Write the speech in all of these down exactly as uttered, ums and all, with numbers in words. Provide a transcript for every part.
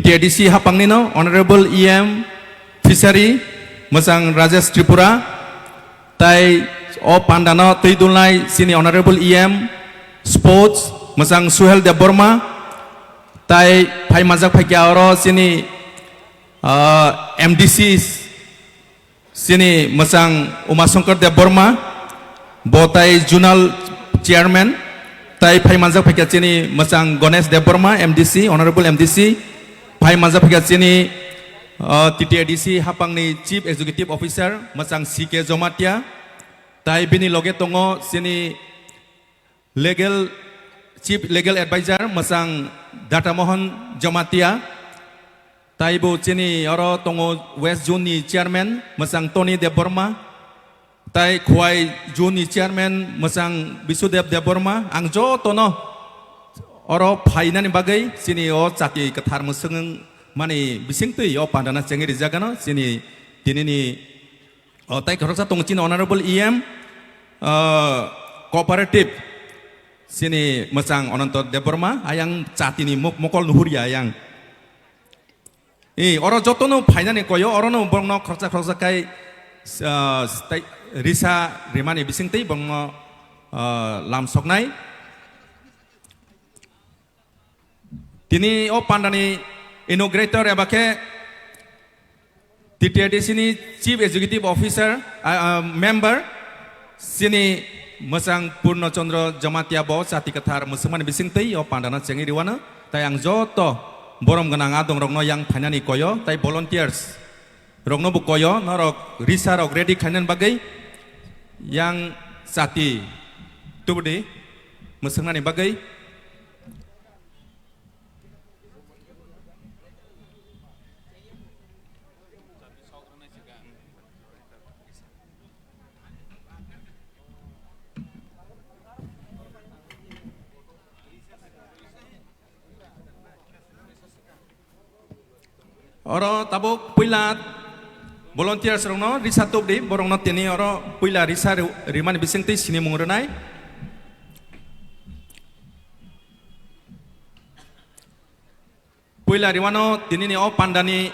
T A D C hapangni no Honorable E M Fishery, mwchang Rajesh Tripura, tai o panda no twi dulnai chini Honorable E M Sports, mwchang Suhel Debbarma, tai phai manjak phaikya oro chini, ah, M D C chini mwchang Umashankar Debbarma, bo tai Zonal Chairman, tai phai manjak phaikya chini mwchang Ganesh Debbarma, M D C, Honorable M D C, phai manjak phaikya chini, uh, T T A D C hapangni Chief Executive Officer, mwchang C K Jomatia, tai bini loge tongo chini Legal, Chief Legal Advisor, mwchang Data Mohan Jomatia, taibo chini oro tongo West Zone ni Chairman, mwchang Tony Debbarma, tai Khowai Zone ni Chairman, mwchang Bisudev Debbarma, ang jotono oro phainani bagwi chini o chati kwthar mwswng mani bisingtwi o pandana chengwi rijagano chini tinini O, tai khoroksa tongo chini Honorable E M, ah, Cooperative, chini mwchang Ananto Debbarma, ayang chatini mok-, mokol nuhurya ayang. E, oro jotono phainani koyo, orono borokno khoroksa khoroksa khai, ah, tai risa rimani bisingtwi borokno, ah, lam soknai. Tini o pandani inaugurator eba khe T T A D C ni Chief Executive Officer, ah, ah, member, chini mwchang Purno Chandra Jamatia bo chati kwthar mwswkmani bisingtwi o pandano chengwi riwano. Tai ang joto borom gwnang adongrokno yang phainani koyo, tai volunteers rokno bo koyo, norok risa rok ready khainani bagwi, yang chati tubudi mwswknani bagwi. Oro tabuk puila volunteers rokno risa tubdi, borokno tini oro puila risa ri-, rimani bisingtwi sinimung rwnai. Puila riwano tinini o pandani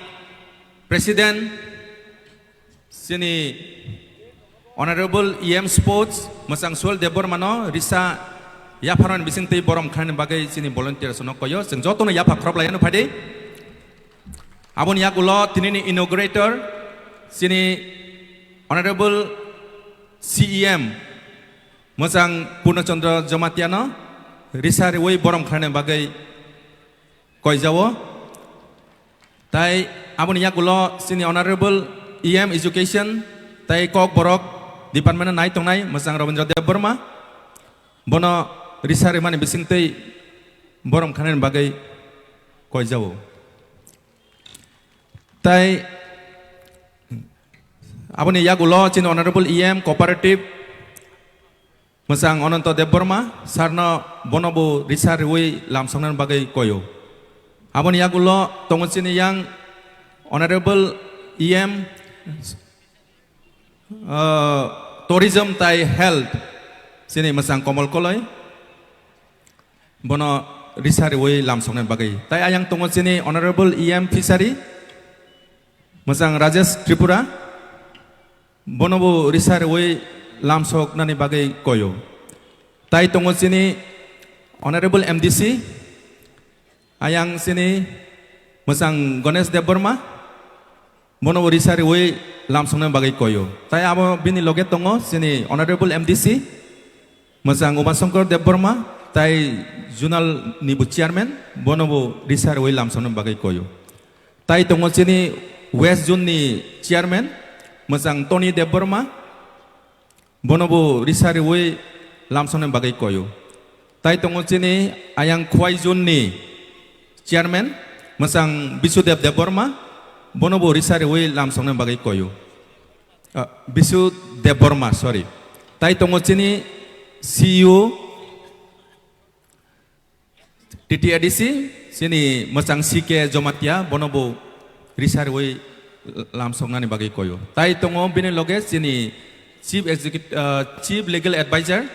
President, chini Honorable E M Sports, mwchang Suel Debbarmano risa yapharmani bisingtwi borom khlaini bagwi chini volunteers no koyo. Chwng jotono yapha khoroplaiano phaidi. Aboni yagulo tinini inaugurator, chini Honorable C E M, mwchang Purno Chandra Jamatiano risa riwi borom khlaini bagwi koijao. Tai aboni yagulo chini Honorable E M Education tai Kokborok Department nai tongnai mwchang Rabindra Debbarma, bono risa rimani bisingtwi borom khlaini bagwi koijao. Tai aboni yagulo chini Honorable E M Cooperative mwchang Ananto Debbarma, sarno bono bo risa riwi lamsoknani bagwi koyo. Aboni yagulo tongo chini yang Honorable E M, uh, Tourism tai Health, chini mwchang Komol Koloi, bono risa riwi lamsoknani bagwi. Tai ayang tongo chini Honorable E M Fishery, mwchang Rajesh Tripura, bono bo risa riwi lamsoknani bagwi koyo. Tai tongo chini Honorable M D C, ayang chini mwchang Ganesh Debbarma, bono bo risa riwi lamsoknani bagwi koyo. Tai abo bini loge tongo chini Honorable M D C, mwchang Umashankar Debbarma, tai Zonal ni bo Chairman, bono bo risa riwi lamsoknani bagwi koyo. Tai tongo chini West Zone ni Chairman, mwchang Tony Debbarma, bono bo risa riwi lamsoknani bagwi koyo. Tai tongo chini ayang Khowai Zone ni Chairman, mwchang Bisudev Debbarma, bono bo risa riwi lamsoknani bagwi koyo. Ah, Bisu Debbarma, sorry. Tai tongo chini C E O, T T A D C, chini mwchang C K Jomatia, bono bo risa riwi lamsoknani bagwi koyo. Tai tongo bini loge chini Chief Executive, ah, Chief Legal Advisor,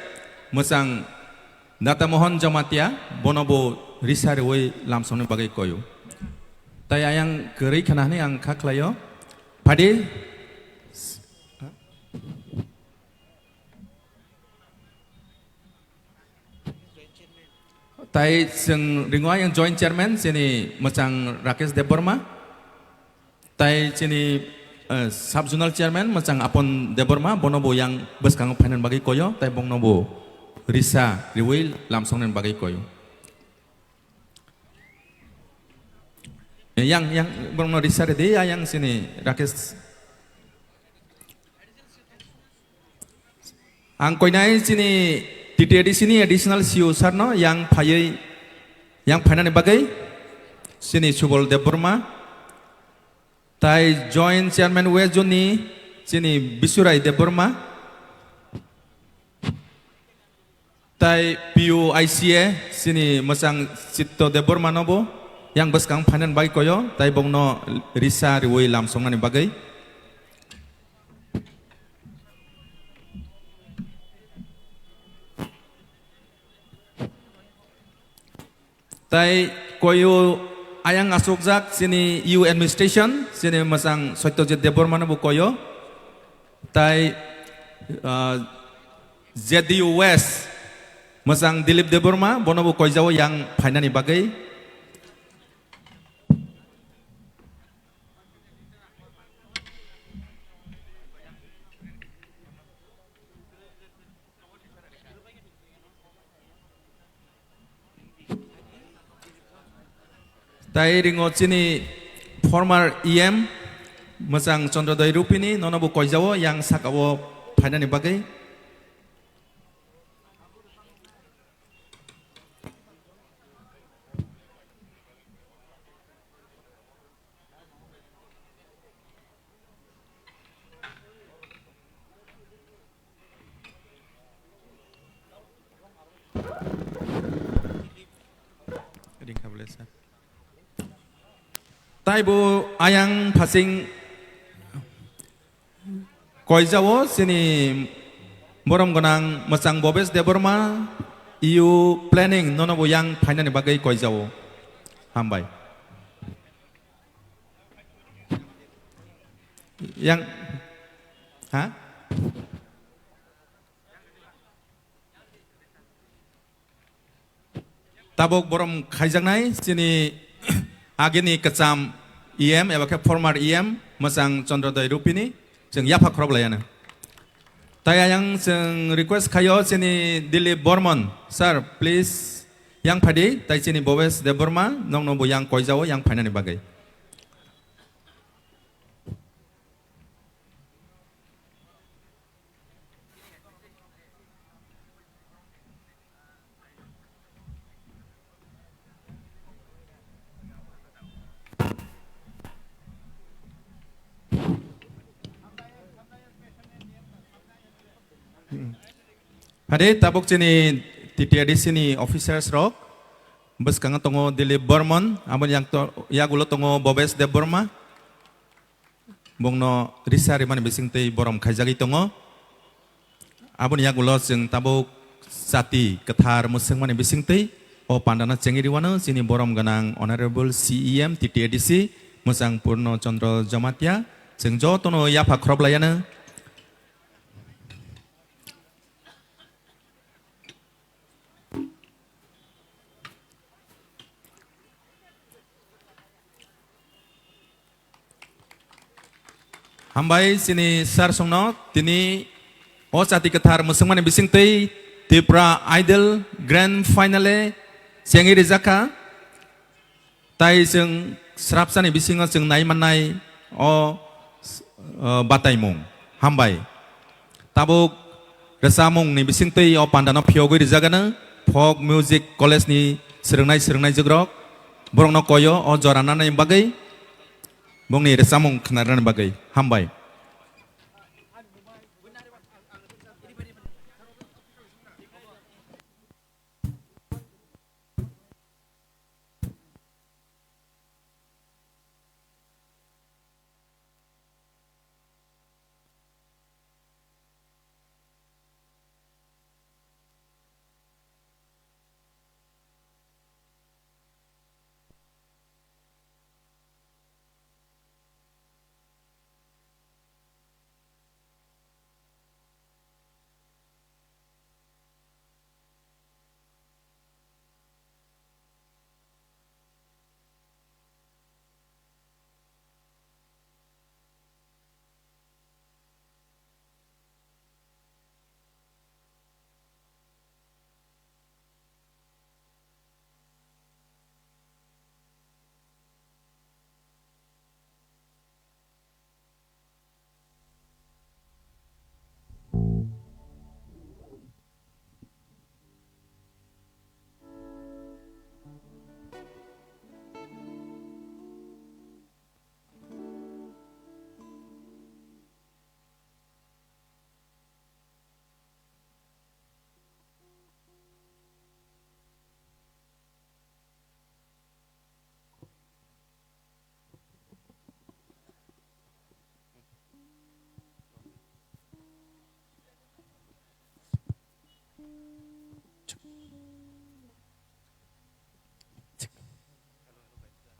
mwchang Data Mohan Jomatia, bono bo risa riwi lamsoknani bagwi koyo. Tai ayang kwrwi khna hwnwi ang kha khlaio. Phadi. Tai chwng ringo ayang joint chairman chini mwchang Rakesh Debbarma. Tai chini, eh, sub zonal chairman mwchang Apon Debbarma, bono bo yang bwskango phainani bagwi koyo, tai bongno bo risa riwi lamsongnani bagwi koyo. Eh, yang, yang, borokno risa ridi, ayang chini Rakesh. Ang koinai chini T T A D C ni additional C E O sir no yang phaiwi, yang phainani bagwi chini Subol Debbarma, tai joint chairman West Zone ni chini Bisurai Debbarma, tai P U I C A chini mwchang Chitto Debbarma no bo yang bwskang phainani bagwi koyo, tai bongno risa riwi lamsongnani bagwi. Tai koyo ayang asukjak chini U administration, chini mwchang Satyajit Debbarma no bo koyo. Tai, ah, Z D U West mwchang Dilip Debbarma, bono bo koijao yang phainani bagwi. Tai ringo chini former E M mwchang Chandrodoi Rupini, nono bo koijao yang sakao phainani bagwi. Ringkha bwle sa. Tai bo ayang phasing koijao chini borom gwnang mwchang Bobes Debbarma, E U planning nono bo yang phainani bagwi koijao. Hambai. Yang, ha? Tabuk borom khaijaknai chini agini kwcham E M eba khe former E M mwchang Chandrodoi Rupini chwng yapha khorok laiano. Tai ayang chwng request khaio chini Dilip Bormon, sir, please yang phadi, tai chini Bobes Debbarma nokno bo yang koijao yang phainani bagwi. Hade tabuk chini T T A D C ni officers rok bwskango tongo Dilip Bormon, aboni yang to-, yagulo tongo Bobes Debbarma. Bongno risa rimani bisingtwi borom khaijagwi tongo. Aboni yagulo chwng tabuk chati kwthar mwswngmani bisingtwi o pandano chengwi riwano chini borom gwnang Honorable C E M T T A D C mwchang Purno Chandra Jamatia. Chwng jotono yapha khoroplaiano. Hambai chini sir songno tini o chati kwthar mwswngmani bisingtwi Tripura Idol Grand Finale chengwi rijak kha. Tai chwng srapsani bisingo chwng nai mannai o, o, bataimung. Hambai. Tabuk rwchapmungni bisingtwi o pandano phiyogwi rijagano Folk Music College ni swrwngnai swrwngnaijukrok. Borokno koyo o jora nanani bagwi, bongni rwchapmung khwnarnani bagwi. Hambai.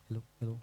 Hello, hello.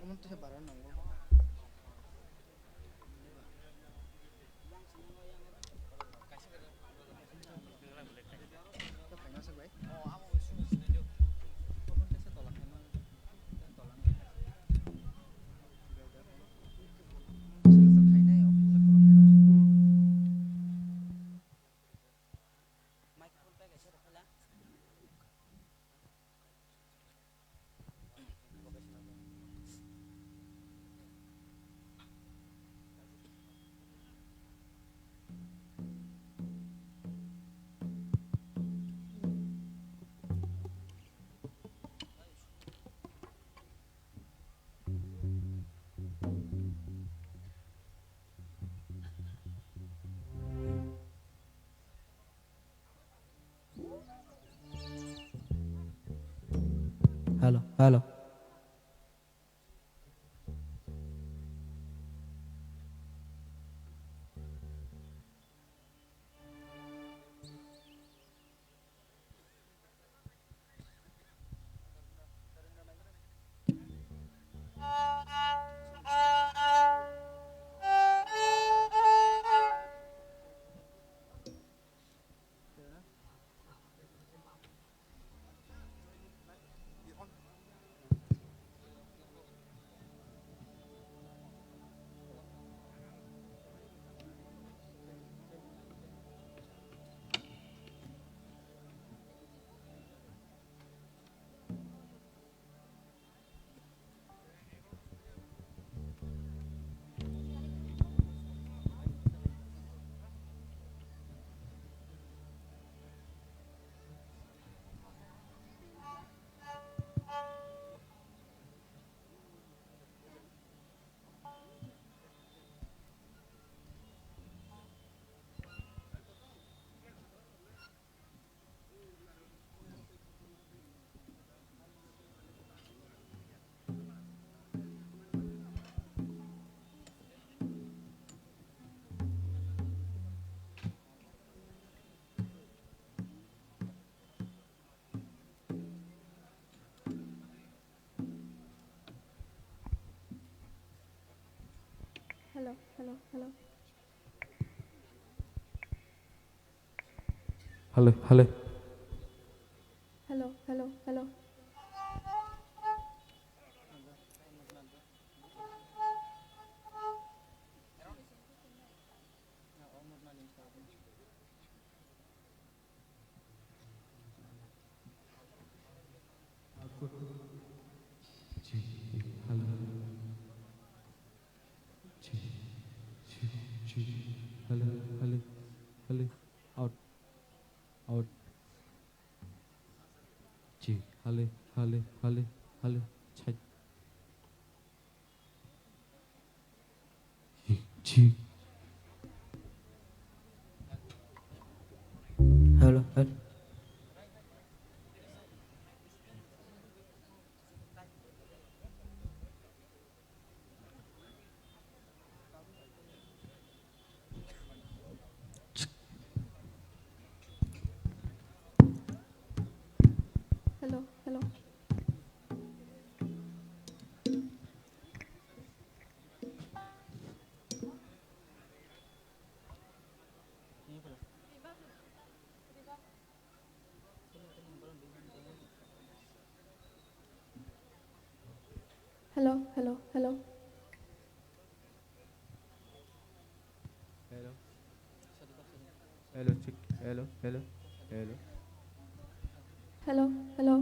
Omo tei bara nango. Hello, hello. Hello, hello, hello. Hello, hello. Hello, hello, hello. Hello, hello, hello, hello. Out, out. Chi, hello, hello, hello, hello. Chai. Chi. Hello, hello. Hello, hello, hello. Hello. Hello, check. Hello, hello, hello. Hello, hello.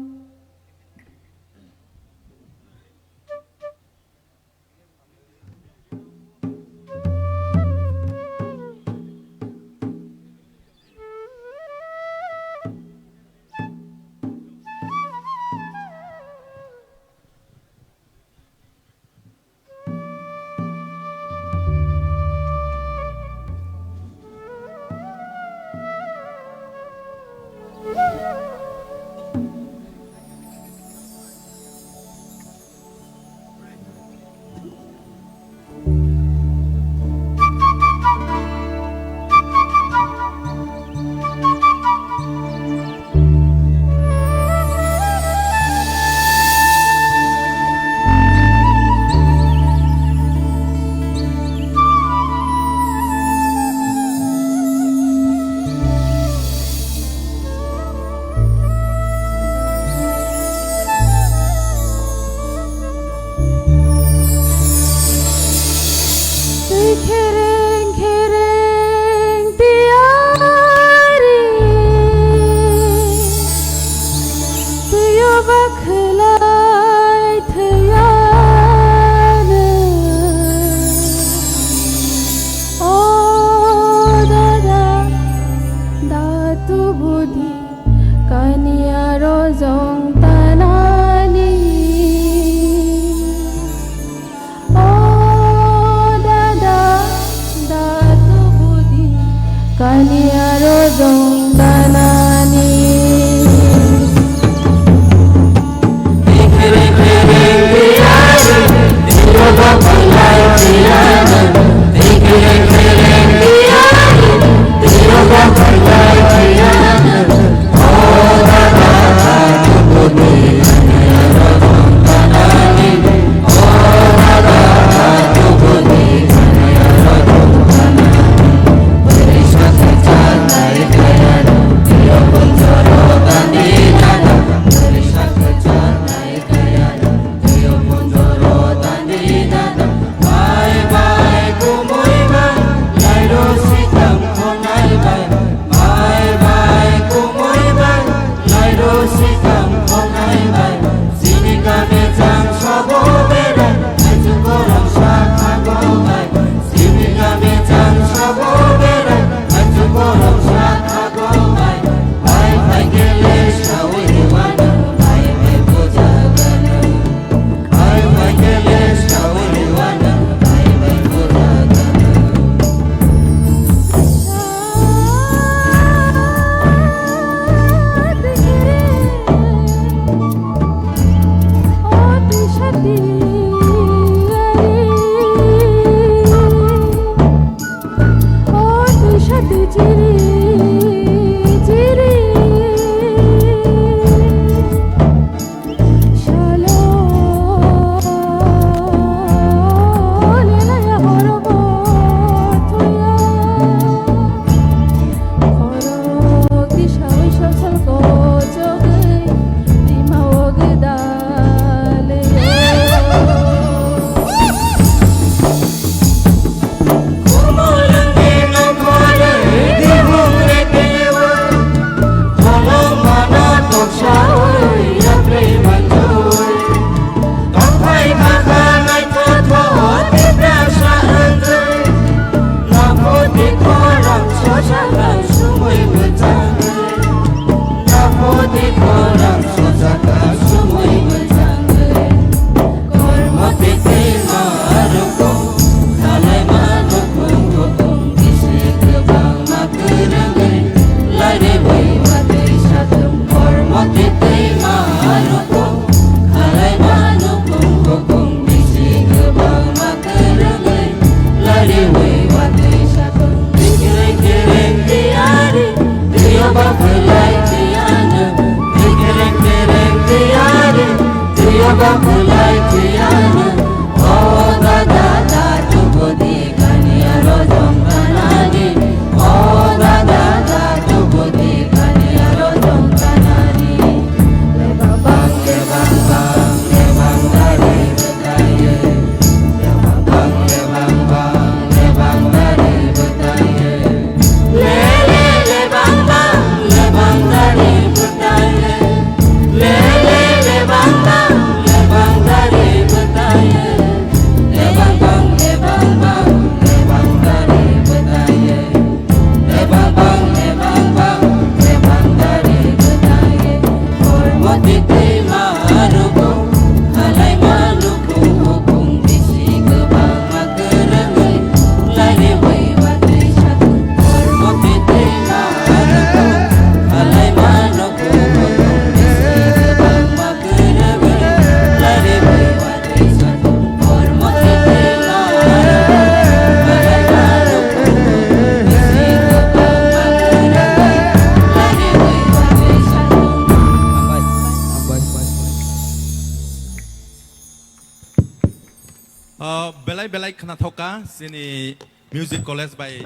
Belai belai khnathokha chini music college bai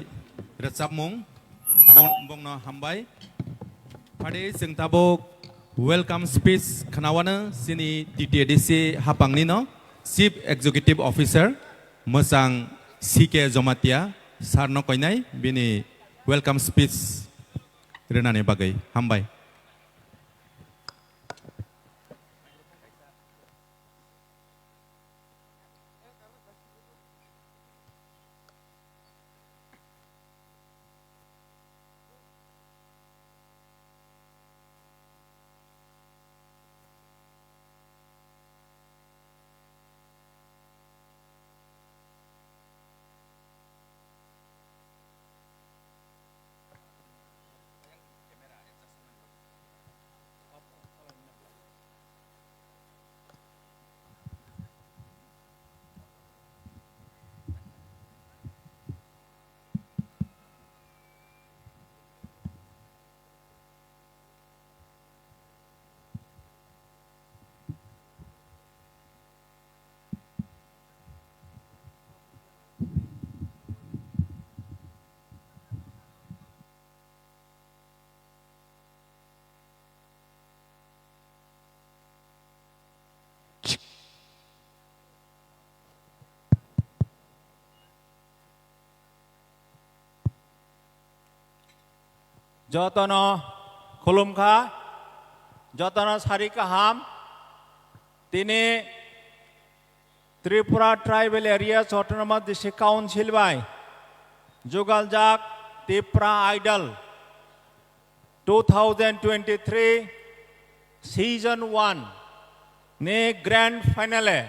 rwchapmung. Bong-, bongno hambai. Phadi chwng tabuk welcome speech khnawano chini T T A D C hapangni no Chief Executive Officer mwchang C K Jomatia sir no koinai bini welcome speech rwnani bagwi. Hambai. Jotono khulumkha, jotono sari kaham. Tini Tripura Tribal Areas Autonomous District Council bai jugaljak Tipra Idol two thousand twenty-three season one ni grand finale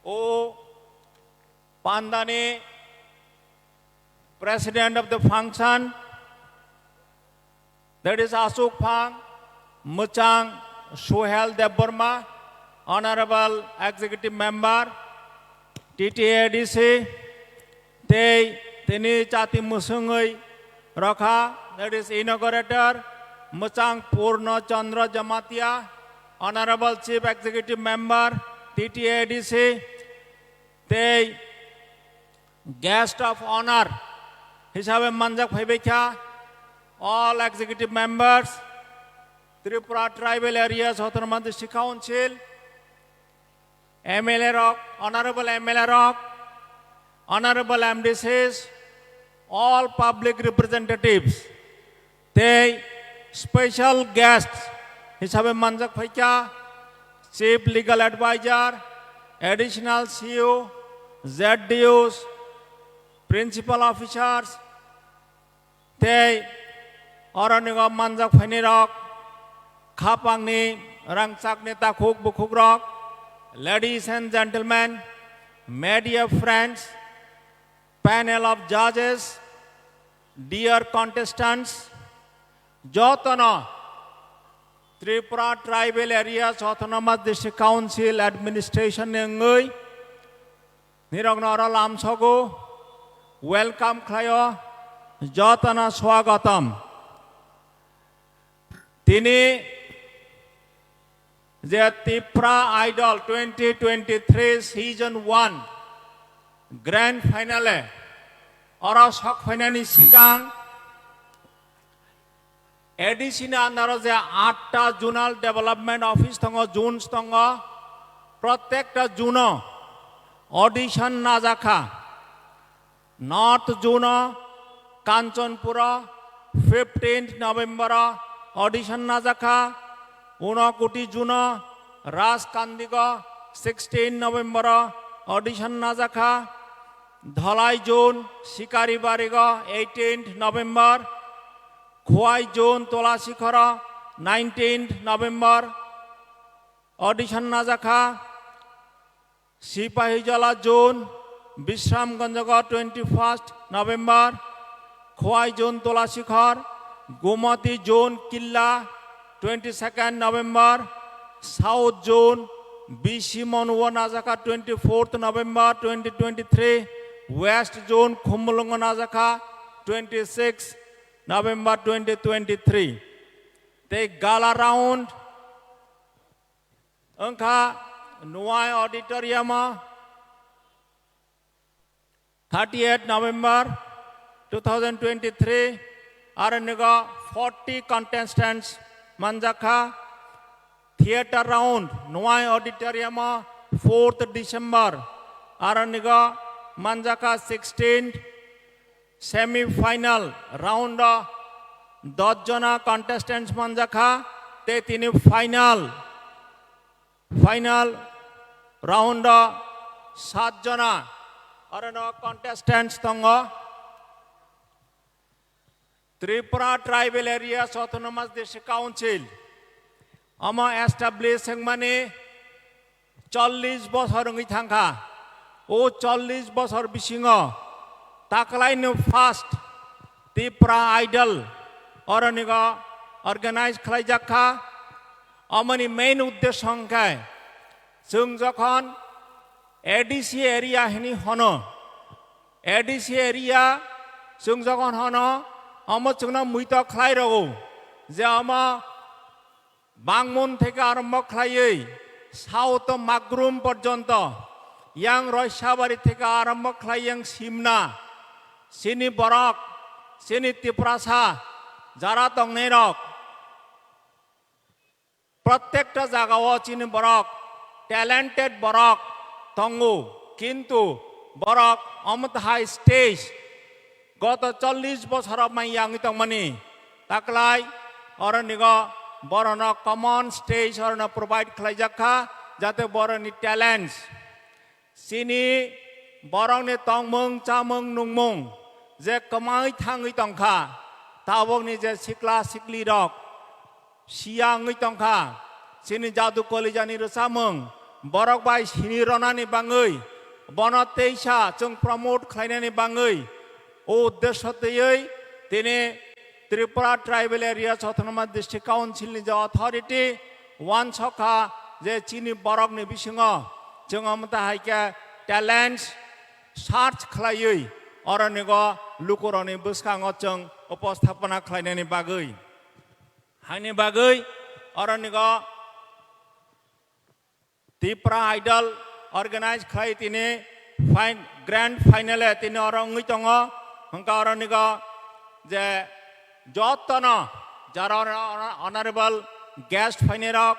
o pandani president of the function, that is Asuk Phang, Mwchang Suhel Debbarma, Honorable Executive Member, T T A D C, tei tini chati mwswngwi rokha, that is inaugurator, Mwchang Purno Chandra Jamatia, Honorable Chief Executive Member, T T A D C, tei guest of honor hisabe manjak phaibaikha all executive members, Tripura Tribal Areas Autonomous District Council, M L A rok, honorable M L A rok, honorable M D Cs, all public representatives, tei special guest hisabe manjak phaikha Chief Legal Advisor, Additional C O, Z D Os, Principal Officers, tei oronigo manjak phainai rok, khapangni rangchakni takhuk bukhuk rok, ladies and gentlemen, media friends, panel of judges, dear contestants, jotono Tripura Tribal Areas Autonomous District Council Administration ni wngwi nirokno oro lamsogo, welcome khlaio, jotono swagatam. Tini je Tipra Idol twenty twenty-three season one grand finale oro sok phainani sikang A D C ni under o je atta zonal development office tongo, zones tongo, prottekta zone o audition najakha. North Zone o Kanchanpur o fifteenth November o audition najakha, Unakoti Zone o Rajkandigo sixteenth November o audition najakha, Dhalai Zone Sikaribarigo eighteenth November, Khowai Zone Tolasikhoro nineteenth November audition najakha, Sipahijala Zone, Bishramganj o twenty-first November, Khowai Zone Tolasikhor, Gomati Zone Killa, twenty-second November, South Zone, B C Monu o najakha twenty-fourth November twenty twenty-three, West Zone Khumulwng o najakha twenty-sixth November twenty twenty-three. Tei gala round wngkha Nuai Auditorium o thirty-eight November two thousand twenty-three, aro nigo forty contestants manjakha. Theatre round, Nwai Auditorium o fourth December, aro nigo manjakha sixteenth semi final round o dos jona contestants manjakha, te tini final, final round o sat jona, aro no contestants tongo. Tripura Tribal Areas Autonomous District Council omo establish wngmani chollish bosor wngwi thangkha. O chollish bosor bisingo taklaino first Tripura Idol oronigo organize khlaijakha. Omoni main uddesho hwnkhe chwng jokhon A D C area hini hono, A D C area chwng jokhon hono, omo chwngno muito khlai rwo je omo Bangmun theke arombo khlaiwi South Magrum porjonto, yang Roisabari theke arombo khlai yang Simna, chini borok, chini Tiprasa, jara tongnairok, prottekta jagao chini borok, talented borok tongo, kintu borok omo high stage goto chollish bosor mai yangwi tongmani taklai oronigo borokno common stage orono provide khlaijak kha, jate borokni talents, chini borokni tongmung chamung nungmung je kwmai thangwi tongkha, tabukni je sikla siklirok siya wngwi tongkha, chini jadu kolijani rwchapmung borok bai sini ronani bangwi, bono teisa chwng promote khlainani bangwi, o uddesho twiwi tini Tripura Tribal Areas Autonomous District Council ni je authority wansokha je chini borokni bisingo chwng omo ta hai khe talents search khlaiwi oronigo lukurokni bwskango chwng uposthapona khlainani bagwi. Haini bagwi oronigo Tipra Idol organize khlai tini fin-, grand final e tini oro wngwi tongo. Hwnkha oronigo je jotono jara honorable guest phainairok,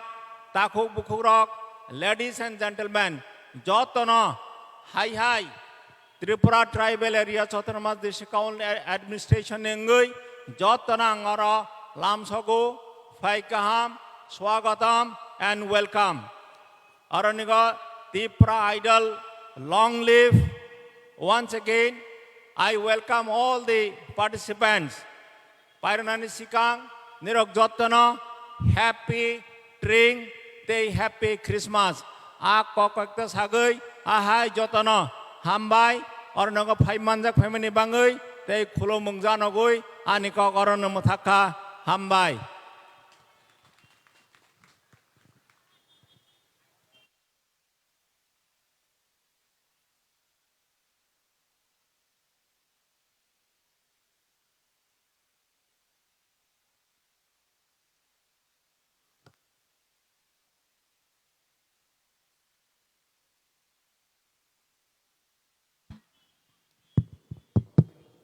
takhuk bukhukrok, ladies and gentlemen, jotono hai hai Tripura Tribal Areas Autonomous District Council Administration ni wngwi jotono ang oro lamsogo, phai kaham, swagatam and welcome. Oronigo Tipra Idol, long live. Once again, I welcome all the participants. Pairwnani sikang nirok jotono happy Tring tei happy Christmas. A kok kok ta sagwi ahai jotono hambai, ornogo phai manjak phaimani bangwi tei khulumung janogwi ani kok orono mwthakha, hambai.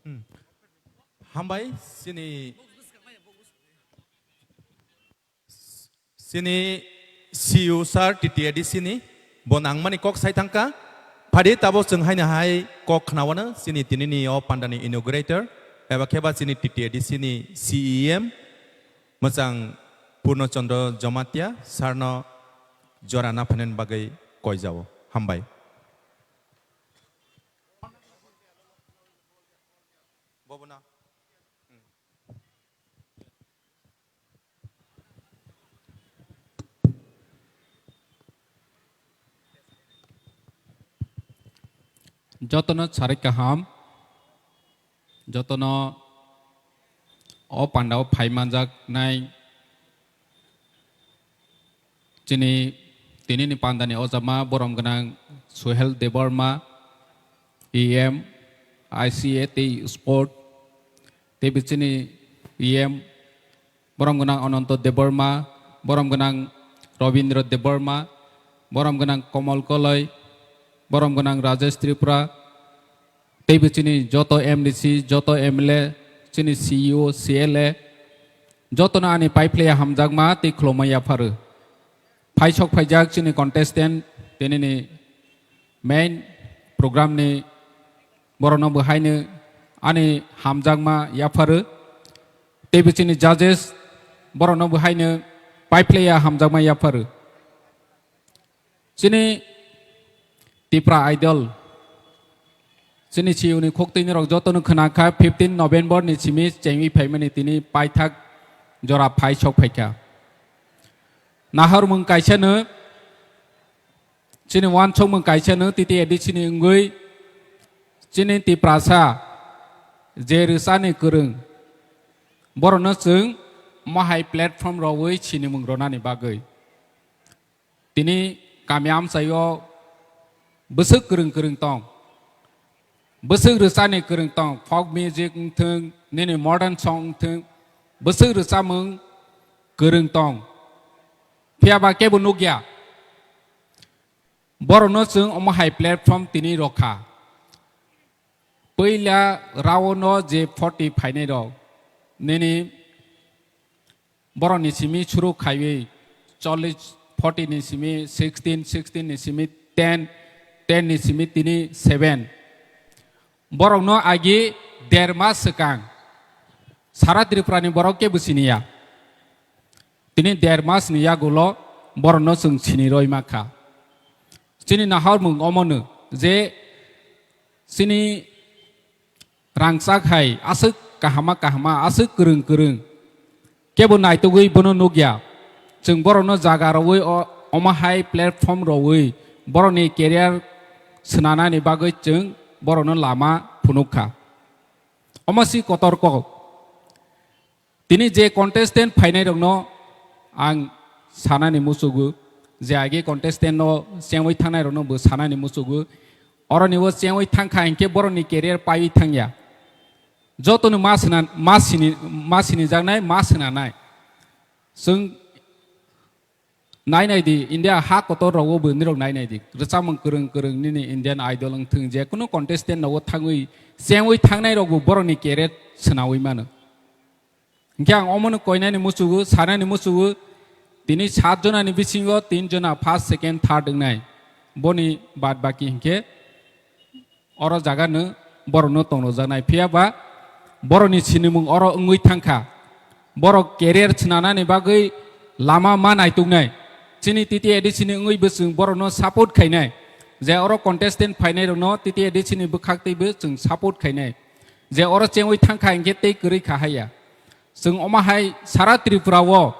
Hmm. Hambai, chini, chini C E O sir, T T A D C ni, bo nangmani kok sai thangkha. Phadi tabo chwng haino hai kok khnaono, chini tinini o pandani inaugurator, eba kheba chini T T A D C ni C E M, mwchang Purno Chandra Jamatia sir no jora naphainani bagwi koijao. Hambai. Jotono sarik kaham, jotono o pandao phai manjaknai chini tinini pandani ojama borom gwnang Suhel Debbarma, E M, I C A tei Sport, tei bichini E M, borom gwnang Ananto Debbarma, borom gwnang Robindra Debbarma, borom gwnang Komal Koloi, borom gwnang Rajesh Tripura, Teibo chini joto M D C, joto M L A, chini C E O, C L A, jotono ani paiphlaiya hamjakma tei khulumma yapharu. Phaisok phaijak chini contestant, tinini main program ni borokno bo haino ani hamjakma yapharu. Teibo chini judges borokno bo haino paiphlaiya hamjakma yapharu. Chini Tipra Idol, chini C E O ni khok twi ni rok jotono khwna kha, fifteen November ni simi chengwi phaimani tini paithak jora phaisok phaikha. Nahormung kaisa no, chini uansukmung kaisa no, T T A D C ni wngwi chini Tiprasa je rwchani kwrwng, borokno chwng mohai platform rogwi sinimung ronani bagwi. Tini kami amchaio bwswk kwrwng kwrwng tong, bwswk rwchani kwrwng tong, folk music wngthwng, nini modern song wngthwng, bwswk rwchamung kwrwng tong. Phiya ba kebo nukya. Borokno chwng omo hai platform tini rokha. Puila round o je forty phainai rok, nini borokni simi suru khaiwi chollish, forty ni simi sixteen, sixteen ni simi ten, ten ni simi tini seven. Borokno agi der mas swkang sara Tripura ni borok kebo siniya. Tini der mas ni yagulo borokno chwng sini roi ma kha. Chini nahormung omono je chini rangchak hai aswk kahama kahama, aswk kwrwng kwrwng kebo naitugwi bono nukya. Chwng borokno jaga rwui o-, omo hai platform rwui borokni career swnanani bagwi chwng borokno lama phunuk kha. Omo si kotor kok. Tini je contestant phainai rokno ang sanani muchugo, je age contestant no chengwi thangnai rokno bo sanani muchugo. Oroni o chengwi thangkha hinkhe borokni career paiwi thangya. Jotono ma sina-, ma sini, ma sinijaknai, ma sinanai. Chwng nai nai di, India ha kotor rogo bo nirok nai nai di. Rwchapmung kwrwng kwrwng nini Indian Idol wngthwng, je kunu contestant nogo thangwi, chengwi thangnai rok bo borokni career swnawi mano. Hinkhe ang omono koinani muchugo, sanani muchugo, tini sat jonani bisingo tin jona first, second, third wngnai. Boni bad baki hinkhe oro jaga no borokno tongnojaknai. Phiya ba borokni sinimung oro wngwi thangkha. Borok career swnanani bagwi lama ma naituknai. Chini T T A D C ni wngwi bo chwng borokno support khainai. Je oro contestant phainai rokno T T A D C ni bwkhak teibo chwng support khainai. Je oro chengwi thangkha hinkhe tei kwrwi kha haya. Chwng omo hai sara Tripura o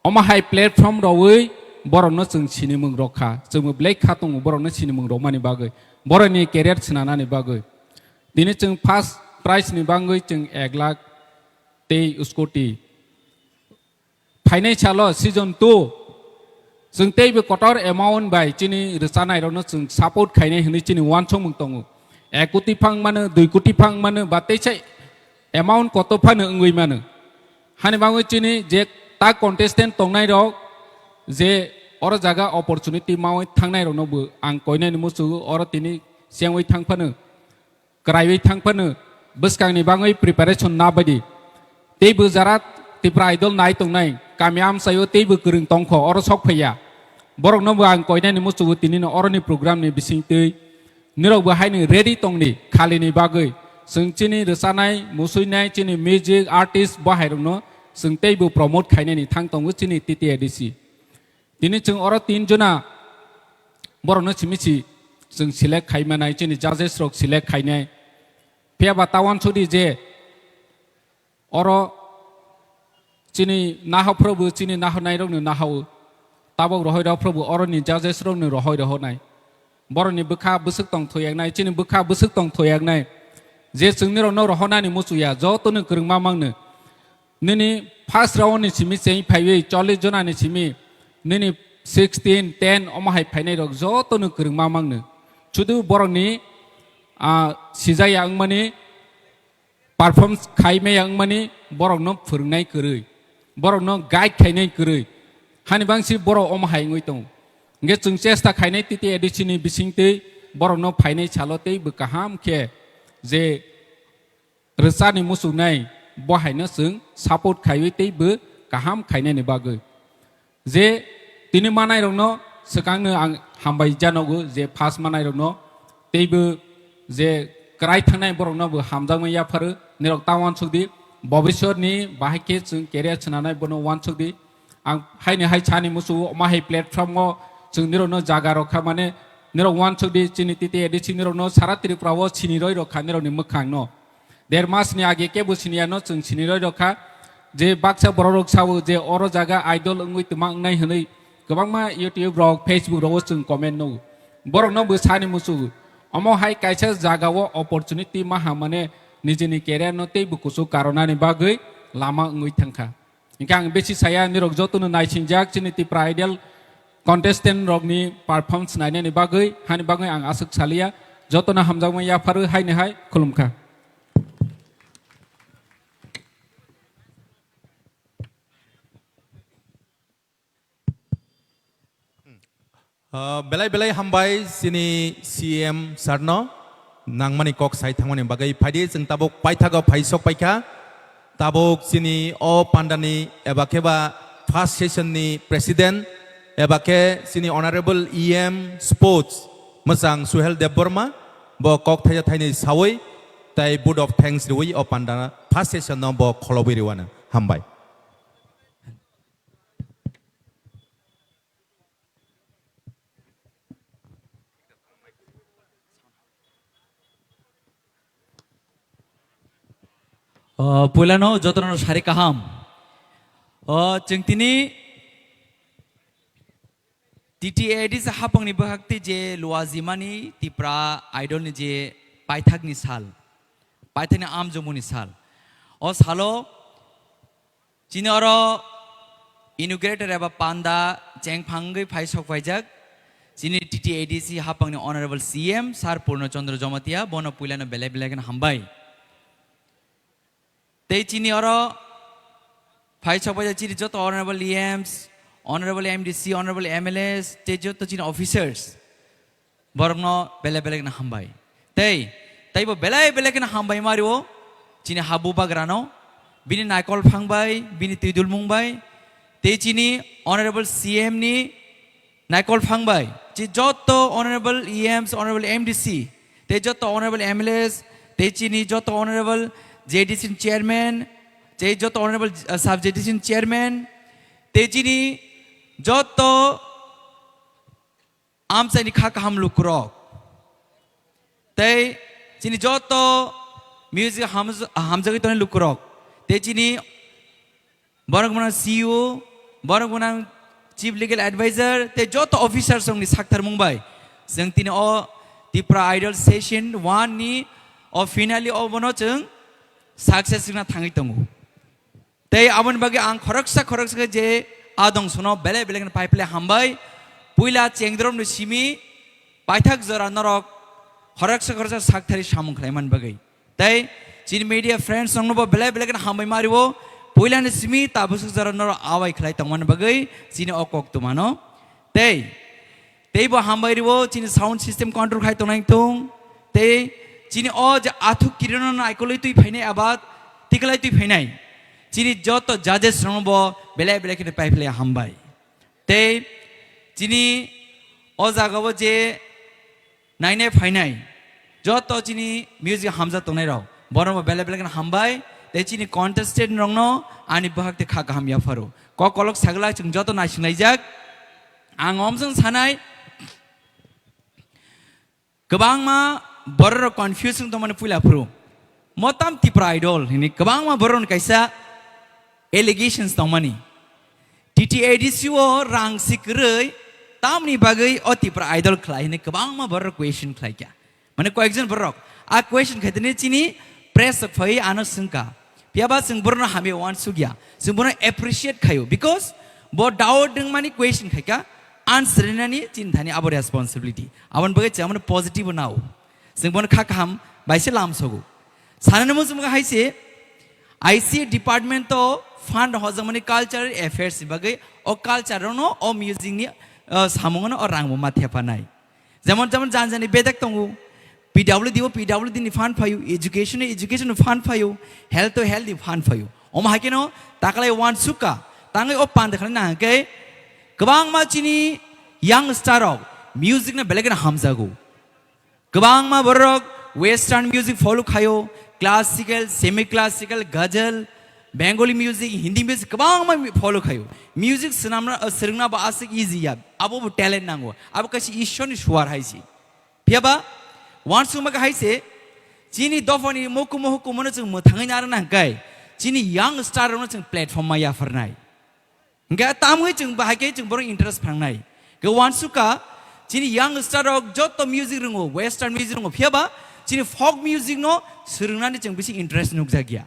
omo hai platform rwui borokno chwng sinimung rok kha. Chwngbo belai kha tongo borokno sinimung rokmani bagwi, borokni career swnanani bagwi. Tini chwng first prize ni bagwi chwng ek lakh tei scooty. Phainai salo season two chwng teibo kotor amount bai chini rwchanai rokno chwng support khainai hwnwi chini uansukmung tongo. Ek koti phang mano, dui koti phang mano, ba teisa amount koto phano wngwi mano. Hani bagwi chini je ta contestant tongnai rok je oro jaga opportunity mawi thangnai rokno bo ang koinani muchugo, oro tini chengwi thang phano, kwraiwi thang phano bwskangni bagwi preparation na baidi. Tei bo jara Tipra Idol nai tongnai kami amchaio tei bo kwrwng tongkho oro sok phaiya. Borokno bo ang koinani muchugo tinino oroni program ni bisingtwi. Nirok bo haino ready tongdi khalini bagwi. Chwng chini rwchanai, musuinai, chini music artist bo hairokno chwng tei bo promote khainani thang tongo chini T T A D C. Tini chwng oro tin jona borokno simi si chwng select khai manai, chini judges rok select khainai. Phiya ba ta uansukdi je oro chini nahok phrobo chini nahornai rokno nahao. Tabok rohoi rok phrobo oroni judges rokno rohoi rohonai. Borokni bwkha bwswk tong thoyaknai, chini bwkha bwswk tong thoyaknai. Je chwng nirokno rohonani muchuya, jotono kwrwngma mangno. Nini first round ni simi cheng phaiwi chollish jona ni simi nini sixteen, ten omo hai phainai rok jotono kwrwngma mangno. Sudu borokni, ah, sijaya wngmani, perform khai maya wngmani, borokno phwrwngnai kwrwi, borokno guide khainai kwrwi. Hani bangsi borok omo hai wngwi tongo. Hingke chwng chesta khainai T T A D C ni bisingtwi borokno phainai salo teibo kaham khe je rwchani muchungnai bo haino chwng support khaiwi teibo kaham khainani bagwi. Je tini manairokno swkangno ang hambai janogo je first manairokno teibo je kwrai thangnai borokno bo hamjakmani yapharo nirok ta uansukdi bobiswrni bahai khe chwng career swnanai bono uansukdi. Ang haini hai sani muchungo omo hai platform o chwng nirokno jaga rokha mane nirok uansukdi chini T T A D C nirokno sara Tripura o siniroi rokha nirokni mwkhangno. Der mas ni age kebo siniya no chwng siniroi rokha je baksa borok rok sao je oro jaga idol wngwi twma wngnai hwnwi kwbangma YouTube rok Facebook rogo chwng comment nugo. Borokno bo sani muchungo omo hai kaisa jaga o opportunity maha mane nijini career no teibo kuchuk karonani bagwi lama wngwi thangkha. Hingke ang besi saya nirok jotono naisingjak chini Tipra Idol contestant rokni performance nainani bagwi, hani bagwi ang aswk saliya, jotono hamjakmani yapharo haini hai khulumkha. Ah, belai belai hambai chini C M sir no nangmani kok sai thangmani bagwi. Phaidi chwng tabuk paithago phaisok paikha. Tabuk chini o pandani eba khe ba first session ni president eba khe chini honorable E M sports mwchang Suhel Debbarma bo kok thaisa thainwi sawi tai vote of thanks riwi o panda first session no bo kholobwi riwano. Hambai. O, puilano jotono sari kaham. O, chwng tini T T A D C hapangni bwkhak tei je luajimani Tipra Idol ni je paithakni sal, paithakni amjomuni sal. O salo chini oro inaugurator eba panda chengphangwi phai sok phaijak chini T T A D C hapangni Honorable C M Sir Purno Chandra Jamatia, bono puilano belai belai kheno hambai. Tei chini oro phai sok phaijak chini joto Honorable E Ms, Honorable M D C, Honorable M L As, tei joto chini officers. Borokno belai belai kheno hambai. Tei, teibo belai belai kheno hambai mario, chini habu bagrano, bini naikol phang bai, bini twidulmung bai, tei chini Honorable C M ni naikol phang bai, chi joto Honorable E Ms, Honorable M D C, tei joto Honorable M L As, tei chini joto Honorable J D C ni chairman, tei joto Honorable, uh, Sub J D C ni chairman, tei chini joto amchaini kha kaham lukurok, tei chini joto music hamj-, hamjagwi tongnai lukurok, tei chini borok gwnang C E O, borok gwnang Chief Legal Advisor, tei joto officers rokni sakthar mung bai chwng tini o Tipra Idol Session one ni o finale o bono chwng success wngna thangwi tongo. Tei aboni bagwi ang khoroksa khoroksa khe je adong sono belai belai kheno pai phle hambai. Puila chengdromni simi paithak jora norok khoroksa khoroksa sakthari samung khlaimani bagwi. Tei chini media friends rokno bo belai belai kheno hambai mario. Puilani simi tabuk jora norok awai khlai tongmani bagwi chini o kok tumano. Tei Tei bo hambai rio chini sound system control khai tongnai thung. Tei chini o je athuk kirino naikolwi twi phainai aba tikalai twi phainai. Chini joto judges rokno bo belai belai kheno pai phlai hambai. Tei chini o jaga o je nainai phainai joto chini music hamjak tongnai rok borokno bo belai belai kheno hambai. Tei chini contestant rokno ani bwhak tei kha kaham yapharo. Kok kolok sagla chwng joto naisinglaijak. Ang omsong sanai, kwbangma bororok confuse wng tongmani puila phuru. Motam Tipra Idol hini kwbangma bororokni kaisa allegations tongmani. T T A D C o rang si kwrwi tamni bagwi o Tipra Idol khlai hini kwbangma bororok question khlaikha. Mane koyekjon borok a question khaitene chini press rok phai ano swngkha. Phiya ba chwng borokno hamya uansukya. Chwng borokno appreciate khaio. Because bo doubt wngmani question khaikha, answer rinani chini thani abo responsibility. Aboni bagwi chwng abono positive nao. Chwng bono kha kaham bai se lam sogo. Sanani muchung hai se I C A department o fund hojagmani cultural affairs ni bagwi o culture no o music ni, uh, samung no o rang bo ma thepanai. Jemon, jemon jani jani bedek tongo. P W D o P W D ni fund phaio, education o education ni fund phaio, health o health ni fund phaio. Omo hai kheno takalai wansukha, tangwi o panda khlai na hwnkhe kwbangma chini young star rok music no belai kheno hamjago. Kwbangma borok western music follow khaio, classical, semi classical, ghazal, Bengali music, Hindi music kwbangma mi-, follow khaio. Music swnamna, uh, swrwngna bo aswk easy ya, abo bo talent nango, abo kaisa Ishwarni suar hai se. Phiya ba wansukma khe hai se, chini dophani mukumu hukumu no chwng mwthangwi narwkna hwnkhe chini young star rokno chwng platform ma yapharnai. Hingke tamwi chwng bahai khe chwng borok interest phangnai. Ke wansukha chini young star rok joto music ringo, western music ringo, phiya ba chini folk music no swrwngnani chwng bisi interest nukjakya.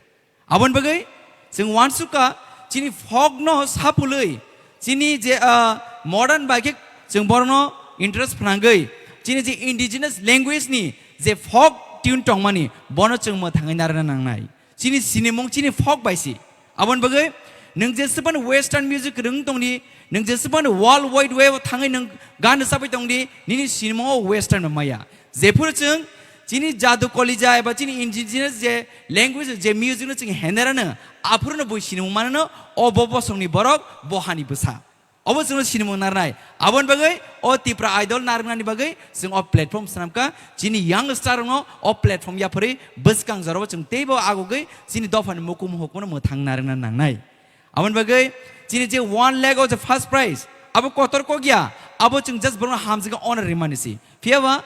Aboni bagwi chwng wansukha chini folk no sapulwi chini je, ah, modern bai khe chwng borokno interest phnangwi chini je indigenous language ni je folk tune tongmani bono chwng mwthangwi narwkna nangnai. Chini sinimung chini folk bai si. Aboni bagwi nwng jeswk phano western music kwrwng tongdi, nwng jeswk phano world wide web o thangwi nwng gan rwchapwi tongdi, nini sinimungo western bai maya. Jephuru chwng chini jadu kolija eba chini indigenous je language je music no chwng henerano, aphuru no bui sinimung manano, o bo bosongni borok, bo hani bwsa. Obo chwngno sinimung narnai. Aboni bagwi o Tipra Idol narwknani bagwi chwng o platform swnamkha. Chini young star rokno o platform yapharwi bwskang jorao chwng teibo agogwi chini dophani mukumu hukumu mwthang narwkna nangnai. Aboni bagwi chini je one lakh o je first prize, abo kotor kok ya, abo chwng just borokno hamjwkhe honor rimani si. Phiya ba,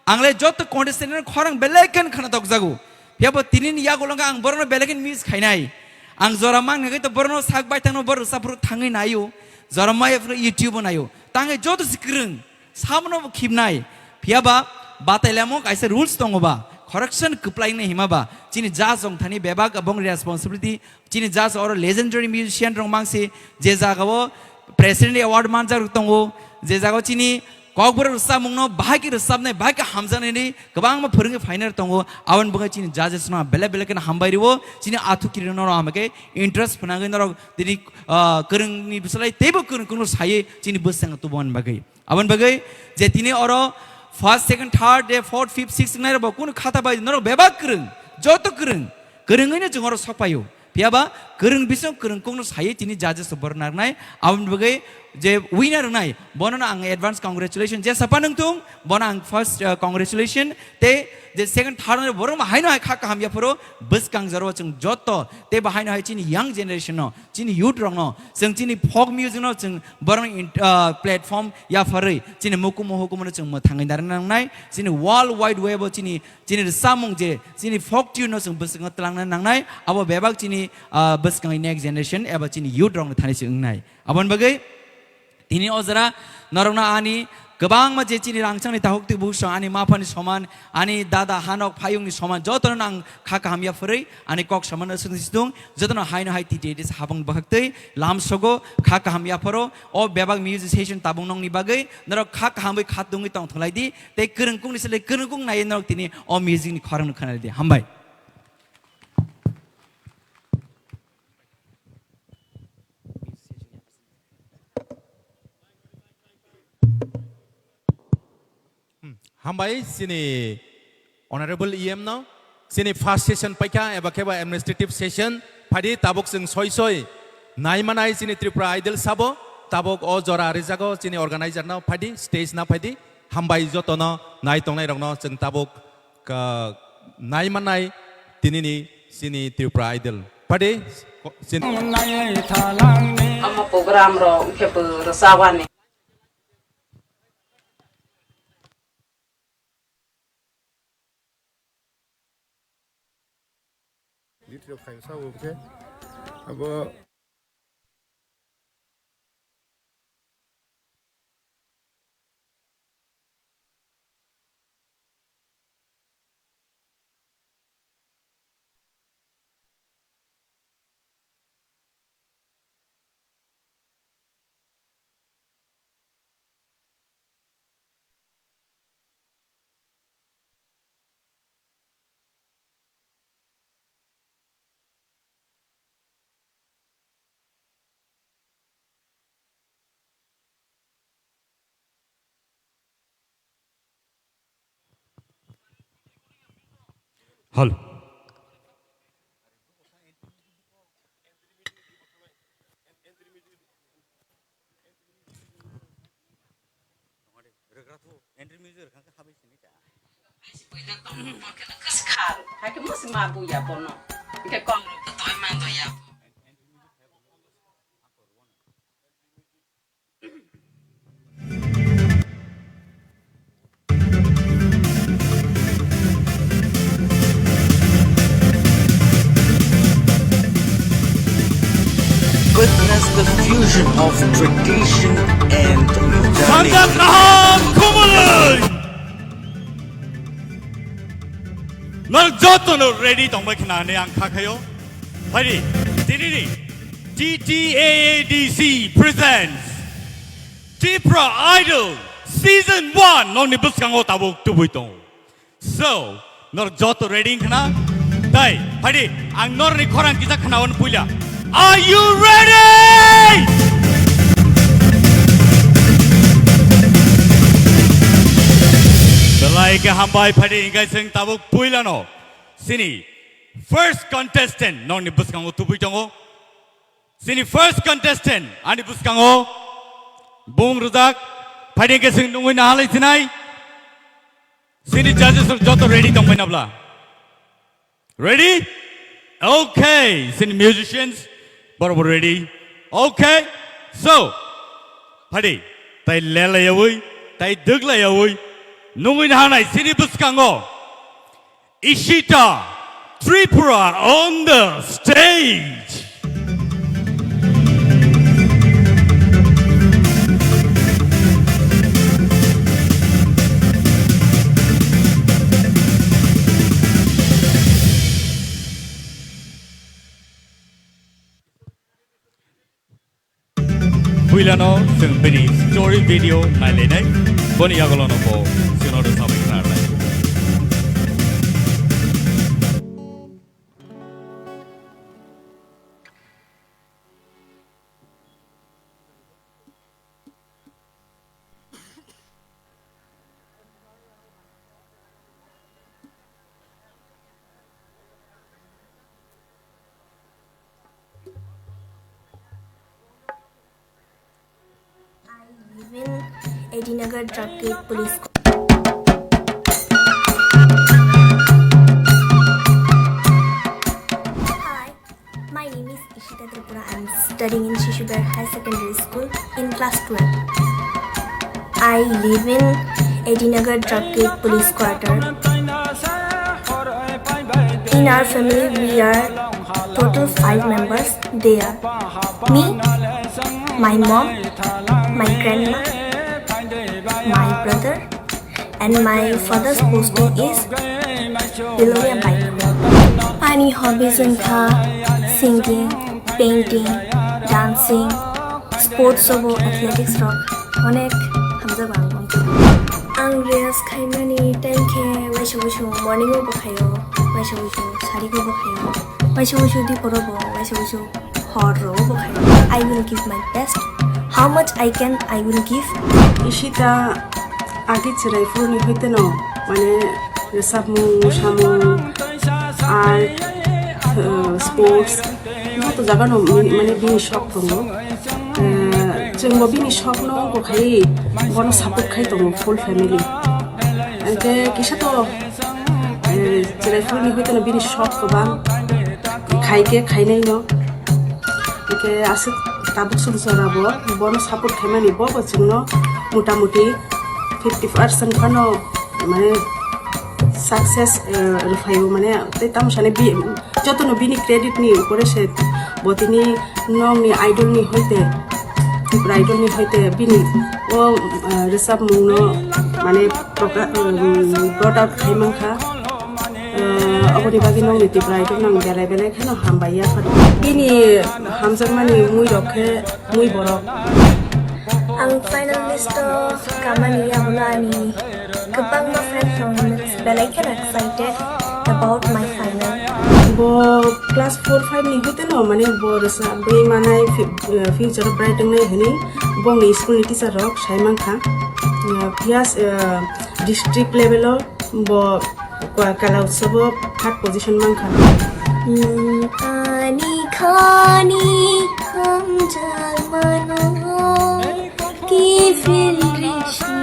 ang le joto contestant no khorang belai khe khna tokjago. Phiya bo tini ni yagulo ang borokno belai khe miss khainai. Ang jora mang nagwi to borokno sak bai thangno borok saphuru thangwi naio. Jora maya phuru YouTube o naio. Tangwi joto si kwrwng, sabono bo khibnai. Phiya ba, batai lemo kaisa rules tongo ba. Correction kwplai nai hima ba. Chini judge rong thani bebak abong responsibility. Chini judge oro legendary musician rong mangsi. Je jaga o President Award manjak rok tongo. Je jaga o chini Kokborok rwchapmungno bahai khe rwchapnai, bahai khe hamjaknaini kwbangma phwrwngwi phainai tongo. Aboni bagwi chini judges no belai belai kheno hambai rwo. Chini athu kiri norok hambai khe interest phnangwi norok tini, ah, kwrwngni bwswlai teibo kwrwng kwrwng saywi chini bwskango tubumani bagwi. Aboni bagwi je tini oro first, second, third, de fourth, fifth, sixth wngnai rok bo kunu khata bai norok bebak kwrwng, joto kwrwng, kwrwngwino chwng oro sok paio. Phiya ba kwrwng bising kwrwng kokno saywi tini judges rok borok narwknai. Aboni bagwi je winner wngnai, bono no ang advance congratulation. Je sapa nung thung, bono ang first, uh, congratulation. Tei je second, third wngnai borok ma haino hai kha kaham yaphuru bwskang jora o chwng joto tei bo haino hai chini young generation no, chini youth rok no, chwng chini folk music no chwng borok no in-, uh, platform yapharwi chini mukumu hukumu no chwng mwthangwi narwkna nangnai. Chini world wide web o chini Chini rwchapmung je, chini folk tune no chwng bwskango twlangna nangnai, abo bebak chini, ah, bwskango next generation eba chini youth rokni thani se wngnai. Aboni bagwi tini o jora norokno ani kwbangma je chini rangchakni tahuk twi buksong ani maphani soman, ani dada hanok phayungni soman jotono ang kha kaham yaphurwi ani kok soman aswk situng jotono haino hai titi habang bwkhaktwi lamsogo kha kaham yaphoro o bebak music session tabung nongni bagwi norok kha kahamwi kha tungwi tongthwlai di. Tei kwrwngkukni sle kwrwngkuk nai norok tini o music ni khorang no khwnai di. Hambai. Hmm, hambai chini Honorable E M no, chini first session paikha eba khe ba administrative session, phaidi tabuk chwng soi soi nai manai chini Tripura Idol sabo, tabuk o jora rijago chini organizer no phaidi stage na phaidi. Hambai jotono nai tongnai rokno chwng tabuk, ah, nai manai tinini chini Tripura Idol. Phaidi ko-, chini Ama program ro khe bo rwchapani. Litro khaimsa bo khe abo. Hal. Hai ke musi ma bu ya bono. Ke kong ro to toy ma do ya. Witness the fusion of tradition and modernity. Sanjak Naham Kumuloi! Norok jotono ready tongbai khna hinwi ang kha khaio. Phaidi, tinini T T A A D C presents Tipra Idol Season one nokni bwskango tabuk tubui tongo. So, norok joto ready wngkha na? Tai, phaidi, ang norokni khorang kisa khnaono puila. Are you ready? Belai khe hambai, phaidi, hingkhe chwng tabuk puilano. Chini first contestant nokni bwskango tubui tongo. Chini first contestant ani bwskango bung rwjak, phaidi hingkhe chwng nungwi nahalai sinai. Chini judges rok joto ready tongbai nabla? Ready? Okay. Chini musicians borok bo ready. Okay. So, phaidi, tai lelayawi, tai dwglayawi nungwi nahanai chini bwskango Ishita Tripura on the stage. Puilano chwng bini story video nailainai, boni yagulono bo chwngno rwchapwi khnarnai. I live in A D Nagar Traffic Police. Hi, my name is Ishita Tripura. I'm studying in Shishuber High Secondary School in class twelve. I live in A D Nagar Traffic Police Quarter. In our family, we are total five members. They are me, my mom, my grandma, my brother, and my father's posting is Bilonia Baikura. Ani hobbies wngkha singing, painting, dancing, sports obo athletics rok onek hamjago ang. Ang riyaz khaimani time khe waisa waisa morning o bo khaio, waisa waisa sari o bo khaio, waisa waisa dipor o bo, waisa waisa hor o bo khaio. I will give my best. How much I can, I will give. Ishita agi chwraifuruni hoiteno, mane, rwchapmung, mosamung, art, uh, sports, joto jagano mane bini shok tongo. Eh, chwngbo bini shokno wngkha khai bono support khai tongo full family. Hwnkhe kisa to, eh, chwraifuruni hoiteno bini shok kwbang, khai khe khainaino. Hwnkhe aswk tabuk song chora bo bono support khaimani, bo bo chwngno mota moti fifty percent phano mane success, eh, rwphaio mane tei tamo sani bi-, jotono bini credit ni upore se bo tini nokni idol ni hoite, Tripura Idol ni hoite bini o, eh, rwchapmung no mane proka-, um, brought out khai mankha. Eh, aboni bagwi nokni Tripura Idol no ang belai belai kheno hambai ya phano. Bini hamjakmani mui rok khe mui borok. Ang final list o kamani yagulo ani kwbangma friend rok belai kheno excited about my final. Bo class four five ni hoite no mane bo rwchapwi manai fi-, eh, future bright wngnai hwnwi bongni school ni teacher rok sai mankha. Eh, phiya, eh, district level o bo Kala utsobo third position mankha. Nwng ani khani hamjak mano, kiphil risi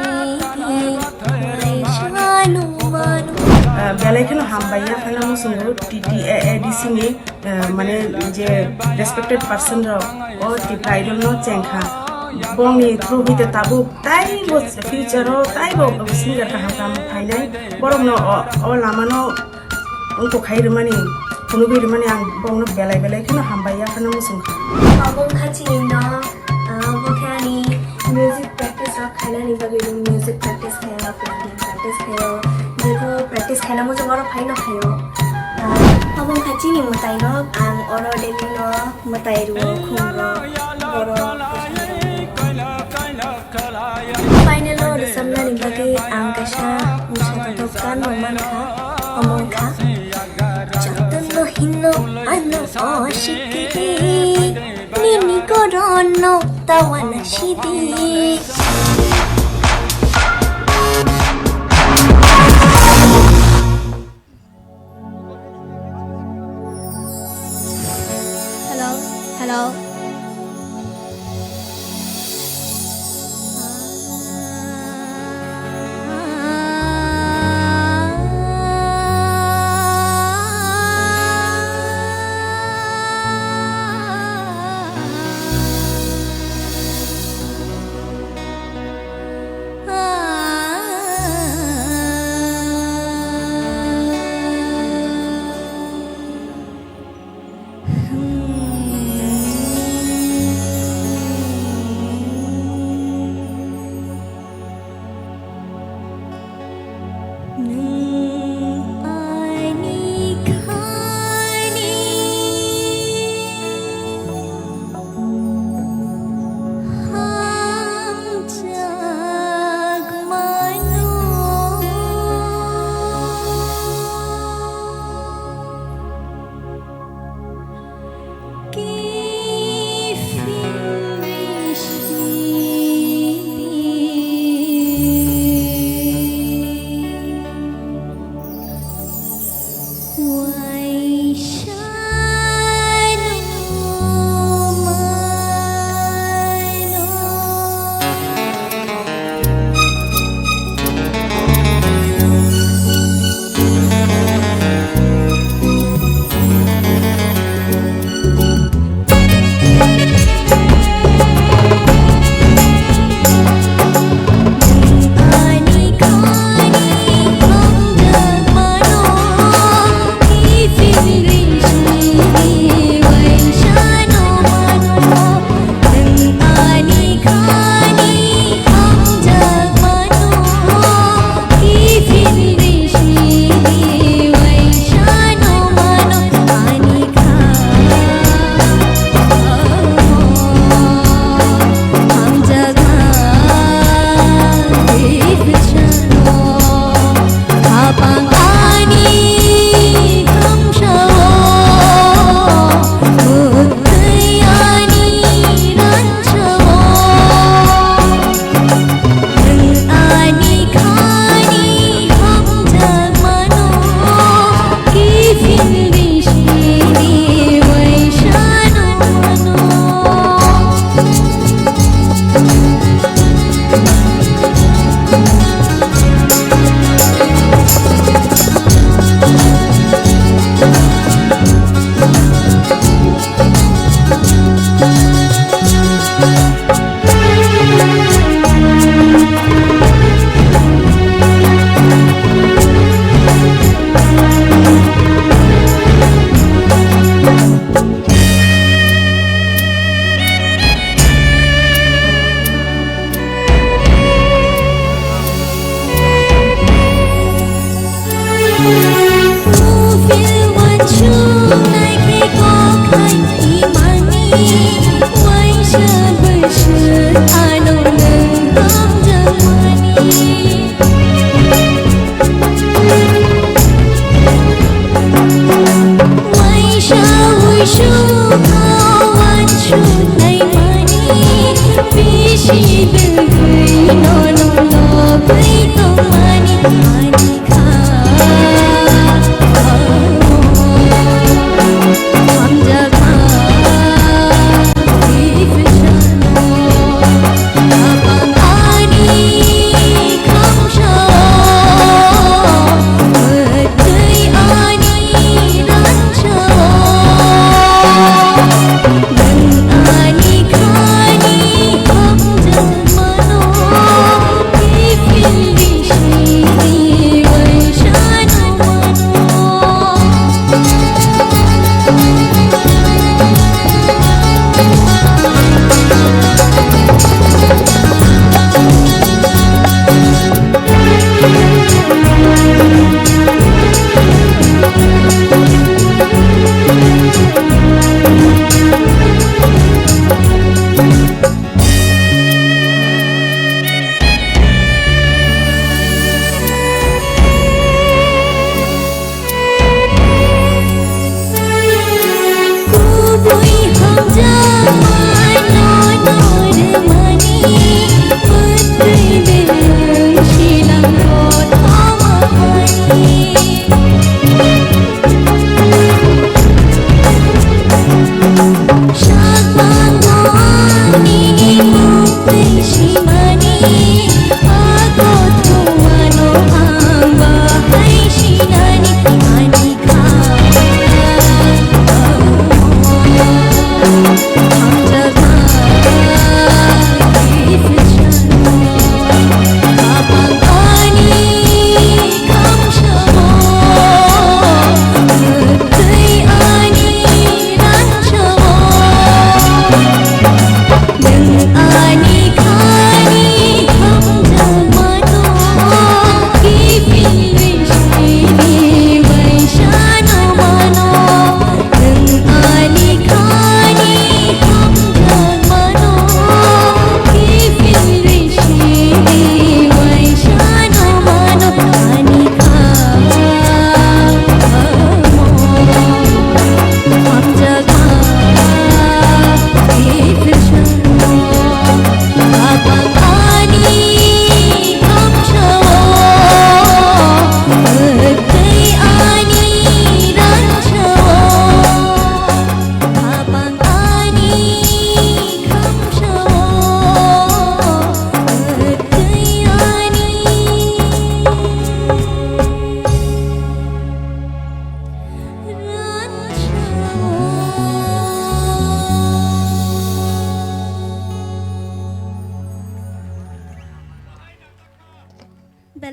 hai sanu mano. Ah, belai kheno hambai ya, kheno musungo T T A A D C ni, ah, mane je respected person rok o Tipra Idol no chengkha. Bongni through hite tabuk taibo future o taibo singer kaham kaham phainai. Borokno o, o lamano wngkok khai rwmani, phunugwi rwmani ang bongno belai belai kheno hambai ya kheno muchungkha. Obo wngkha chini no, ah, bo khe ani music practice rok khainani bagwi music practice khaio, piano practice khaio, jebo practice khaina muchung oro phaino khaio. Ah, obo wngkha chini mwtai rok, ang oro daily no mwtai rwo, khum rwo, borok. Final o rwchapnani bagwi ang kaisa bwsa kotor gan rok mankha, omo wngkha. Jotono hino ano o sidi, nini goron no tawana sidi. Hello, hello.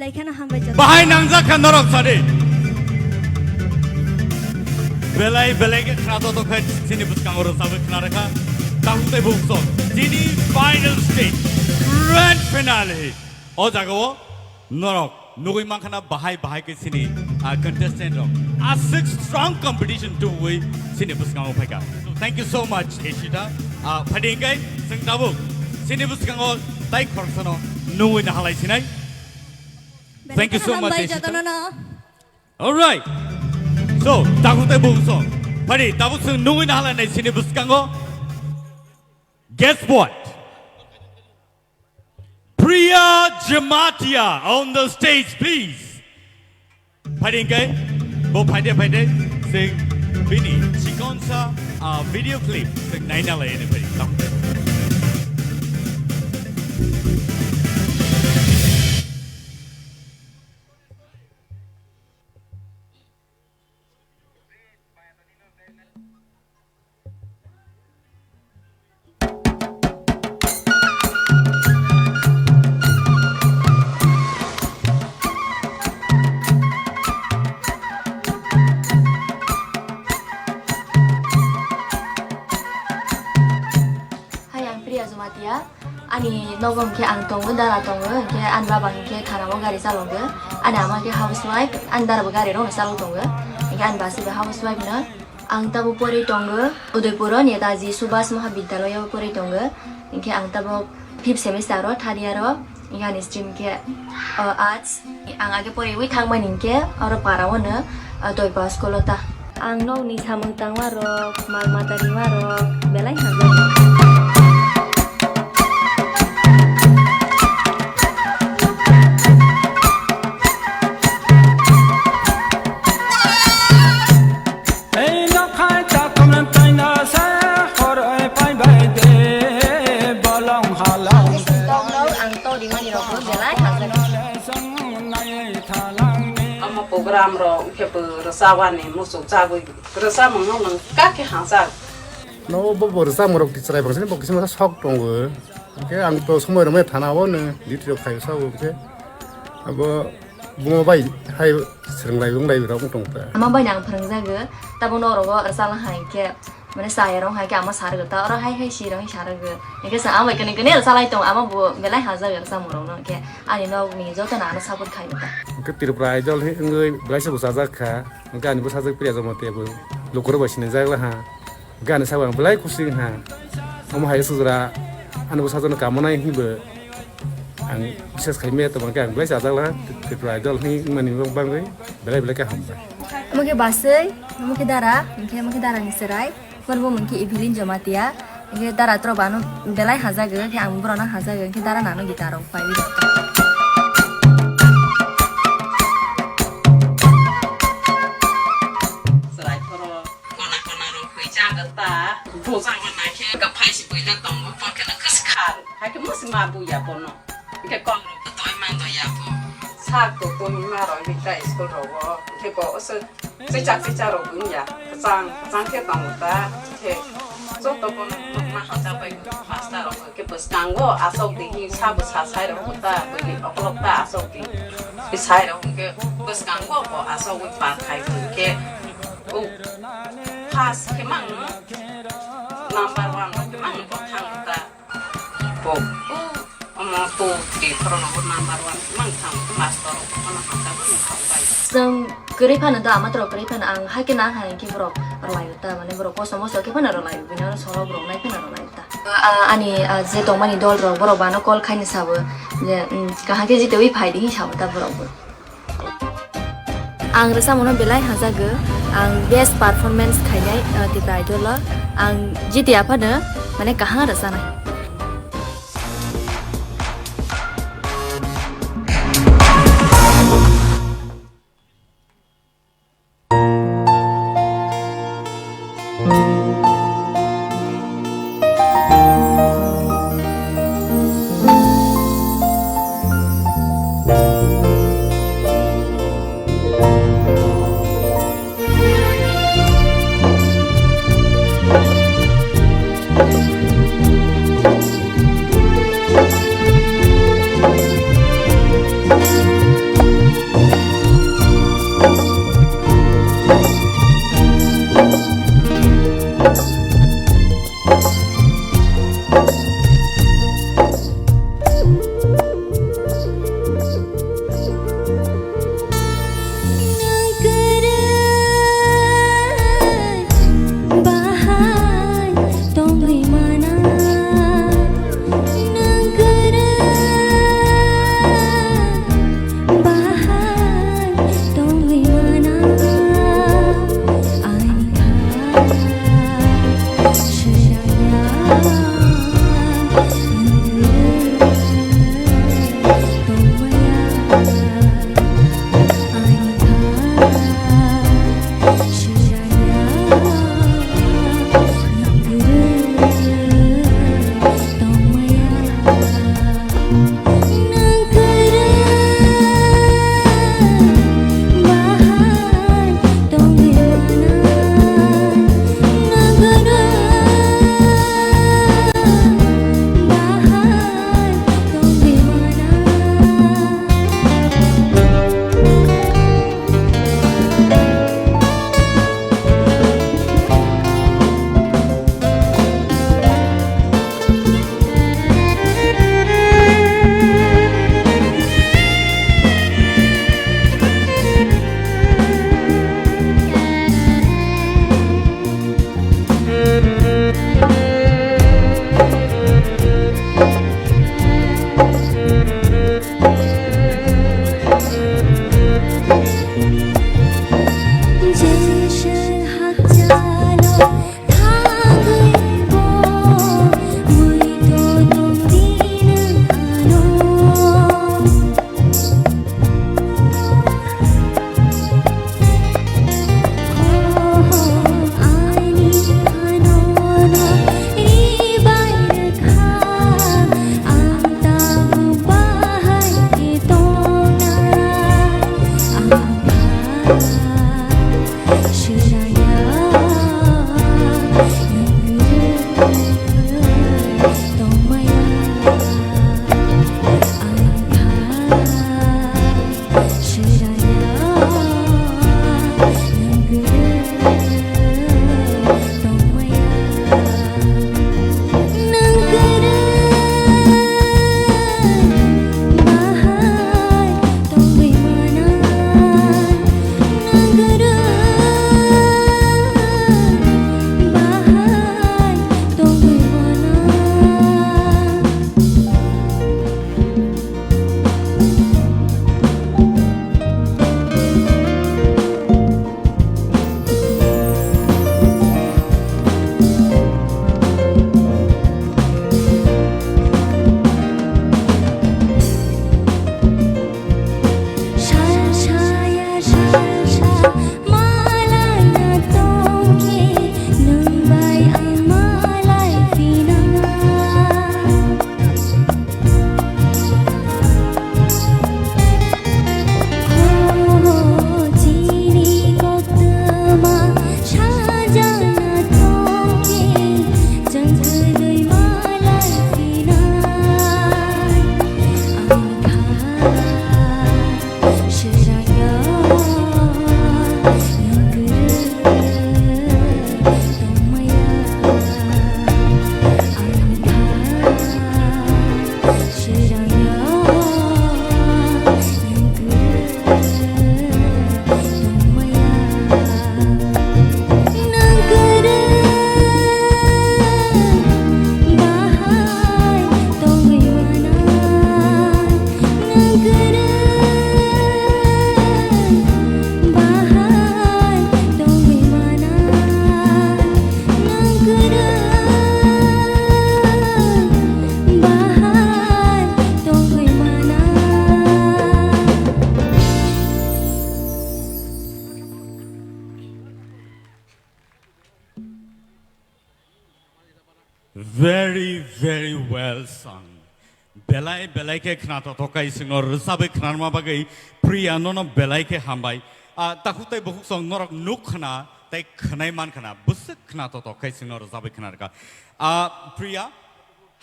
Ekheno hambai jotto. Bahai nangjak kha norok sadi. Belai belai khe khna to to khe chini bwskango rwchabwi khna rwkha. Tabuk tei buk song. Chini final stage, grand finale. O jagao norok nugwi mankha na bahai bahai khe chini, ah, contestant rok. Aswk strong competition tubui chini bwskango phaikha. So thank you so much, Ishita. Ah, phadi hingkai chwng tabuk chini bwskango tai khoroksano nugwi nahalai sinai. Thank you so much, Ishita. All right. So, tabuk tei buk song. Phadi, tabuk chwng nugwi nahalai nai chini bwskango. Guess what? Priya Jamatia on the stage, please. Phadi hingkai, bo phaide phaide, chwng bini chikonsa, ah, video clip chwng naina lai ani phadi. Hai, ang Priya Jamatia. Ani nogo hwnkhe ang tongo, dara tongo, hwnkhe ani baba hwnkhe thana o gari chalogo. Ani ama khe housewife, ani dara bo gari rokno chalok tongo. Hwnkhe ani basi bo housewife no. Ang tabuk porwi tongo Udaipur o Netaji Subhas Mahabidyalaya o porwi tongo. Hwnkhe ang tabuk fifth semester o, third year o. Hwnkhe ani stream khe, o, arts. Ang age poriwi thangmani hinkhe oro para o no, o, Doipa school o ta. Ang nokni samung tangma rok, mal mata rima rok belai hamjak. Ei nokhai chakhwlwng twi no se khoroi phai bai de bolong halong. Ang to rimani rok belai hamjak. Omo program rok khe bo rwchawani muchuk chagwi rwchapmung no nwng kha khe hamjak. No bo bo rwchapmung rok chwrai bangsa ni bo kisa sok tongo. Hwnkhe ang to somoi rwmai thana o no duty rok khai sao hwnkhe abo bumo bai hai swrwng lai wng lai rok wng tong ta. Ama bai no ang phwrwngjago, tabuk norok o rwchapna hai khe. Mane chaya rok hai khe ama sarwgo ta, oro hai hai si rok sa rwgo. Hwnkhe chwng ama bai kwnwi kwnwi rwchalai tongo, ama bo belai hamjak rwchapmung rok no, hwnkhe ani nok ni joto no ano support khai ta. Hwnkhe Tripura Idol hwnwi belai se bwsajak kha, hwnkhe ani bwsajak Priya Jamatia bo lukurok bai sinijak la ha. Hwnkhe ani sabo ang belai kusi wng ha. Omo hai se jora ani bwsajak no kamonai hwnwi bo. Ang bises khai maya tongma khe ang belai chajak laha, Tripura Idol hwnwi wngmani bagwi belai belai khe hambai. Omo khe baswi, omo khe dara, hwnkhe omo khe dara ni chwrai, omo ni bumung khe Evelyn Jamatia, hwnkhe dara tro bano belai hajago, hwnkhe ang borok no hajago, hwnkhe dara nano guitar rok pai. Chwrai phoro kona kona rok hwi jago ta, bo jago na khe kwphai se buila tongo, bo khe no kwskhar, hai khe musi ma buya bono. Hwnkhe kok rok bo doi man doi ya bo. Sak bo twi ma roi hwnkhe school rogo. Hwnkhe bo se chicha chicha rok wngya. Kwchang kwchang khe tongo ta. Hwnkhe joto bono ma hamjak bai master rok hwnkhe bwskango asok di hwnwi sabo sa sai rok ta. Bwini okolog ta asok di. Sai rok hwnkhe bwskango bo asogwi par khai hwnkhe o first khe mangno number one rok khe mangno bo thango ta. Bo, omo to twi khoroknwi bo number one mang thang, master rok bono hamjagwi nukha bai. Chwng kwrwi phano do, ama toro kwrwi phano ang hai khe nang hai khe borok rwlaio ta, mane borok kosom moso khe phano rwlaio, bini oro solo borok nai phano rwlaio ta. Ah, ani, ah, je tongmani dol rok borok bano call khaini sabo je, um, kaham khe jitewi phai di hinwi sabo ta borok bo. Ang rwchapmungno belai hamjago, ang best performance khainai, uh, Tipra Idol o. Ang jiti aphano mane kaham rwchanai. Very, very well sung. Belai, belai khe khna totok kai swngo rwchabwi khnarma bagwi Priya nono belai khe hambai. Ah, takhuk tai bukhuk song norok nuk khna tai khwnai man khna bwswk khna totok kai swngo rwchabwi khnarkha. Ah, Priya,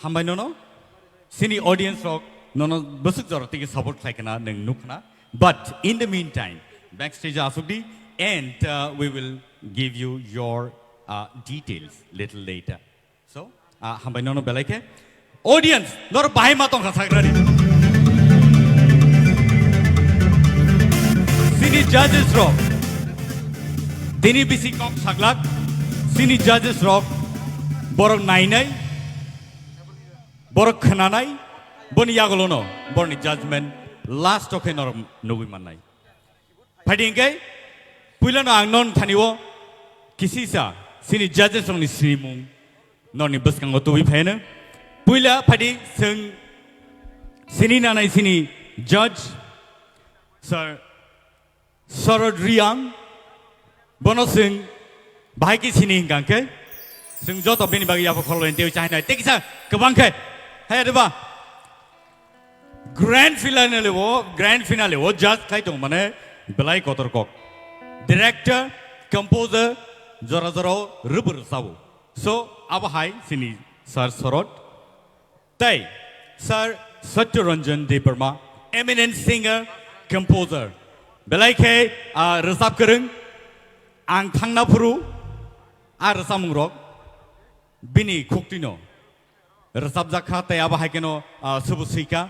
hambai nono. Sini audience rok nono bwswk jora tiki support khlai khna nwng nuk khna. But in the meantime, backstage asukdi and, uh, we will give you your, uh, details little later. So, ah, hambai nono belai khe. Audience, nor bahai ma tongkha sagrani. Sini judges rok. Tini bisi kok saglak. Sini judges rok. Borok nainai. Borok khnanai. Boni yagolono. Borni judgment. Last okhe nor nugui mannai. Phaidi hingke, puilano ang non thani o kisisa sini judges rokni sinimung noni bwskango tubui phaino. Puila phaidi swng sini nanai sini judge, Sir Sorod Riang, bono swng bahai ki sini hingka hingke, swng joto bini bagwi yapha khorlo hinte chahinai, tekisa kwbang khe, haya deba. Grand finale o, grand finale o judge khai tong mane belai kotor kok. Director, composer, jora jora o rwbwrw sabo. So, abo hai sini Sir Sorot. Tai, Sir Satya Ranjan Debbarma, eminent singer, composer. Belai khe, ah, rwchap kwrwng, ang thangna phuru, a rwchapmung rok, bini khuktino. Rwchapjak kha, tei abo hai kheno, ah, subu swi kha.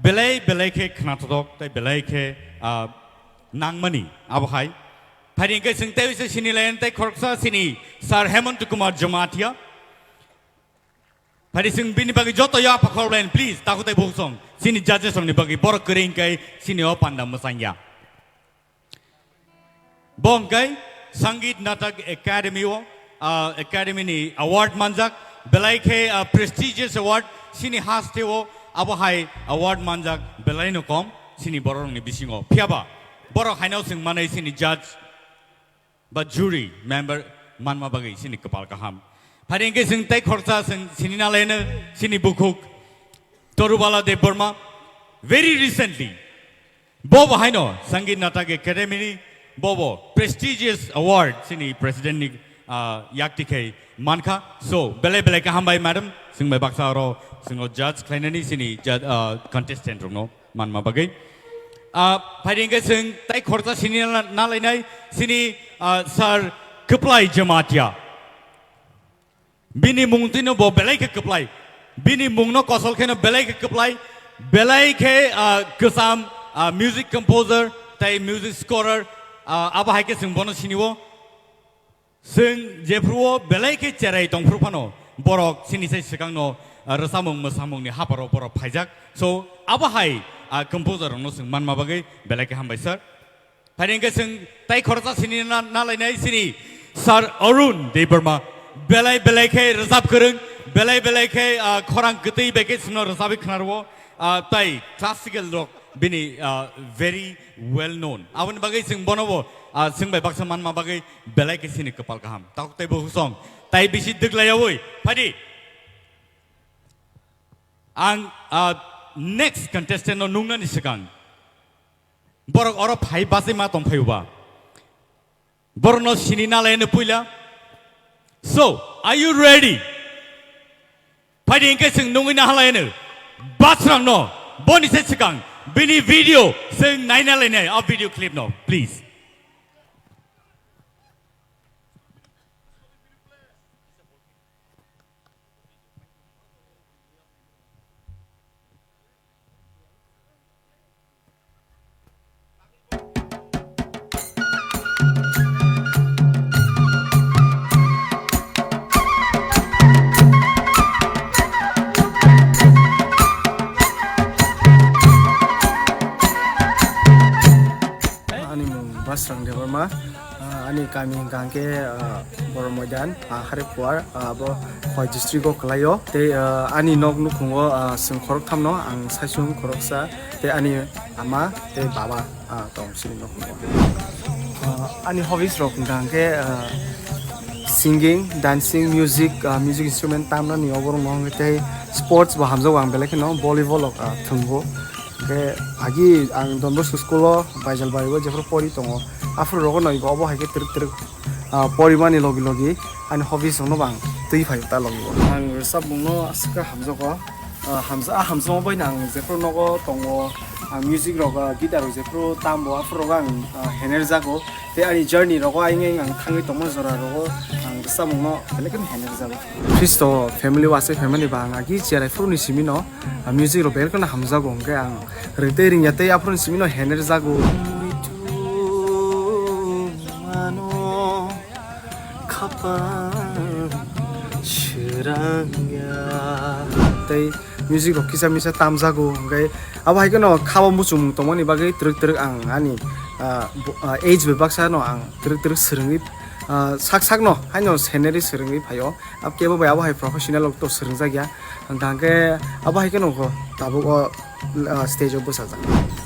Belai, belai khe khnathok, tei belai khe, ah, nangmani abo hai. Phaidi hingke chwng tei se sini layan tei khoroksa sini Sir Hemant Kumar Jamatia. Phaidi chwng bini bagwi joto ya pakhor layan, please, takhuk tei bukhuk song. Sini judges rokni bagwi borok kwrwi hingke sini o panda mwchangya. Bo hwnkhe Sangeet Natak Academy o, ah, Academy ni award manjak, belai khe, ah, prestigious award, sini haste o abo hai award manjak belai no kom, sini borok ni bisingo. Phiyaba borok haino swng manai sini judge ba jury member manma bagwi sini kwpal kaham. Phari hwnkhe swng tei khoroksa swng sini nalaino sini bukhuk Torubala Debbarma. Very recently, Bobo haino Sangeet Natak Academy ni bobo prestigious award sini president ni, ah, yakti khai mankha. So, belai belai khe hambai madam, swng bai baksa oro swng o judge khlainani sini judge, ah, contestant rokno manma bagwi. Ah, phaidi hwnkhe swng tai khoroksa sini na-, nalainai sini, ah, Sir Kwplai Jamatia. Bini mung tino bo belai khe kwplai. Bini mungno kosol kheno belai khe kwplai. Belai khe, ah, kwcham, ah, music composer tei music scorer, ah, abo hai khe chwng bono sinio. Chwng jephruo belai khe cherai tongphru phano borok chini sai swkangno, ah, rwchapmung mwsamungni haparo borok phaijak. So, abo hai, ah, composer rokno chwng manma bagwi belai khe hambai sir. Phaidi hwnkhe chwng tai khoroksa sini na-, nalainai sini Sir Arun Debbarma. Belai belai khe rwchap kwrwng, belai belai khe, ah, khorang kwtwi bai khe chwngno rwchapwi khnarwo, ah, tai classical rok bini, ah, very well known. Aboni bagwi chwng bono bo, ah, chwng bai baksa manma bagwi belai khe sini kwpal kaham. Takhuk tei bukhuk song tai bisi dwglaiyaui phaidi. Ang, ah, next contestant no nungnani swkang. Borok oro phai bachai ma tong phai uba. Borok no sini nalai no puila. So, are you ready? Phaidi hwnkhe chwng nungwi na halai no. Basrang no, boni se swkang, bini video chwng naina lainai, a video clip no, please. Ani mung Basrang Debbarma. Ah, ani kami hwnkha hwnkhe, ah, Boro Moidan, ah, Harikuar, ah, abo Khowai district o kwlaio. Tei, ah, ani nok nukhungo, ah, chwng khoroktham no, ang saichung khoroksa, tei ani ama tei baba, ah, tong chini nukhungo. Ah, ani hobbies rok hwnkha hwnkhe, ah, Singing, dancing, music, ah, music instrument tamnani oborok no hwnkhe tei sports bo hamjago ang belai kheno volleyball rok, ah, thwngbo. Hwnkhe agi ang Don Bosco school o Baijalbari o jephru pori tongo, aphuru rogo no ibo obo hai khe twrwk twrwk, ah, porimani logi logi ani hobbies rok no bo ang twi phai ta logi o. Ang rwchapmung no aswk khe hamjago. Ah, hamsa-, ah, hamsamo bai ang jephru nogo tongo, ah, music rok, ah, guitar rok jephru tambo, aphuru rogo ang, ah, hener jago. Tei ani journey rogo ayeng ayeng ang thangwi tongma jora rogo ang rwchapmung no belai kheno hener jago. Khristo family o aswk family ba ang agi cherai phuru ni simi no, ah, music rok belai kheno hamjago hwnkhe ang rwtwi ringya tei aphuru ni simi no hener jago. Khapang srangya. Tei music rok kisa misa tamjago, hwnkhe abo hai kheno khabo muchungmung tongmani bagwi twrwk twrwk ang ani, ah, bo-, ah, age bai baksa no ang twrwk twrwk swrwngwi, ah, sak sak no haino scenery swrwngwi phaio. Ab kebo bai abo hai professional rok to swrwngjakya. Hwnkhe abo hai kheno kho tabuk o, ah, stage o bwsajak.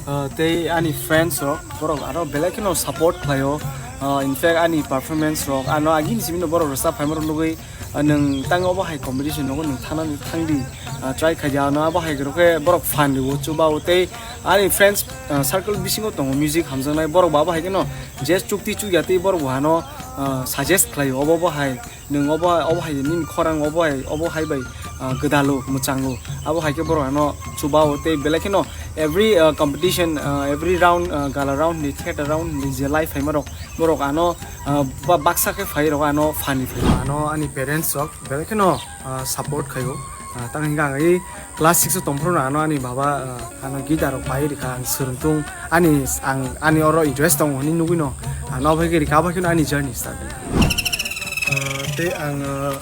Ah, tei ani friends rok, borok aro belai kheno support khlaio. Ah, in fact, ani performance rok, ano agini simi no borok rwchap phaima rok nugwi, ah, nwng tang obo hai competition nogo nwng thangnani thangdi, ah, try khaidi, ano abo hai rok khe borok fan rwo, chuba o tei ani friends, ah, circle bisingo tongo music hamjaknai, borok bo abo hai kheno je chukti chukya tei borok bo hano, ah, suggest khlaio, obo bo hai nwng obo, obo hai nini khorang obo hai, obo hai bai, ah, gwdalo, mwchango. Abo hai khe borok ano chuba o tei belai kheno every, ah, competition, ah, every round, ah, gala round ni, theater round ni je live phaima rok, borok ano, ah, ba-, baksa khe phai rok ano fan ni phai. Ano ani parents rok belai kheno, ah, support khaio. Ah, tamni hwnkhe ang i class six o tongphuru no ano ani baba, ah, ano guitar rok pai rikha, ang swrwng tung, ani, ang, ani oro interest tongo hinwi nugwi no, ano abo hai khe rikha, abo hai kheno ani journey start wngkha. Ah, tei ang, ah,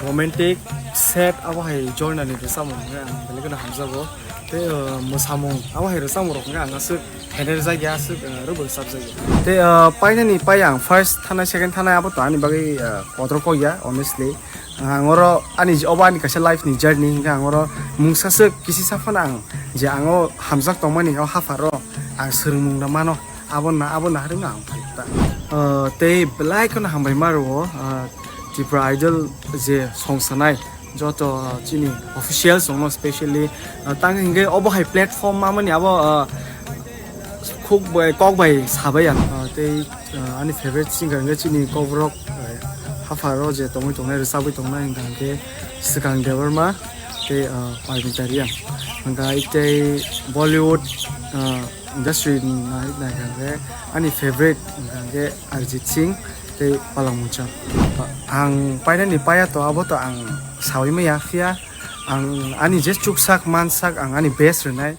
romantic, sad abo hai genre ni rwchapmung hwnkhe ang belai kheno hamjago. Tei, ah, mwsamung abo hai rwchapmung rok hwnkhe ang aswk hener jakya, aswk, ah, rwbwk chapjakya. Tei, ah, painani pai ang first thanai, second thanai abo to ani bagwi, ah, kotor kok ya, honestly. Ang oro ani j-, obo ani kaisa life ni journey hwnkhe ang oro mungsa swk kisi sa phano ang je ang o hamjak tongmani o hapharo ang swrwngmung rw mano, abo na, abo naharwi no ang phai ta. Ah, tei belai kheno hambai ma rwo, ah, Tripura Idol je song sanai joto, ah, chini officials rokno specially, ah, tang hwnkhe obo hai platform mamani abo, ah, khuk bai, kok bai sabai ang, ah, tei, ah, ani favorite singer hwnkhe chini kokborok, ah, hapharo je tongwi tongnai, rwchabwi tongnai hwnkha hwnkhe Swkang Debbarma tei, ah, Parmita Reang. Hwnkha tei Bollywood, ah, industry ni nai-, naikha hwnkhe ani favorite hwnkha hwnkhe Arijit Singh tei Palak Mongcham. Ang painani paiya to abo to ang saui maya phiya. Ang ani je chuksak mansak ang ani best rwnai.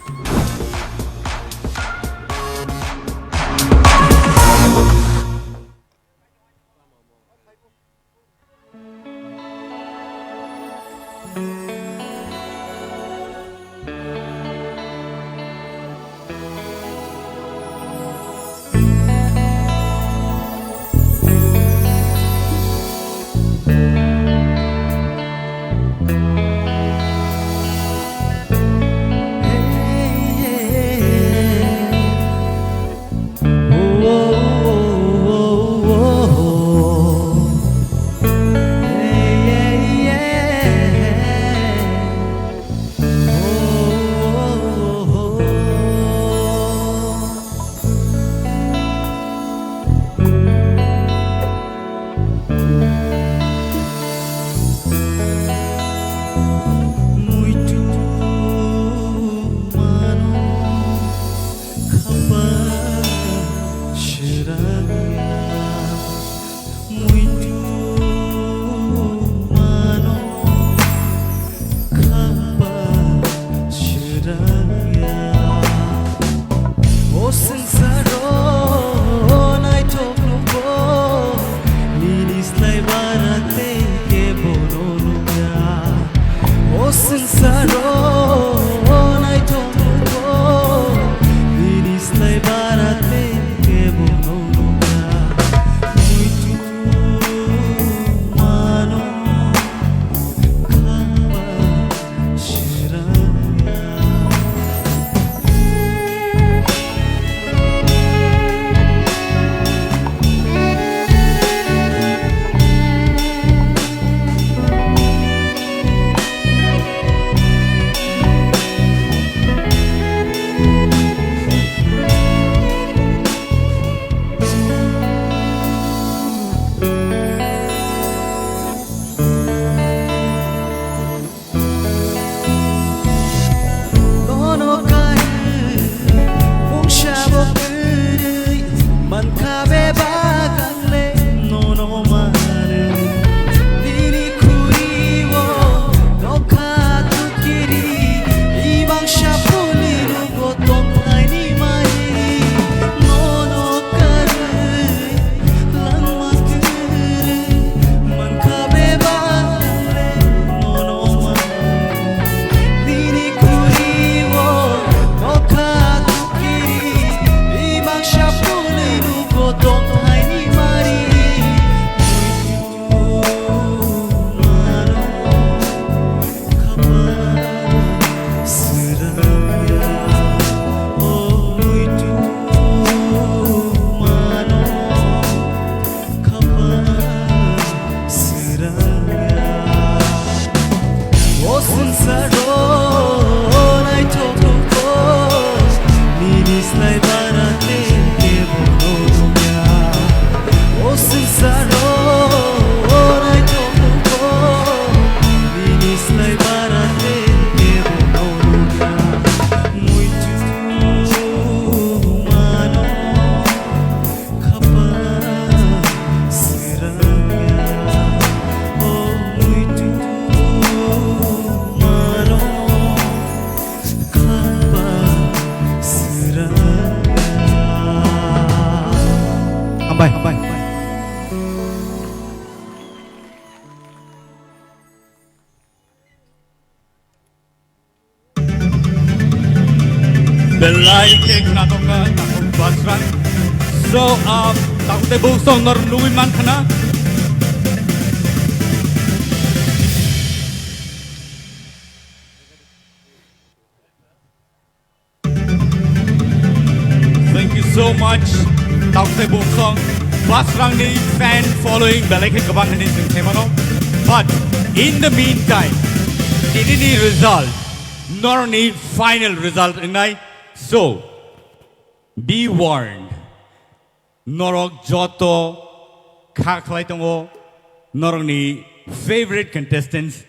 Khna tongkha, takhuk Basrang. So, um, takhuk tei buksong nor nugwi mankha na. Thank you so much. Takhuk tei buksong. Basrang ni fan following belai khe kwbang hinwi chwng khaimano. But in the meantime, tini ni result, nor ni final result wngnai. So, be warned. Norok joto kha khlai tongo, norokni favorite contestants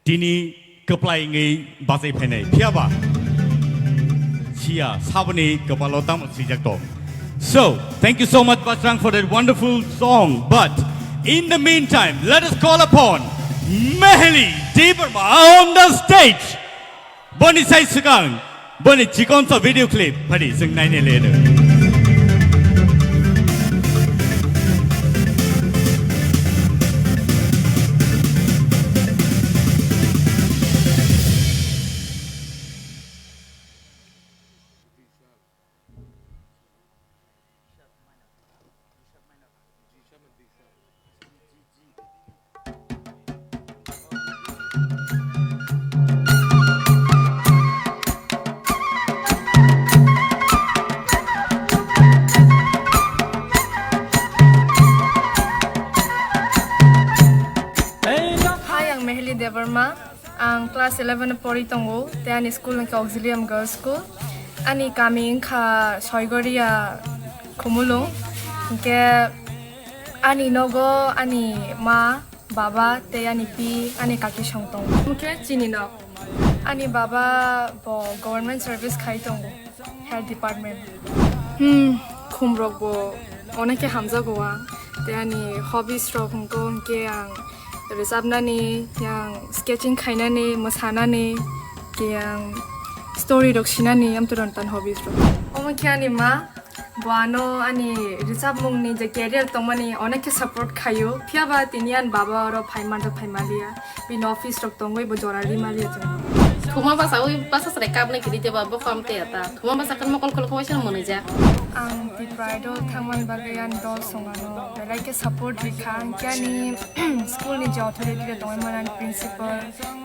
tini kwplai wngwi bachai phainai. Phiyaba siya saboni kwpalo tamo swijak tong. So, thank you so much, Basrang, for that wonderful song. But in the meantime, let us call upon Meheli Debbarma on the stage. Boni sai swkang, boni chikon sa video clip phadi chwng naina le do. Hai, ang Meheli Debbarma. Ang class eleven o pori tongo, tei ani school hwnkhe Auxilium Girls School. Ani kami wngkha Soigoria, Khumulwng. Hwnkhe ani nogo ani ma, baba tei ani pi, ani kaki song tongo. Hwnkhe chini nok. Ani baba bo government service khai tongo. Health department. Hmm, khumrok bo onek khe hamjago ang. Tei ani hobbies rok hwnkhe, hwnkhe ang rwchapnani, yang sketching khainani, mwsanani, khe ang story rok sinani, amtwrwng tan hobbies rok. Omo khe ani ma, bo ano ani rwchapmungni je career tongmani onek khe support khaio, phiyaba tini ani baba oro phai manjak phai maliya. Bini office rok tongwi bo jora ri maliya chwng. Thuma basa wi basa chwrai kapnai kiri jeba bo kam te ata. Thuma basa kan mokol khol khowai sano mwnwi ja. Ang Tipra Idol thangmani bagwi ani dol songano belai khe support rikha. Ang khe ani school ni je authority rok tongwi mani ani principal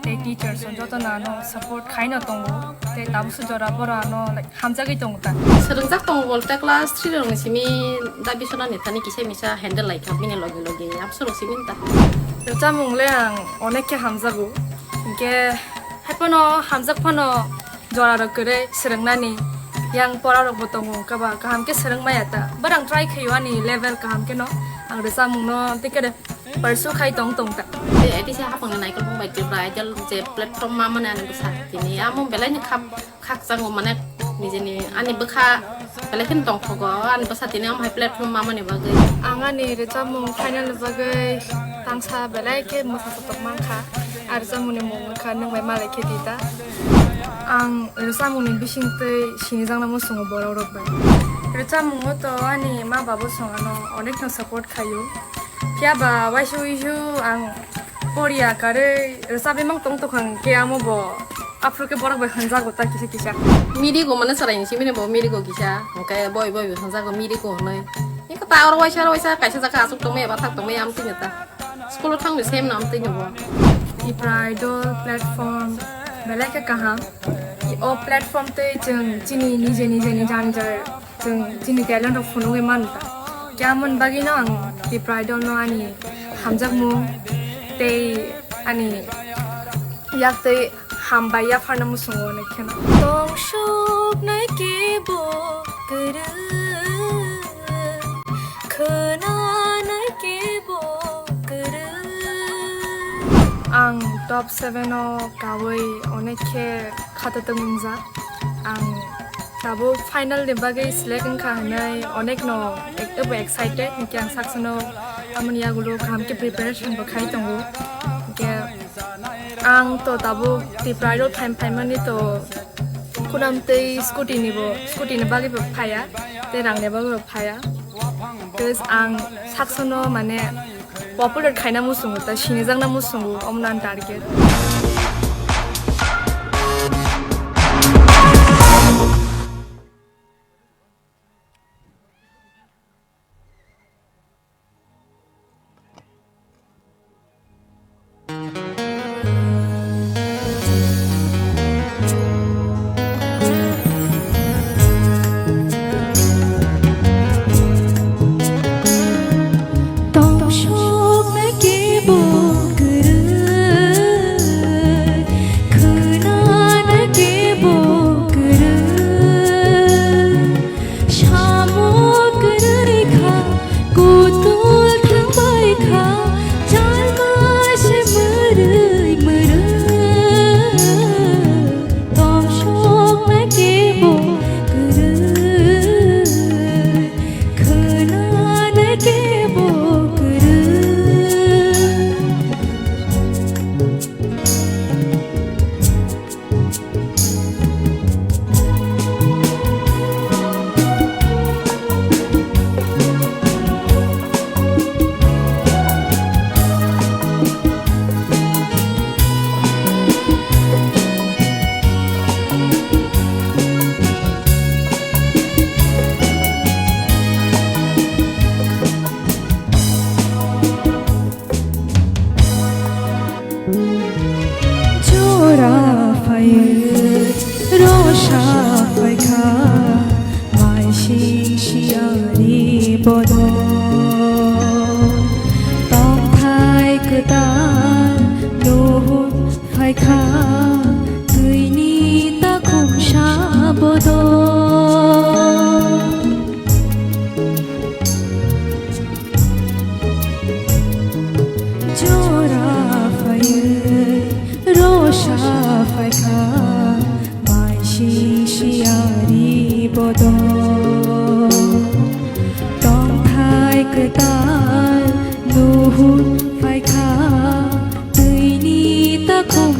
tei teachers rok joto no ano support khaino tongo. Tei tabukso jora borok ano, like, hamjagwi tongo ta. Swrwngjak tongo bolte class three rokni simi da bisona ni thani kisa misa handle lai kha bini loge loge abso rok simi ta. Rwchapmung le ang onek khe hamjago. Hinkhe hai phano hamjak phano jora rok kwrwi swrwngnani yang pora rok bo tongo wngkha ba kaham khe swrwng maya ta. But ang try khaio ani level kaham khe no ang rwchapmung no tei khe pursue khai tong tong ta. Tei A D C hapang ni naikolbung bai Tripura Idol je platform ma mani ani bwsa tini amo belai ni khap khakchangma mane nijini ani bwkha belai kheno tongthogo ani bwsa tini omo hai platform mamani bagwi. Ang ani rwchapmung final ni bagwi tangsa belai khe mwsa sotok mankha. A rwchapmungni mung wngkha Nwng Bai Malai Khe Di Ta. Ang rwchapmungni bisingtwi sinijakna muchungo borok rok bai. Rwchapmungo to ani ma babo song ano onekno support khaio. Phiya ba waisa uisu ang poriya karwi rwchapwi mang tong tokha hwnkhe amo bo aphuru khe borok bai hwnjago ta kisa kisa. Mirigo mane chwraini simi bo mirigo kisa hwnkhe boi boi bo hwnjago mirigo hwnwi. Eko ta oro waisa oro waisa kaisa jaga aswk tongmaya bathak tongmaya amtwino ta. School o thangwi sem no amtwino bo. Tipra Idol platform belai khe kaham. O platform tei chwng chini nije nije ni jani jai Chwng chini talent rok phunugwi mano ta. Khe amoni bagwino ang Tipra Idol no ani hamjakmung tei ani yaktwi hambai yapharna muchungo hwnwi kheno. Tong suknai kebo kwrwng, khwnanai kebo kwrwng. Ang top seven o kawi onek khe khatatwng wngjak. Ang tabuk final ni bagwi select wngkha hwnwi onekno ek-, ebo excited, hinkhe ang saksono amoni yagulo kaham khe preparation bo khai tongo. Hinkhe ang to tabuk Tipra Idol phaim phaimani to khunam tei scooty ni bo, scooty ni bagwi bo phaiya, tei rang ni bagwi bo phaiya. Tei ang saksono mane popular khaina muchungo, ta sinijakna muchungo, omo no ani target.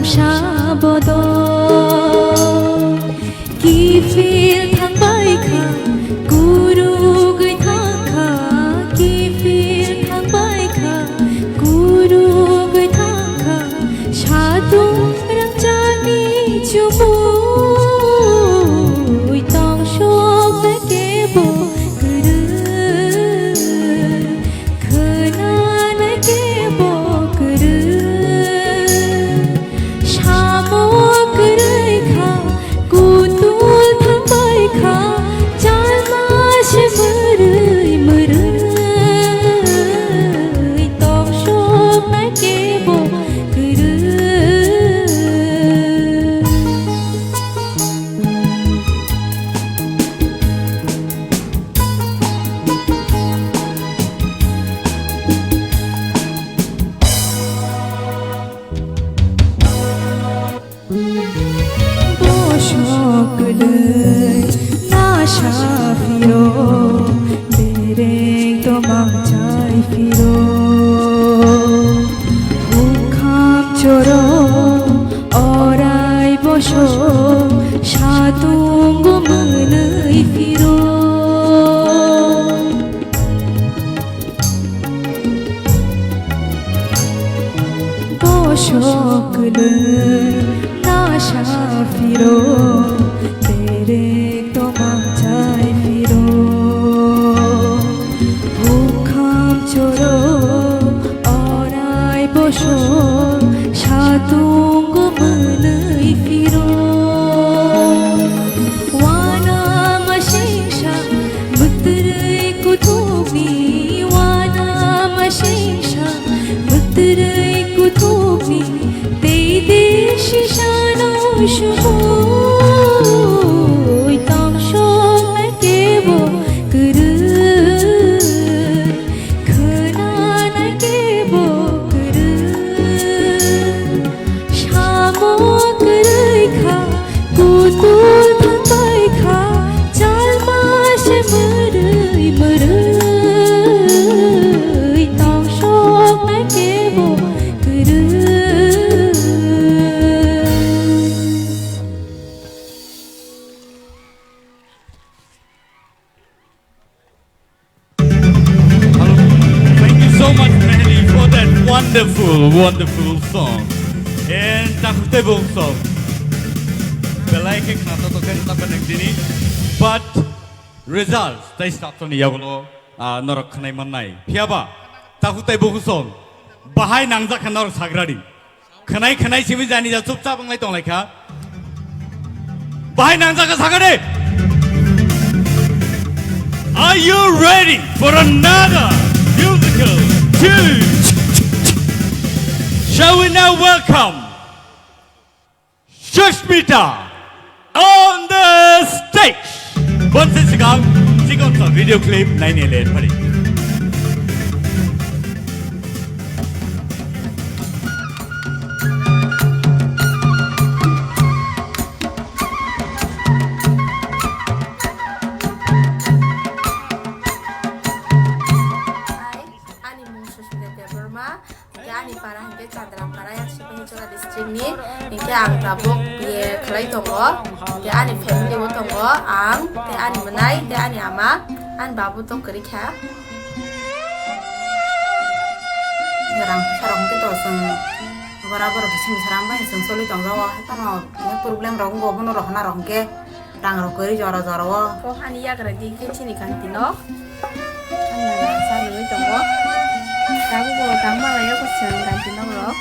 Sabodo kiphil thangbai kha, kurugwi thang kha, kiphil thangbai kha, kurugwi thang kha, satung rangchakni chumui tongsoknai kebo kwrwi. Khwnanai kebo kwrwi, samo kwrwi kha, kutul thangbai kha, chalma se mwrwi mwrwi, tongsoknai kebo kwrwi. Bosok kwlwi nasa phiro, bereng tomang chai phiro. Hukam choro orai bosok, satung mwnwi phiro. Bosok kwlwi nasa phiro, bereng tomang chai phiro. Hukam choro orai bosok, satung mwnwi phiro. Wana masingsa, mwtwrwi kuthukni, wana masingsa, mwtwrwi kuthukni, tei de sisano sumui tongsoknai kebo kwrwi. Khwnanai kebo kwrwi, samo kwrwi kha, kutul thangbai kha, chalma se mwrwi mwrwi, tongsoknai kebo kwrwi. Thank you so much, Mehdi, for that wonderful, wonderful song. And Takhuk Tebong song. Belai khe khna to tokhe ta khe tini. But result, tai start to ni yagulo, ah, norok khnai mannai. Phiyaba, Takhuk Tebong song. Bahai nangjak kha norok sagradi. Khwnai khwnai simi jani ja chupchap wnglai tonglaikha. Bahai nangjak kha sakha de. Are you ready for another musical tune? Shall we now welcome Sushmita on the stage. Bonsi sikang, sikang sa video clip naini le phari. Ani mung Sushmita Debbarma. Hingke ani para hingke Chandra para, yang Sipahichora district ni. Hingke ang tabuk B A khlai tongo. Hingke ani family bo tongo, ang, tei ani mwnai, tei ani ama, ani babu to kwrwi kha. Rang puisa rok hingke to chwng bora borok bising sarang bai chwng choli tong jago, haikhe no problem rok wngkha, bono rohorna rok hingke. Rang rok kwrwi jora jora o. Kok ani yagra di khe chini kanti no. Ani yagra sa nungwi tongo. Tabuk bo tang malai o kwchwng kanti no rok.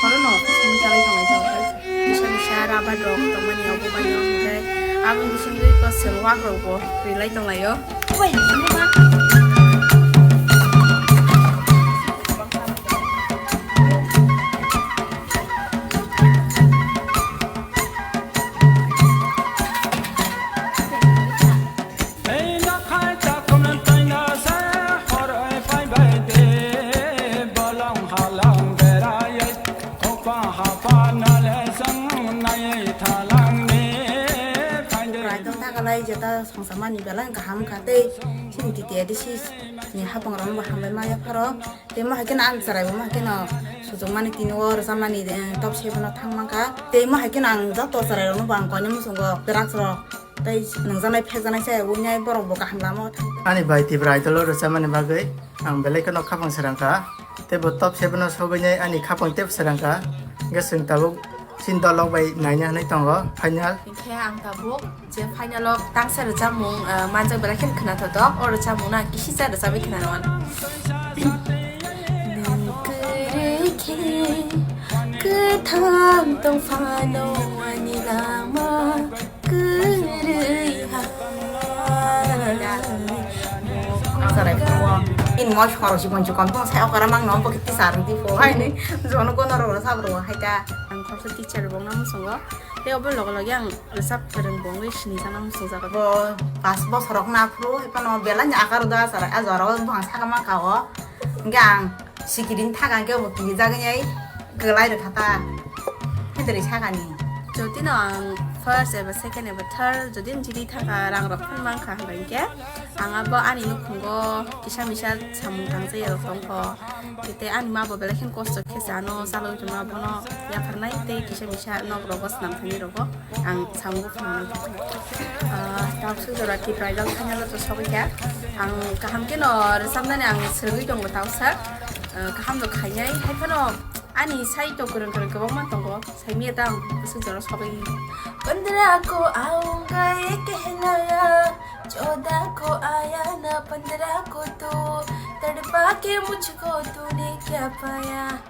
Oro no simi chalai tongo ito. Bisa bisa rabar rok tongmani obo mani o hwnkhe aboni bisingtwi kwchwng wak rok bo rilai tonglai o. Bai, ano ma. Raitong thakalai jeta songsa mani belai kaham kha tei chini T T A D C ni hapang rok bo hambai ma yapharo. Tei ma haikhe no ang chwrai bo ma haikhe no Sujukmani tini o rwchapmani, eh, top seven o thang mankha. Tei mo hai kheno ang joto chwrairokno bo ang koinwi muchungo, drugs rok tei nungjaknai phekjaknai se winai borok bo kaham lama o thang. Ani bai Tipra Idol o rwchapmani bagwi ang belai kheno khapang srang kha. Tei bo top seven o sogwinai ani khapang teibo srang kha. Hwnkhe chwng tabuk chini dolok bai naina hwnwi tongo final. Hinkhe ang tabuk je final o tangsa rwchapmung, ah, manjak belai kheno khwnathok tok. O rwchapmung no ang kisisa rwchapwi khwnanw. Nwng kwrwi khe kwthang tong phano ani lama kwrwi ha. Ang sarai phuo. In mo soro si bonsi kon tong sai okara mang no bo kiti sarung ti pho hai ni. Jono kono ro sa bro hai ta. Ang khoroksa teacher rok no muchungo. Tei obo loge loge ang rwchap kwrwng bo wngwi sini sana muchungjago. Bo pas bosorok na phuru hai phano belai ni akar da sarai a jora o bwsang saka mankha o. Hwnkhe ang sikiri thaka hwnkhe bo kiri jagwi ai kwlai rwkha ta. Hindri sakani. Jodi no ang first eba second eba third jodi jidi thaka rang rok phano mankha hwnkhe ang abo ani nukhungo kisa misa samung tangchai rok tongkho. Tei ani ma bo belai kheno kosto khe se ano chalwi tongma bono yapharnai tei kisa misa nok rogo swnam thani rogo ang samung phunuknai. Ah, tabuk jora Tipra Idol final o to sogwi kha. Ang kaham kheno rwchapnani ang swrwngwi tongo tausa. Ah, kaham no khainai hai phano ani sai to kwrwng kwrwng kwbangma tongo. Saimya ta ang bwswk jora sogwi. Pandra ko aunga ye kehlaya, choda ko aya na pandra ko tu, tadpa ke mujhko tune kya paya.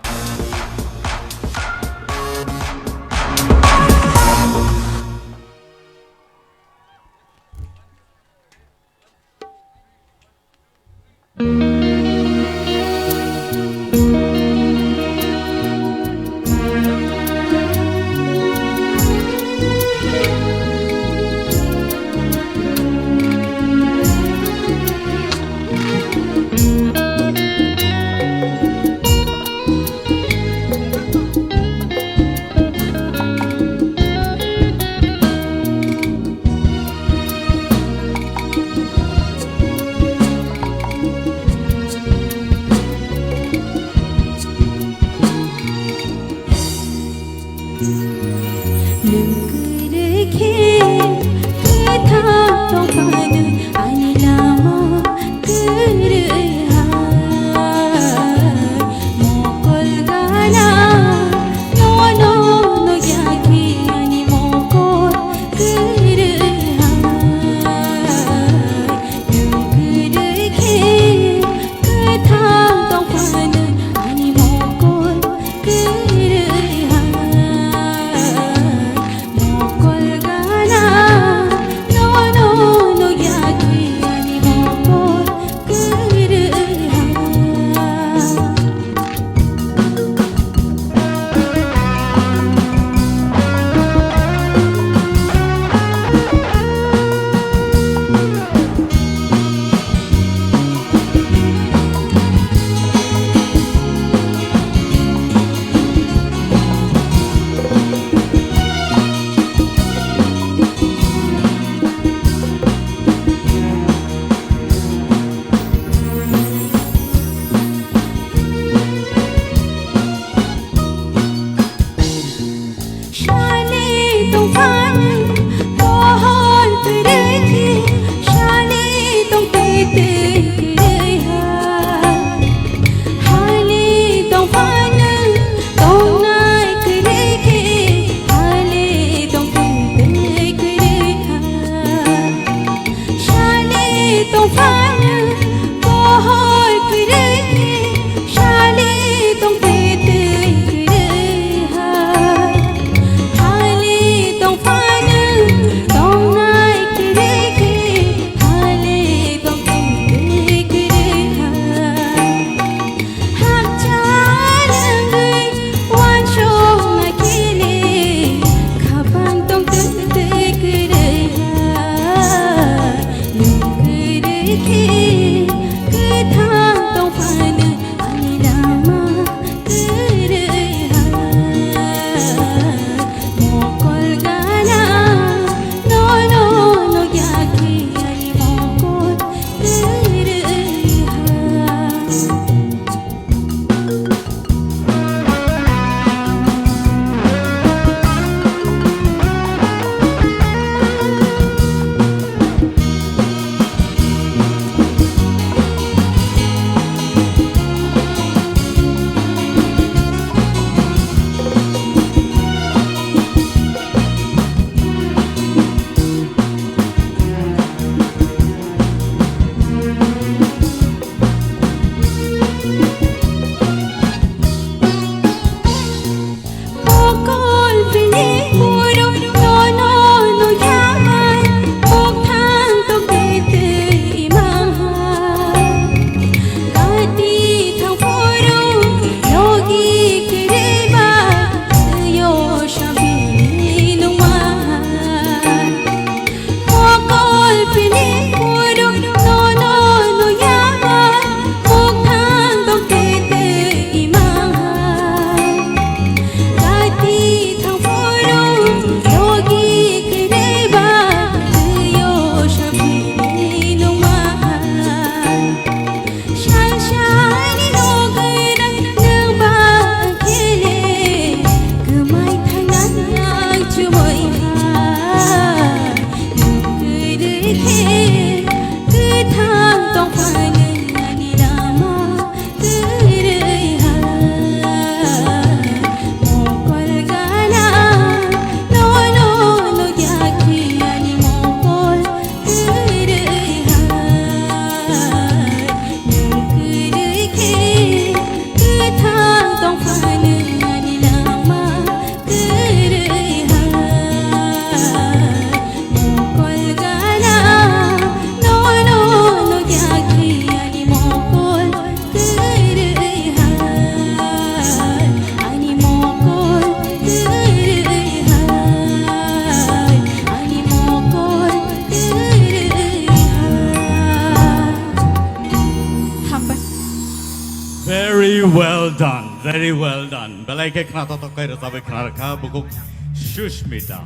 Well done, very well done. Belai khe khna totok kai rwchabwi khna rwkha bukuk Sushmita.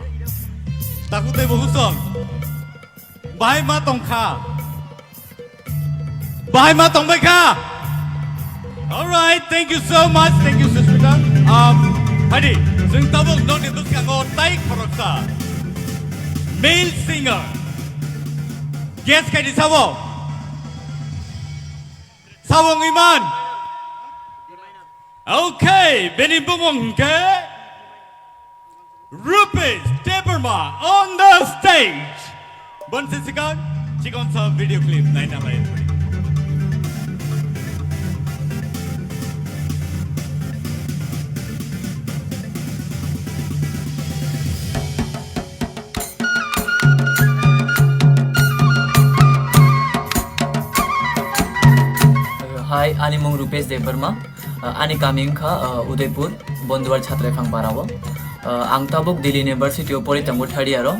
Takhuk tei bukhuk song. Bahai ma tongkha. Bahai ma tongbai kha. All right, thank you so much. Thank you, Sushmita. Um, hadi, jeng tabuk nokni bwskango tai khoroksa male singer. Guess kaini sabo? Sabo wngwi man? Okay, bini bumung hwnkhe Rupesh Debbarma on the stage. Bonsi sikang, chikon sa video clip naina lai. Hi, ani mung Rupesh Debbarma. Uh, ani kami wngkha uh, Udaipur, Bonduwar Chhatrai Phang Para o. Uh, ang tabuk Delhi University o pori tongo third year o.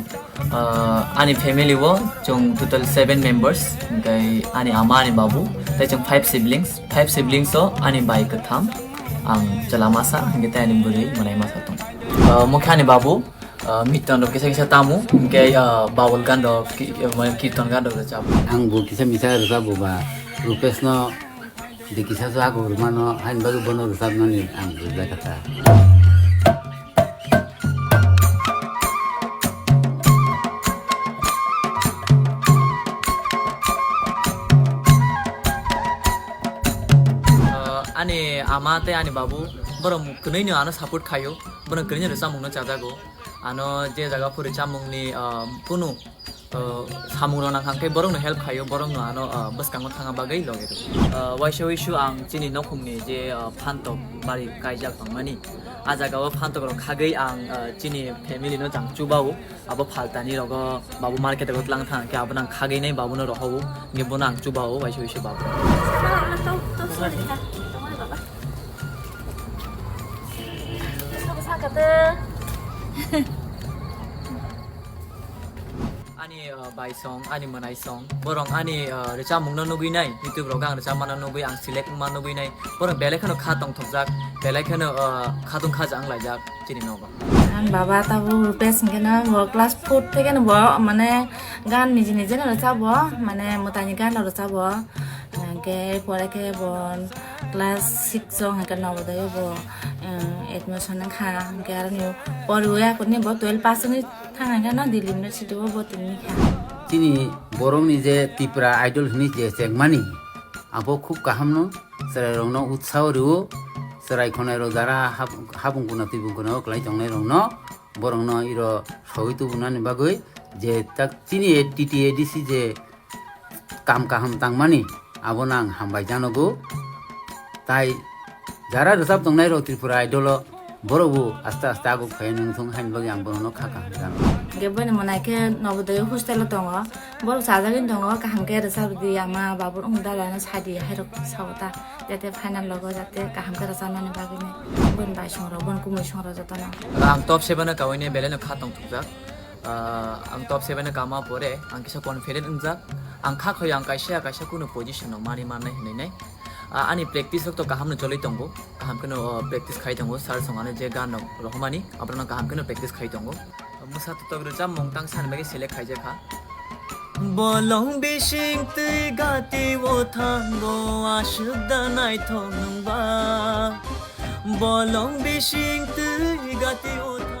Uh, ani family o chwng total seven members, hwnkhe ani ama, ani babu, tei chwng five siblings. Five siblings o ani bai kwtham, ang chwla masa, hwnkhe tei ani bwrwi mwnai masa tongo. Uh, mokhe ani babu, uh, miton rok kisa kisa tamo, hwnkhe uh, babul gan rok, ki-, uh, kirton gan rok rwchap. Ang bo kisa misa rwchap bo ba, Rupesh no de kisa so ako rwmano, haini bagwi bono rwchapnani ang rwjak kha ta. Uh, ani ama tei ani babu borok kwnwi no ano support khaio, borok kwnwi no rwchapmung no chajago. Ano je jaga phuri chamungni, ah, kunu, ah, samung rok nang kha khe borok no help khaio, borok no ano, ah, bwskango thangna bagwi logi rw. Ah, waisa wisu ang chini nokhungni je, ah, phantok bari kaijak tongmani, ah jaga o phantok rok khagwi ang, ah, chini family no chang chubao, abo phaltani rogo babu market rogo tlang thang khe abo nang khagwi nai babu no rohao, hwnkhe bono ang chubao waisa wisu babu. Ani, uh, bai song, ani mwnai song, borok ani, uh, rwchapmung no nugwi nai, YouTube rogo ang rwchapma no nugwi, ang select wngma nugwi nai, borok belai kheno kha tongthokjak, belai kheno, uh, khatung khaja wnglaijak chini nogo. Ang baba tabuk Rupesh hwnkhe no bo class four theke no bo mane gan niji niji no rwchabo, mane mwtaini gan no rwchabo. Hwnkhe pore khe bo class six o hwnkhe Navodaya o bo, eh, admission wngkha, hwnkhe aroni poriwi akurni bo twelve pass wngwi thang hwnkhe no Delhi University o bo tongwi kha. Chini borokni je Tipra Idol hwnwi je chengmani, abo khub kaham no, chwrairokno utsaho rwo, chwrai khwnairok jara hab-, habung kuna tibung kuna o kwlai tongnairokno, borokno iro sogwi tubunani bagwi je tak chini T T A D C je kam kaham tangmani, abono ang hambai janogo. Tai jara rwchap tongnai rok Tripura Idol o, borok bo aste aste aguk phai nung thung haini bagwi ang borokno kha kaham jano. Hwnkhe boni mwnai khe Navodaya hostel o tongo, borok chajagwi tongo, kaham khe rwchap di ama babu wng dada no sadi hai rok sao ta, jate final logo jate kaham khe rwchapnani bagwi ni boni bai song rok boni kumui song rok jotono. Ang top seven o kaui ni belai no kha tong thukjak. Ah, ang top seven o kama pore ang kisa confident wngjak. Ang kha khoyo ang kaisa kaisa kunu position rok mani mannai hinwi nai. Ah, ani practice rok to kaham no choli tongo. Kaham kheno, oh, practice khai tongo. Sir song ano je gan rok rohormani, aborok no kaham kheno practice khai tongo. Mwsa totok rwchapmung tang sani bagwi select khaijak kha. Bolong bising twi gati o thango aswk da naithok nwngba. Bolong bising twi gati o thango.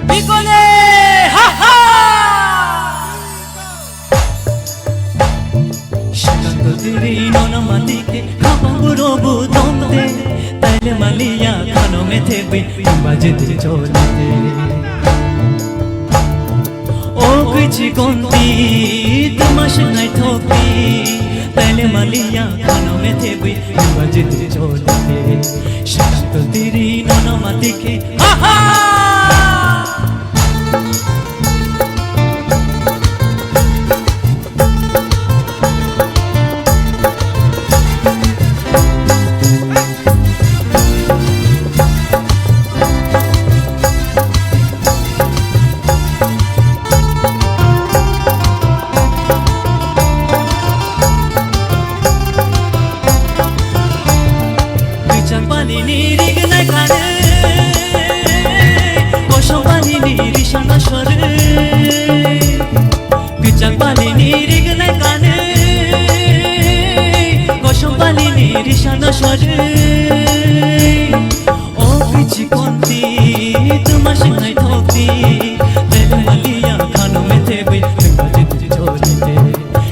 Bikone, ha, ha! Shakang to diri nona matike, khapang burobu tomte, taile maliya khano methe bi, baje te cholite. Chikonti, tuma swngnai thokti, taile maliya khano methe bui, yuba jiti cholite, shikanto tiri nono matike, ha ha! Rijak pani ni rignai kane, kosong pani ni risana sore. Kwchang pani ni rignai kane, kosong pani ni risana sore. O kichi konti, tuma swngnai thokti, tele maliya khano methe bui, tuma jiti cholite,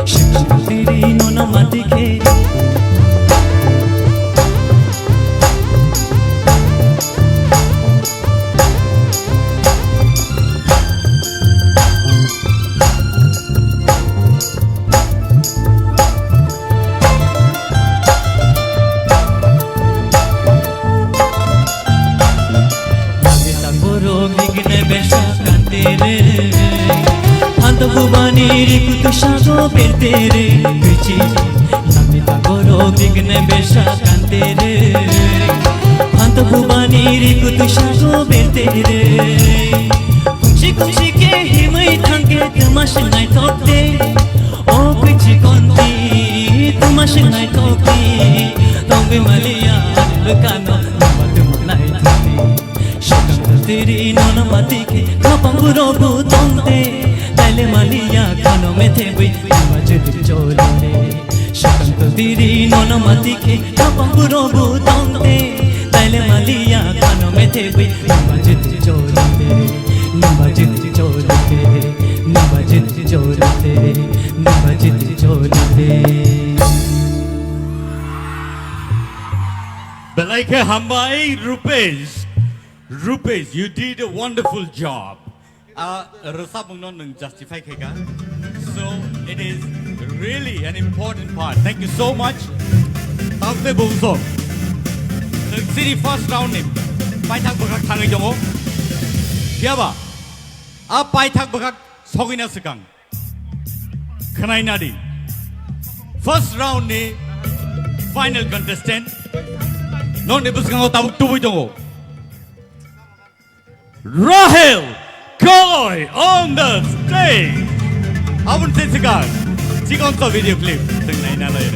shikha tiri nono matike. Borok ni gene besa kante re, phanto bubani ri kutu sago berte re, bichi. Nami ta borok ni gene besa kante re, phanto bubani ri kutu sago berte re. Kungsi kungsi ke himai thangke tuma swngnai thokte. O kwichi konti, tuma swngnai thokti, tongwi maliya ani bwkano, numa tuma nai thokti. Swkang tiri nono matike, khapang burobu tongte, taile maliya khano methe bui, numa jiti cholite. Swkang tiri nono matike, khapang burobu tongte, taile maliya khano methe bui, numa jiti cholite, numa jiti cholite, numa jiti cholite, numa jiti cholite. Belai khe hambai, Rupesh. Rupesh, you did a wonderful job. A rwchapmungno nwng justify khaikha. So it is really an important part. Thank you so much. Tamte bumsok. Nwng chini first round ni paithak bwkhak thangwi tongo. Phiyaba a paithak bwkhak sogwina swkang khwnai nadi. First round ni final contestant nokni bwskango tabuk tubui tongo. Rahel Koi on the stage. Aboni se sikang chikon sa video clip. Teng nai na lai.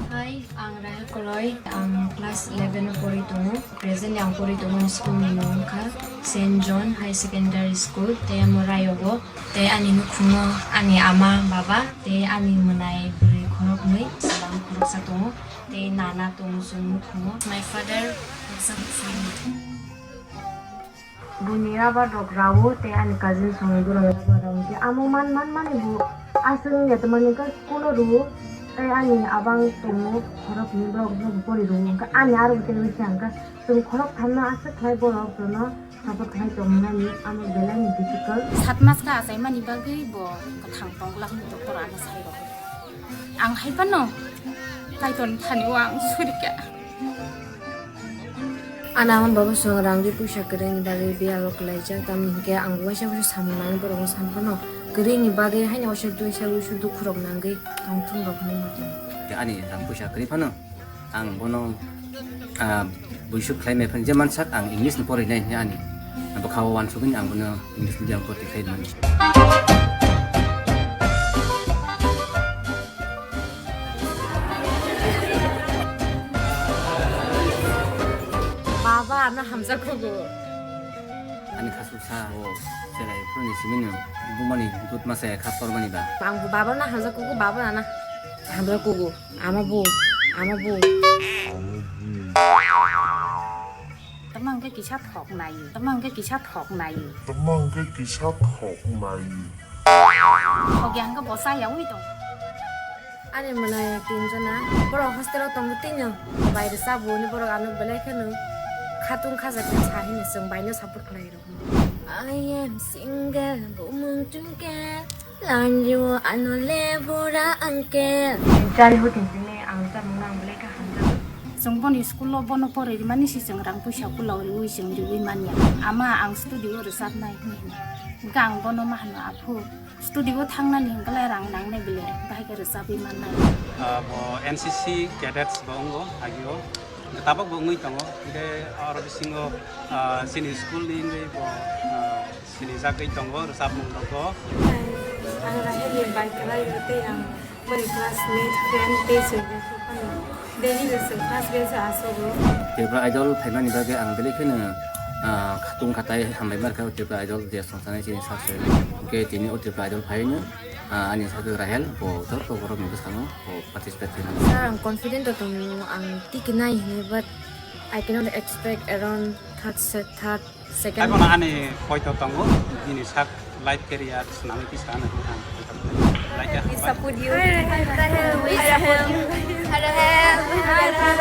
Hai, ang Rahel Koloi, ang class eleven o pori tongo. Presently ang pori tongo school ni mung wngkha Saint John High Secondary School, tei amo Rayogo, tei ani nukhungo ani ama, baba, tei ani mwnai bwrwi khoroknwi, chwla khoroksa tongo, tei nana tongo chwng nukhungo. My father, baksa baksa. Buini rubber rok rao tei ani cousin songni borok rubber rao hwnkhe amo man man mani bo aswk wngya tongmani hwnkhe school o rwo tei ani abang tongo khorok hwnwi borok no bo pori rwo hwnkhe ani aro bo tei wngkha hwnkhe chwng khorok thamno aswk khlai borok jono support khlai tongmani amo belai ni difficult. Sat mas kha achaimani bagwi bo kwthang tongla hwnwi doktor ano sai rw. Ang hai phano Kaitorni thani o ang suri kha. Ani ama baba song rang ri puisa kwrwini bagwi biya rok kwlaijak, tamni hinkhe ang waisa waisa samung nangwi borokno san phano kwrwini bagwi haino waisa duisa waisa dukhu rok nangwi tongthung rok hinwi muchung. Ani rang puisa kwrwi phano ang bono, ah, buisuk khlai maiphano je mansak ang English ni porinai hinwi ani bwkha o uansugwi ang bono English medium porti khlai mani. Baba, ano hamjakgo. Ani khasuk sa o cherai phuruni simino bumani dut masa kha tormani ba. Ang baba na hamjakgo, baba na hamjakgo. Ama bu, ama bu. Tama hwnkhe kisa thok nai. Tama hwnkhe kisa thok nai. Tama hwnkhe kisa thok nai. Thok ya hwnkhe bo cha yaui tong. Ani mwnai tinjona, borok hostel o tongo tino, bai rwchapbo hwnwi borok ano belai kheno khatung khajaknai sa hwnwi chwng baino support khlai rw. I am single, bumung tungke, lanrio ano le bura angke. Jari hoting tini ang chamung nang belai kha hamjago. Chwng boni school o bono poroi rimani si chwng rang puisa kulao riui chwng riui manya. Ama ang studio o rwchapnai hwnwi hino. Hwnkhe ang bono ma hwno, "Aphu, studio o thangnani hwnkhe lai rang nangnai bile, bahai khe rwchapwi mannai." Ah, bo N C C cadets bo wngo agio. Hwnkhe tabok bo wngwi tongo. Hwnkhe oro bisingo, ah, chini school ni wngwi bo, ah, sinijagwi tongo rwchapmung rogo. Ang Rahel ni bai kwlai o tei ang boni classmate, friend tei chwng rok phano daily rwchapmung class bench o asogo. Tripura Idol phaimani bagwi ang belai kheno, ah, khatung khatai hambai markha o Tripura Idol je songsanai chini sak se. Hwnkhe tini o Tripura Idol phaino, ah, ani sak Rahel bo joto borok ni bwskango bo participate khaimani. Sir, ang confident o tongo, ang tiki nai hwnwi, but I cannot expect around third set, third, second. Taibo no ani poito tongo, bini sak life career swnamwi tisa hwnwi ang poito tongo. Like, we support you. Rahel, we support you. Rahel. Rahel.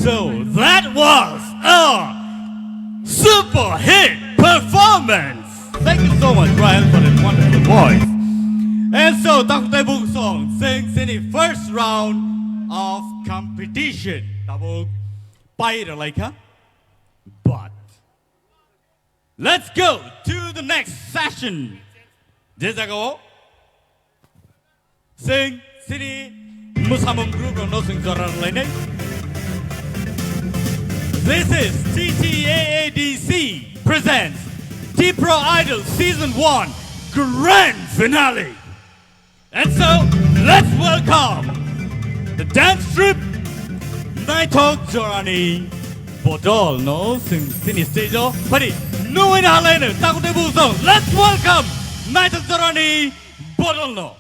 So that was a super hit performance. Thank you so much, Ryan, for that wonderful voice. And so, Takhuk Teibuk song, sing sini first round of competition. Tabuk pai ralaikha. But let's go to the next session. Je jagao sing sini musamung group rokno sing jora rwlainai. This is T T A A D C presents T-Pro Idol Season one Grand Finale. And so, let's welcome the dance troupe Naithok Jorani Bodol no sing sini stage o phari nungwi na halaino Takhuk Teibuk song. Let's welcome Naithok Jorani Bodol no.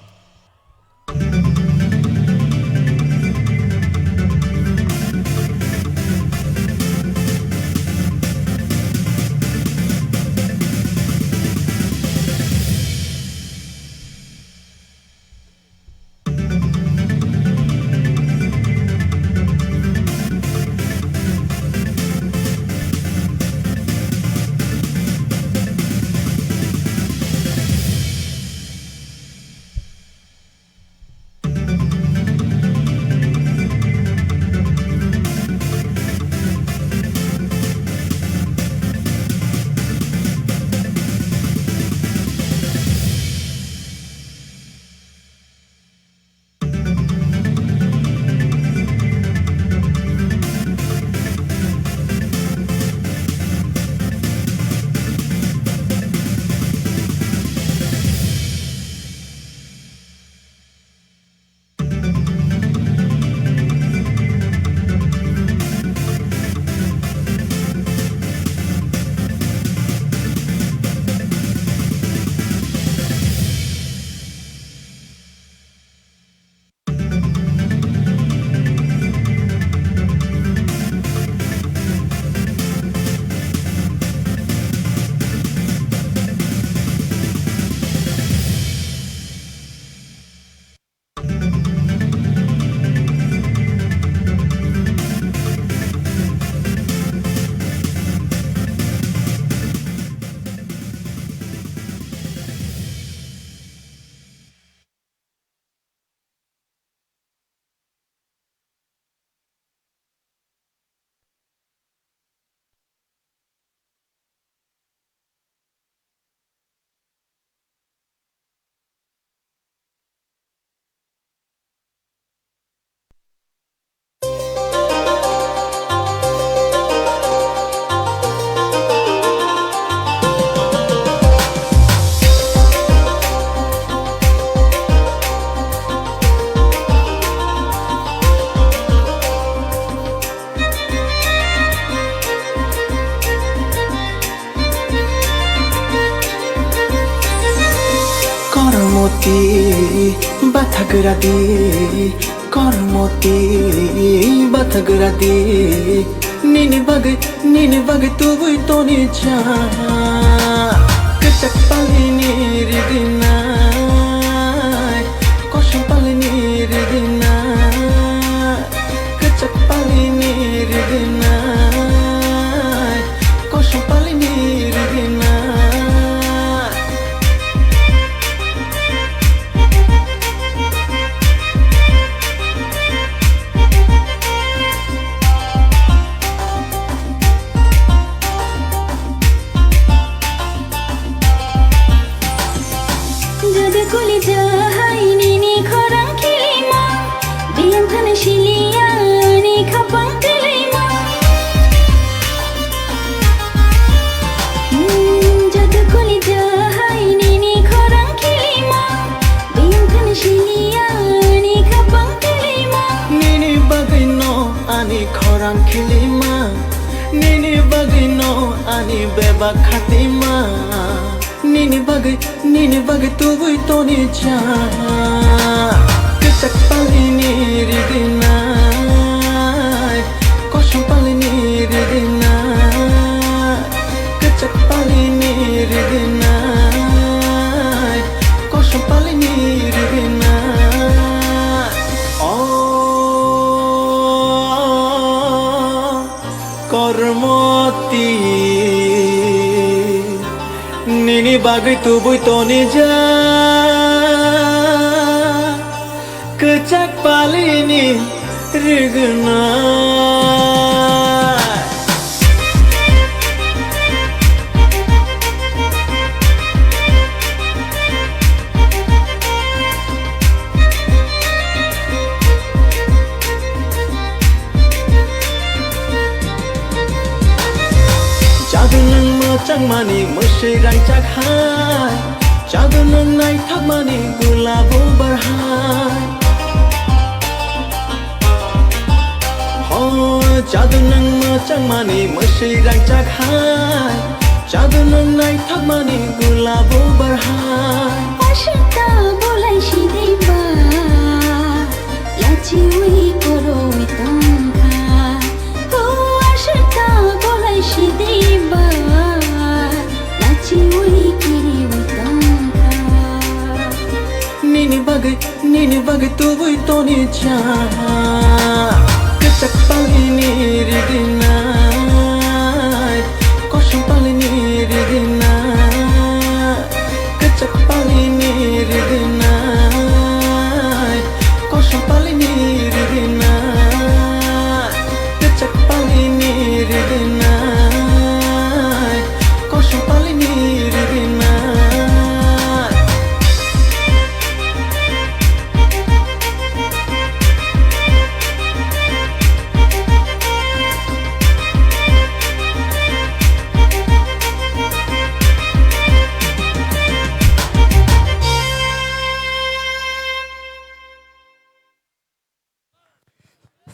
Kormoti bathagra di, kormoti bathagra di, nini bagwi, nini bagwi tubui toni cha. Kwchak palini rigina, kosom palini rigina. Kwchak palini rigina, kosom palini rigina. Jada kuli jahai nini khorang khilima, biyang thani siliya ni khapang khilima. Hmm, jada kuli jahai nini khorang khilima, biyang thani siliya ni khapang khilima. Nini bagwi no ani khorang khilima, nini bagwi no ani bebak khatima. Nini bagwi, nini bagwi tubui toni cha. Kwchak palini rigina, kosom palini rigina. Kwchak palini rigina, kosom palini rigina. Oh. Bagwi tubui toni ja, kwchak palini rigna. Jadu nwng mwchangmani mwswi rangchak hai, jadu nwng naithokmani gulabo bar hai. Ho, jadu nwng mwchangmani mwswi rangchak hai, jadu nwng naithokmani gulabo bar hai. Ashita bolai sidimba, lachiwi koroi tongkha. Ho, ashita bolai sidimba, lachiwi kiriwi tongkha. Nini bagwi, nini bagwi tubui toni cha. Kwchak palini rigina, kosom palini rigina. Kwchak palini rigina, kosom palini rigina. Kwchak palini rigina, kosom palini rigina.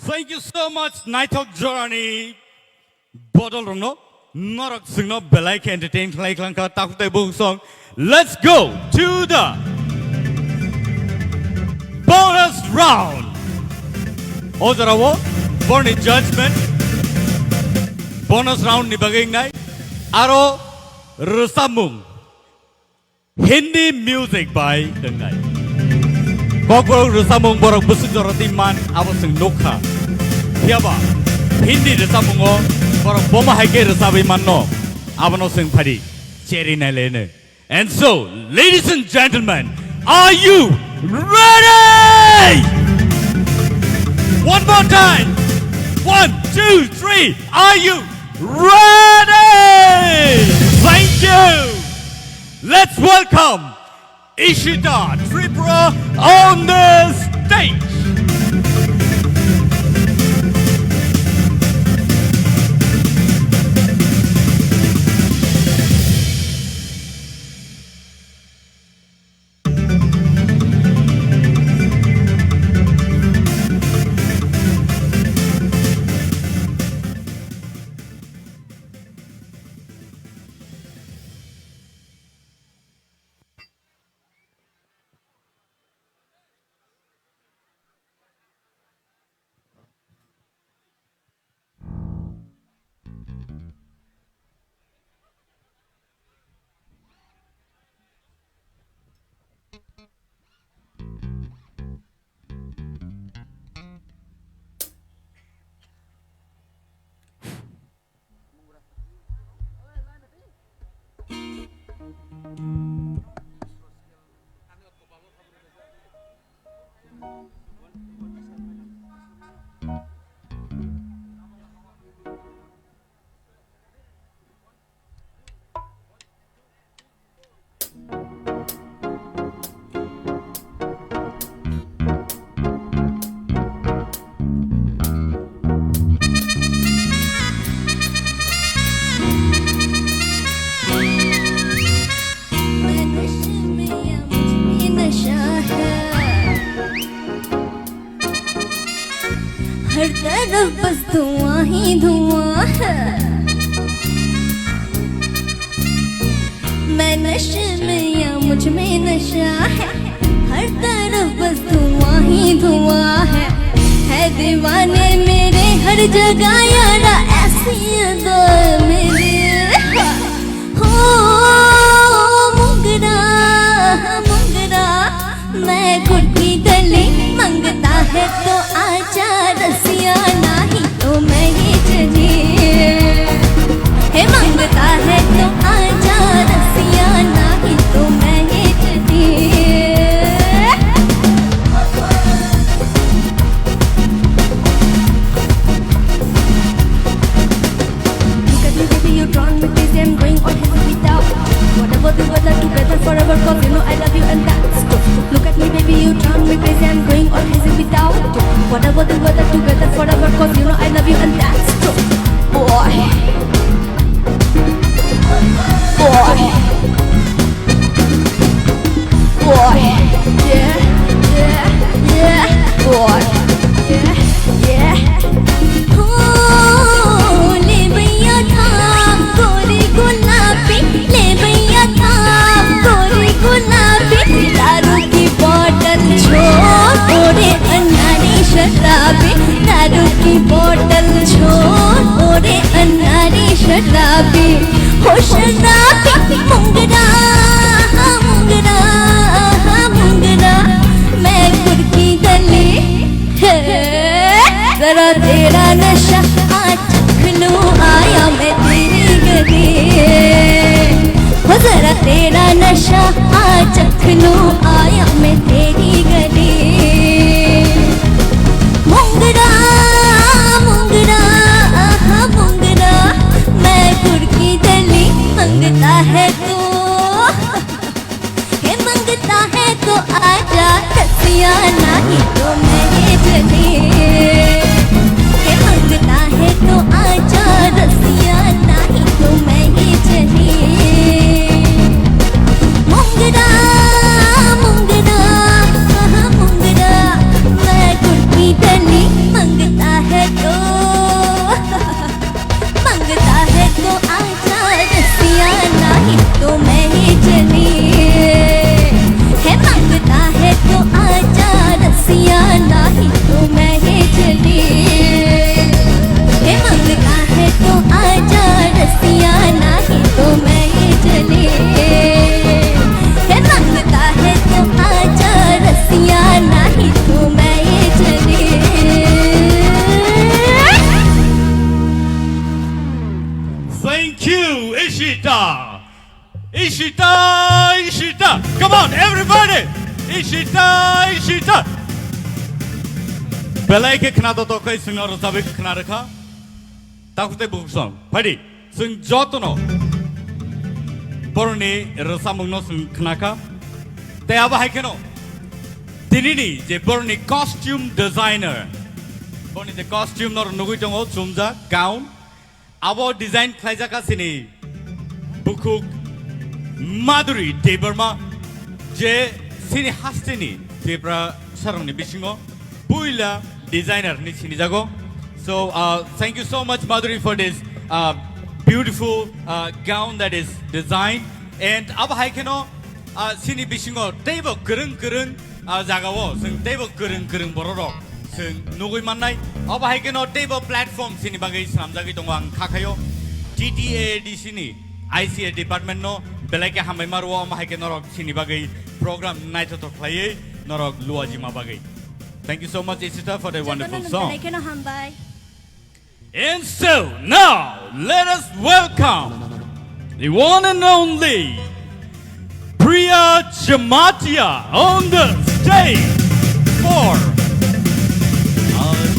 Thank you so much, naithok jorani bodol rokno, norok chwngno belai khe entertain khlai khlang kha, takhuk tai bukhuk song. Let's go to the bonus round. O jorao borni judgment bonus round ni bagwi wngnai, aro rwchapmung. Hindi music bai wngnai. Kokborok rwchapmung borok bwswk jora twi man abo chwng nukha. Phiyaba Hindi rwchapmungo borok bomo hai khe rwchabwi manno, abono chwng phadi cheri naileno. And so, ladies and gentlemen, are you ready? One more time. One, two, three. Are you ready? Thank you. Let's welcome Ishita Tripura on the stage. हर तरफ बस धुआं ही धुआं है। मैं नशे में या मुझ में नशा है, हर तरफ बस धुआं ही धुआं है। है दीवाने मेरे हर जगह यारा, ऐसी अदा मेरी। हो मुंगरा, मुंगरा, मैं गुट्टी गले मंगता है तो आजा रसिया, नाही तो मैं ही चली। हे मंगता है तो आजा रसिया, नाही हो, ले भैया थाम गोरी गुलाबी, ले भैया थाम गोरी गुलाबी। दारू की बोतल छोड़, ओ रे अनाड़ी शराबी। दारू की बोतल छोड़, ओ रे अनाड़ी शराबी। हो शराबी मुंगरा, मुंगरा, मुंगरा, मैं कुर्की दली। जरा तेरा नशा आज चख लूं, आया मैं तेरी गली। हो जरा तेरा नशा आज चख लूं, आया मैं तेरी गली। मुंगरा, मुंगरा, आहा मुंगरा, मैं कुर्की दली। मंगता है तू हे मंगता है तो आजा रसिया, नहीं तो मैं ही चली। हे मंगता है तो आजा रसिया, नहीं तो मैं ही चली। मुंगरा, मुंगरा, हाँ, मुंगरा, मैं कुर्की दली। मंगता है तो मंगता है तो आजा रसिया, नहीं तो मैं ही चली। हे मंगता है तो आजा रसिया, नहीं तो मैं ही चली। हे मंगता है तो आजा रसिया, नहीं तो मैं ही चली। हे मंगता है तो आजा रसिया, नहीं तो मैं ही चली। Thank you, Ishita. Ishita, Ishita. Come on, everybody. Ishita, Ishita. Belai khe khna to tokhai singno rwchapwi khna rwkha. Takhuk tei bukhuk song. Phaidi, chwng jotono borokni rwchapmungno chwng khnakha. Tei abo hai kheno tinini je borokni costume designer, borokni je costume norok nugwi tongo, chumjak, gown. Abo design khlaijak kha chini bukhuk Madhuri Debbarma, je chini hasteni Tiprasarokni bisingo puila designer hinwi sinijago. So, uh, thank you so much, Madhuri, for this, uh, beautiful, uh, gown that is designed. And abo hai kheno, uh, chini bisingo teibo kwrwng kwrwng, ah, jagao chwng teibo kwrwng kwrwng bororok chwng nugwi mannai. Obo hai kheno teibo platform chini bagwi swnamjagwi tongo, ang kha khaio T T A A D C ni I C A department no belai khe hambai ma rwo, omo hai khe norok chini bagwi program naithothok khlaiwi norok luajima bagwi. Thank you so much, Ishita, for the wonderful song. Jotono belai kheno hambai. And so now, let us welcome the one and only Priya Jamatia on the stage for Aaj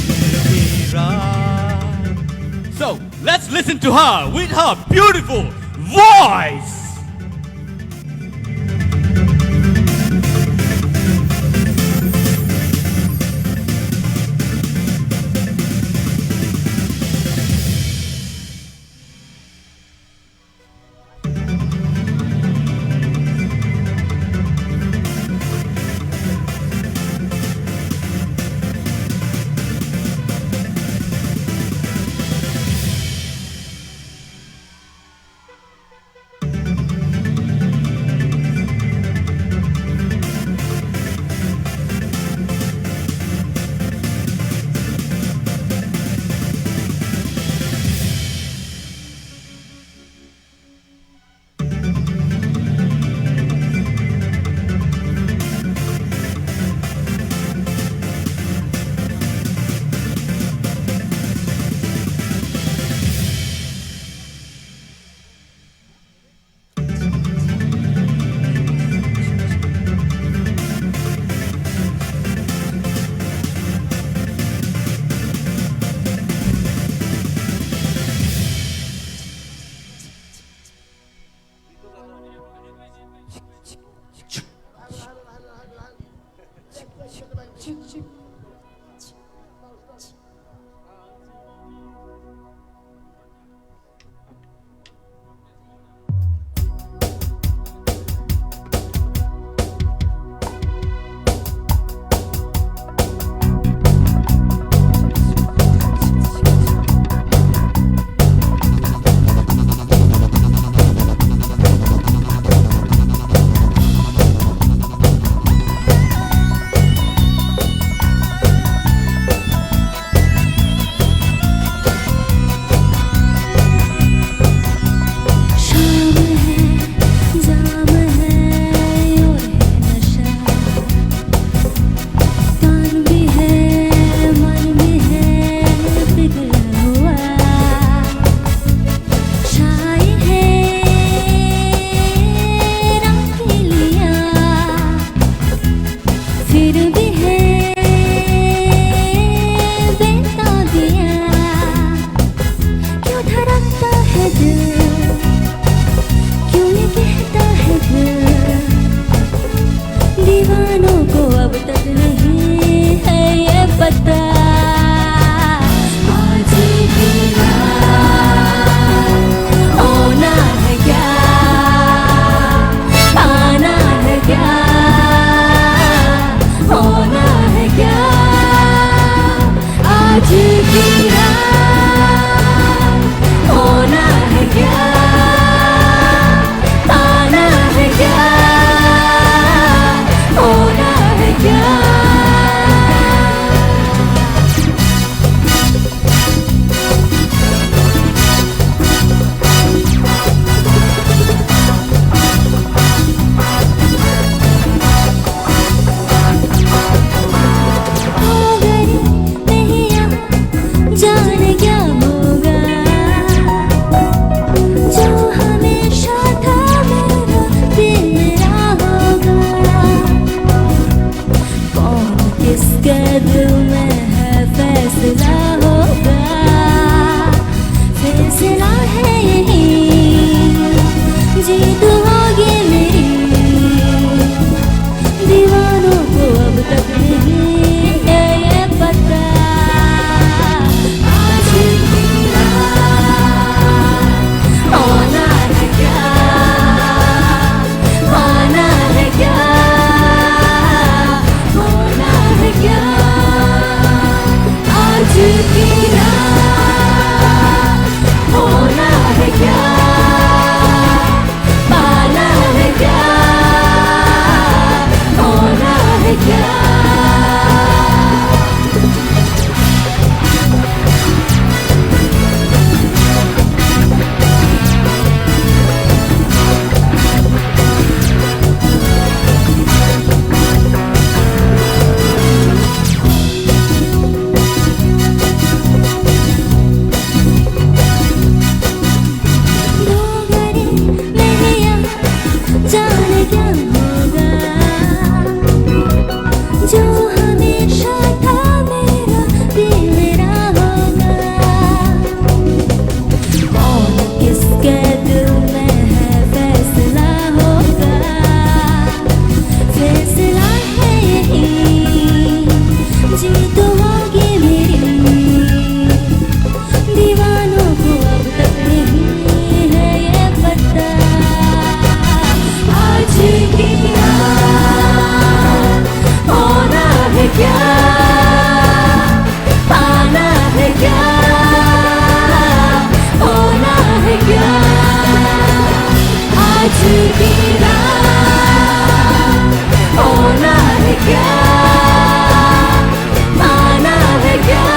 Ki Raat. So, let's listen to her with her beautiful voice. आज की रात होना है क्या, पाना है क्या, होना है क्या? जाने क्या होगा, जो हमेशा था मेरा, दिल मेरा होगा। कौन किसके दिल में है, फैसला होगा, फैसला है यही, जीत होगी मेरी। दीवानों को अब तक नहीं है ये पता। आज की रात होना है क्या, पाना है क्या, होना है क्या? आज की रात होना है क्या, पाना है क्या, होना है क्या? जाने क्या होगा, जो हमेशा था मेरा, दिल मेरा होगा। कौन किसके दिल में है, फैसला होगा, फैसला है यही, जीत होगी मेरी। दीवानों को अब तक नहीं है ये पता। आज की रात होना है क्या, पाना है क्या, होना है क्या? आज की रात होना है क्या, पाना है क्या,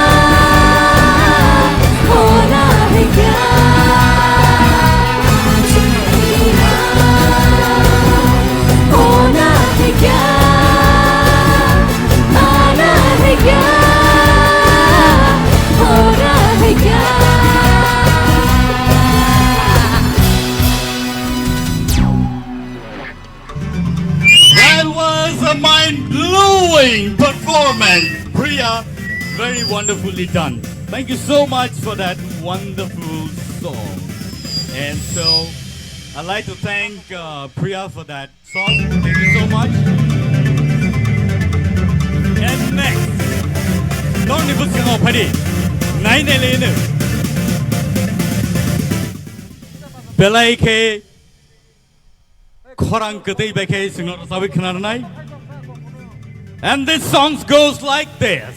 होना है क्या? आज की रात होना है क्या, पाना है क्या, होना है क्या? That was a mind-blowing performance, Priya. Very wonderfully done. Thank you so much for that wonderful song. And so, I'd like to thank uh, Priya for that song. Thank you so much. And next, tongni bwskango phadi, nai nai leno. Belai khe khorang kwtwi bai khe chwngno rwchabwi khwnarwnai. And this song goes like this.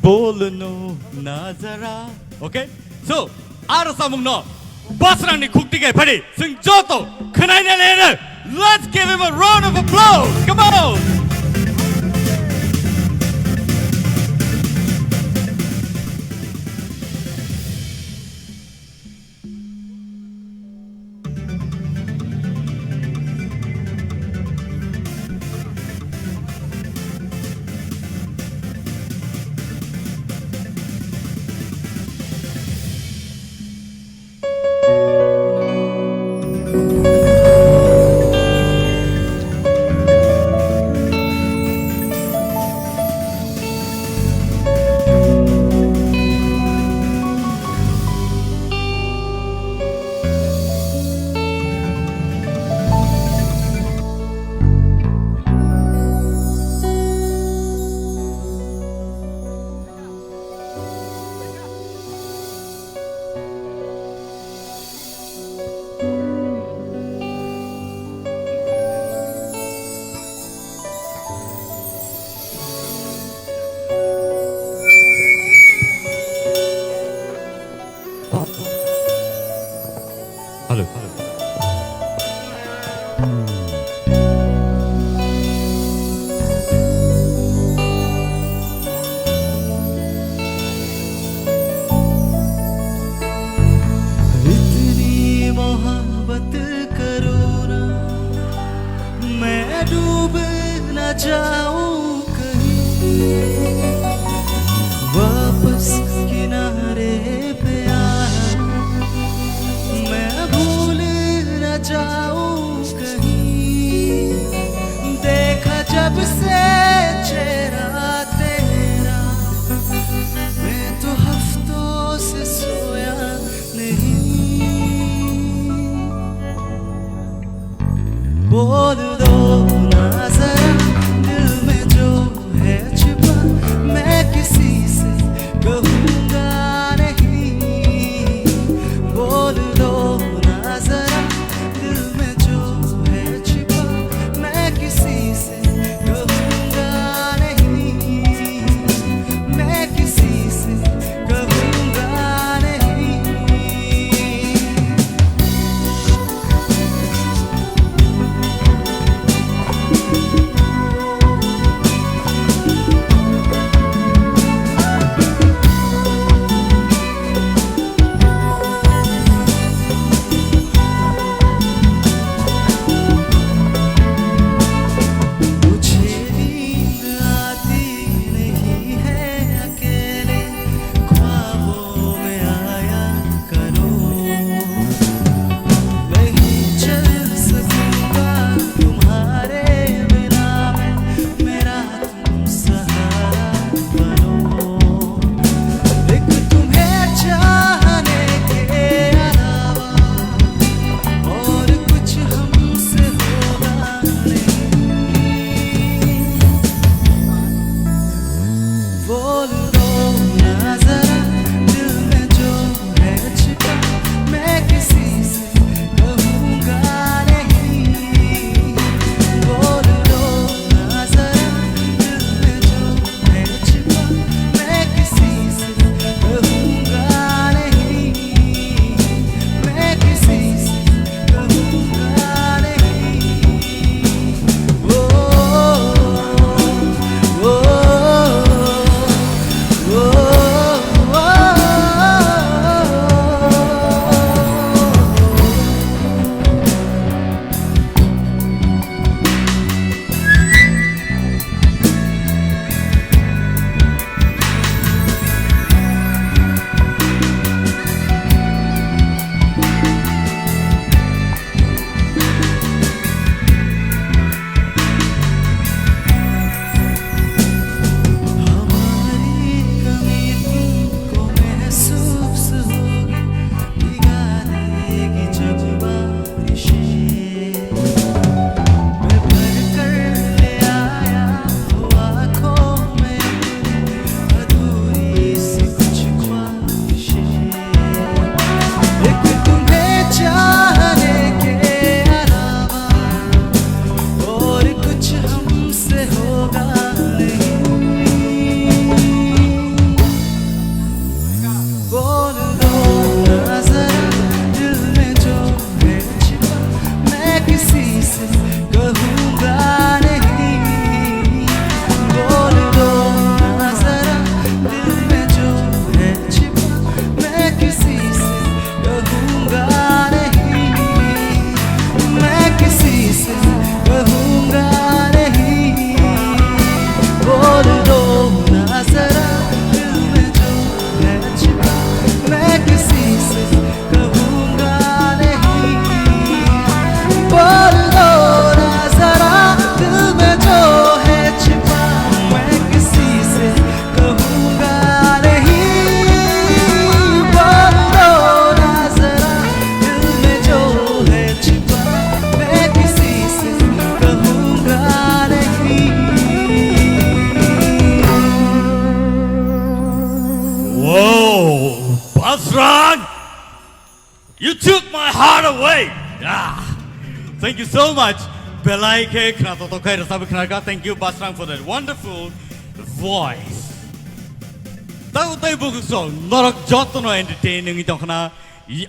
Bolno nazara. Okay? So, a rwchapmungno Basrangni khukti khe phadi chwng joto khwnai nai leno. Let's give him a round of applause. Come on. Thank you so much. Belai khe khna totok khai rwchapwi khna kha. Thank you, Basrang, for that wonderful voice. Tamo tei bukhuk song, norok jotono entertain wngwi tongkhna.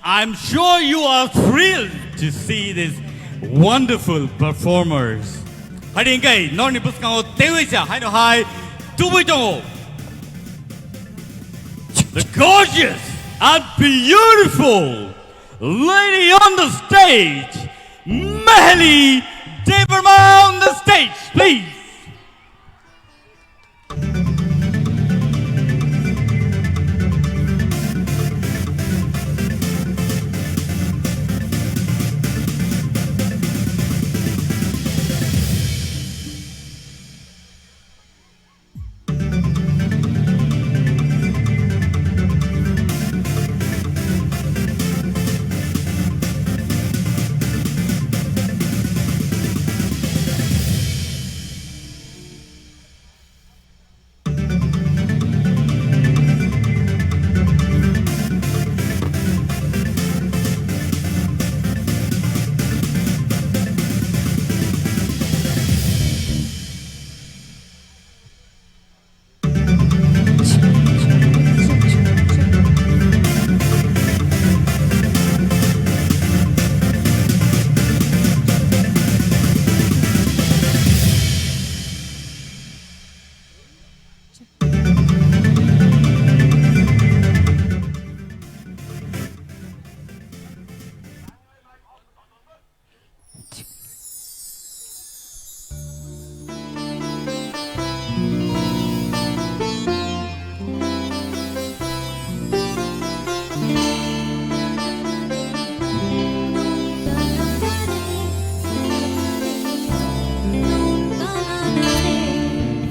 I'm sure you are thrilled to see these wonderful performers. Hai di hwnkhe norokni bwskango teiwi sa haino hai tubui tongo. The gorgeous and beautiful lady on the stage, Meheli Debbarma on the stage, please.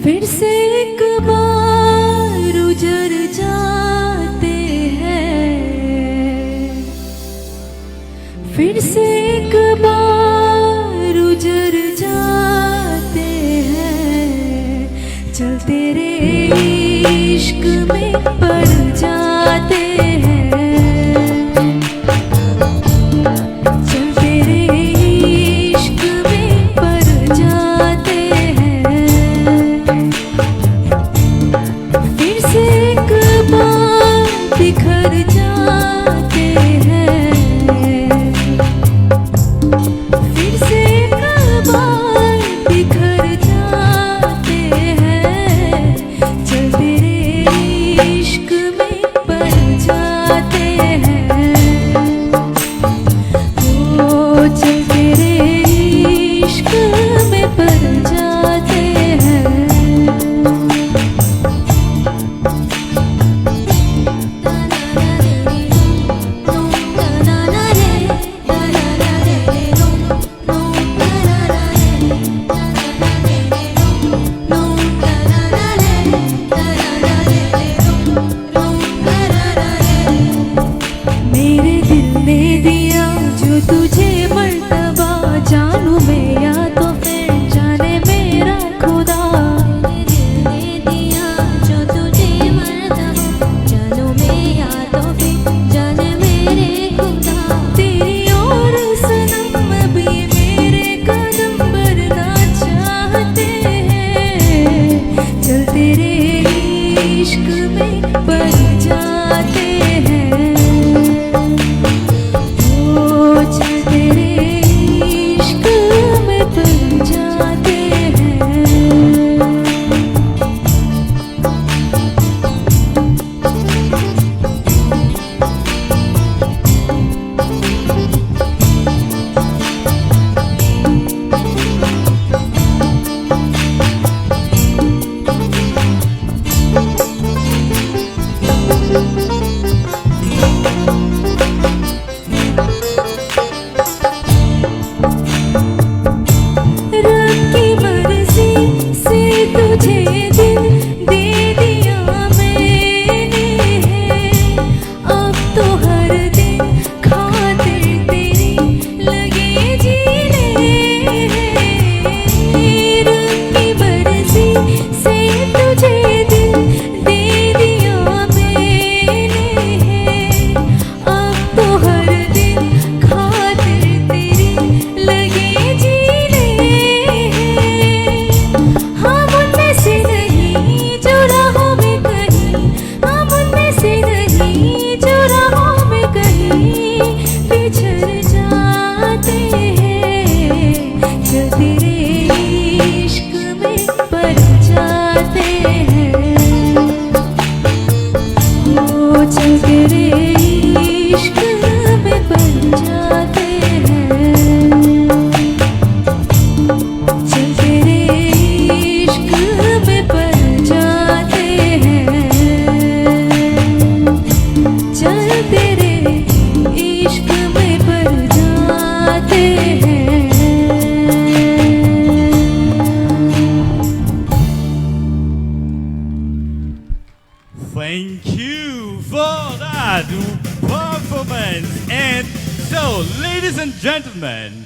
फिर से एक बार उजर जाते हैं। फिर से एक बार उजर जाते हैं, चल तेरे इश्क में पड़ जाते हैं, चल तेरे इश्क में पड़ जाते हैं। फिर से एक बार बिखर जाते हैं, फिर से एक बार बिखर जाते हैं, चल तेरे इश्क में पड़ जाते हैं। ओ चल तेरे इश्क में पड़ जाते हैं। मेरे दिल ने दिया जो तुझे मर्तबा, जानू मैं या तो फिर जाने मेरा खुदा। मेरे दिल ने दिया जो तुझे मर्तबा, जानू मैं या तो फिर जाने मेरे खुदा। तेरी और सनम अभी मेरे कदम बढ़ना चाहते हैं, चल तेरे इश्क में पड़ जाते हैं, ओ चल तेरे इश्क में पड़ जाते हैं। Thank you for that performance. And so, ladies and gentlemen,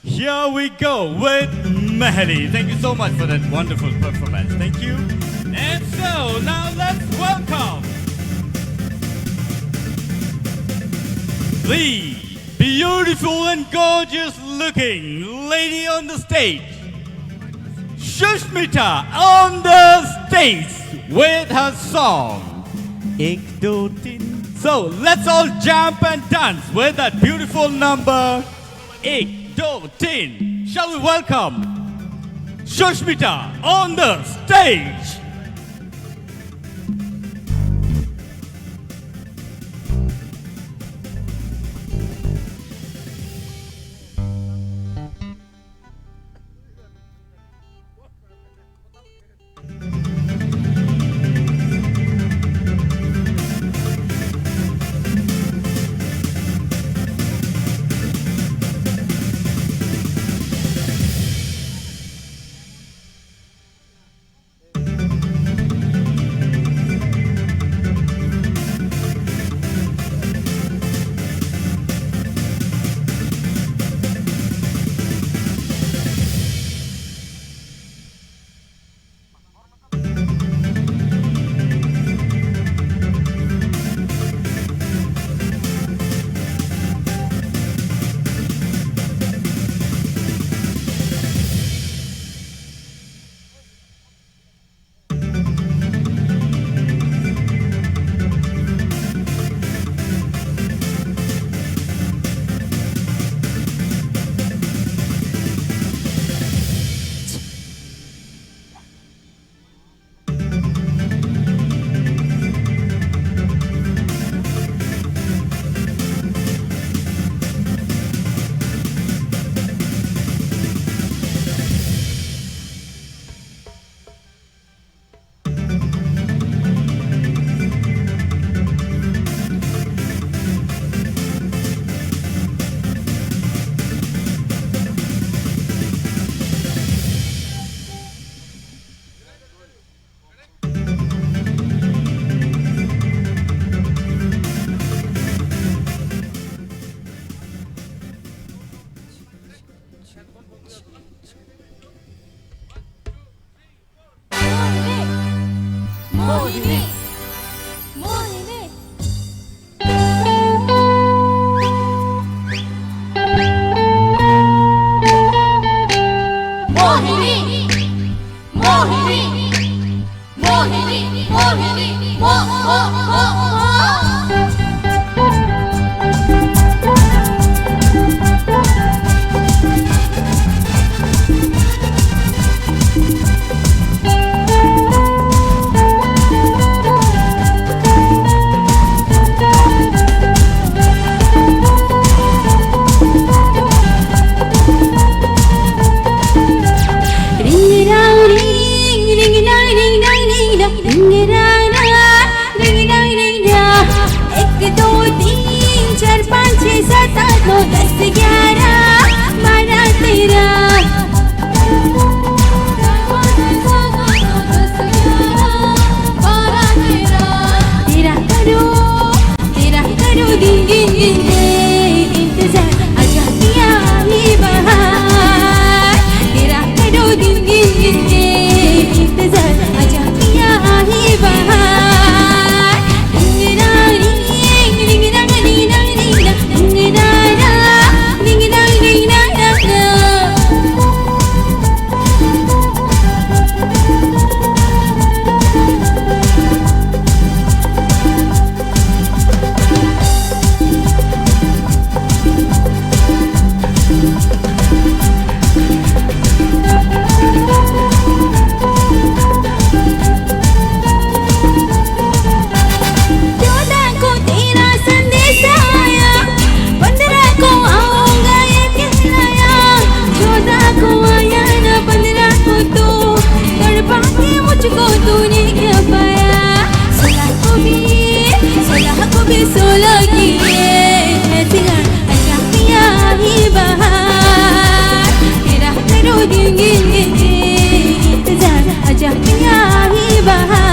here we go with Meheli. Thank you so much for that wonderful performance. Thank you. And so, now let's welcome the beautiful and gorgeous looking lady on the stage, Sushmita, on the stage with her song Ek Do Teen. So let's all jump and dance with that beautiful number Ek Do Teen. Shall we welcome Sushmita on the stage? Mohini. Mohini. Mohini. Mohini. Mohini. Mohini. Mo, mo, mo, mo. Ek, do, teen, char, panch, chhe, saat, aath, no, das, gyara, bara, tera. Tera karo, tera karo, din, din, din, din, intezar, acha piya hi bahar. Tera karo, din, din, din, din, intezar, acha piya hi bahar. चौदह को तेरा संदेश आया, पन्द्रह को आऊंगा ये कहलाया। चौदह को आया ना, पन्द्रह को तो तड़पा के मुझको तूने क्या पाया? सोलह को भी, सोलह को भी सोलह की है, है तेरा acha piya hi bahar. Tera karo, din, din, din, din, intezar, acha piya hi bahar.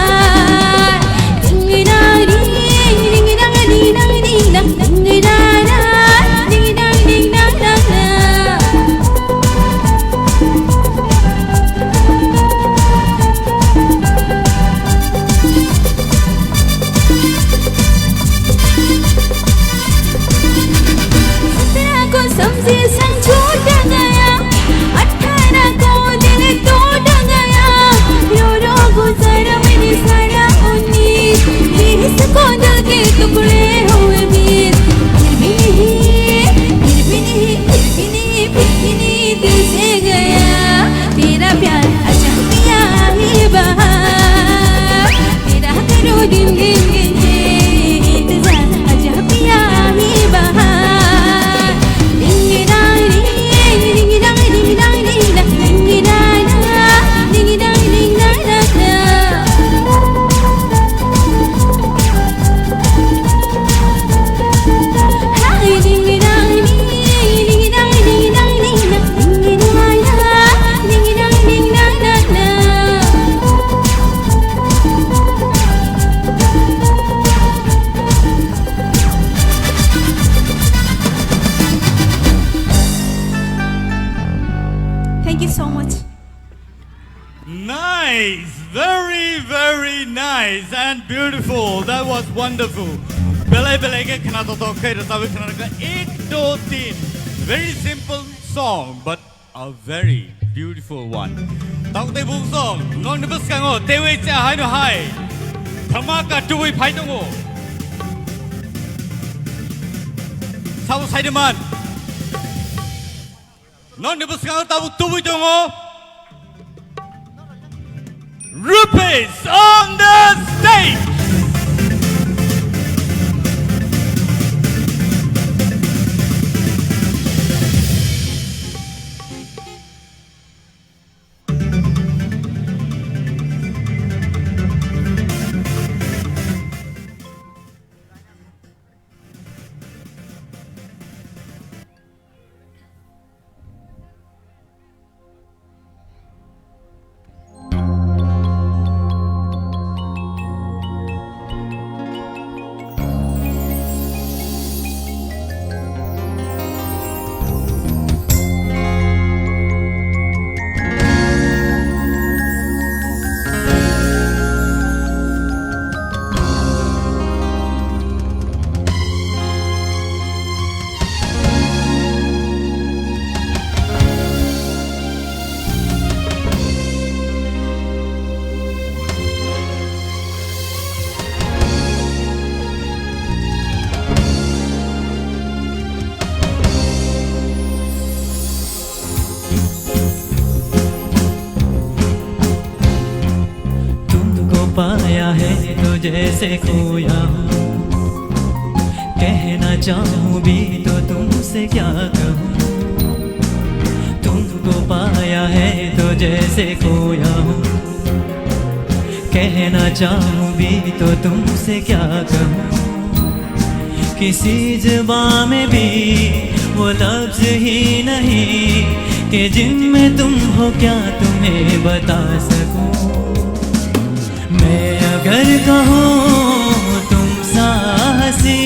Thank you so much. Nice, very, very nice and beautiful. That was wonderful. Belai belai khe khna totok khe rwchapwi khna rwkha ek do tin. Very simple song, but a very beautiful one. Tabuk tei bung song, nokni bwskango teiwi cha haino hai dhamaka tubui phai tongo. Sabo saide man. Nokni bwskango tabuk tubui tongo. Rupesh on the stage. तुमको पाया है तो जैसे खोया हूँ, कहना चाहूँ भी तो तुमसे क्या कहूँ। तुमको पाया है तो जैसे खोया हूँ, कहना चाहूँ भी तो तुमसे क्या कहूँ। किसी जुबां में भी वो लफ्ज ही नहीं कि जिनमें तुम हो क्या तुम्हें बता सकूं। मैं अगर कहूँ तुम सा हंसी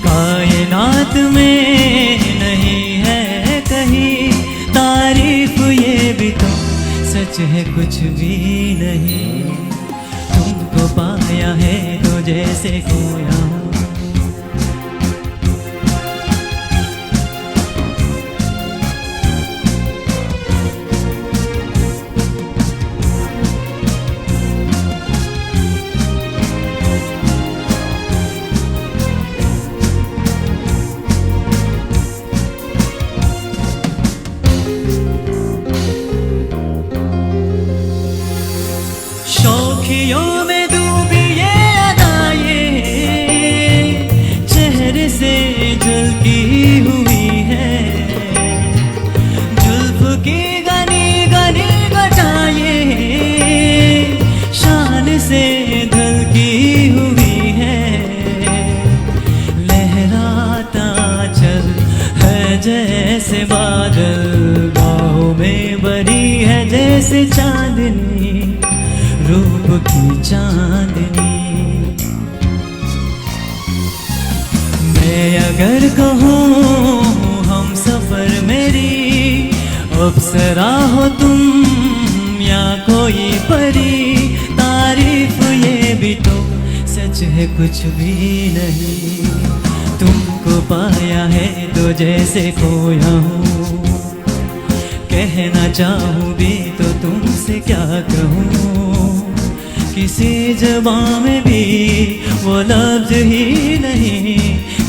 कायनात में नहीं है कहीं, तारीफ ये भी तो सच है कुछ भी नहीं। तुमको पाया है तो जैसे खोया हूँ। शौखियों में डूबी ये अदाएं चेहरे से झलकी हुई है। जुल्फ की घनी घनी घटाएं शान से ढलकी हुई है। लहराता चल है जैसे बादल, बाहों में भरी है जैसे चांदनी, रूप की चांदनी। मैं अगर कहूँ हम सफर मेरी, अप्सरा हो तुम या कोई परी, तारीफ ये भी तो सच है कुछ भी नहीं। तुमको पाया है तो जैसे खोया हूँ, कहना चाहूँ भी तो तुमसे क्या कहूँ। किसी जुबां में भी वो लफ्ज ही नहीं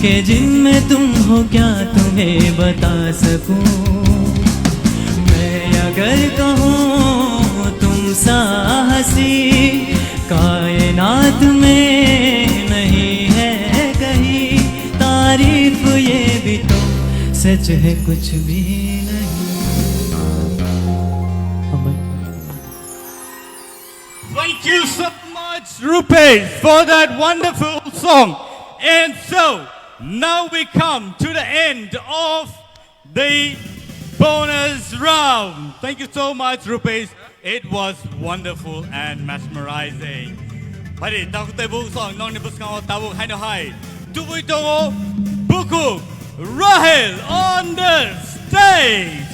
कि जिनमें तुम हो क्या तुम्हें बता सकूं। मैं अगर कहूँ तुम सा हंसी कायनात हाथ में नहीं है कहीं, तारीफ ये भी तो सच है कुछ भी नहीं। Thank you so much, Rupesh, for that wonderful song. And so, now we come to the end of the bonus round. Thank you so much, Rupesh. It was wonderful and mesmerizing. Hari, tabuk tei buk song nongni bwskango tabuk haino hai tubui tongo bukhuk Rahel on the stage.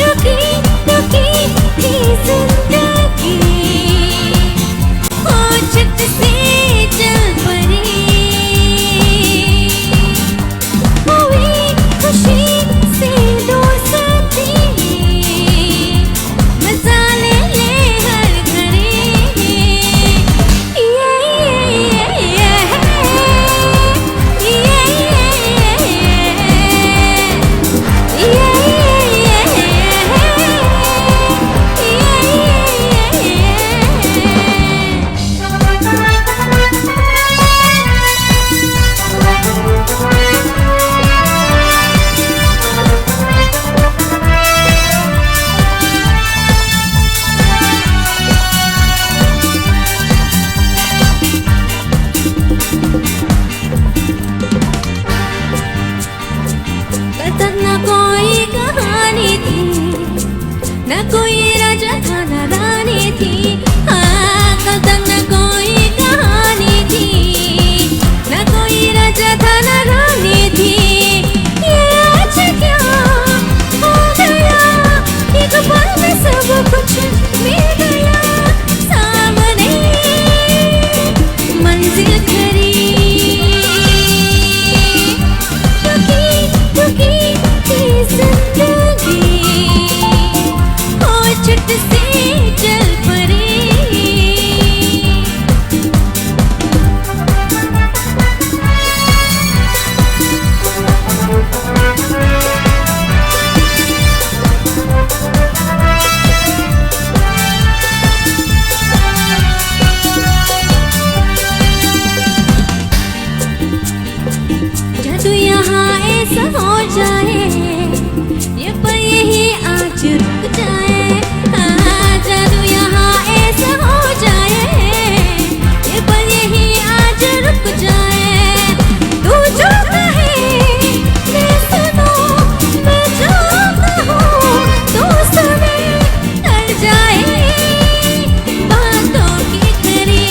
रुकी, रुकी थी जिंदगी, ओ झट से चल पड़ी। हुई खुशी से दो साथी, मजा ले ले हर घड़ी। ये, ये, ये, ये है। कल तक ना कोई कहानी थी, ना कोई राजा था ना रानी थी। हाँ, कल तक ना कोई कहानी थी, ना कोई राजा था ना रानी थी। ये आज क्या हो गया, एक पल में सब कुछ मिल गया सामने। मंजिल खरी, रुकी, रुकी थी जिंदगी, ओ झट से चल पड़ी। जादू यहाँ ऐसा हो जाए, ये पल यही आज रुक जाए। हाँ, जादू यहाँ ऐसा हो जाए, ये पल यही आज रुक जाए। तू जो कहे मैं सुनूं, मैं जो कहूँ तू सुने, टल जाए बातों की घड़ी।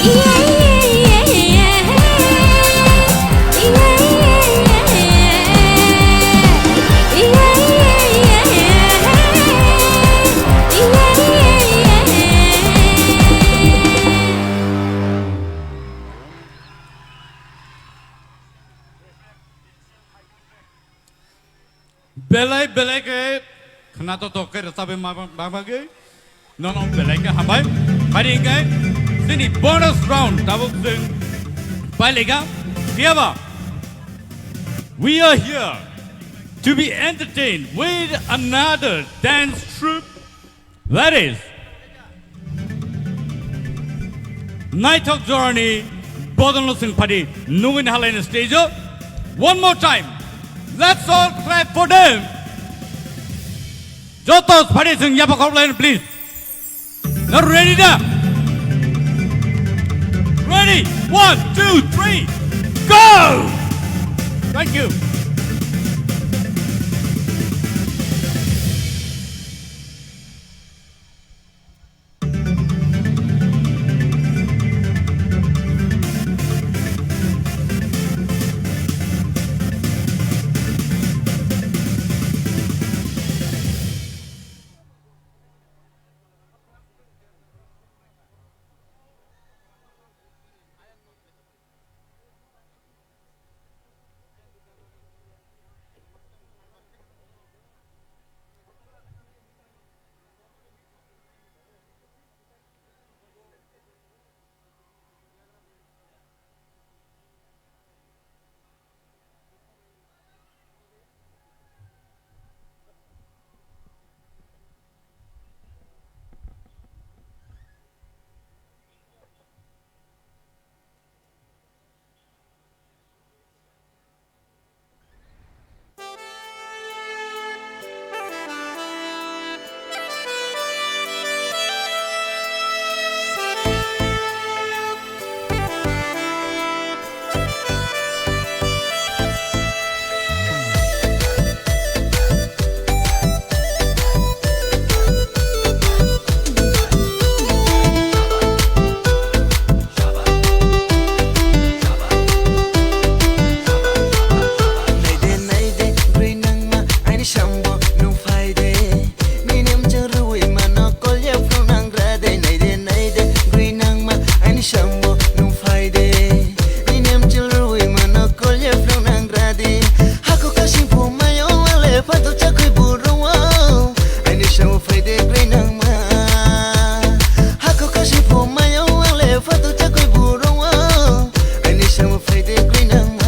ये, ये, ये, ये। Belai belai khe khwnathok thok khe rwchabwi ma, ma bagwi nono belai khe hambai. Phai hwnkhe Tini bonus round tabuk chwng pailika. Phiyaba, we are here to be entertained with another dance troupe, that is Naithok Jorani Bodolno Singphadi nugwi halaini stage o. One more time, let's all clap for them. Joto phadi sing yapa khorokhlaini, please. Now ready da? Ready? One, two, three, go! Thank you. Naide, naide, bwrwi nangma, aini sambo nung phaide. Nini mchang rwi mano kolya phrung nang rade. Naide, naide, bwrwi nangma, aini sambo nung phaide. Nini mchang rwi mano kolya phrung nang rade. Hako kasing phu mayo wale phantok chakwi burung o. Aini sambo phaide bwrwi nangma. Hako kasing phu mayo wale phantok chakwi burung o. Aini sambo phaide bwrwi nangma.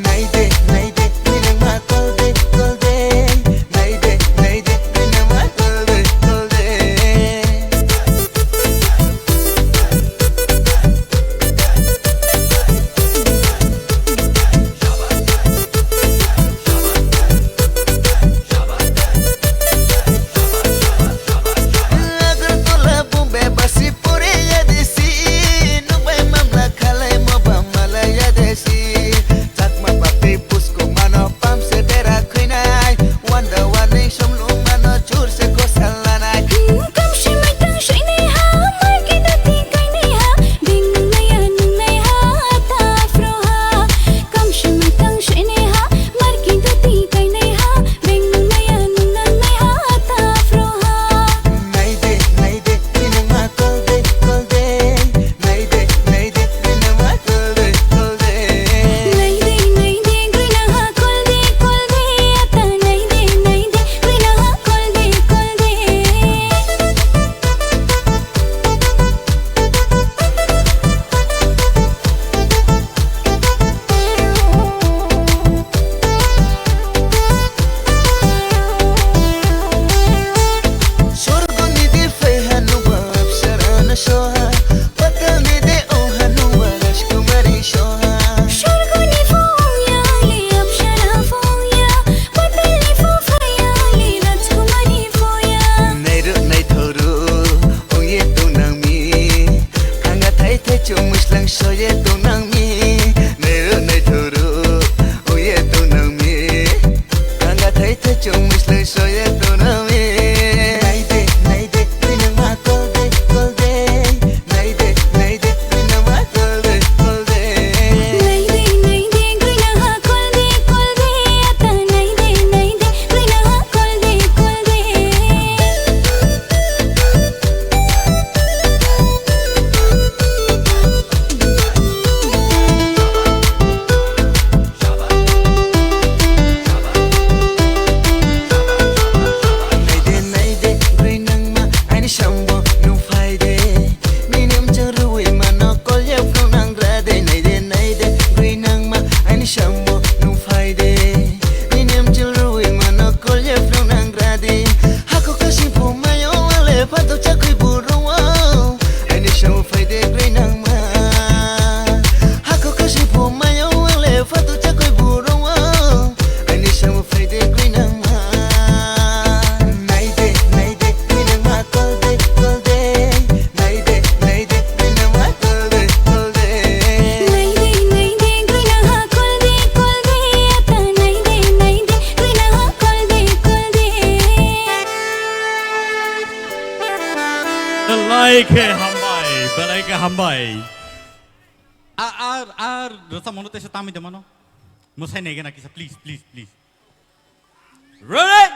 Naide, naide, bwrwi nangma, kolde, kolde. Naide, naide, bwrwi nangma, kolde, kolde. Agartala, Bombay, basi pore ya desi, nubai mamla khalai mo ba mala ya desi. Chakma bati pusko mano pam se bera khuinai, wanda wani somlu mano chur se kosa lanai. Kam shimai tang shini ha, marki dati kaini ha, bing naya nunai ha, ta fro ha. Kam shimai tang shini ha, marki dati kaini ha, bing naya nunai ha, ta fro ha. Naide, naide, bini ma kolde, kolde. Naide, naide, bini ma kolde, kolde. Naide, naide, bini ma kolde, kolde. Ata naide, naide, bini ma kolde, kolde. Sorgoni di phaiha nuba apsara na soha, patalni de oha nuba rajkumari soha. Sorgoni phungya li apsara phungya, patalni phu phaiya li rajkumari phuya. Nairu naithoru ongye tongnang mi, thanga thai thai chumui slang soye tongnang mi. Nairu naithoru ongye tongnang mi, thanga thai thai chumui slang soye tongnang mi. Naide, naide, bini ma kolde, kolde. Naide, naide, bini ma kolde, kolde. Naide, naide, bini ma kolde, kolde. Ata naide, naide, bini ma kolde, kolde. Belai khe hambai, belai khe hambai. A, a, a, rwchapmano teisa tamwi de mano. Mwsai nai gana kisa, please, please, please. Ready?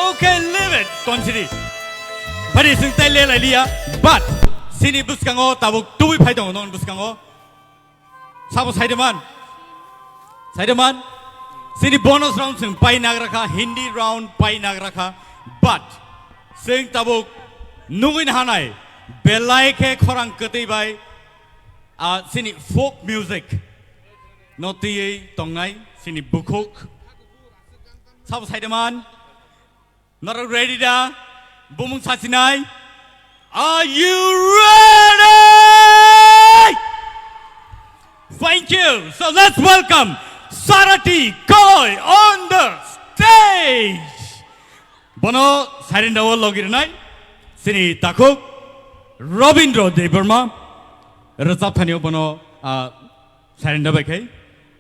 Okay, leave it, Tonsiri. Phari sing tai le lai liya, but sini bwskango tabuk tubui phai tongo non bwskango. Sabo saideman. Saideman. Sini bonus round sing pai nagrakha, Hindi round pai nagrakha. But sing tabuk nugui hanai belai khe khorang kwtwi bai, ah, sini folk music no tiyei tongnai sini bukhuk. Sabo saideman. Norok ready da? Bumung sachinai? Are you ready? Thank you. So let's welcome Sarati Koi on the stage. Bono sairinda o logi rwnai sini takhuk Robindra Debbarma, rwchap thani o bono, ah, sairinda bai khai,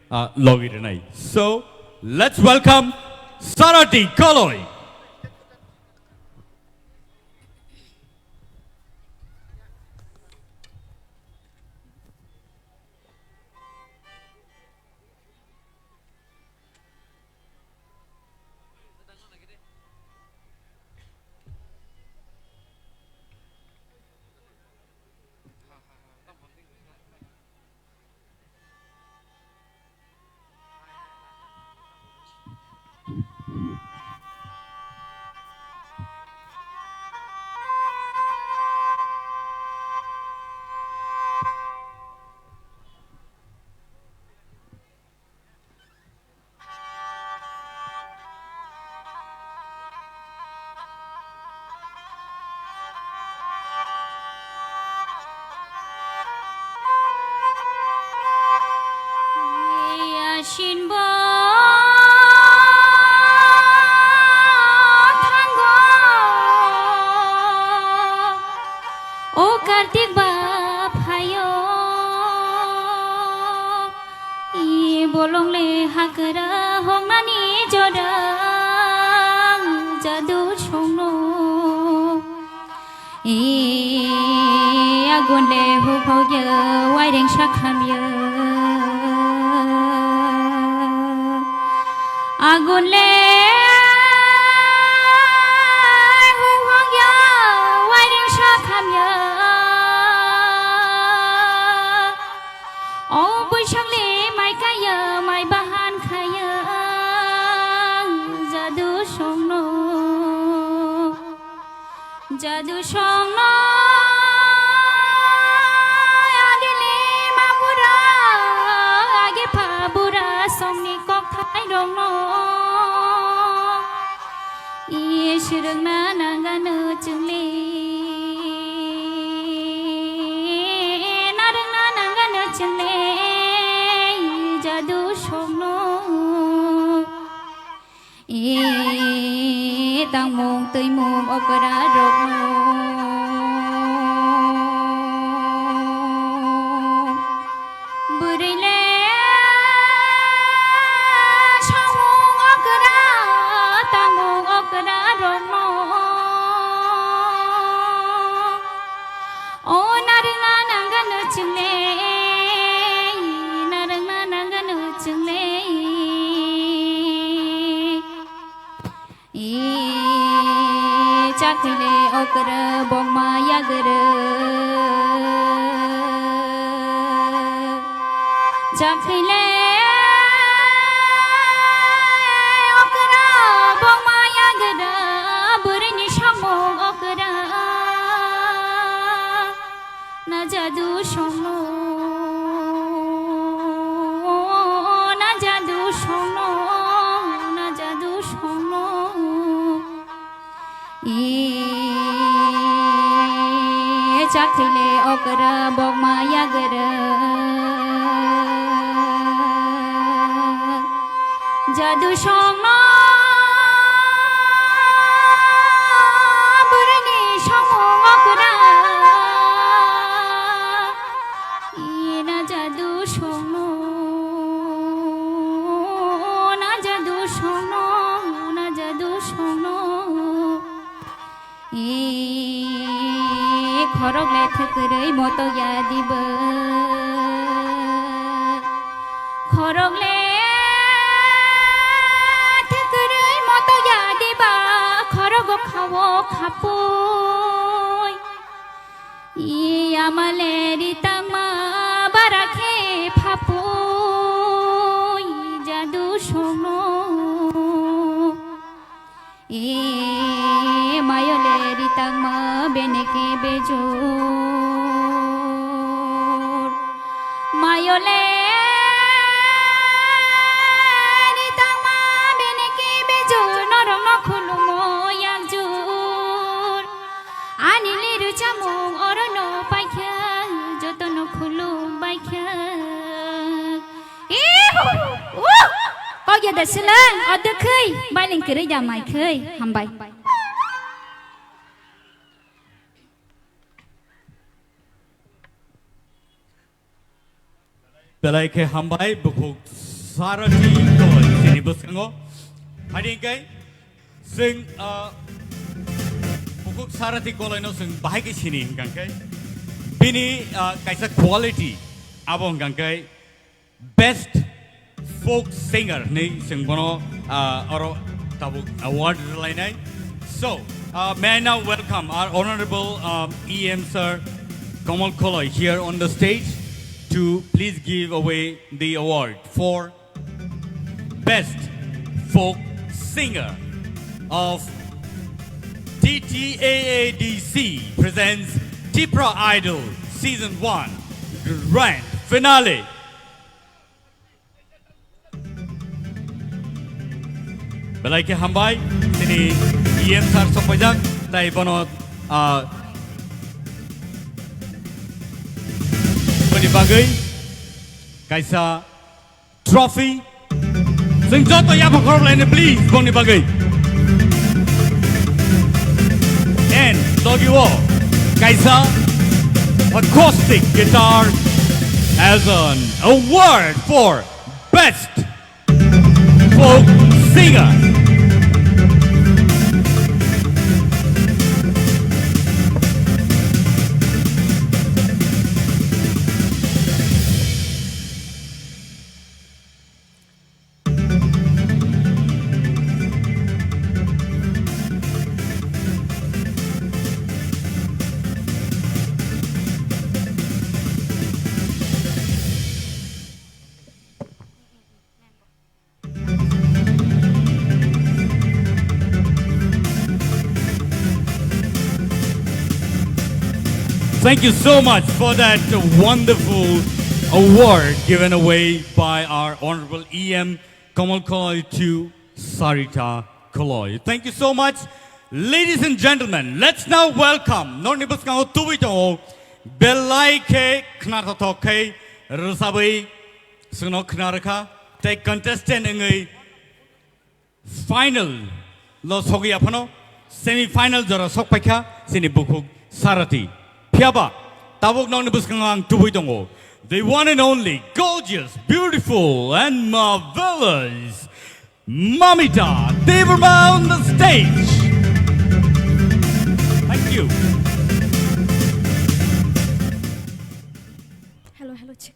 ah, logi rwnai. So let's welcome Sarati Koloi. Yasin bo thango, o Kartik ba phaio. I bolong le hakra hongnani jodang jadu songno. I agun le huphogya waireng sakhamya. Agun le huphogya waireng sakhamya. O Boisakh le mai kaya, mai bahan khaya, jadu songno, jadu songno. Adili ma bura, age pha bura, songni kokthai rokno. Is rwngna nangano chwngle, narwngna nangano chwngle, jadu songno. E tangmung twimung okra rokno. Bwrwi le samung okra, tamung okra rokno. O narwkna nangano chwngle, narwkna nangano chwngle. I chakhwile okra bokma yagra. Chakhwile okra bokma yagra, bwrwini samung okra. Na jadu songno, na jadu songno, na jadu songno. I chakhwile okra bokma yagra. Jadu songno bwrwini samung okra. Ina jadu songno. Khorok le thwkwrwi motok ya diba. Khorok le thwkwrwi motok ya diba. Khorok o khawo khapui. I ama le ri tangma bara khe phapui jadu songno. E mayo le ri tangma beneke bejor. Mayo le ri tangma beneke bejor. Norok no khulumo yakjor. Ani liru chamung oro no paikha, joto no khulum baikha. Ihu! Uh! Kok ya da silang, o de khei, bailing kerei da mai khei, hambai. Belai khe hambai, bukhuk Sarati Koloi chini bwskango. Hari hingkai, chwng, ah, bukhuk Sarati Koloi no chwng bahai khe sini hingkang khe. Bini, ah, kaisa quality, abo hingkang khe, Best Folk Singer hinwi chwng bono, ah, oro tabuk award rwlainai. So, uh, may I now welcome our Honorable, um, E M Sir Kamal Koloi here on the stage to please give away the award for Best Folk Singer of T T A A D C presents Tipra Idol Season one Grand Finale. Belai khe hambai, chini E M sir sokpaijak, tai bono, ah, boni bagwi kaisa trophy. Chwng joto yapha khorok laini, please, boni bagwi. And logi o kaisa acoustic guitar as an award for Best Folk Singer. Thank you so much for that wonderful award given away by our Honorable E M Kamal Koloi to Sarita Koloi. Thank you so much. Ladies and gentlemen, let's now welcome, norni bwskango tubui tongo, belai khe khnathothok khe rwchabwi chwngno khna rwkha, tei contestant wngwi final lo sogwi aphano semi final jora sok paikha chini bukhuk Sarati. Phiyaba tabuk nokni bwskango ang tubui tongo, the one and only gorgeous, beautiful and marvelous Mamita Debbarma on the stage. Thank you. Hello, hello, check.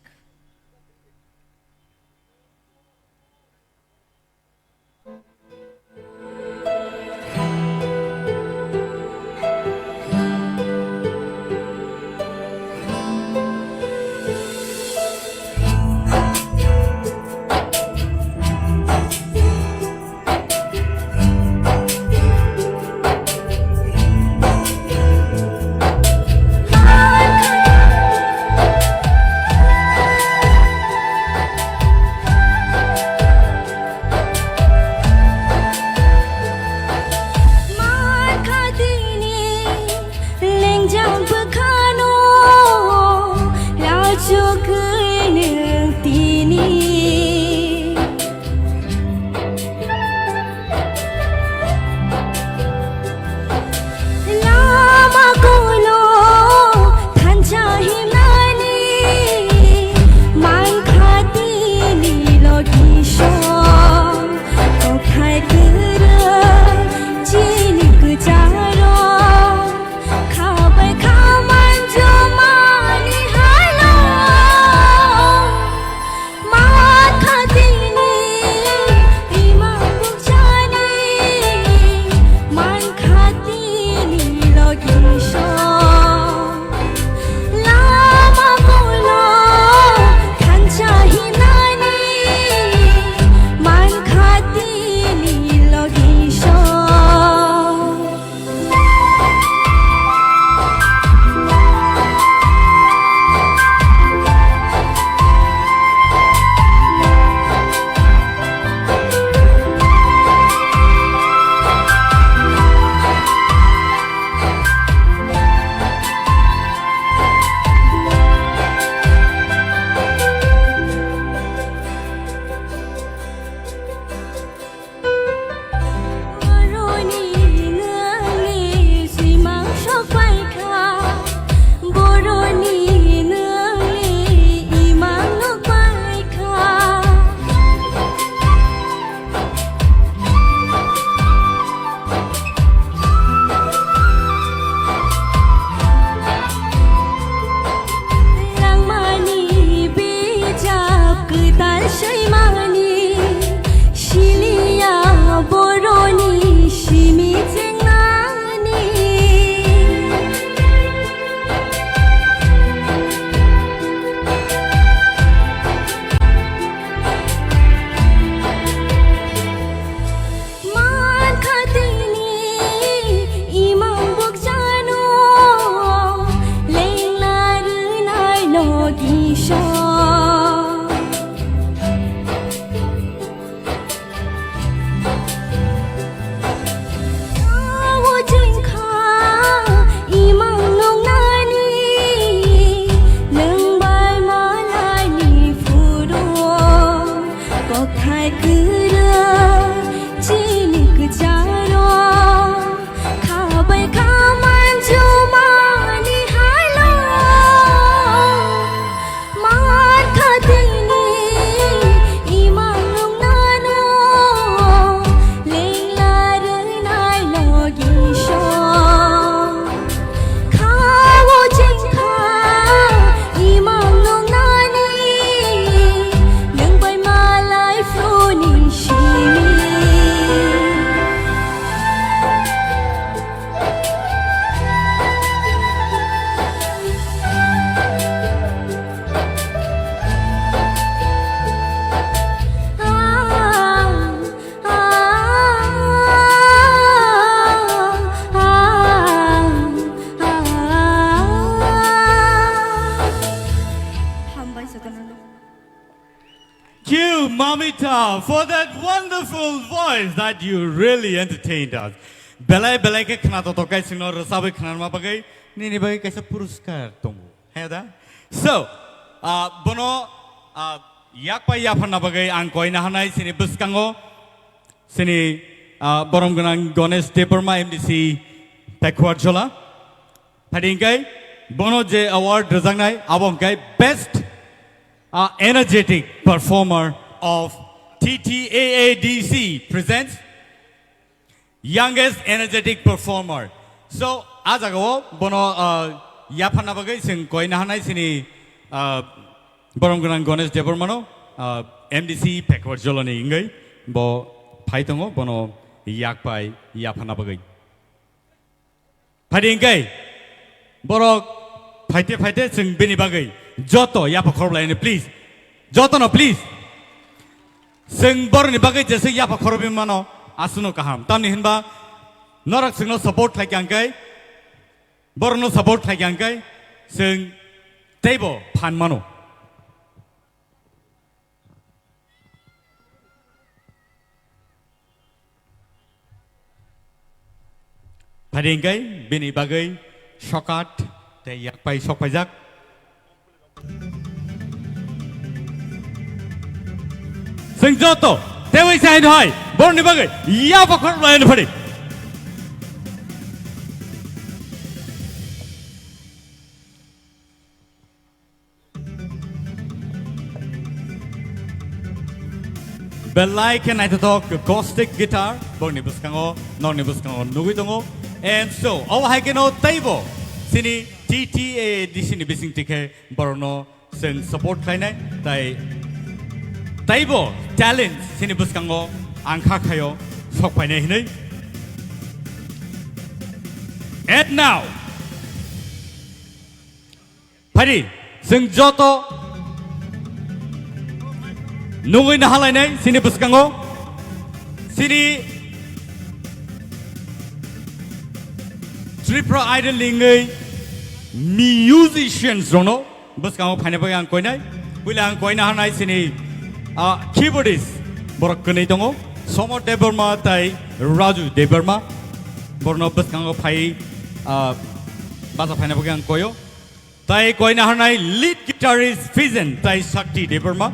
Ah, for that wonderful voice that you really entertained us. Belai belai khe khna to tokai singno rwchabwi khnarma bagwi nini bagwi kaisa puruskar tongo. He da? So, ah, bono, ah, yakpai yapharna bagwi ang koina hanai sini bwskango sini, ah, borom gwnang Ganesh Debbarma M D C Pekhuarjhola. Phadi hingkai bono je award rwjaknai abo hingkai best, ah, energetic performer of T T A A D C presents youngest energetic performer. So, a jagao bono, ah, yapharna bagwi chwng koina hanai sini, ah, borom gwnang Ganesh Debbarmano, ah, M D C Pekhuarjholani hingwi bo phai tongo bono yakpai yapharna bagwi. Phadi hingkai borok phaite phaite chwng bini bagwi joto yapha khorok laino, please. Jotono, please. Chwng borokni bagwi jeswk yapha khorokwi mano, aswkno kaham. Tamni hinba norok chwngno support khlai kha hingkai, borokno support khlai kha hingkai, chwng teibo phan mano. Phadi hingkai bini bagwi sokat tei yakpai sokpaijak. Chwng joto tewi sai hai borokni bagwi yapha khorok laino phadi. Belai khe naithothok acoustic guitar, borokni bwskango, nokni bwskango nugwi tongo. And so, obo hai kheno teibo chini T T A D C ni bising tikhe borokno chwng support khlainai, tai teibo talent chini bwskango ang kha khaio sok phainai hinwi. And now, Phadi, chwng joto nugwi nahalainai chini bwskango. Chini Tripura Idol ni wngwi musicians rokno bwskango phaina bagwi ang koinai. Puila ang koina hanai chini, ah, keyboardist borok kwnwi tongo. Somod Debbarma tai Raju Debbarma. Borokno bwskango phai, ah, bacha phaina bagwi ang koio. Tai koina hanai lead guitarist Fijen tai Shakti Debbarma.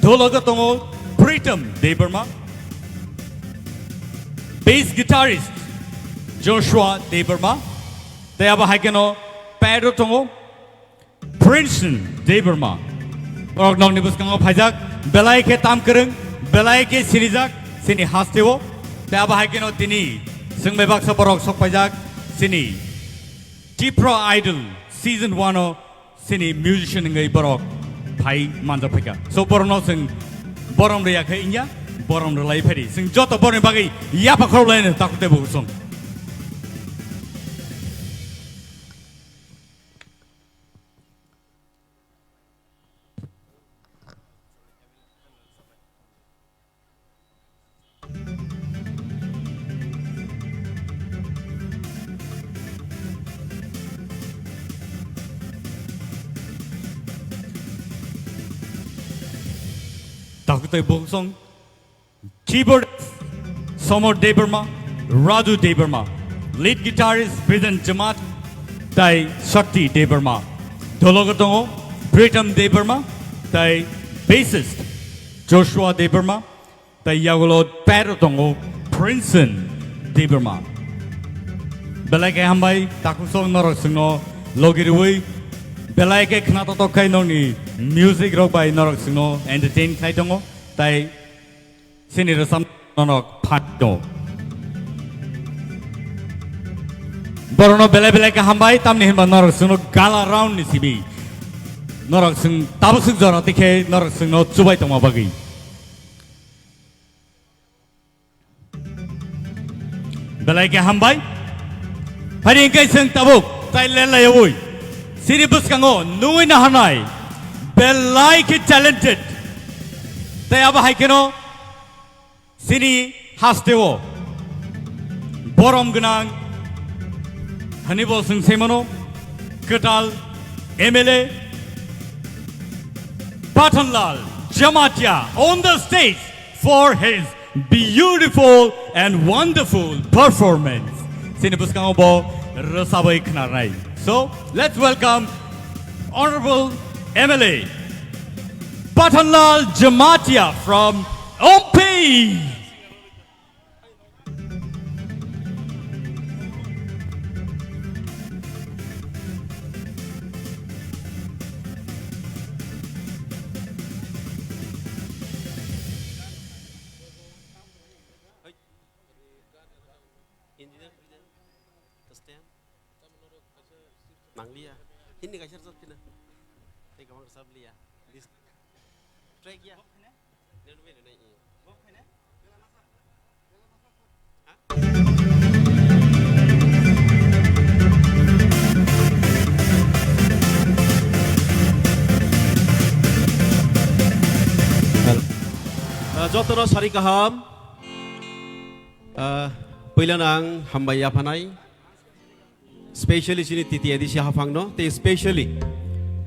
Dhologo tongo Pritam Debbarma. Bass guitarist Joshua Debbarma. Tai abo hai kheno pad o tongo Princeton Debbarma. Borok nokni bwskango phaijak, belai khe tam kwrwng, belai khe sinijak, chini hasteo. Tai abo hai kheno tini chwng bai baksa borok sok paijak, chini Tipra Idol season one o chini musician wngwi borok phai manjak phaikha. So borokno chwng borom rwya khe wngya, borom rwlai phadi. Chwng joto borokni bagwi yapha khorok laino takhuk tei bukhuk song. Takhuk tei bukhuk song. Keyboard, Somod Debbarma, Raju Debbarma. Lead guitarist, Bijan Jamaat, tai Shakti Debbarma. Dhologo tongo, Pritam Debbarma, tai bassist, Joshua Debbarma, tai yagulo pad o tongo, Princeton Debbarma. Belai khe hambai, takhuk song norok chwngno logi rwui, belai khe khna totok khai nokni music rok bai norok chwngno entertain khai tongo, tai Chini rwchapmung norok phan tongo. Borokno belai belai khe hambai, tamni hinba norok chwngno gala round ni simi. Norok chwng tabuk swk jora tikhe norok chwngno chubai tongma bagwi. Belai khe hambai. Phari hwnkhe chwng tabuk tai lerlaiwi chini bwskango nugwi naharnai belai khe talented. Tai abo hai kheno chini hasteo borom gwnang hwnwi bo chwng sai mano, kwtal M L A Pathanlal Jamatia on the stage for his beautiful and wonderful performance. Chini bwskango bo rwchabwi khwnarnai. So, let's welcome Honorable M L A Pathanlal Jamatia from Ompi. Nangliya. Hindi kaisa rwchap khina. Tei kwbang rwchap liya. Dis-, track ya. Nini bai nini, i. Ha? Ah, jotono sari kaham. Ah, puilano ang hambai yaphanai. Specially chini T T A D C haphangno, tei specially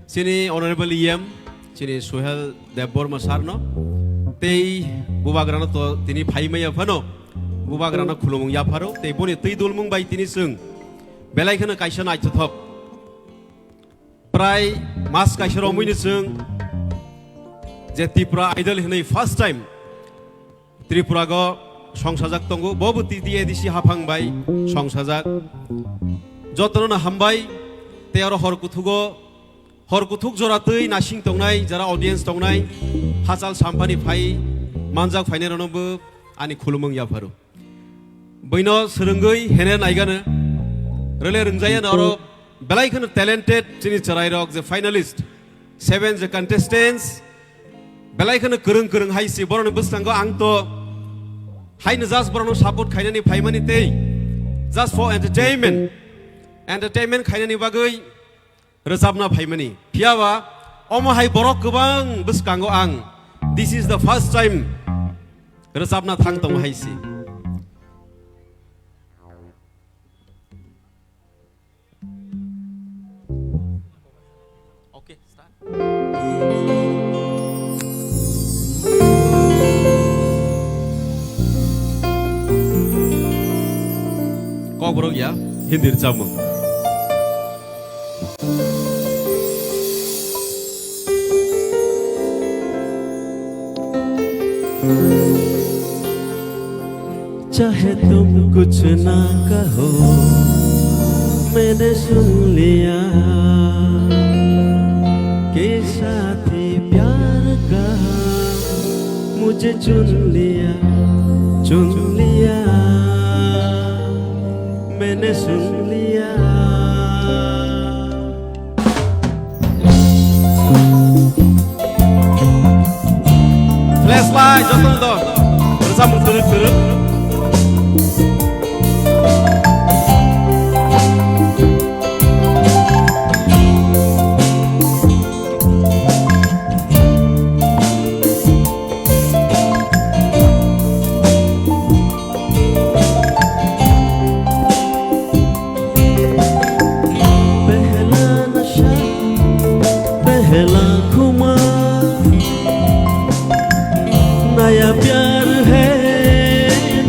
chini Honorable E M, chini Suhel Debbarma sir no, tei bubagrano to tini phaimaya phano, bubagrano khulumung yapharo, tei boni twi dulmung bai tini chwng belai kheno kaisa naithothok. Prai mas kaisa romwini chwng je Tripura Idol hinwi first time Tripura go songsajak tongo, bo bo T T A D C haphang bai songsajak. Jotono no hambai, tei aro hor kuthugo, hor kuthuk jora twi nasing tongnai, jara audience tongnai, hachal samphani phai manjak phainai rokno bo ani khulumung yapharo. Buino swrwngwi hener naigano, rwle rwngjayano aro belai kheno talented chini chwrairok je finalist, seven je contestants, belai kheno kwrwng kwrwng hai si borokni bwskango ang to haino just borokno support khainani phaimani tei just for entertainment, entertainment khainani bagwi rwchapna phaimani. Phiyaba omo hai borok kwbang bwskango ang this is the first time rwchapna thang tongo hai si. Okay, start. Kokborok ya, Hindi rwchapmung. चाहे तुम कुछ ना कहो, मैंने सुन लिया कि साथी प्यार का मुझे चुन लिया, चुन लिया, मैंने सुन लिया। Flashlight, jotono do. Rwchapmung twrwk twrwk. पहला नशा, पहला खुमार, नया प्यार है,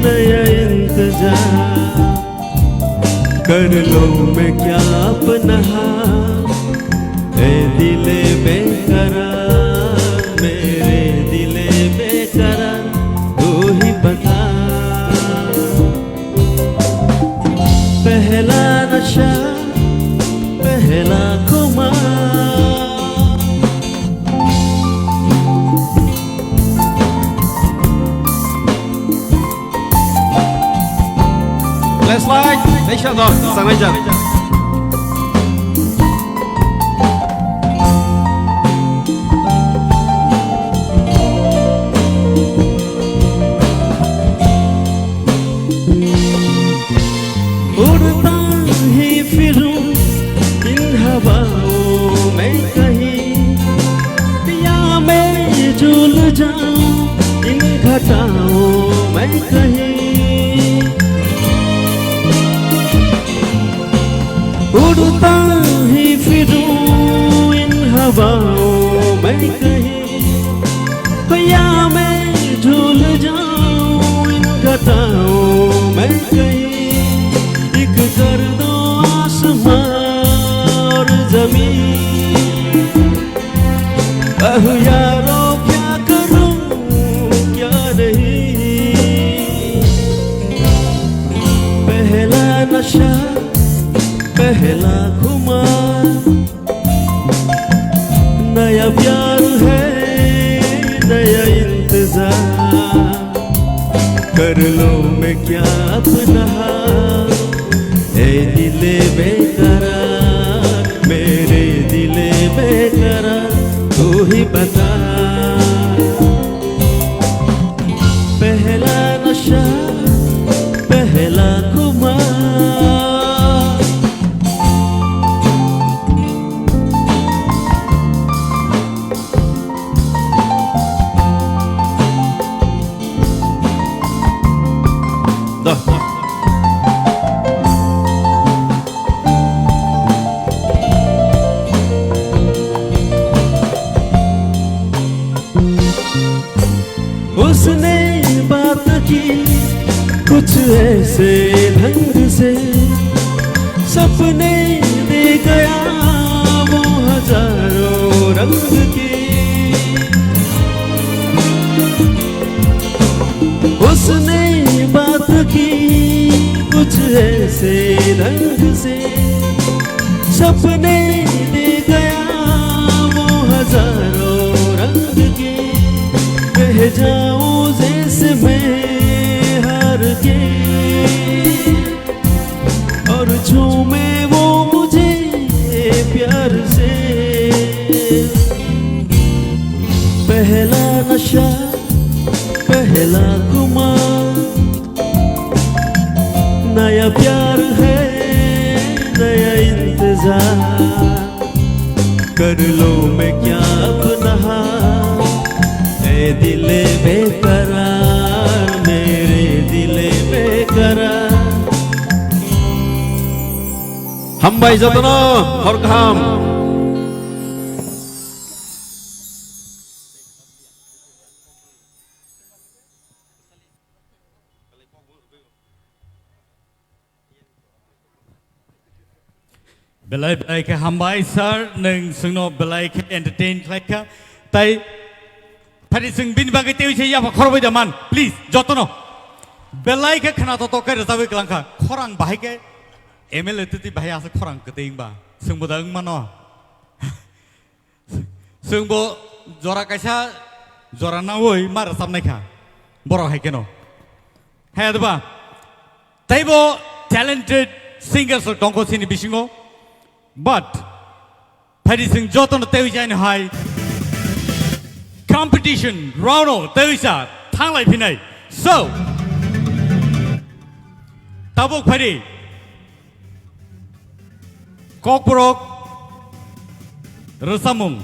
नया इंतजार। कर लूं मैं क्या अपना हाल, ए दिले बेकरार, मेरे दिले बेकरार, तू ही बता। पहला नशा, पहला खुमार। Flashlight, naisha do, sanai jak. उड़ता ही फिरूं इन हवाओं में कहीं, या मैं झूल जाऊं इन घटाओं में कहीं। उड़ता ही फिरूं इन हवाओं में कहीं, नहीं। पहला नशा, पहला खुमार, नया प्यार है, नया इंतजार। कर लो मैं क्या अपना हाल, ए दिले बेकरार, मेरे दिले बेकरार, तू ही बता। पहला नशा, पहला खुमार। उसने बात की कुछ ऐसे ढंग से, सपने दे गया वो हजारों रंग के। उसने बात की कुछ ऐसे ढंग से, सपने दे गया वो हजारों रंग के। बह जाऊं जैसे मैं हार के, और झूमे वो मुझे प्यार से। पहला नशा, पहला खुमार, नया प्यार है, नया इंतजार। कर लो मैं क्या अपना हाल, ए दिले बेकरार, मेरे दिले बेकरार। Hambai jotono, hor kaham. Belai belai khe hambai sir, nwng chwngno belai khe entertain khlai kha. Tai phari chwng bini bagwi tei se yapha khorbai da man, please, jotono. Belai khe khna to to khe rwchapwi kwlang kha. Khorang bahai khe M L A twtwi bahai aswk khorang kwtwi wngba. Chwngbo da wng mano. Chwngbo jora kaisa jora naui ma rwchapnai kha borok hai kheno. Hai adba teibo talented singers rok tongkho chini bisingo, but phaidi chwng jotono teiwi jaino hai competition round o teiwi sa thanglai phinai. So tabuk phaidi Kokborok rwchapmung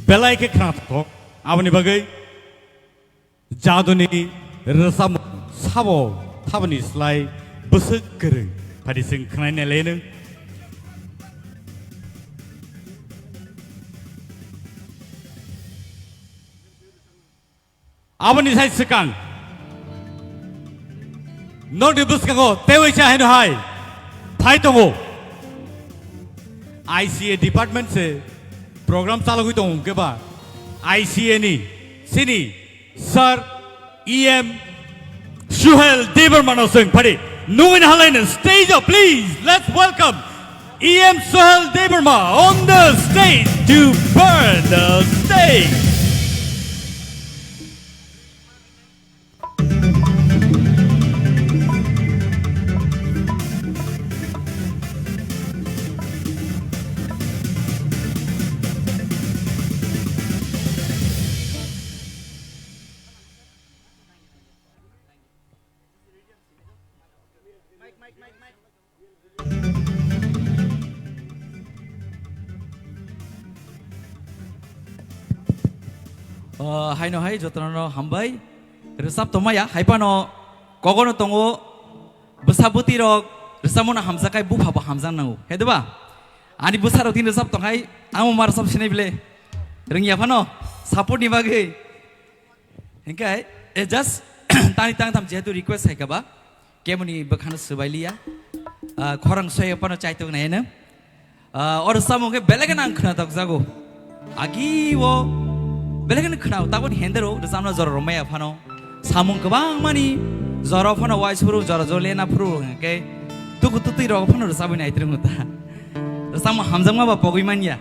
belai khe khnathok, aboni bagwi jaduni rwchapmung sabo thaboni slai bwswk kwrwng, phadi chwng khwnai nai laino. Aboni sai swkang nokni bwskango teiwi cha haino hai phai tongo. I C A department se program chalogwi tongo hwnkhe ba I C A ni sini sir E M Suhel Debbarma no chwng phari nungwi na halaino stage o, please, let's welcome E M Suhel Debbarma on the stage to burn the stage. O, haino hai jotono hambai. Rwchap tongmaya, hai phano kogono tongo, bwsa bwtwi rok rwchapmano hamjak khai bupha bo hamjak nango, he diba? Ani bwsa rok tini rwchap tong hai, tamo ma rwchap sinai bile. Rwngya phano, support ni bagwi. Hinkhe, eh, just tani tangtham jehetu request hai kha ba, kemoni bwkhano swbai liya. Ah, khorang soya phano chaitok nai heno. Ah, oro samung khe belai kheno ang khna tokjago. Agi o Belai kheno khwnao, tabuk hendero rwchapna jora rwmaya phano. Samung kwbangmani jora phano uaisukro, jora jora lena phuru hwnkhe tuku tutwi rok phano rwchabwi naitrwngo ta. Rwchapmung hamjakma ba pogwi manya.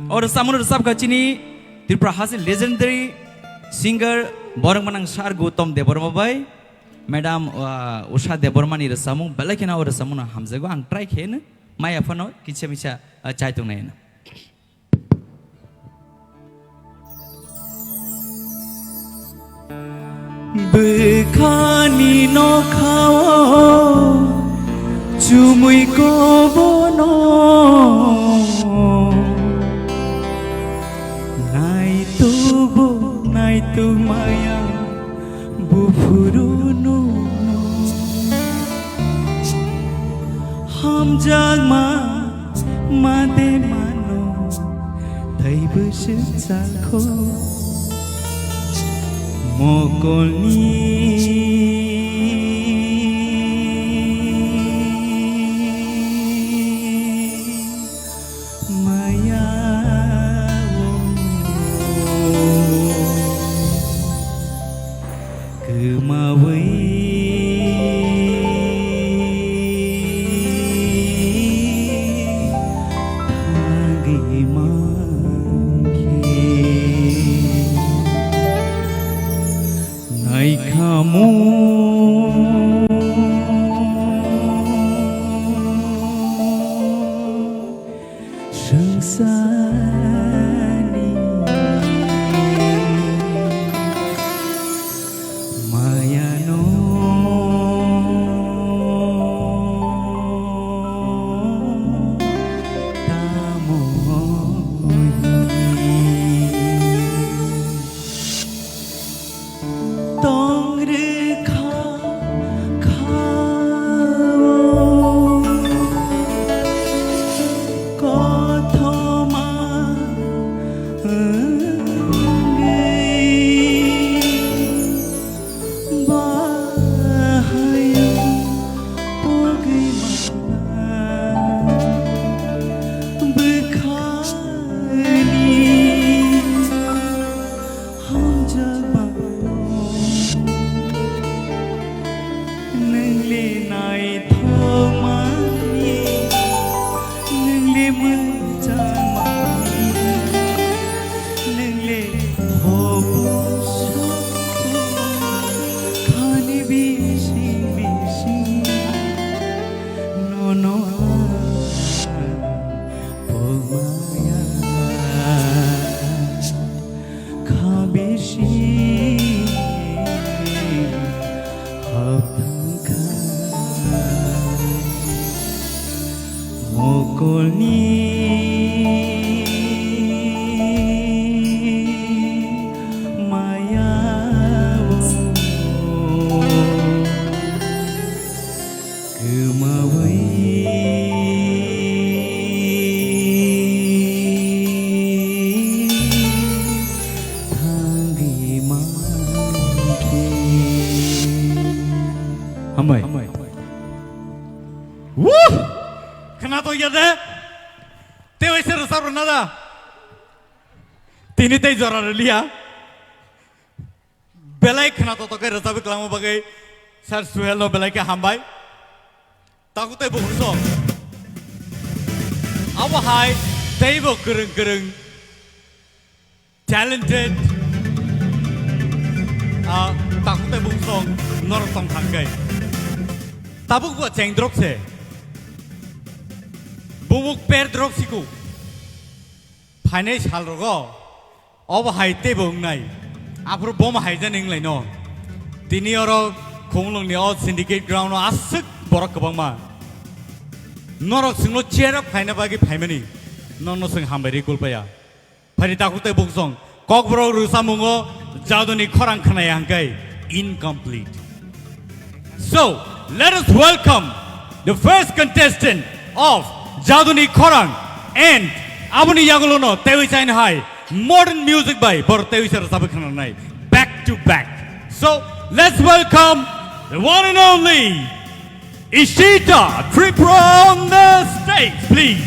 O rwchapmung rwchapkha chini Tripura hasteni legendary singer borok manang Sir Gautam Debbarma bai Madam, ah, Usha Debbarmani rwchapmung, belai kheno o rwchapmungno hamjago, ang try khe hino maya phano kisa misa, ah, chai tongnai hino. Bwkhani nokhao chumui kobono naitukbo naituk maya. Buphuru nungno hamjakma made mano, tei bwswk chakho mokolni maya o kwmawi thangwi mankhe naikhamu. Swngcharni mayano tamo hwnwi tong rwkha kha o kothoma wngwi bahai pogwi mala bwkhani hamjakma. Nwng le naithok mani, nwng le mwchang mani, nwng le hobo sobo khani bising bising nono ang pogmaya. Kha bisi hapthang kha mokolni maya o kwmawi thangwi mankhe. Hambai. Wuh! Khwnatok ya de? Tei waisa rwchap rwna da? Tini tei jora rwliya. Belai khwnatok tok khe rwchapwi kwlangma bagwi Sir Suhel no belai khe hambai. Takhuk tei bukhuk song. Abo hai teibo kwrwng kwrwng talented, ah, takhuk tei bukhuk song norok tong thang khe. Tabuk bo chengdrop se. Bumuk perdrop siku. Phainai sal rogo. Obo hai teibo wngnai. Aphuru boma hai jani wnglaino. Tini oro Khumulwngni o Syndicate Ground o aswk borok kwbangma. Norok chwngno cheer up khaina bagwi phaimani. Nono chwng hambai rwi kulpaya. Phaidi takhuk tei bukhuk song. Kokborok rwchapmungo jaduni khorang khwnaya hwnkhe incomplete. So, let us welcome the first contestant of Jaduni Khorang, and aboni yagulono teiwi chaina hai modern music bai bor teiwi se rwchapwi khwnanai back to back. So, let's welcome the one and only Ishita Tripura on the stage, please.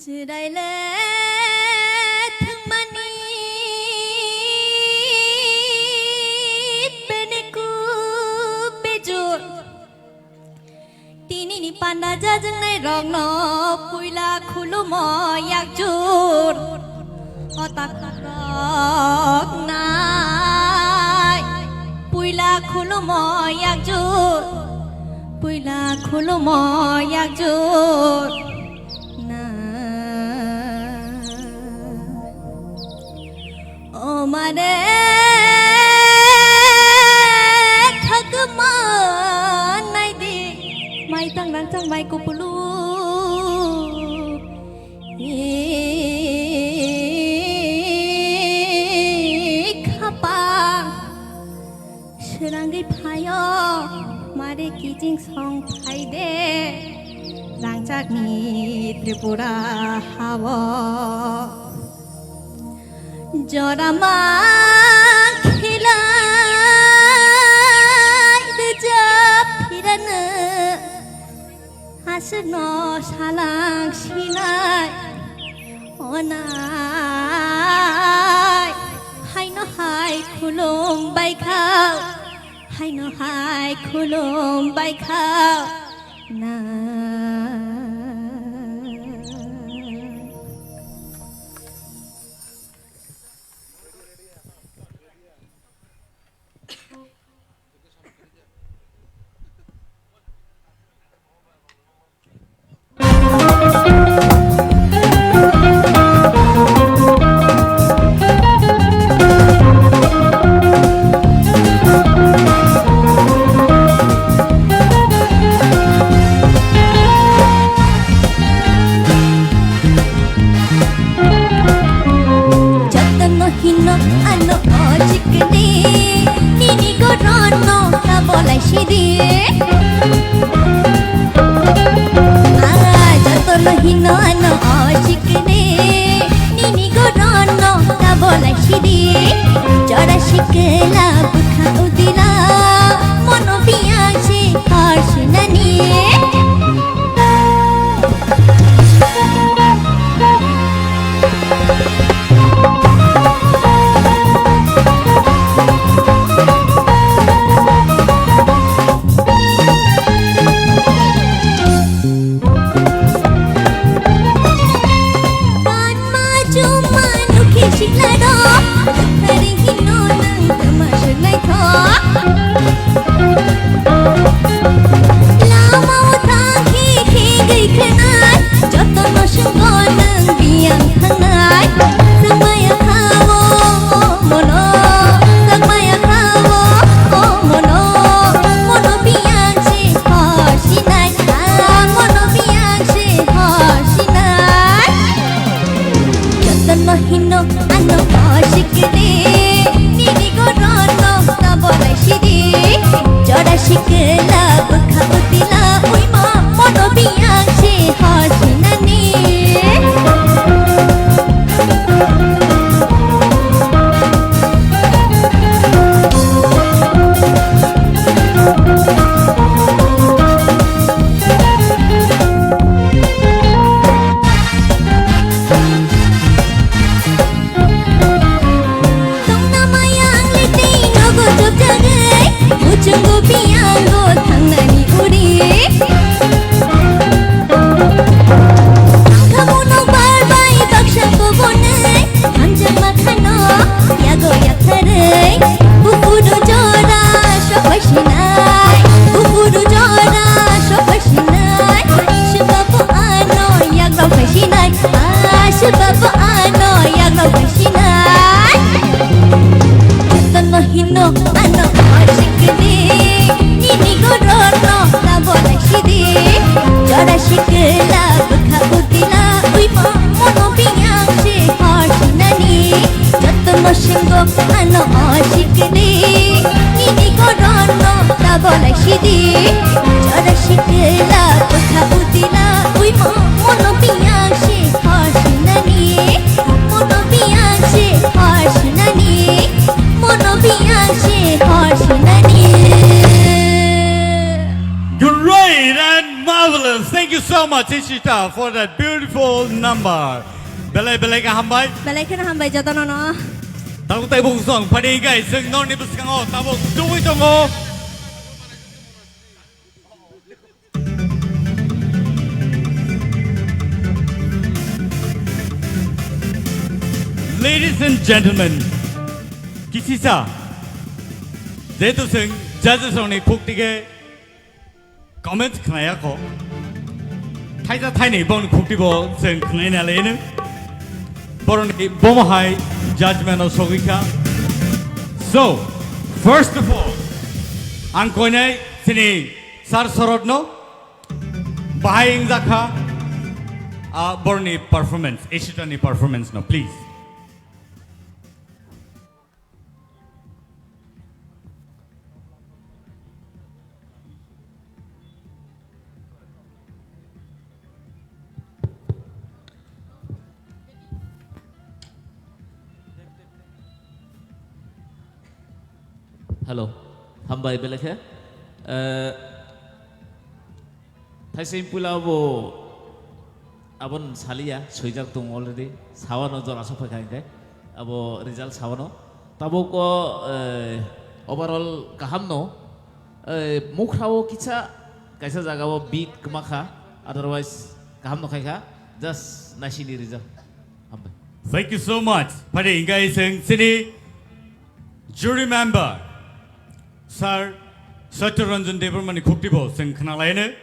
Chwraile thwngmani bene kub bejor. Tinini panda jajwngnai rokno puila khulumo yakjur. O takhuk rok nai puila khulumo yakjur. Puila khulumo yakjur. Na. O mare khakma naidi, mai tang rang tang mai kupulu. I khapang srangwi phaio, mare kiching song phaide, rangchakni Tripura hao. Jora ma khilai rwjap phirano, aswkno salang sinai onai. Haino hai khulum bai khao, haino hai khulum bai khao na. Jotono hino ano o chikni, nini gorono kabolai sidi. Ah, jotono hino ano o chikni, nini gorono kabolai sidi. Jora sikla bwkha udila, mono biyang se hor sinani. Kanma chuma nukhe siklado, thari hino nang tama swnai tho. Lama o thang hi hi gei khnai, jotono swngo nang biyang thangnai. Swngmaya kha o mono, swngmaya kha o mono, mono biyang se hor sinai, ah, mono biyang se hor sinai. Jotono hino ano o sikri, nini gorono kabolai sidi. Jora sikla bwkha utila uima, mono biyang se hor sinani. Tongna mayang le tei nogo chopjagwi, muchungo biyango thangnani uri. Tangkhamunok bar bai baksa kobonwi, hamjakma khano yago yaktharwi. Buphuru jora sophai sinai, buphuru jora sophai sinai. Swbabo ano yagrok phai sinai, ah, swbabo ano yagrok phai sinai. Jotono hino ano o sikri, nini gorono kabolai sidi. Jora sikla bwkha utila uima, mono biyang se hor sinani. Jotono swngo ano o sikri, nini gorono kabolai sidi. Jora sikla bwkha utila uima, mono biyang se hor sinani. Mono biyang se hor sinani, mono biyang se hor sinani. Great and marvelous. Thank you so much, Ishita, for that beautiful number. Belai belai khe hambai. Belai kheno hambai jotono no. Tabuk tei bung song phadi hingkai chwng norni bwskango tabuk tubui tongo. Ladies and gentlemen, kisisa, jehetu chwng judges rokni khukti khe comments khnaya kho, thaisa thainwi bongni khukti bo chwng khnaina leno, boroni bomo hai judgment o sogwi kha. So, first of all, ang koinai chini Sir Sorotno, bahai wngjakha, ah, borni performance, Ishitani performance no, please. Hello, hambai belai khe. Eh, thaising puila bo abon saliya, swijak tong already. Sawano jora sok phaikha hingke. Abo result sawano. Tabuk o, eh, overall kaham no. Eh, mukhrao kisa, kaisa jaga o beat kwmakha. Otherwise, kaham no khaikha. Just naisini result. Hambai. Thank you so much. Phadi hingke iseng sini jury member, Sir Satya Ranjan Debbarmani khukti bo chwng khna laino.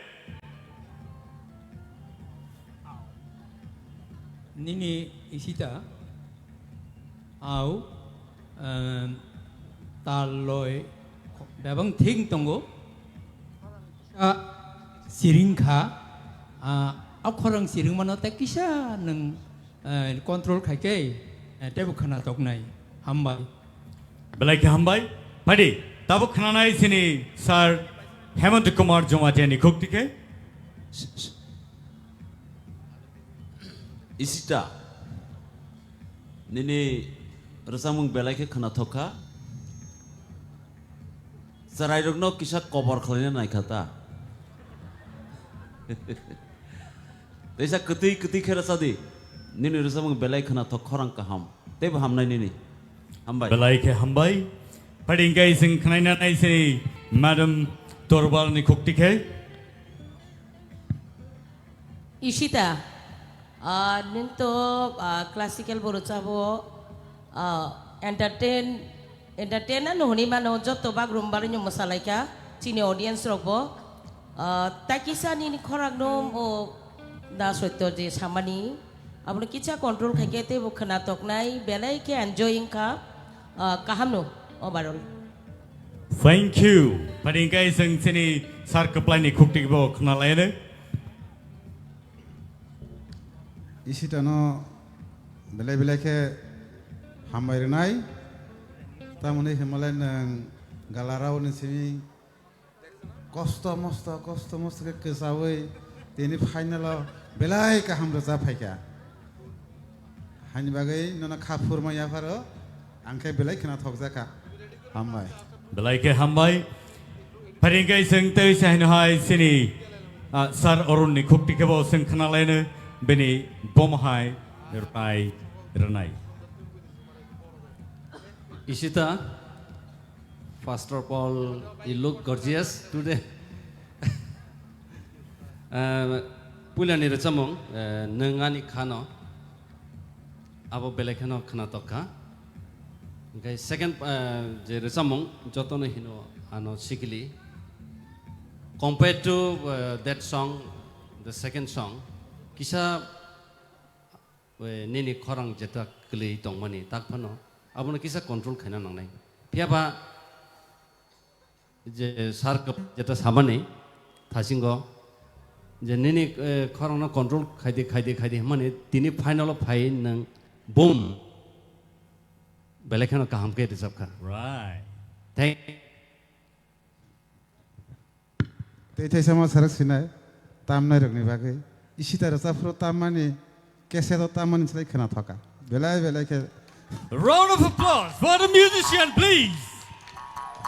Nini Ishita, au, em, tal loi, bebang thik tongo. A, siring kha, a, a khorang siring mano tei kisa nwng, eh, control khai khe, eh, teibo khna toknai. Hambai. Belai khe hambai. Phadi, tabuk khnanai sini Sir Hemant Kumar Jamatia ni khukti khe. Ishita, nini rwchapmung belai khe khwnathok kha. Chwrairokno kisa kobor khlaina naikha ta. Teisa kwtwi kwtwi khe rwchadi. Nini rwchapmung belai khwnathok, khorang kaham. Teibo hamnai nini. Hambai. Belai khe hambai. Phadi hingke iseng khnaina nai sini Madam Torbal ni khukti khe. Ishita, ah, nwng to, ah, classical bo rwchabo, ah, entertain, entertain ano hwnwi mano, joto bagroom barwino mwsalaikha, chini audience rokbo. Ah, tai kisa nini khorangno o da soito je samani, abono kisa control khaikhe teibo khwna toknai, belai khe enjoy wngkha, ah, kahamno overall. Thank you. Phadi hingke iseng chini Sir Kwplaini khukti bo khna laino. Ishitano belai belai khe hambai rwnai. Tamoni hwnmale nwng galarao ni simi kosto mosto, kosto mosto khe kwchaui tini final o belai kaham rwchap phaikha. Haini bagwi nono kha phurma yapharo, ang khe belai khwnathokjakha. Hambai. Belai khe hambai. Phadi hingke chwng tei se haino hai chini, ah, Sir Arun ni khukti khe bo chwng khna laino bini bomo hai rwnai rwnai. Ishita, first of all, you look gorgeous today. Eh, puilani rwchapmung, eh, nwng ani khano. Abo belai kheno khwnatok kha. Hingke second, eh, je rwchapmung jotono hino ano sikili. Compared to, eh, that song, the second song, kisa, eh, nini khorang jeta kwlwi tongmani tak phano abono kisa control khaina nangnai. Phiya ba je sir kwp-, jeta samani thasingo je nini, eh, khorangno control khaidi, khaidi, khaidi hwnmani tini final o phai nwng boom belai kheno kaham khe rwchap kha. Right. Thank. Tei thaisa ma sarak sinai tamnai rokni bagwi. Ishita rwchapphru tammani, cassette o tammani slai khwna thoka. Belai belai khe. Round of applause for the musician, please.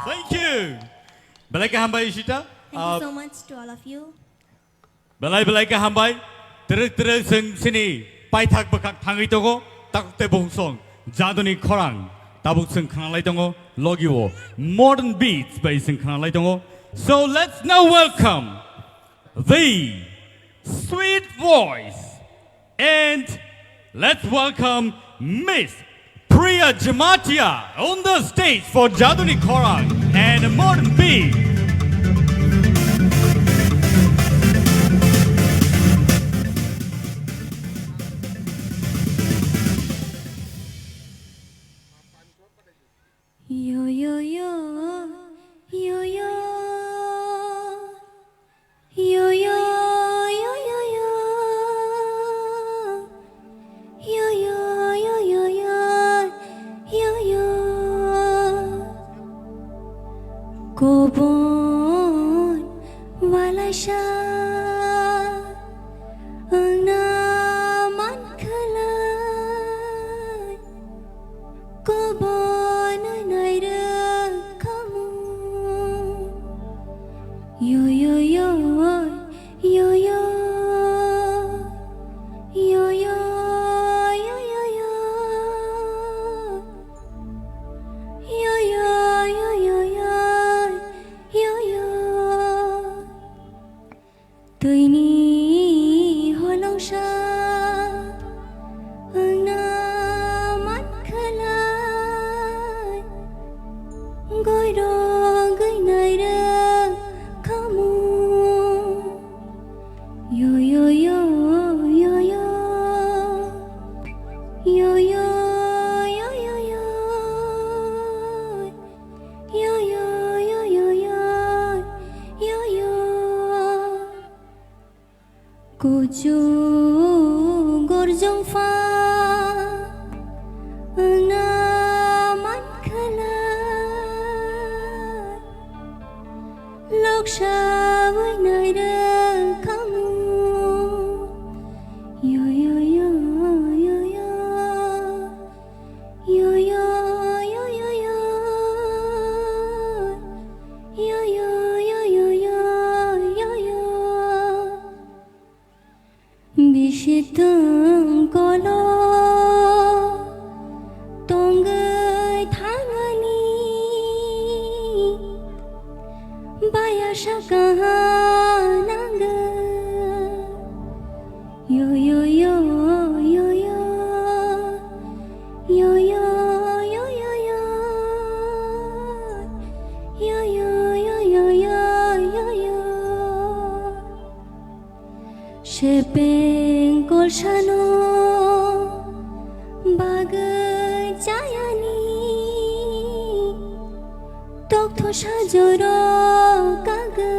Thank you. Belai khe hambai Ishita. Thank you, uh, so much to all of you. Belai belai khe hambai, twrwk twrwk chwng chini paithak bwkhak thangwi tongo, takhuk tei bukhuk song, jaduni khorang, tabuk chwng khnalai tongo, logi o modern beats bai chwng khnalai tongo. So let's now welcome the sweet voice and let's welcome Miss Priya Jamatia on the stage for Jaduni Khorang and Modern Beat. Yo, yo, yo, yo, yo. Yo, yo, yo, yo, yo. Yo, yo, yo, yo, yo, yo, yo. Kobon walaisa wngna mankhalai. Kobon nairwkhamu. Yo, yo, yo, yo, yo. Yo, yo, yo, yo, yo. Yo, yo, yo, yo, yo. Yo, yo. Twini holongsa wngna mankhalai, goirogwi nairwkhamu. Yo, yo, yo, yo, yo. Yo, yo, yo, yo, yo. Yo, yo, yo, yo, yo. Yo, yo. Kuchuk gorjong pha wngna mankhalai, loksa wi nairwkhamu. Yo, yo, yo, yo, yo. Yo, yo, yo, yo, yo. Yo, yo, yo, yo, yo, yo, yo. Bisi tong kolo tongwi thangani baya saka nangwi. Yo, yo, yo, yo, yo. Yo, yo, yo, yo, yo. Yo, yo, yo, yo, yo, yo, yo. Sepeng kolsano bagwi chayani toktho sajoro kagwi.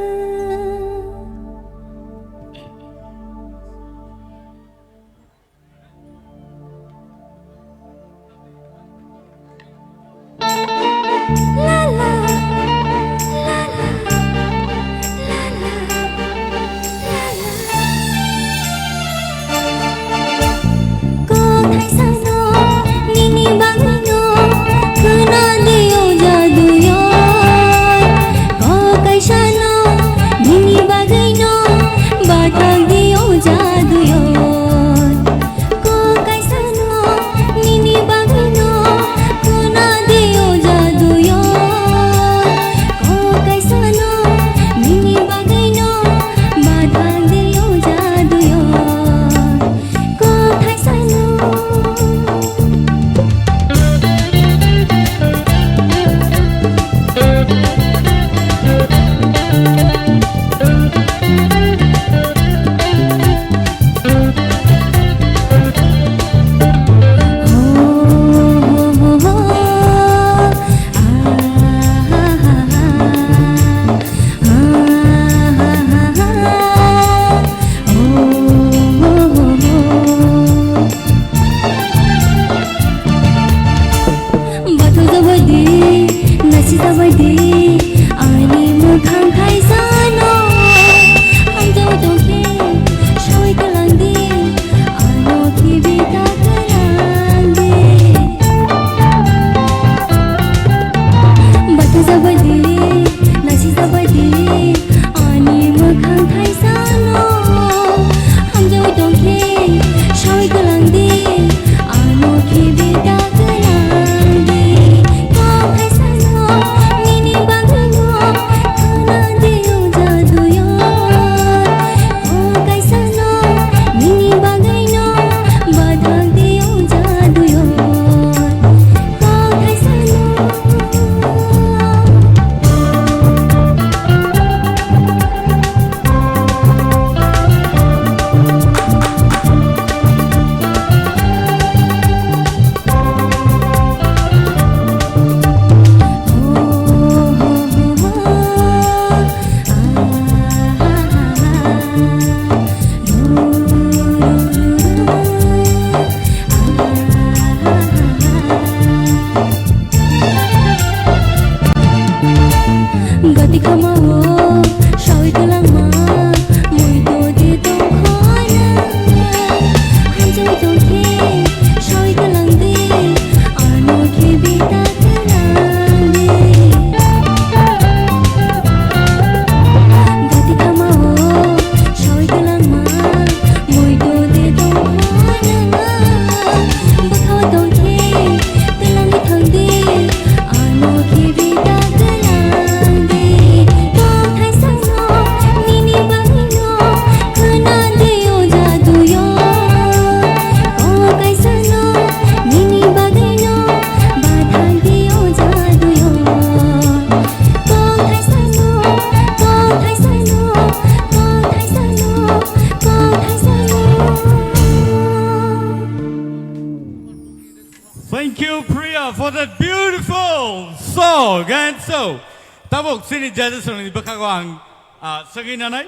Tabuk chini judges rokni bwkhago ang, ah, swngwi nanai.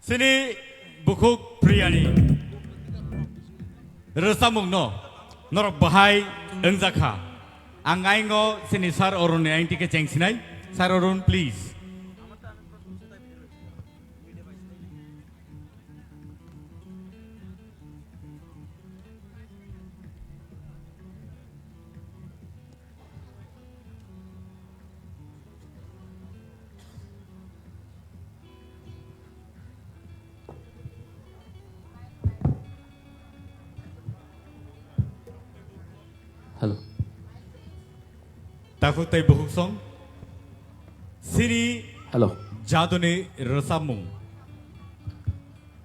Chini bukhuk Priyani rwchapmungno norok bahai wngjakha. Ang aingo chini Sir Arunni aingtike chengsinai. Sir Arun, please. Hello. Takhuk tei bukhuk song. Sini Hello. Jaduni rwchapmung.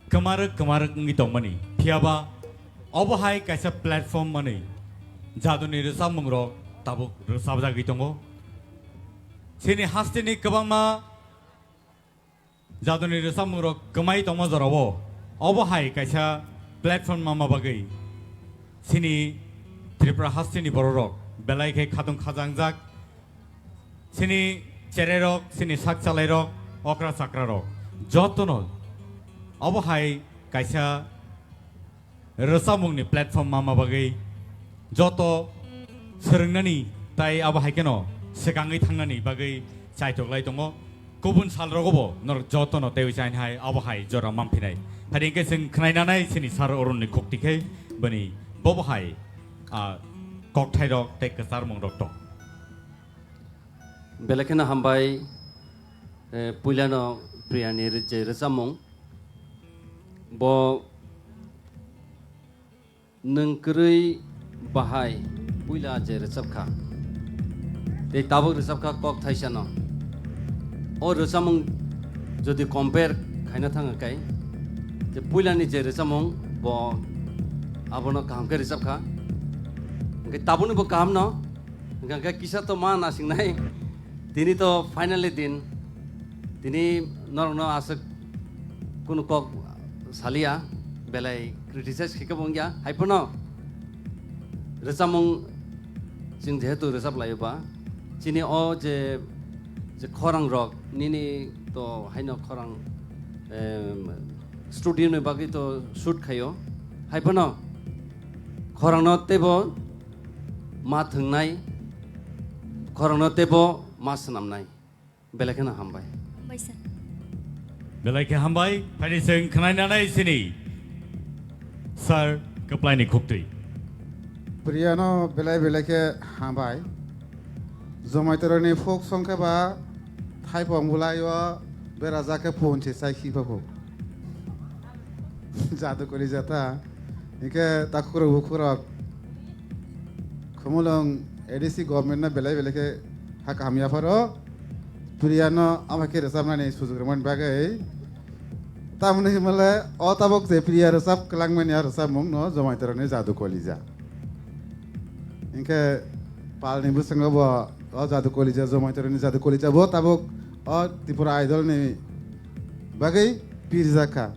Kwmarwk kwmarwk wngwi tongmani. Phiyaba obo hai kaisa platform manwi jaduni rwchapmungrok tabuk rwchapjagwi tongo. Chini hasteni kwbangma jaduni rwchapmungrok kwmai tongma jorao obo hai kaisa platform manma bagwi chini Tripura hasteni bororok belai khe khatung khajangjak. Chini chererok, chini sak chalairok, okra chakrarok, jotono obo hai kaisa rwchapmungni platform manma bagwi joto swrwngnani tai abo hai kheno swkangwi thangnani bagwi chaitok lai tongo. Kubun salrogobo norok jotono teiwi chaini hai abo hai jora manphinai. Phai hwnkhe chwng khwnai nanai chini Sir Arunni khukti khe bini bobo hai, ah, kokthairok tei kwcharmungrok tong. Belai kheno hambai, eh, puilano Priyani rw-, je rwchapmung. Bo nwng kwrwi bahai puila je rwchapkha. Tei tabuk rwchapkha kok thaisano. O rwchapmung jodi compare khaina thangkha kai, je puilani je rwchapmung bo abono kaham khe rwchapkha. Hwnkhe tabukni bo kahamno. Hwnkhe kisa to ma nasingnai. Tini to finally din. Tini norokno aswk kunu kok salia, belai criticize khe khe bo wngya. Hai phano rwchapmung chwng jehetu rwchap laio ba, chini o je, je khorang rok nini to haino khorang, em, studio ni bagwi to shoot khaio. Hai phano khorangno teibo ma thwngnai, khorangno teibo ma swnamnai. Belai kheno hambai. Hambai, sir. Belai khe hambai, phai chwng khwnai nanai sini Sir Kwplaini khuktwi. Priyano belai belai khe hambai. Jomaitoroni folk song khe ba thaipong bwlai o berajak khe phone se chai khipa kho. Jadu kori jata. Hingke takhurok bukhurok Khumulwng A D C government no belai belai khe ha kaham yapharo. Priya no ama khe rwchapnani sujuk rwmani bagwi. Tamoni himale o tabok je Priya rwchap kwlangmani a rwchapmung no Jomaitoroni Jadu Kolija. Hingke palni bwskango bo o Jadu Kolija, Jomaitoroni Jadu Kolija bo tabok o Tripura Idol ni bagwi pirjak kha.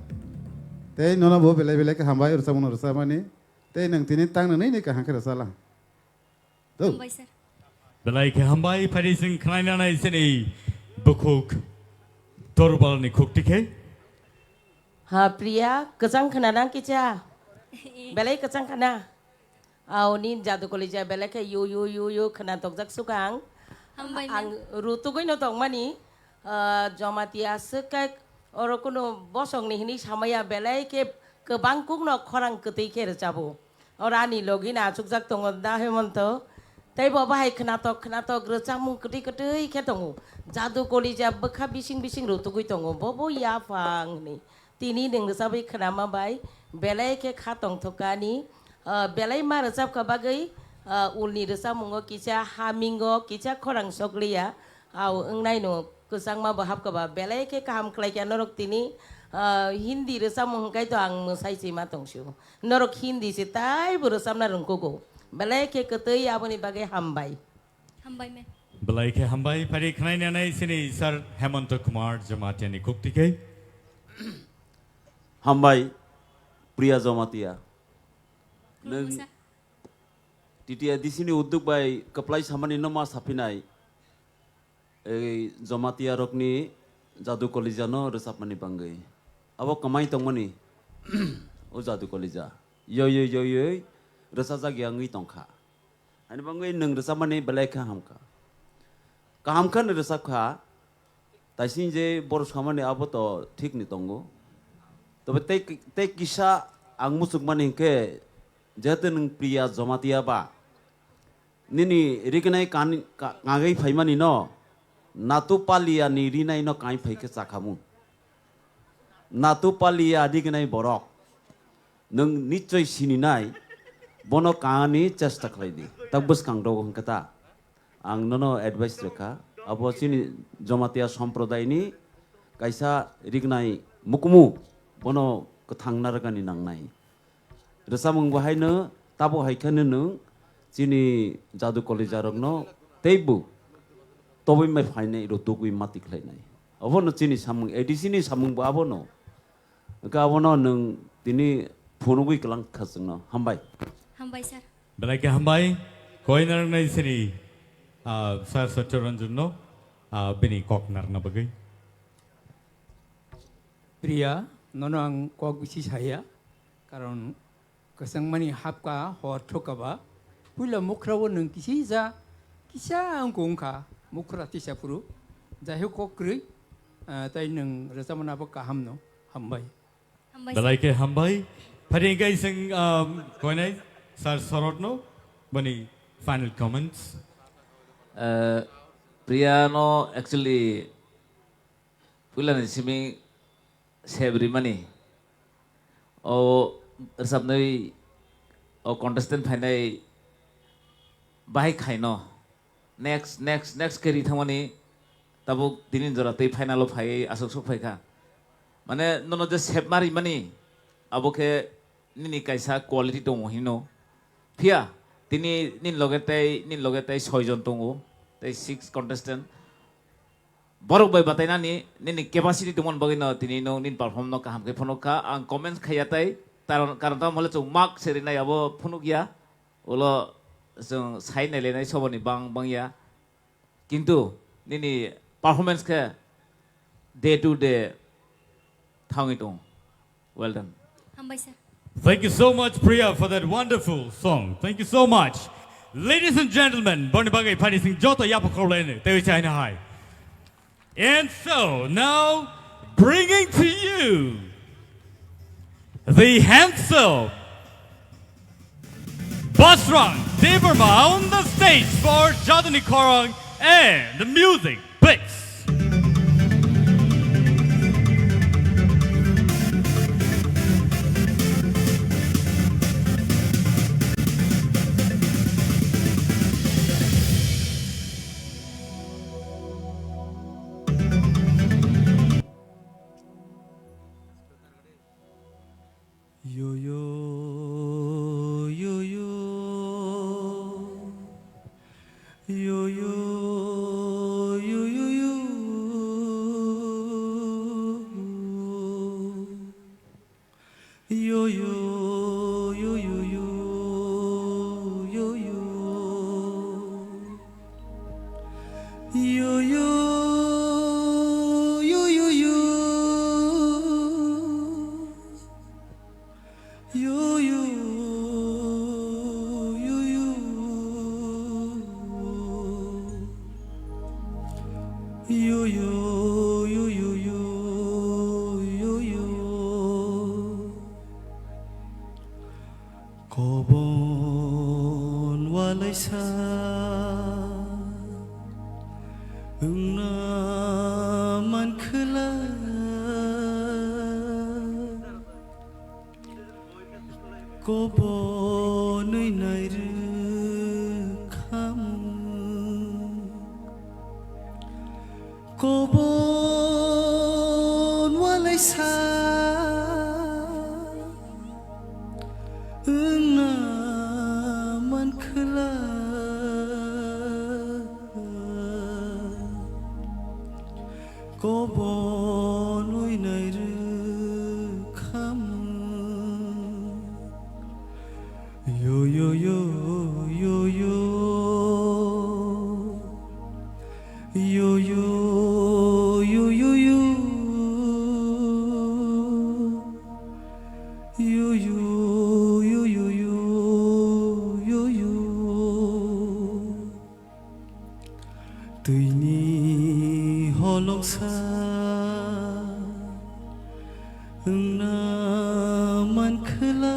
Tei nono bo belai belai khe hambai rwchapmung no rwchapmani. Tei nwng tini tang nwnwi ni kaham khe rwchala. Dou. Hambai, sir. Belai khe hambai, phai chwng khwnai nanai sini bukhuk Dorbalni khukti khe. Ha, Priya, kwchang khna nang kicha? Belai kwchang khna? Aw, nin Jadu Kolija belai khe yu, yu, yu, yu khna tokjak sukang. Hambai, ma'am. Ang rutugwi no tongmani, ah, Jamatia swk khe oro kunu bosongni hinwi samaya belai khe kwbang kukno khorang kwtwi khe rwchabo. Oro ani logi no achukjak tongo da Hemonto. Tei bo bahai khnatok khnatok rwchapmung kwtwi kwtwi khe tongo. Jadu Kolija bwkha bising bising rutugwi tongo. Bo bo yaphang hinwi. Tini nwng rwchapwi khnama bai belai khe kha tongthok ani. Ah, belai ma rwchapkha bagwi, ah, ulni rwchapmungo kisa hamingo kisa khorang sokliya. Aw wngnai no kwchangma bo hapkha ba belai khe kaham khlai kha norok tini, ah, Hindi rwchapmung hwnkhe to ang mwsai se ma tong sio. Norok Hindi se taibo rwchapna rwngkugo. Belai khe kwtwi aboni bagwi hambai. Hambai, ma'am. Belai khe hambai, phari khwnai nanai sini Sir Hemanto Kumar Jamatia ni khukti khe. Hambai, Priya Jamatia. Khulumsa. Nwng T T A D C ni udduk bai kwplai samani no ma saphinai. Ei Jamatia rokni Jadu Kolija no rwchapmani bangwi. Abo kwmai tongmani o Jadu Kolija. Yoi yoi yoi yoi rwchajak ya wngwi tongkha. Ani bangwi nwng rwchapmani belai khe hamkha. Kaham khe no rwchapkha. Taising je boro samani abo to thik ni tongo. Tobe tei, tei kisa ang muchukmani hinkhe, jehetu nwng Priya Jamatia ba, nini rignai kan-, ka-, kangwi phaimani no, Natu Palia ni rinai no kangwi phaikhe chakhamu. Natu Palia rignai borok, nwng nichoi sininai, bono kangani chesta khlaidi. Tak bwskang rogo hinkhe ta. Ang nono advice rwkha, abo chini Jamatia somprodai ni kaisa rignai mukumu, bono kwthang narwkani nangnai. Rwchapmung bo haino tabuk hai kheno nwng chini Jadu Kolija rokno teibo tobwi mai phainai rw tugwi mati khlainai. Obono chini samung, A D C ni samung bo abono. Hwnkhe abono nwng tini phunugwi kwlang kha chwngno. Hambai. Hambai, sir. Belai khe hambai. Koi narwknai sini, ah, Sir Satya Ranjan no, ah, bini kok narwkna bagwi. Priya, nono ang kok bisi saya, karon kwchangmani hapka hor thokaba, puila mukhra o nwng kisi ja, kisa wngkha wngkha, mukhra tisa phuru, jaihok kok kwrwi, ah, tai nwng rwchapmani abo kaham no, hambai. Hambai, sir. Belai khe hambai. Phari hwnkhe ising, um, koinai Sir Sorot no, bani final comments. Eh, Priya no actually puilani simi sep rimani. O rwchapnai o contestant phainai bahai khaino. Next, next, next khe ri thangmani tabuk tini jora tei final o phaiwi aswk sok phaikha. Mane nono je sep ma rimani abo khe nini kaisa quality tongo hino. Phiya tini nini loge tei, nini loge tei soi jon tongo, tei six contestant. Borok bai batainani nini capacity tongmani bagwi no tini no nini perform no kaham khe phunuk kha. Ang comments khaiya tai, karon, karon tamo hole chwng mark se rinai abo phunuk ya. Ulo chwng sai nailainai soboni bang bang ya. Kintu nini performance khe day to day thangwi tongo. Well done. Hambai, sir. Thank you so much, Priya, for that wonderful song. Thank you so much. Ladies and gentlemen, boni bagwi phani sing joto yapha khorlaini, tewi chaina hai. And so, now, bringing to you the handsome Basrang Debbarma on the stage for Jaduni Khorang and the music, please. Yo, yo, yo, yo. Yo, yo, yo, yo, yo. Yo, yo, yo, yo, yo. Yo, yo. Yo, yo, yo, yo, yo. Yo, yo, yo, yo. Yo, yo, yo, yo, yo, yo, yo. Kobon walaisa wngna mankhwla. Kobonwi nairwkhamu. Kobon walaisa wngna mankhwla. Kobonwi nairwkhamu. Yo, yo, yo, yo, yo. Yo, Yu, yu, yu, yu. Yu, yu, yu, yu, yu. Twini holongsa wngna mankhwla,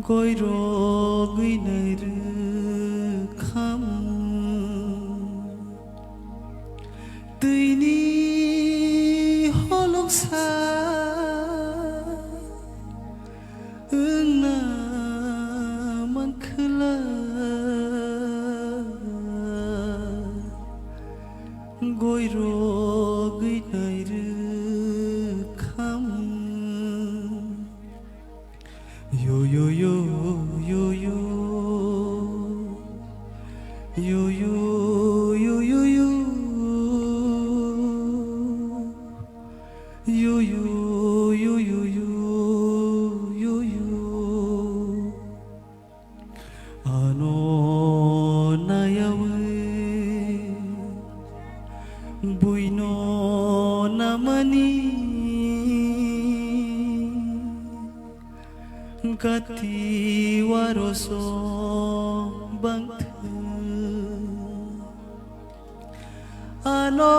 goirogwi nai rwkham. Twini holongsa wngna mankhwla, goirogwi nai rwkham. Yo, yo, yo, yo, yo. Yo, yo, yo, yo, yo. Yo, yo, yo, yo, yo, yo, yo. Ano nayawi buino namani. Gati waroso bangthwi. Ano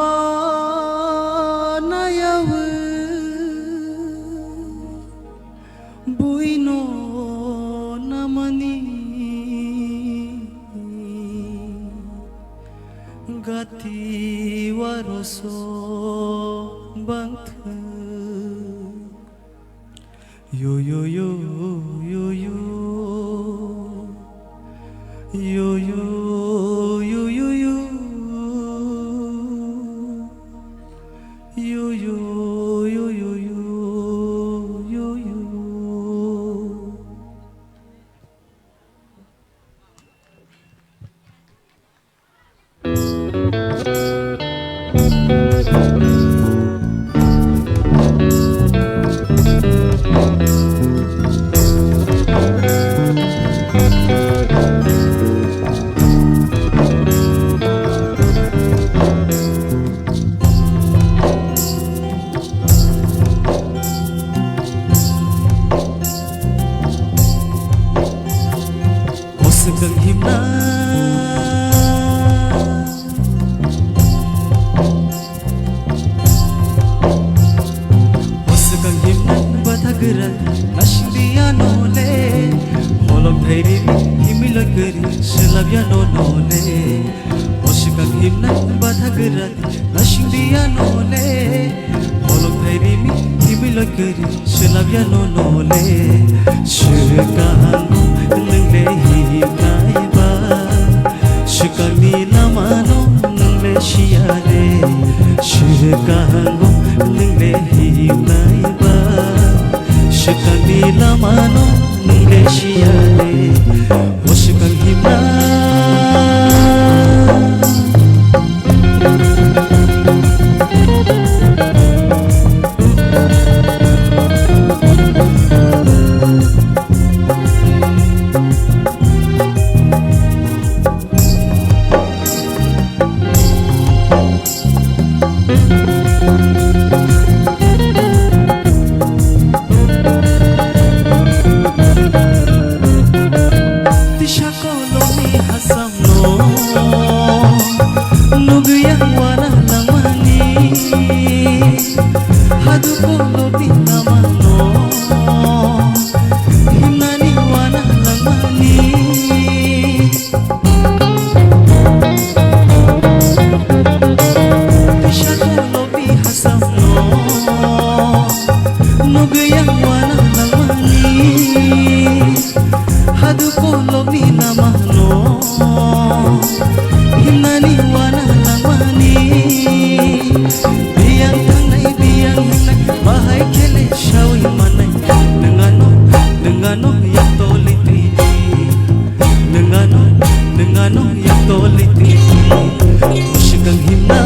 nayawi buino namani. Gati waroso bangthwi. Yo, yo, yo, yo, yo. Yo, yo, yo, yo, yo. Yo, yo, yo, yo, yo, yo, yo. O swkang himna. O swkang himna batha gwra nasingdi ano le. Holok thairi himiloi kwrwi swlabya no no le. O swkang himna batha gwra nasingdi ano le. Holok thairi himiloi kwrwi swlabya no no le. Swkang nwng le himnai ba. Swkangni lamano nwng le siya le. Swkango nwng le himnai ba. Swkangni lamano nwng le siya le. O swkang himna. Tisa kolomni hasamno nugwi ang wana langmani. Hadu kolomni lamano himnani wana langmani. Tisa kolomni hasamno nugwi ang wana langmani. Hadu kolomni lamano himnani wana langmani. Biyang thangnai biyang himnai bahai khe le sawi mannai. Nwng ano, nwng ano yak toli twi twi. Nwng ano, nwng ano yak toli twi twi. O swkang himna.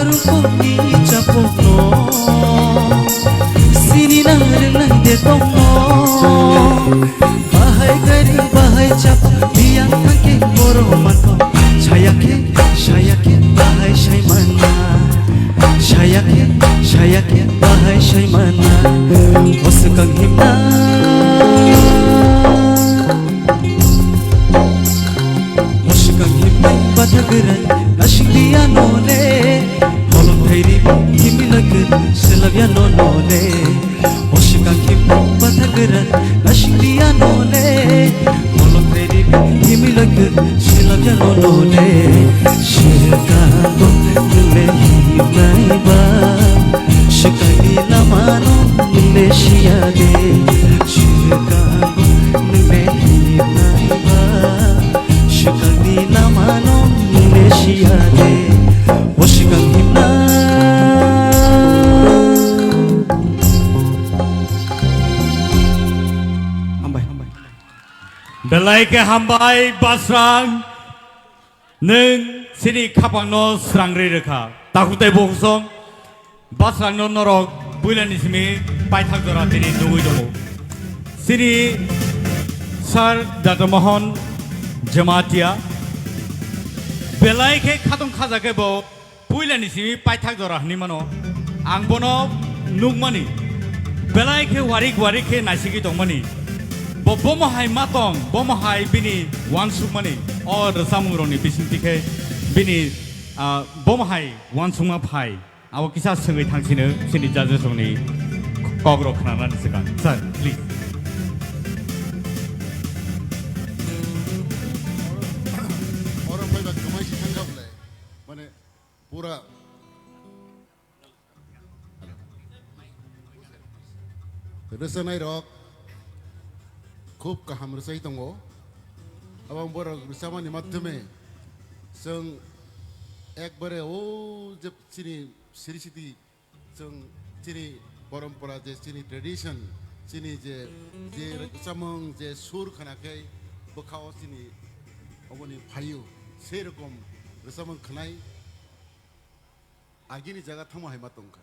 Rukuni chapokno sini nang ringnai de tongno. Bahai gari bahai chap biang thangke boro manno. Sayake sayake bahai saimana. Sayake sayake bahai saimana. Osukang himna. Mwswkang himnai batha gwnang nasing di anole. Holong thai ri himlak selabya nonole. Mwswkang himnai batha gwnang nasing di anole. Holong thai ri himlak selabya nonole. Swkang bo nungle himnai ba. Swkangni lamano nungle siya de. Swkang nungle himnai ba. Swkangni lamano nungle siya de. O swkang himna. Hambai, hambai. Belai khe hambai, Basrang. Nwng chini khapangno srangri rwkha. Takhuk tei bukhuk song, Basrangno norok puilani simi paithak jora tini nugwi tongo. Chini Sir Dr. Mohan Jamatia belai khe khatong khaja khe bo puilani simi paithak jora hwnwi mano. Ang bono nukmani, belai khe warik warik khe naisigwi tongmani. Bo bomo hai ma tong, bomo hai bini uansukmani, o rwchapmungrokni bisingtwi khe bini, ah, bomo hai uansukma phai. Abo kisa swngwi thangsino chini judges rokni kokrok khnanani swkang. Sir, please. Oro phaiba kwmai se thangkha bwle. Mane pura rwchapnai rok khub kaham rwchai tongo. Abo borok rwchapmani madhyome chwng ekbare o je chini siri siti chwng chini porompora je chini tradition chini je, je rwchapmung je sur khna khe bwkha o chini oboni phaio sei rokom rwchapmung khnai. Agini jaga thangma hai ma tongkha.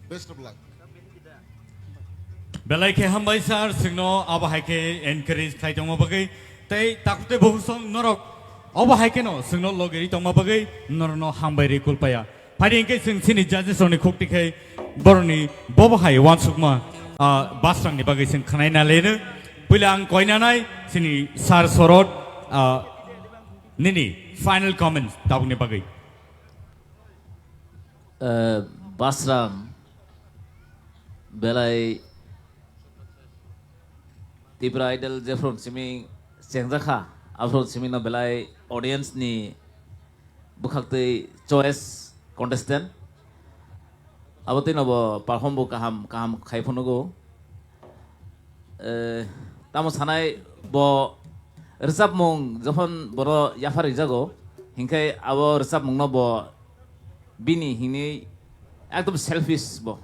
Best of luck. Belai khe hambai sir, chwngno abo hai khe encourage khlai tongma bagwi. Tei takhuk tei bukhuk song norok abo hai kheno chwngno logeri tongma bagwi norokno hambai ri kulpaya. Phai di hwnkhe chwng chini judges rokni khukti khai borokni bobo hai uansukma, ah, Basrangni bagwi chwng khwnai na leno. Puila ang koinanai chini sir Sorot, ah, nini final comments tabukni bagwi. Eh, Basrang belai Tipra Idol jephru simi chengjakha, aphru simi no belai audience ni bwkhaktwi choice contestant. Abo twi no bo perform bo kaham, kaham khai phunugo. Eh, tamo sanai bo rwchapmung jokhon boro yaphar rijago, hinkhe abo rwchapmungno bo bini hinwi ekdom selfish bo.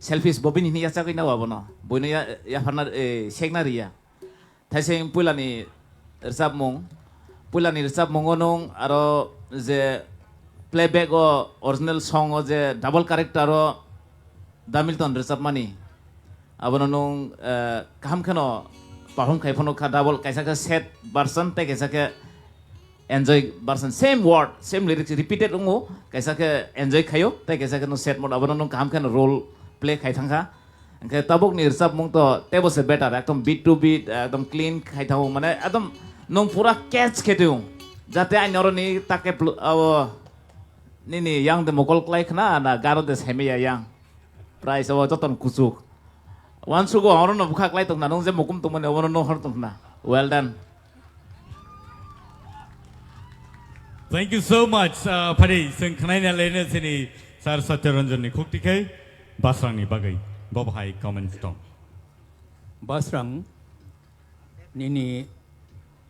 Selfish bo bini hinwi yachagwi nao abono. Boino ya-, yapharna, eh, sekna riya. Thaising puilani rwchapmung, puilani rwchapmungo nwng aro je playback o original song o je double character o Damilton rwchapmani, abono nwng, eh, kaham kheno perform khai phano kha double, kaisa khe sad version tei kaisa khe enjoy version, same word, same lyrics repeated wngo, kaisa khe enjoy khaio tei kaisa khe nwng sad mode, abono nwng kaham kheno role play khai thangkha. Hwnkhe tabukni rwchapmung to teibo se better, ekdom beat to beat, ekdom clean khai thango, mane ekdom nwng pura catch khe tong. Jate ani oroni take pl-, abo nini yang de mokol klai khna na garo de saimaya yang. Price abo joton kuchuk. Wansugo orono bwkha klai tongna, nwng je mukum tongmani obono nwng hor tongna. Well done. Thank you so much. Uh, phari, chwng khnaina lene chini Sir Satya Ranjan ni khukti khai Basrang ni bagwi. Bo bahai comments tong. Basrang, nini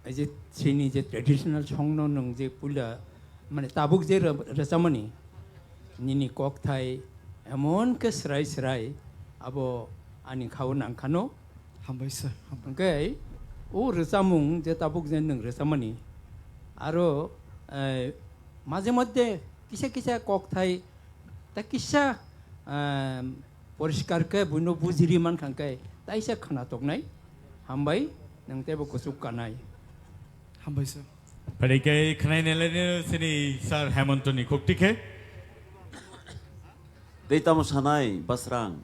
ei je chini je traditional song no nwng je puila, mane tabuk je rw-, rwchapmani, nini kokthai emon khe srai srai abo ani khao nangkhano. Hambai sir, hambai. Hwnkhe o rwchapmung je tabuk je nwng rwchapmani, aro, eh, maje moddhe kisa kisa kokthai ta kisa, ah, poriskar khe buino bujiri mankha khe taisa khna toknai. Hambai, nwng teibo kuchuk kanai. Hambai sir. Phaidi khe khwnai nai laino sini Sir Hemontoni khukti khe. Tei tamo sanai, Basrang?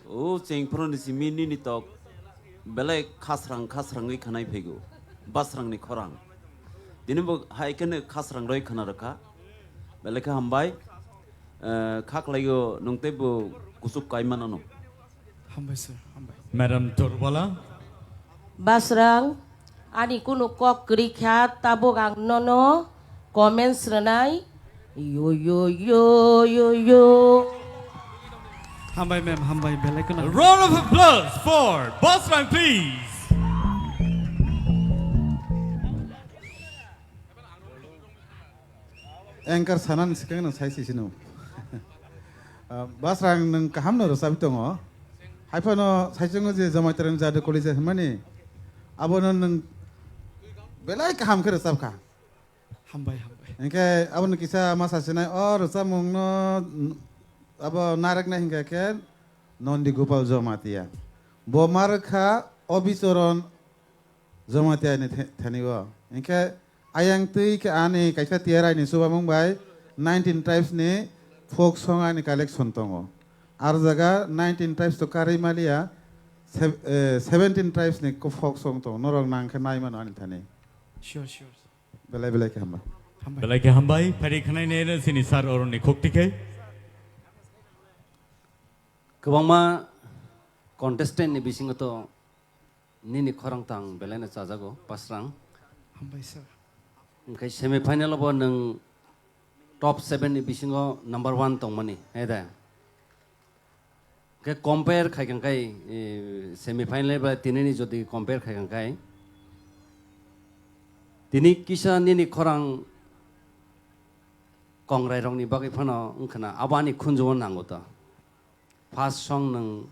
O chengphuru ni simi nini tok belai khasrang khasrangwi khwnai phaigo, Basrangni khorang. Tini bo hai kheno khasrang roi khna rwkha. Belai khe hambai. Eh, kha khlaio, nwng teibo kuchuk kai manano. Hambai sir, hambai. Madam Torbala. Basrang, ani kunu kok kwrwi kha, tabuk ang nono comments rwnai. Yo, yo, yo, yo, yo. Hambai ma'am, hambai, belai kheno. A round of applause for Basrang, please. Anchor sanani swkang nwng sai sisino. Ah, Basrang nwng kahamno rwchapwi tongo. Haiphano saichungo je Jamaitani Jadu College hwnmani, abono nwng belai kaham khe rwchapkha. Hambai, hambai. Hinkhe abono kisa ma sasinai, o rwchapmungno, abo nareknai hinkhe khe Nondi Gopal Jamatia. Bo ma rwkha Obichoron Jamatia ni the-, thani o. Hinkhe ayang twi khe ani kaisa T R I ni chubamung bai nineteen tribes ni folk song ani collection tongo. Ar jaga nineteen tribes to karwi maliya, sev-, eh, seventeen tribes ni ko folk song tongo. Norok nang khe nai mano ani thani. Sure, sure. Belai belai khe hambai. Hambai. Belai khe hambai. Phaidi khwnai nai sini Sir Arun ni khukti khe. Kwbangma contestant ni bisingo to nini khorang tang belai no chajago, Basrang. Hambai sir. Hwnkhe semi final o bo nwng top seven ni bisingo number one tongmani, hai da? Hwnkhe compare khai kha khai, eh, semi final bai tinini jodi compare khai kha khai, tini kisa nini khorang kongrai rokni bagwi phano wngkhana abo ani khunju o nango to. First song nwng,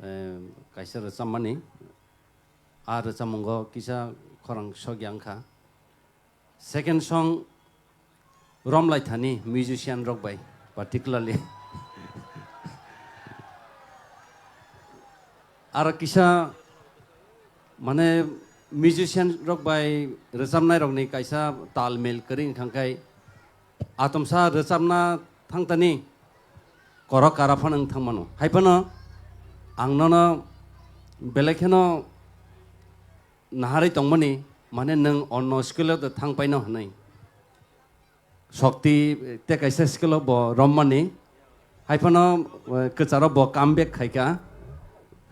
eh, kaisa rwchapmani, a rwchapmungo kisa khorang sokya wngkha. Second song romlaithani musician rok bai particularly. Aro kisa mane musician rok bai rwchapnai rokni kaisa tal mil kwrwi wngkha khe atomsa rwchapna thangtani korok kara phano wng thangmano. Hai phano ang nono belai kheno naharwi tongmani, mane nwng onno skill o thang paino hwnwi. Shokti tei kaisa skill o bo rommani. Hai phano, eh, kwcharo bo come back khaikha.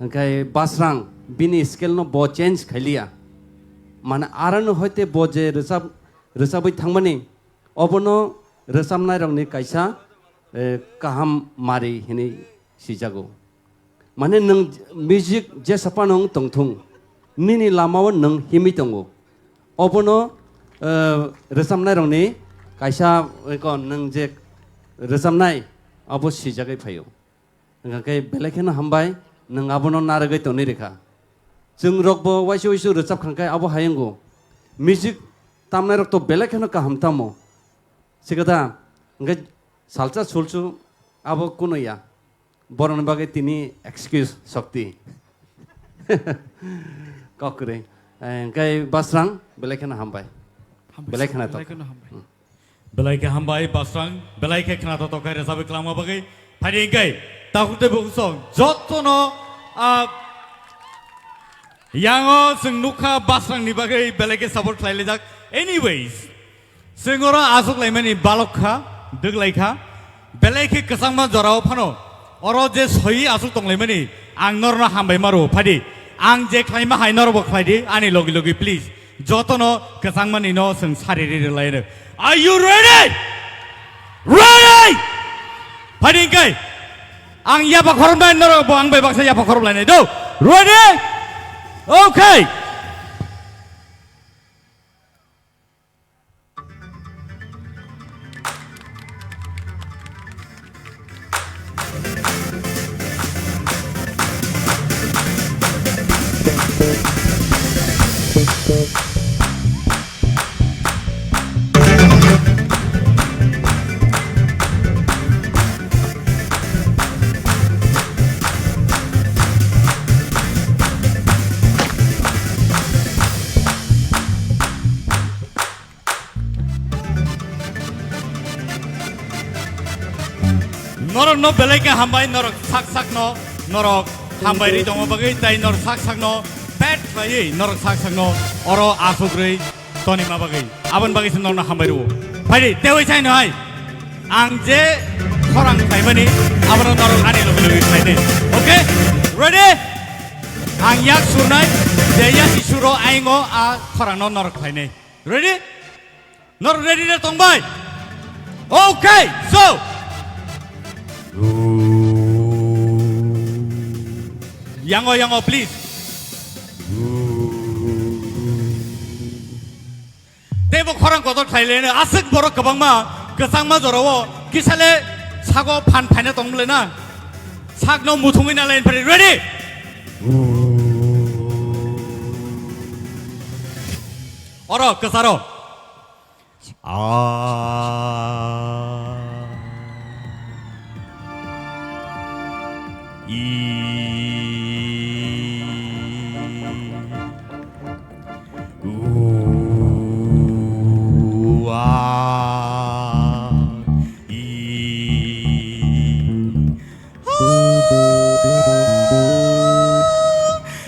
Hwnkhe Basrang bini skill no bo change khailiya. Mane arano hoite bo je rwchap, rwchabwi thangmani, obono rwchapnairokni kaisa, eh, kaham mari hinwi sijago. Mane nwng music jesa phano wng tongthung, nini lamao nwng himwi tongo. Obono, eh, rwchapnairokni kaisa, eko nwng je rwchapnai, abo sijagwi phaio. Hwnkha khe belai kheno hambai, nwng abono narwgwi tonwi rwkha. Chwng rokbo waisa waisa rwchap kha khe abo hai wngo. Music tamnairok to belai kheno kaham tamo. Sikada, hwnkhe salsa sulsu abo kuno ya. Borokni bagwi tini excuse Shokti. Kok kwrwi. Eh, hwnkhe Basrang, belai kheno hambai. Hambai, belai kheno belai tok. Kheno hambai. Hmm. Belai khe hambai Basrang, belai khe khna tok tok khe rwchapwi kwlangma bagwi. Phaidi hwnkhe takhuk tei bukhuk song jotono, ah, yango chwng nukha Basrangni bagwi belai khe support khlailaijak. Anyways, chwng oro achuk laimani balok kha, dwk lai kha. Belai khe kwchangma jorao phano oro je soiwi achuk tonglaimani ang norno hambai ma rwo. Phaidi ang je khlaima hai norokbo khlaidi ani logi logi please. Jotono kwchangmani no chwng sari ri rwlai rw. Are you ready? Ready! Phaidi hwnkhe ang yapha khoromnai norok bo ang bai baksa yapha khoromlainai do. Ready? Okay. Norokno belai khe hambai, norok sak sakno, norok hambai ri tongma bagwi, tai norok sak sakno bet khlaiwi, norok sak sakno oro asuk rwi tonima bagwi. Aboni bagwi se norokno hambai rwo. Phaidi, tei waisa hino hai. Ang je khorang khlaimani, abono norok ani loge loge khlainai. Okay? Ready? Ang yak surnai, je yak suro aingo a khorangno norok khlainai. Ready? Norok ready de tongbai? Okay, so. Yango, yango, please. Teibo khorang kotor khlai leno, aswk borok kwbangma kwchangma jorao kisale sago phan phaina tong bwle na. Sakno muthungwi na line phari, ready? Oro kwcharo. Ah. I. U, a, i.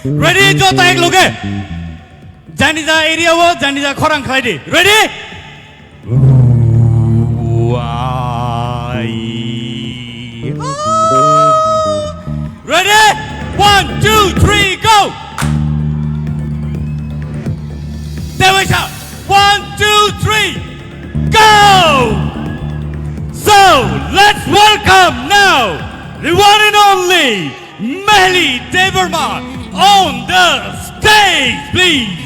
Ready, jota ek loge. Janija area o, janija khorang khlai di. Ready? U, a, i. Ready? One, two, three, go! Tei waisa. One, two, three, go! So, let's welcome now the one and only Mehli Debbarma on the stage, please.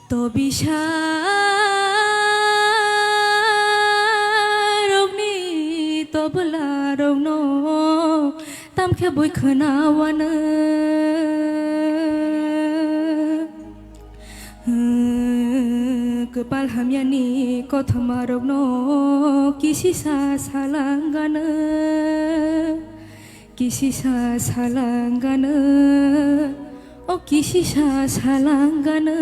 Tobisa rokni tobla rokno tamkhe bui khwnawano. Kwpal hamyani kothoma rokno kisisa salangano. Kisisa salangano, o kisisa salangano.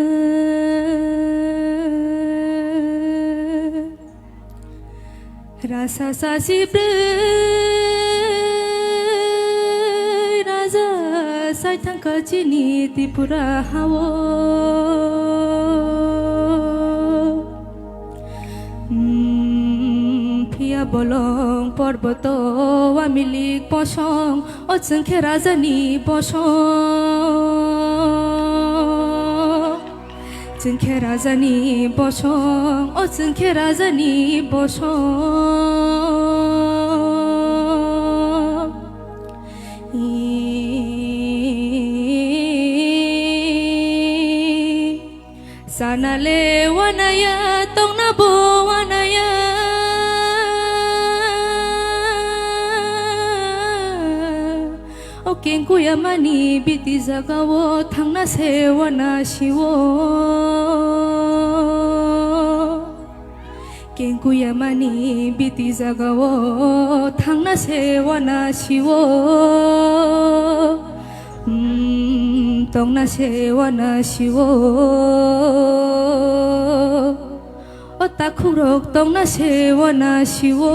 Rasa sasi brwi raja sai thangkha chini Tripura hao. Hmm, phiya bolong porboto wamilik bosong, o chwngkhe rajani bosong. Chwngkhe rajani bosong, o chwngkhe rajani bosong. Ih. Sana le wanaya, tongna bo wanaya. O kengkuyamani biti jagao thangna se wana siwo. Kengkuyamani biti jagao thangna se wana siwo. Hmm, tongna se wana siwo. O takhukrok tongna se wana siwo.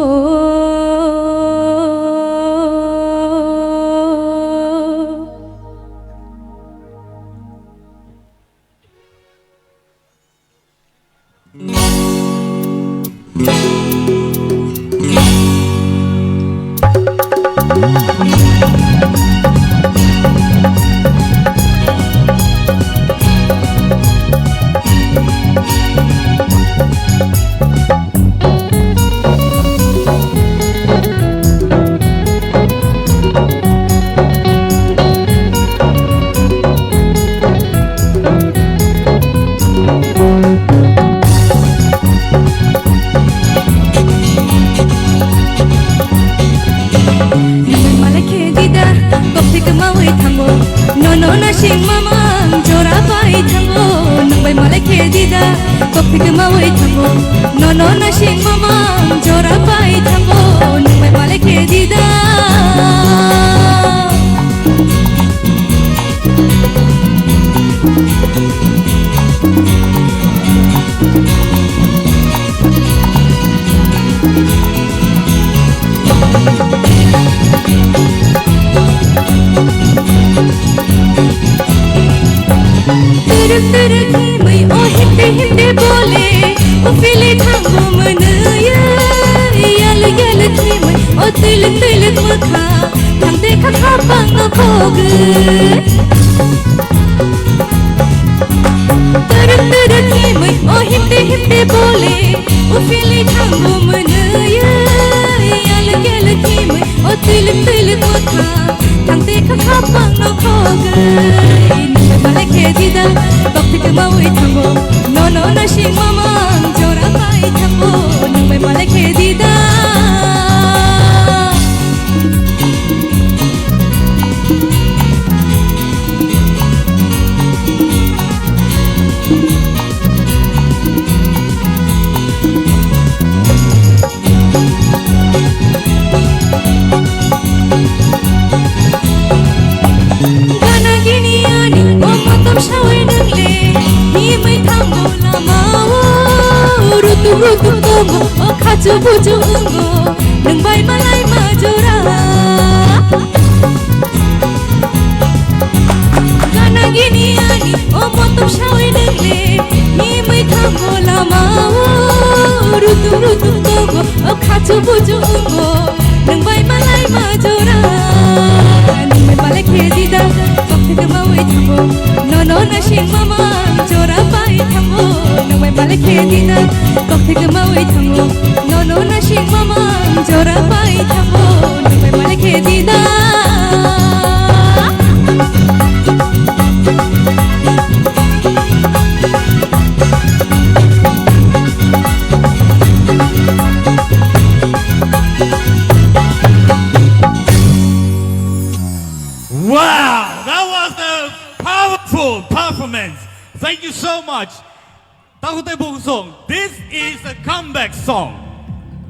Nono nasing mamang jora pai thango, nang bai malai khe dida, kok thik mawi thango. Nono nasing mamang jora pai thango, nang bai malai khe dida. Twerk twerk himwi o himte himte bole, o fili thango mwnwi, yal yal himwi o twilwk twilwk mwkha, thangte kha khapang no khogwi. Twerk twerk himwi o himte himte bole, o fili thango mwnwi, yal yal himwi o twilwk twilwk mwkha, thangte kha khapang no khogwi. Nang bai malai khe dida, kok thik mawi thango, nono nasing mamang jora pai thango, nang bai malai khe dida. Gana gini ani o motom sawi nang le, himwi thango lama o, rutuk rutuk tongo o khachu buchu wngo, nang bai malai ma jora. Gana gini ani o motom sawi nang le, himwi thango lama o, rutuk rutuk tongo o khachu buchu wngo, nang bai malai ma jora. Nang bai malai khe dida, kok thik mawi thango, nono nasing mamang jora pai thango, nang bai malai khe dida, kok thik mawi thango, nono nasing mamang jora pai thango, nang bai malai khe dida. Wow, that was a powerful performance. Thank you so much. Takhuk tei bukhuk song, this is a comeback song.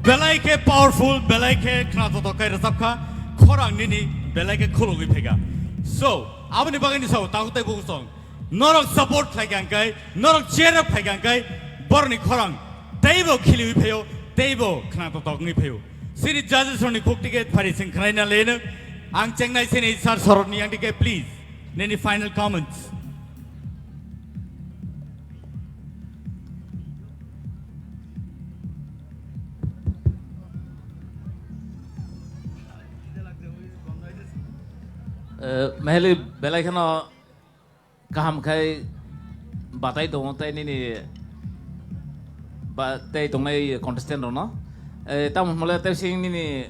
Belai khe powerful, belai khe khna joto khe rwchap kha, khorang nini belai khe khulugwi phaikha. So, aboni bagwi ni sao takhuk tei bukhuk song, norok support khlai kha hwnkhe, norok cheer up khlai kha hwnkhe, borokni khorang teibo khiliwi phaio, teibo khna joto wngwi phaio. Chini judges rokni khuk ticket phari chwng khnaina leno, ang chengnai chini sir Sorotni yang dike, please, nini final comments. Eh, Meheli belai kheno kaham khai batai tongo tei nini ba tei tongnai contestant rokno. Eh, tamo hwnmale tei sing nini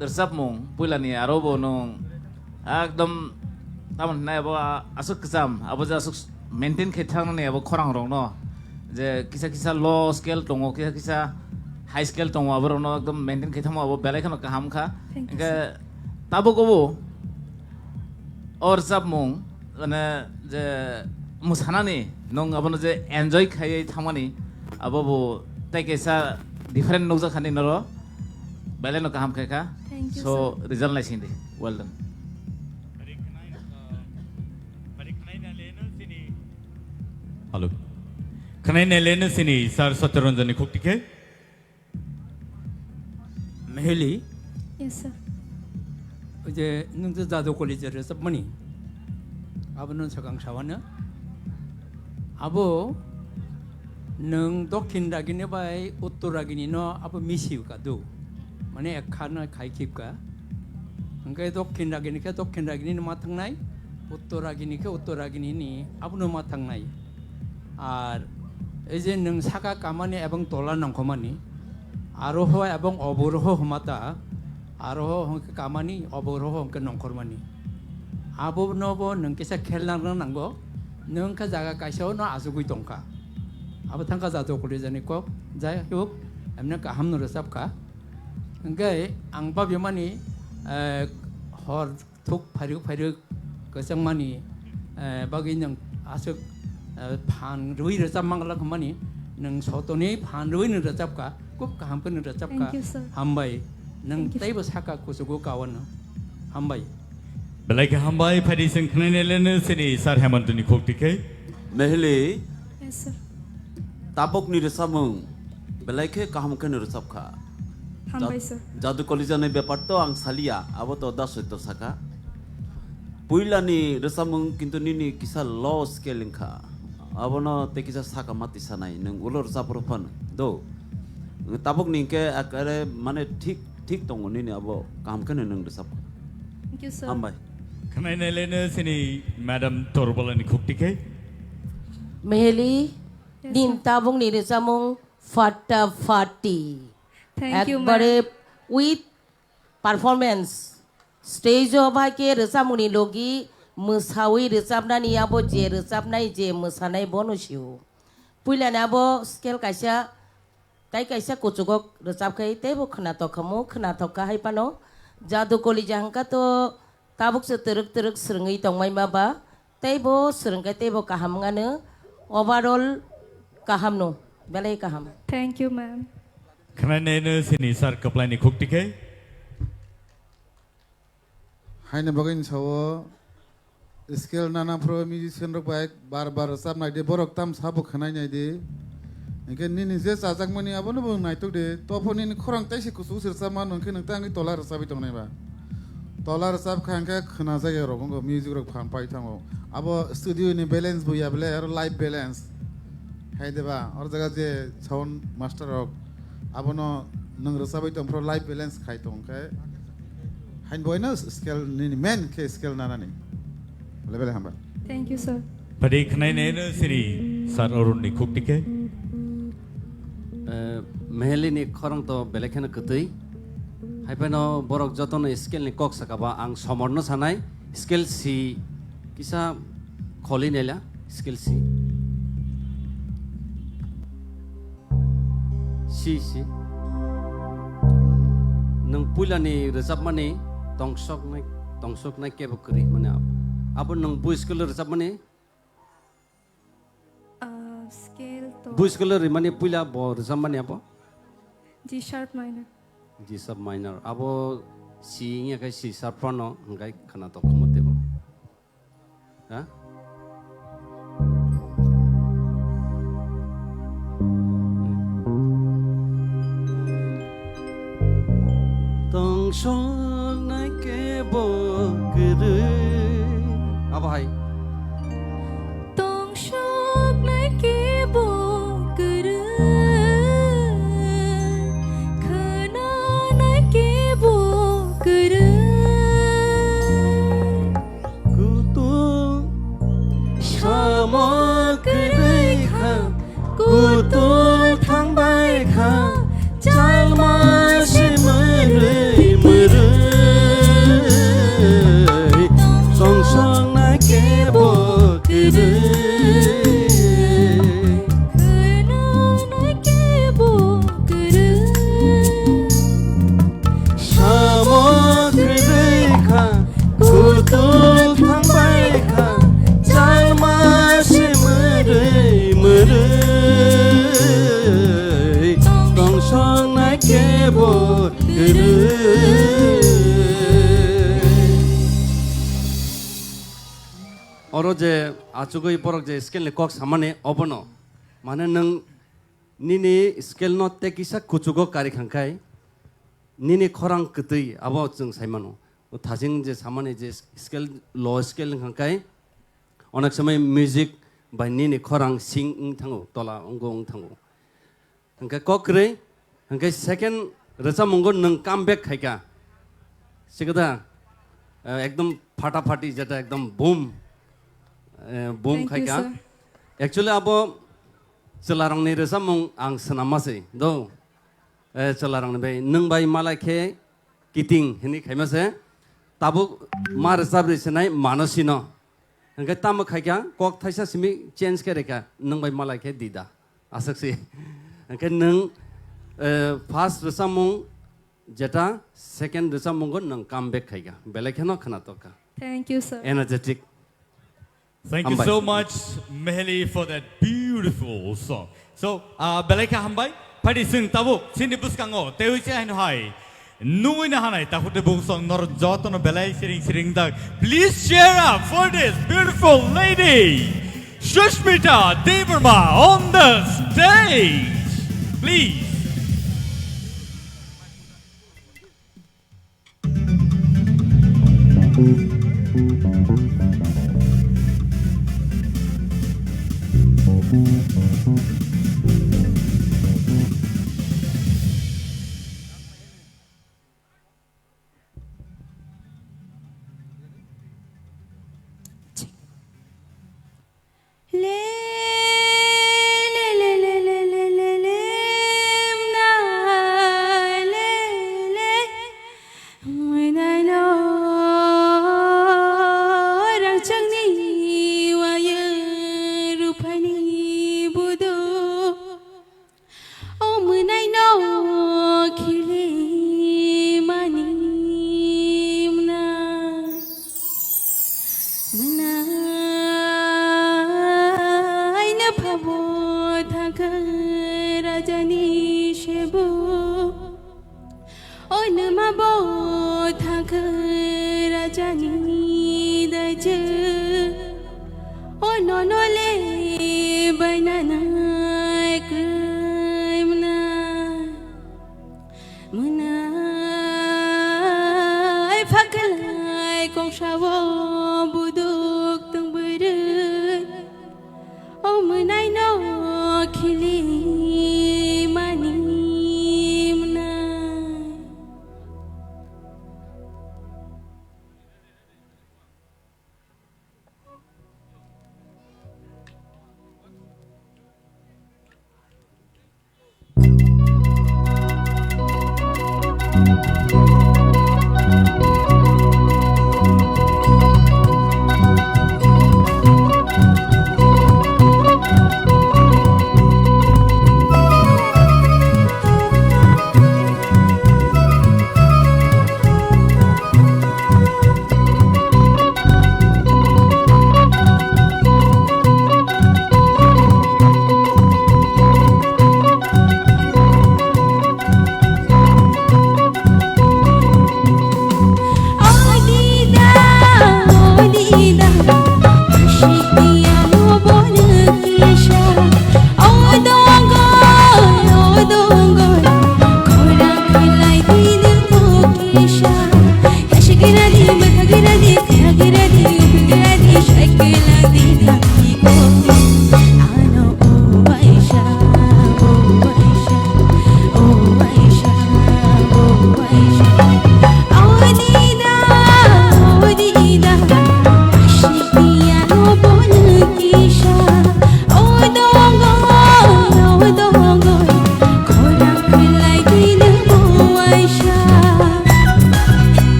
rwchapmung puilani aro bo nwng ekdom tamo hwnai abo aswk kwcham, abo je aswk maintain khai thangmani abo khorang rokno, je kisa kisa low scale tongo, kisa kisa high scale tongo, abo rokno ekdom maintain khai thangma abo belai kheno kaham kha. Thank you, hwnkhe sir. Tabuk obo o rwchapmung, mane, je mwsanani nwng abono je enjoy khaiwi thangmani, abo bo tei kaisa different nukjak kha nini oro, belai no kaham khai kha. Thank you, so, sir. Result naising di. Well done. Hello. Khwnai nai leno chini sir Satyaranjan ni khuk tikhe. Meheli. Yes, sir. Oje nwng je Jadukoli je rwchapmani, abono swkang sawano. Abo nwng Dokhin Ragini bai Uttor Ragini no abo misi kha do. Mane ek kha no khai khip kha. Hwnkhe Dokhin Ragini khe Dokhin Ragini no ma thangnai, Uttor Ragini khe Uttor Ragini ni abono ma thangnai. Ar ei je nwng saka kamani ebong tola nongkhomani, aroho ebong oboroho hwmata, aroho hwnkhe kamani, oboroho hwnkhe nongkhormani. Abono bo nwng kisa khel nang nango, nwng khe jaga kaisa no achugwi tongkha. Abo thangkha Jadukoli jani kok, jai hok, emne kaham no rwchapkha. Hwnkhe ang babimani, eh, hor thuk phairwk phairwk Kwchangmani, eh, bagwi nwng aswk, eh, phan rwui rwchap manglak hwnmani, nwng sotonwi phan rwui nwng rwchapkha, khub kaham khe nwng rwchapkha. Thank you, sir. Hambai. Nwng Thank you, sir. Teibo saka kuchugo kawano. Hambai. Belai khe hambai, phaidi chwng khnainai leno chini Sir Hemantoni khuk tikhe. Meheli. Yes, sir. Tabukni rwchapmung belai khe kaham khe no rwchapkha. Hambai, Jad-, sir. Jadu Kolija ni bepar to ang saliya, abo to da soito saka. Puila ni rwchapmung kintu nini kisa low scale wngkha. Abono tei kisa saka mati sanai, nwng ulo rwchap rw phano. Do. Tabukni hwnkhe ekare mane thik, thik tongo nini abo kaham khe no nwng rwchapkha. Thank you, sir. Hambai. Khnainai leno chini Madam Torbolani khuk tikhe. Meheli, Yes, din sir. Tabukni rwchapmung Fatta Fatti. Thank you, ma'am. Ekbare with performance. Stage o bai khe rwchapmungni logi mwsawi rwchapnani abo je rwchapnai je mwsanai bono sio. Puilani abo scale kaisa, tai kaisa kuchugo rwchap khai teibo khwnatok khamu, khwnatok kha hai phano. Jadu Kolija hwnkha to tabuk se twrwk twrwk swrwngwi tongmai ma ba. Teibo swrwngkhe teibo kaham wngano, overall kahamno, belai kaham. Thank you, ma'am. Khwnainai no chini Sir Kwplaini khuk tikhe. Haino bagwi ni sao scale nana phro musician rok bai bar bar rwchap nai di, borok tam sabo khwnai nai di. Hingke nini je chajakmani abono bo naitok di. Tophor nini khorang taisi kuchuk se rwchapma nung khe nung tangwi tola rwchapwi tongnai ba. Tola rwchap kha hingke khwna jagya rok wngkha, music rok phan pai thango. Abo studio ni balance bo ya bele aro live balance. Hai de ba, oro jaga je sound master rok abono nung rwchapwi tong phro live balance khai tong khe. Hain boino scale nini main khe scale nanani. Bele bele hamba. Thank you, sir. Padi khnainai no siri Sir Arun ni khuk tikhe. Eh, Meheli ni khorang to belai kheno kwtwi. Hai phano borok jotono scale ni kok saka ba ang somor no sanai scale si kisa kholi naila scale si. Si, si. Nwng puilani rwchapmani tongsoknai, tongsoknai kebo kwrwi, mane ab-, abo nwng bui scale rwchapmani? Ah, scale to. Bui scale rwmani puila bo rwchapmani abo? G sharp minor. G sharp minor. Abo si wngya khe C sharp phano hwnkhe khwnatok khamu teibo. Ha? Tongsoknai kebo kwrwi. Abo hai. Tongsoknai kebo kwrwi. Khwnanai kebo kwrwi. Kutung samo kwrwi kha, kutung thangbai kha, chalma se mwrwi mwrwi. Songsoknai kebo kwrwi. Khwnanai kebo kwrwi. Samo kwrwi kha, kutung thangbai kha, chalma se mwrwi mwrwi. Tongsoknai kebo kwrwi. Oro je achugwi borok je scale ni kok samani obono, mane nwng nini scale no tei kisa kuchugo kari khangkhai, nini khorang kwtwi abo chwng sai mano. O thaching je samani je scale, low scale wngkha khe, onek somoi music bai nini khorang sing wng thango, tola wngko wng thango. Hwnkhe kok kwrwi, hwnkhe second rwchapmungo nwng come back khaikha. Sikada, eh, ekdom phata phati jeta ekdom boom, eh, boom Thank you, khaikha. Sir. Actually abo chwlarokni rwchapmung ang swnamma se do. Eh, chwlarokni bai, nwng bai malai khe kiting hwnwi khaima se, tabuk ma rwchap rwi sinai mano sino. Hwnkhe tamo khaikha, kok thaisa simi change khe rikha, nwng bai malai khe dida. Aswk si. Hwnkhe nwng, eh, first rwchapmung Jeta second rwchapmungo nwng come back khaikha. Belai kheno khwnatok kha. Thank you, sir. Energetic. Thank you Hambai. So much, Meheli, for that beautiful song. So, uh, belai kha hambai. Phaidi chwng tabuk chini bwskango teiwi se haino hai nungwi na hanai takhuk tei bukhuk song nor jotono belai siring siring dak. Please cheer up for this beautiful lady, Sushmita Debbarma, on the stage. Please. Le, le, le, mna, le, le, mwnai no, rangchakni waya, ruphani budo. O mwnai no khili mani mwnai. Mwnai no phabo thangkha rajani sebo. O nwma bo thangkha rajani daijwk. O nono le bainanai kwrwi mwnai. Mwnai phakalai kongsao buduk tong bwrwi. O mwnai no khili mani mwnai.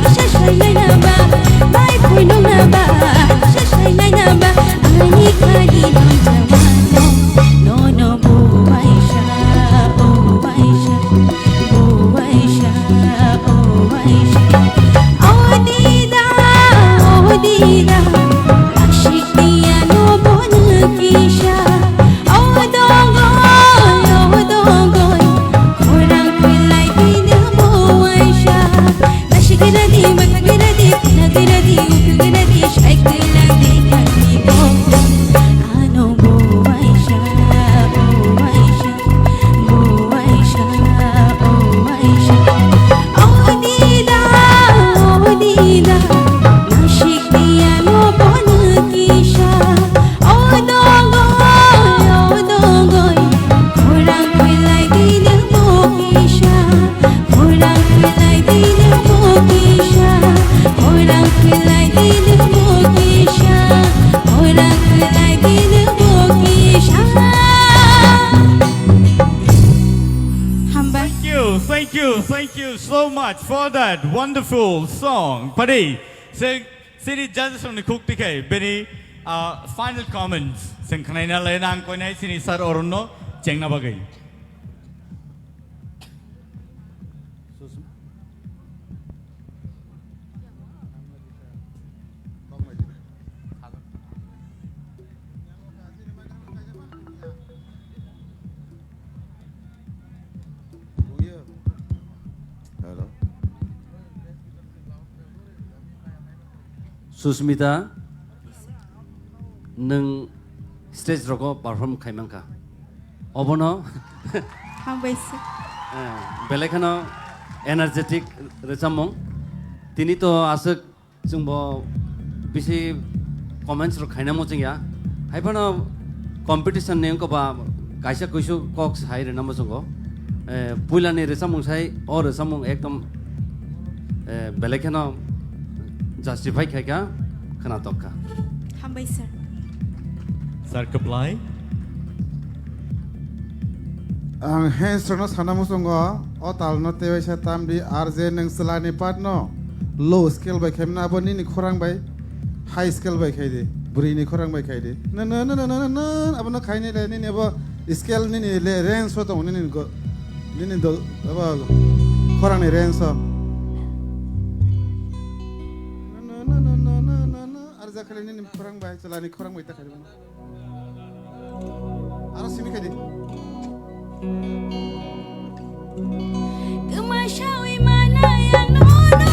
Kisa sai naina ba, bai phunukna ba, kisa sai naina ba, ani khani nong jawano, nono buaisa, o waisa, buaisa, o waisa. O dida, o dida, asik diya no bono kisa. O dongoi, o dongoi, khorang khwlai dino buaisa. Nasikiradi, makagiradi, kunagiradi, ukugiradi, shaikiradi, kanibo. Ano buaisa, buaisa, buaisa, buaisa. O dida, o dida, nasik diya no bono kisa. O dongoi, o dongoi, khorang khwlai dino bo kisa. Khorang khwlai dino bo kisa. Khorang khwlai dino bo kisa. Khorang khwlai dino bo kisa. Hambai. Thank you, thank you, thank you so much for that wonderful song. Padi, se, sini judges rokni khuk tikhe, bini, ah, final comments. Seng khnaina lai nang koinai sini sir Arun no chengna bagwi. Hello. Susmita, nwng stage rogo perform khai mankha. Obono Hambai sir. Eh, belai kheno energetic rwchapmung. Tini to aswk chwngbo bisi comments rok khaina muchungya. Hai phano competition ni wngkha ba kaisa kuisu kok sai rwna muchungo. Eh, puila ni rwchapmung sai, o rwchapmung ekdom, eh, belai kheno justify khaikha, khwnatok kha. Hambai sir. Sir Kaplai. Ang hands rokno sana muchungo, o talno tewaisa tamdi R J nwng chwlani part no low scale bai khaimano, abo nini khorang bai high scale bai khai di, bwrwini khorang bai khai di. No, no, no, abono khaini le, nini abo scale nini le range o tongo, nini go, nini do, abo khorangni range o. No, no, no, R J khali nini khorang bai, chwlani khorang bai ta khai di. Aro simi khai di. Kwma sawi manai ang nono,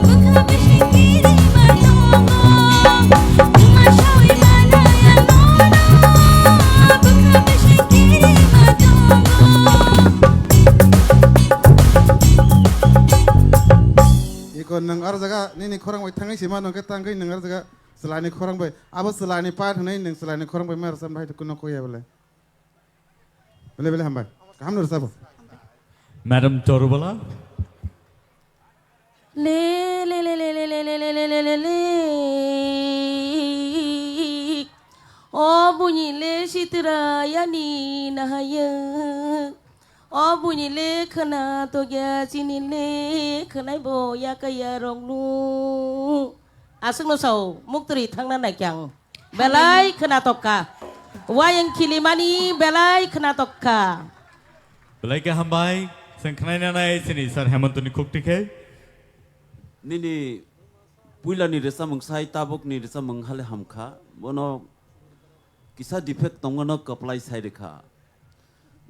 bwkha bising kiri ma tongo. Kwma sawi manai ang nono, bwkha bising kiri ma tongo. Iko nwng aro jaga nini khorang bai thangwi sima nungkhe tangwi nwng aro jaga. Chwlani khorang bai, abo chwlani part hwnwi nwng chwlani khorang bai ma rwchapna hai kuno kok ya bole. Bele bele hambai. Kaham no rwchabo. Madam Torubala. Le, le, le. O buini le sitra yani nahaya. O buini le khwna tokya chini le khwnai bo yakaya roknu. Aswkno sao, muktwrwi thangna naikhe ang. Belai khwnatok kha. Wayang khilimani belai khwnatok kha. Belai khe hambai, chwng khnaina nai chini Sir Hemontoni khukti khe. Nini puilani rwchapmung sai tabukni rwchapmung hale hamkha. Bono kisa defect tongmano kwplai sai rwkha.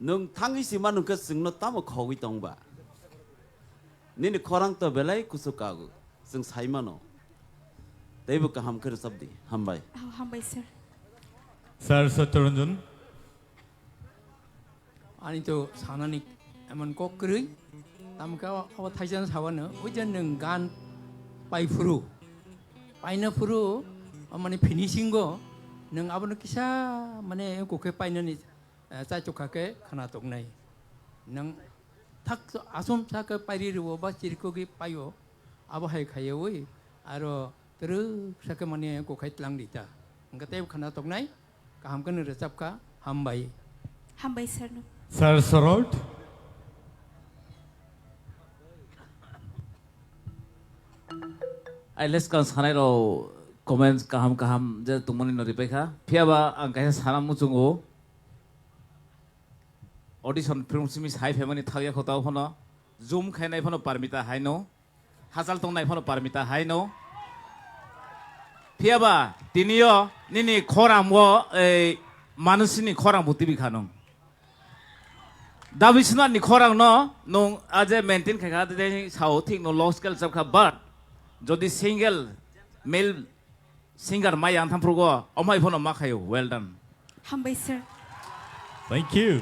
Nwng thangwi sima nungkhe chwngno tamo khogwi tongba? Nini khorang to belai kuchuk kago, chwng sai mano. Teibo kaham khe rwchap di. Hambai. Oh, hambai, sir. Sir Satyaranjan. Ani to sanani emon kok kwrwi. Tamkhe abo, abo thaisano sawano, oi je nwng gan pai phuru. Paina phuru, o mane finishing o, nwng abono kisa mane kokhe painani eh, chaichukha khe khwnatok nai. Nwng thak asomsa khe pairi rwo ba chirikogwi paio, abo hai khaiwi aro twrwksa khe mane kokhai tlang di ta. Hwnkhe tei khwnatok nai, kaham khe nw rwchap kha, hambai. Hambai sir no. Sir Sorot. Ai leskang sanai rok comments kaham kaham je tongmani no ripai kha. Phiya ba ang kaisa sana muchungo. Audition film simi sai phaimani thakya kho tao phano. Zoom khainai phano Parmita haino. Hachal tongnai phano Parmita haino. Phiya ba tiniyo nini khorang o, ei, Manusini khorang bo tibi kha nung. Dabi Swnat ni khorang no nung aje maintain khai kha, de sao thik no low scale chap kha, but jodi single male singer mai yang tham phrugo, omai phano ma khayo. Well done. Hambai, sir. Thank you.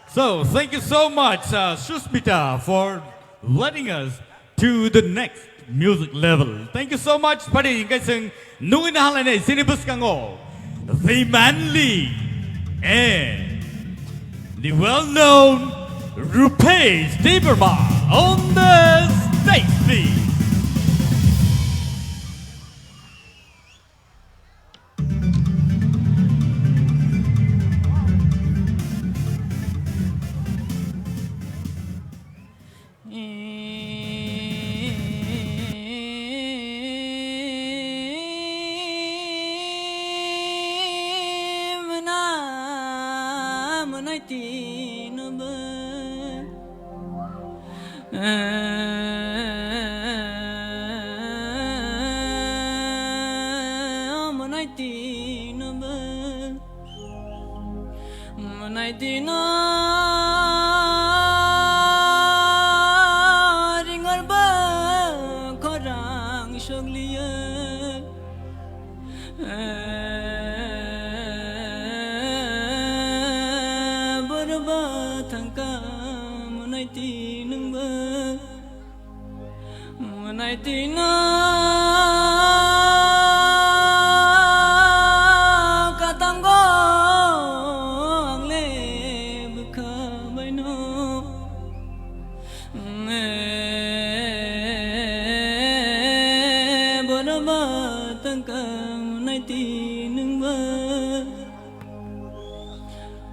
So, thank you so much, uh, Sushmita, for letting us to the next music level. Thank you so much, padi, hingkai sing nungwi na halai nei, sini bwskango the manly and the well-known Rupesh Debbarma on the stage, please. Mwnai tino ringor bo khorang sokliya. Borba thangka mwnai tinungba. Mwnai tino katango ang le bwkha baino. Borba tangka mwnai tinungba.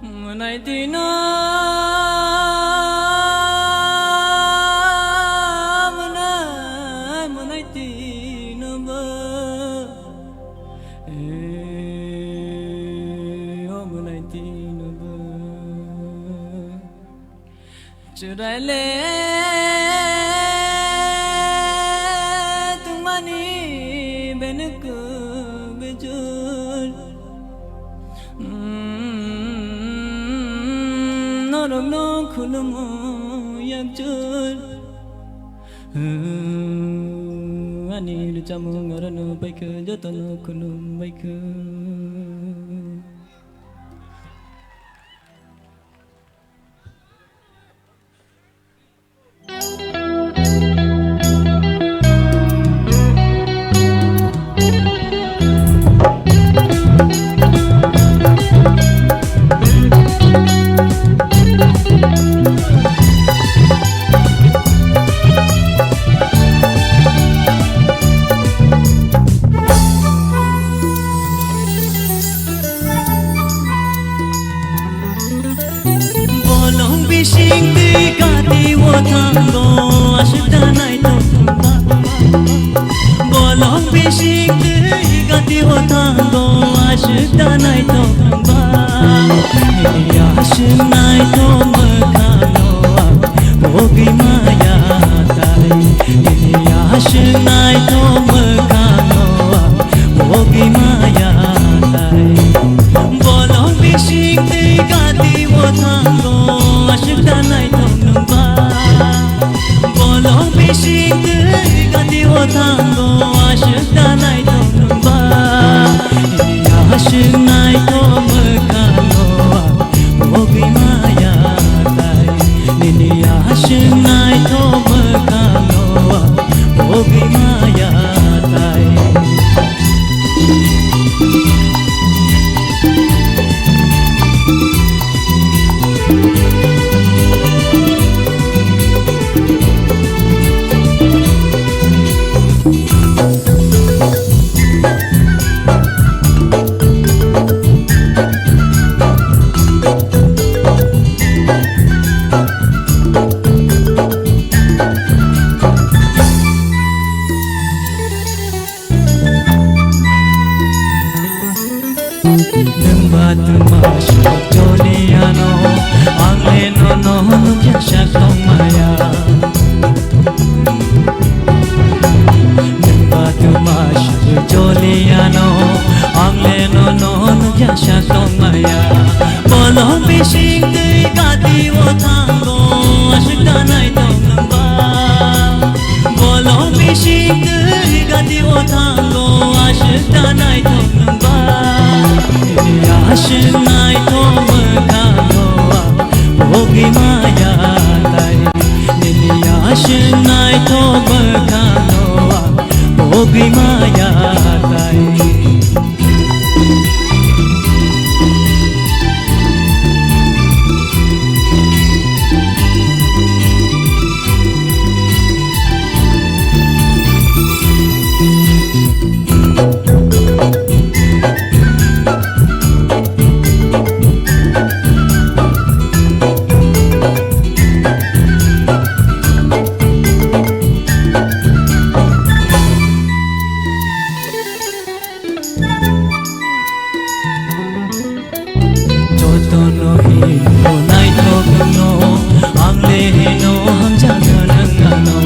Mwnai tino, mwnai, mwnai tino bo. Eh, o mwnai tino bo. Chwraile tongmani benuku bejor. Mm, norokno khulumo yakjor. Mm, ani rwchapmung norokno paikha, jotono khulum baikha. Bolong bising twi gati o thango aswk da naithok ba. Bolong bising twi gati o thango aswk da naithok ba. Nini aswk naithok mwkhang o ang pogwi maya tai. Nini aswk naithok mwkhang o ang pogwi maya tai. Bolong bising twi gati o thango aswk da naithok nwng ba. Bolong bising twi gati o thango aswk da naithok nwng ba. Nini aswk naithok mwkhang o ang pogwi maya tai. Nini aswk naithok mwkhang o ang pogwi maya tai. Tuma suk choliano, ang le nono nukya sak tongmaya. Nwng ba tuma suk choliano, ang le nono nukya sak tongmaya. Bolong bising twi gati o thango, aswk tanai tong nwng ba. Bolong bising twi gati o thango, aswk tanai tong nwng ba. Nini aswk naithok mwkhango ang pogwi maya tai. Nini aswk naithok mwkhango ang pogwi maya tai. Jotono hino naithokno, ang le hino hamjakgwnang ano.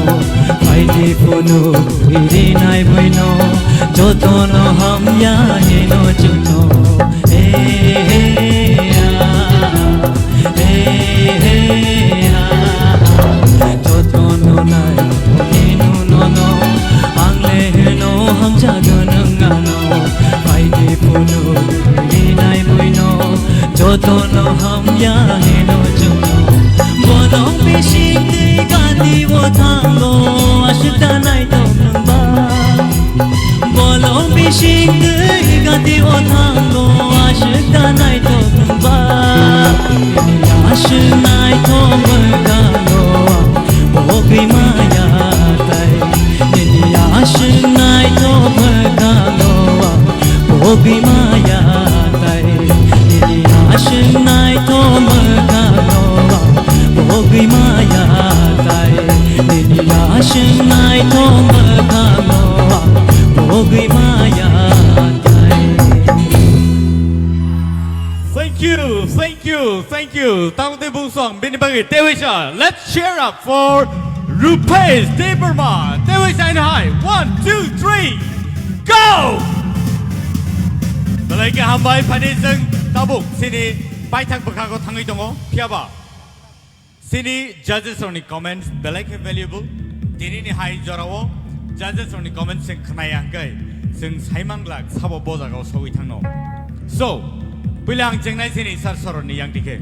Phaidi phunuk rinai buino, jotono hamya hino chukno. He, he, ah, he, he, ah. Jotono nai hino nono, ang le hino hamjakgwnang ano. Phaidi phunuk rinai buino, jotono hamya hino chukno. Bolong bising twi gati o thango, aswk tanai tong nwng ba. Bolong bising twi gati o thango, aswk tanai tong nwng ba. Nini aswk naithok mwkhango ang pogwi maya tai. Nini aswk naithok mwkhango ang pogwi maya tai. Nini aswk naithok mwkhango ang pogwi maya tai. Nini aswk naithok mwkhango ang pogwi maya tai. Thank you, thank you, thank you. Tangdi bungsong bini bagwi tewisa. Let's cheer up for Rupesh Debbarma. Tewisa in high. One, two, three, go! Belai khe hambai phani chwng tabuk chini paithak bwkhago thangwi tongo. Phiyaba chini judges rokni comments belai khe valuable. Tinini hai jorao judges rokni comments chwng khnaya hwnkhe chwng saimang glak sabo bo jagao sogwi thangno. So, puila ang chengnai chini sir soroni yang dikhe.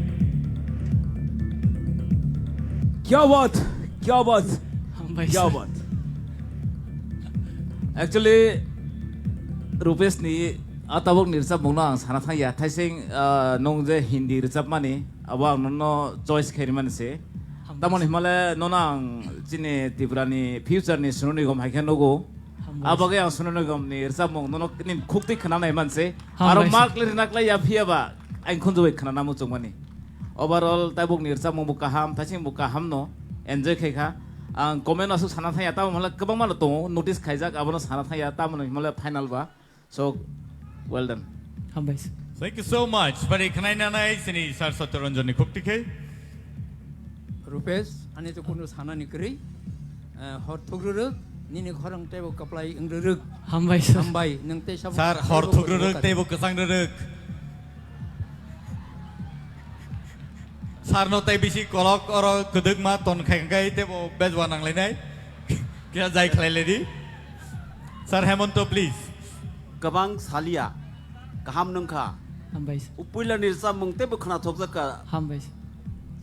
Kya baat, kya baat, Hambai kya sir. Baat. Actually, Rupesh ni a tabuk ni rwchapmung no ang sana thang ya. Thaising, ah, nung je Hindi rwchapmani, abo ang nono choice khe rimani se. Hambai sir. Tamoni himale nono ang chini Tripura ni future ni Sonu Nigam hai khe nugo. Hambai sir. Abo khe ang Sonu Nigam ni rwchapmung nono nini khuk twi khna nai man se. Hambai sir. Aro mark le rwna klai ya phiya ba ang khunju bai khna na muchung mani. Overall, tabuk ni rwchapmung bo kaham, thaising bo kaham no enjoy khai kha. Ang comment aswk sana thang ya, tamo hwnle kwbangma no tongo, notice khaijak, abono sana thang ya, tamo hwnle final ba. So, well done. Hambai sir. Thank you so much. Bari khnai nanai chini Sir Satyaranjan ni khuk tikhe. Rupesh, ani to kunu sana ni kwrwi. Eh, hor thukrwrwk, nini khorang teibo kwplai wngrwrwk. Hambai sir. Hambai, nwng tei sabo Sir, hor thukrwrwk teibo kwchang rwrwk. Sir no tei bisi kolok oro kwdwkma ton khai khai teibo bejwa nanglainai. Kya jai khlai lai di. Sir Hemonto, please. Kwbang salia, kaham nungkha. Hambai sir. Upuila ni rwchapmung teibo khwnathokjak kha. Hambai sir.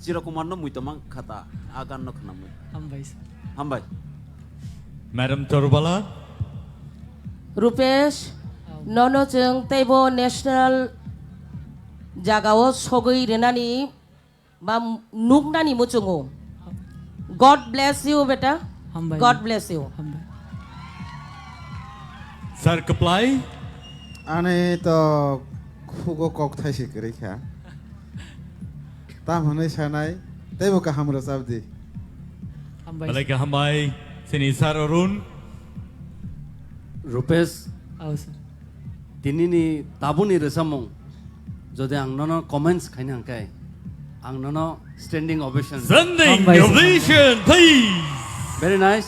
Chirokumar no muitomang khata, a gan no khwnamwi. Hambai sir. Hambai. Madam Torbala. Rupesh, oh, nono chwng teibo national jagao sogwi rwnani ba nuknani muchungo. God bless you, beta. Hambai. God bless you. Hambai. Sir Kaplai. Ani to khugo kok thaisi kwrwi kha. Tam hwnwi sanai, teibo kaham rwchap di. Hambai. Belai khe hambai, chini Sir Arun. Rupesh. Oh, sir. Tinini tabukni rwchapmung Jodi ang nono comments khaina hwnkhe, ang nono standing ovation. Standing Hambai, sir. Ovation, please. Very nice.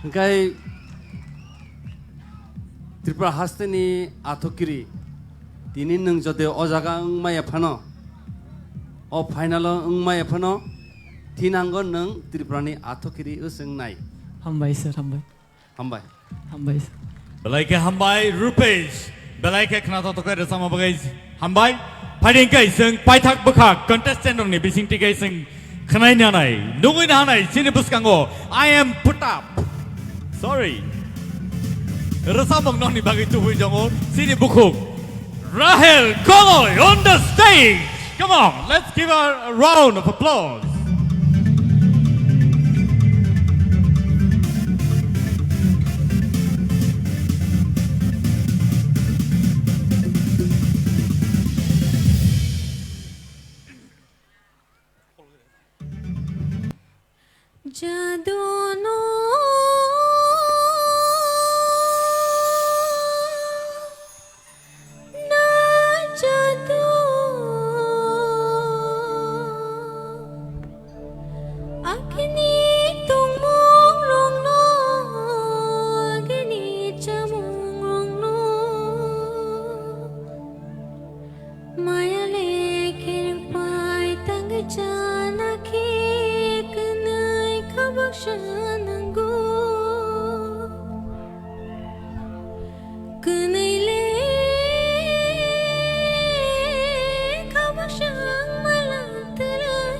Hwnkhe Tripura hasteni athokiri, tini nwng jodi o jaga wngmaya phano, o final o wngmaya phano, thinango nwng Tripurani athokiri wswngnai. Hambai, sir, hambai. Hambai. Hambai, sir. Belai khe hambai, Rupesh. Belai khe khna toktokhai rwchapma bagwi hambai. Phaidi hwnkhe chwng paithak bwkha contestant rokni bisingtwi khe chwng khwnai nanai, nugwi nanai, chini bwskango I am put up. Sorry. Rwchapmung nokni bagwi tubui tongo chini bukhuk Rahel Koloi on the stage. Come on, let's give her a round of applause. Jadu no na jadu. Agini tongmung rokno, agini chamung rokno. Maya le khereng pai tangwi chana khe kwnwi khabak sa nango. Kwnwi le khabak sa ang mala twlai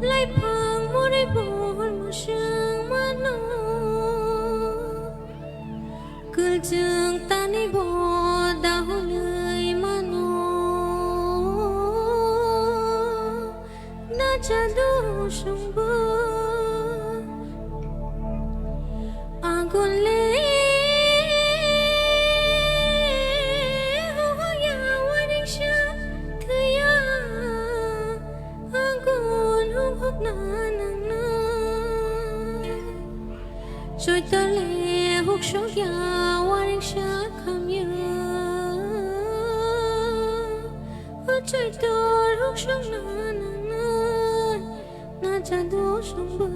laiphang muri bor musang mano. Kwlchwng tani bo dahulwi mano. Na jadu songbo agun le hoya waringsa thwiya agun huk huk na nangna. Choitole huksokya waringsa khamya. O choitor huksokna nangna, na jadu songbo.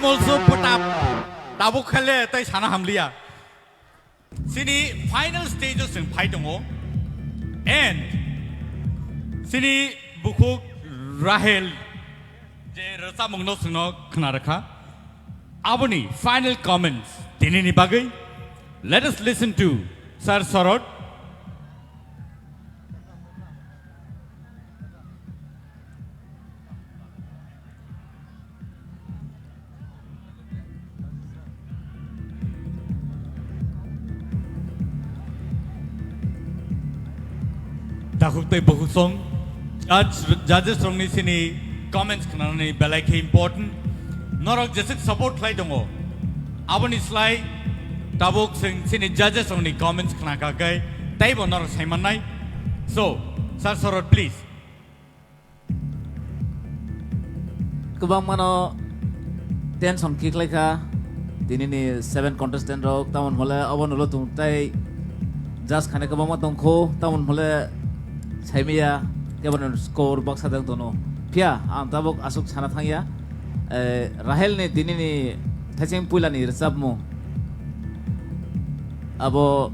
Also put up. Tabuk khale tai sana hamliya. Sini final stage o chwng phai tongo. And sini bukhuk Rahel je rwchapmungno chwngno khna rwkha. Aboni final comments tinini bagwi. Let us listen to Sir Sorot. Takhuk tei bukhuk song judge, judges rokni sini comments khnanani belai khe important. Norok jesuk support khlai tongo, aboni slai tabuk chwng sini judges rokni comments khna kha khe teibo norok sai mannai. So, Sir Sorot, please. Kwbangmano tension khe khlai kha tinini seven contestant rok, tamoni hole obo nulo tung tei judge khane kwbangma tong kho, tamoni hole saimaya keboni score baksa dang tono. Phiya ang tabuk aswk sana thangya, eh, Rahel ni tinini thaising puila ni rwchapmung abo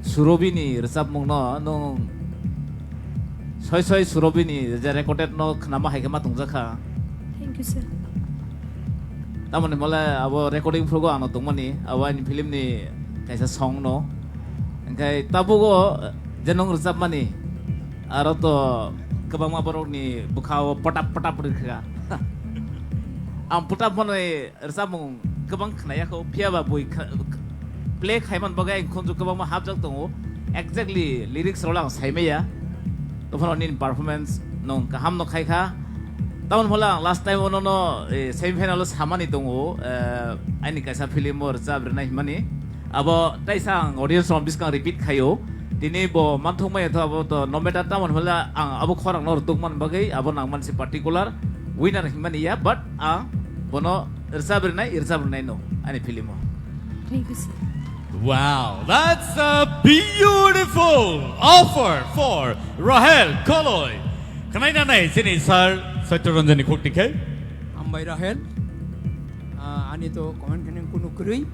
Surobi ni rwchapmung no nwng soi soi Surobi ni je recorded no khnama hai khe ma tongjakha. Thank you, sir. Tamoni mole abo recording phurugo ano tongmani, abo ani film ni kaisa song no. Engkai tabugo je nwng rwchapmani, aro to kwbangma borok ni bwkha o potap potap rwkha. Ang potap mani rwchapmung kwbang khnaya kho, phiya ba bui kha-, play khaiman bagwi ang khunju kwbangma hapjak tongo. Exactly lyrics rok ang saimaya. Tophano nini performance nung kaham no khai kha. Tamoni hole ang last time ono no, eh, semi final o samani tongo, eh, ani kaisa film o rwchap rwnai himani. Abo taisa ang audience rok biskang repeat khaio. Tini bo manthok maya tho abo to no matter tamoni hole ang abo khorang no rwtuk man bagwi abo nang man se particular winner himani ya, but ang bono rwchap rwnai, rwchap rwnai no ani film o. Thank you, sir. Wow, that's a beautiful offer for Rahel Koloi. Khwnai nanai chini sir Satya Ranjan ni khuk tikhe. Hambai Rahel. Ah, ani to comment kheneng kunu kwrwi.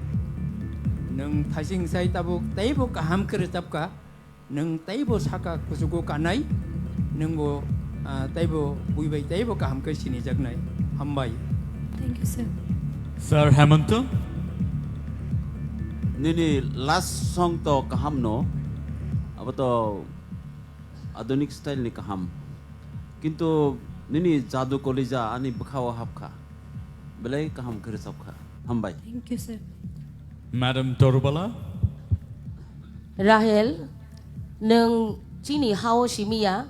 Nwng thaising sai tabuk teibo kaham khe rwchapkha. Nwng teibo saka kuchugo kanai, nwngbo, ah, teibo buibai teibo kaham khe sinijaknai. Hambai. Thank you, sir. Sir Hemanta? Nini last song to kaham no, abo to adunik style ni kaham. Kintu nini jadu kolija ani bwkhao hapkha. Belai kaham khe rwchapkha. Hambai. Thank you, sir. Madam Torubala? Rahel, nwng chini hao simi ya,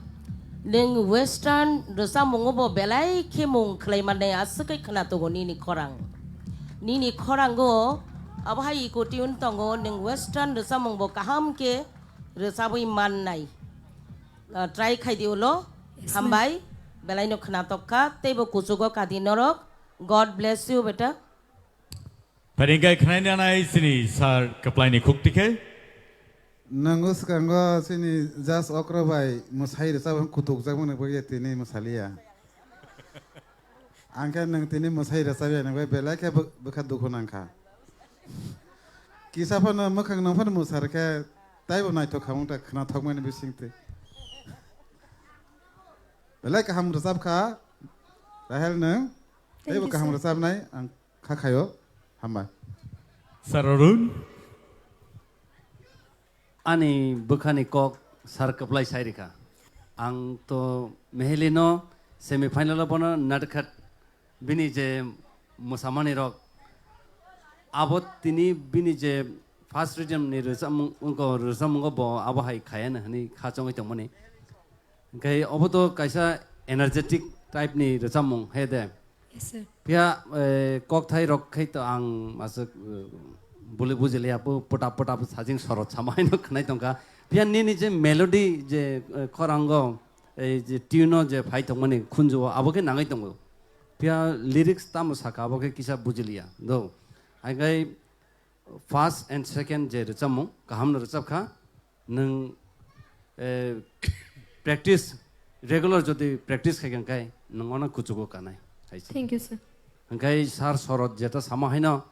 nwng western rwchapmungo bo belai khe mung khlai mannai aswk khai khwna tongo nini khorang. Nini khorango abo hai eco tune tongo, nwng western rwchapmung bo kaham khe rwchabwi mannai. Ah, try khai di ulo. Yes, ma'am. Hambai, belai no khwna tok kha, tei bo kuchugo kadi norok. God bless you, beta. Pharingkai khwnai nanai chini sir kwplai ni khuk tikhe. Nango swkango chini judge okra bai mwsai rwchap kutuk jak mani bagwi tini mwsaliya. Ang khe nwng tini mwsai rwchap ya nang bai belai khe bw-, bwkha dukhu nang kha. Kisa phano mwkhang nang phano mwsar khe taibo naithok kha wng ta khwnathok mani bising twi. Belai kaham rwchap kha Rahel nwng. Thank you, sir. Taibo kaham rwchapnai ang kha khaio. Hambai. Sir Arun. Ani bwkhani kok sir kwplai sai rikha. Ang to Mehelino semi final o bono natkhat bini je mwsamani rok abo tini bini je first rhythm ni rwchapmung, wngkha rwchapmungo bo abo hai khayana hwnwi kha chongwi tongmani. Hwnkhe obo to kaisa energetic type ni rwchapmung he de. Yes, sir. Phiya, eh, kokthai rok khai to ang aswk, eh, buli bujiliya, pu-, puta puta sajing sorot sama haino khwnai tongkha. Phiya nini je melody je, eh, khorango, eh, je tune o je phai tongmani khunju o, abo khe nangwi tongo. Phiya lyrics tamo saka, abo khe kisa bujiliya. Do. Hai khai first and second je rwchapmung, kaham no rwchap kha. Nwng, eh, practice, regular jodi practice khai kha khai, nwng ono kuchugo kanai. Hai se. Thank you, sir. Hwnkhe sir Sorot jeta sama haino,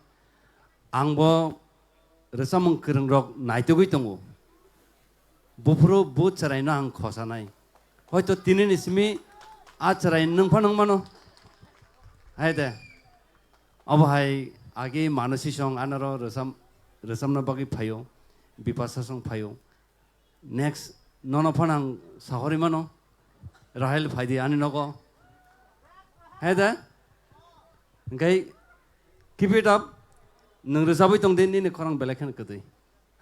angbo rwchapmung kwrwngrok naitugwi tongo. Buphuru bo chwraino ang khosanai. Hoito tinini simi a chwrai nwng phano wng mano. Hai de. Obo hai agi Manasi song anoro rwchap-, rwchapna bagwi phaio. Bipasa song phaio. Next, nono phano ang sahori mano. Rahel phaidi ani nogo. Hai de. Hwnkhe keep it up. Nwng rwchapwi tong di, nini khorang belai kheno kwtwi.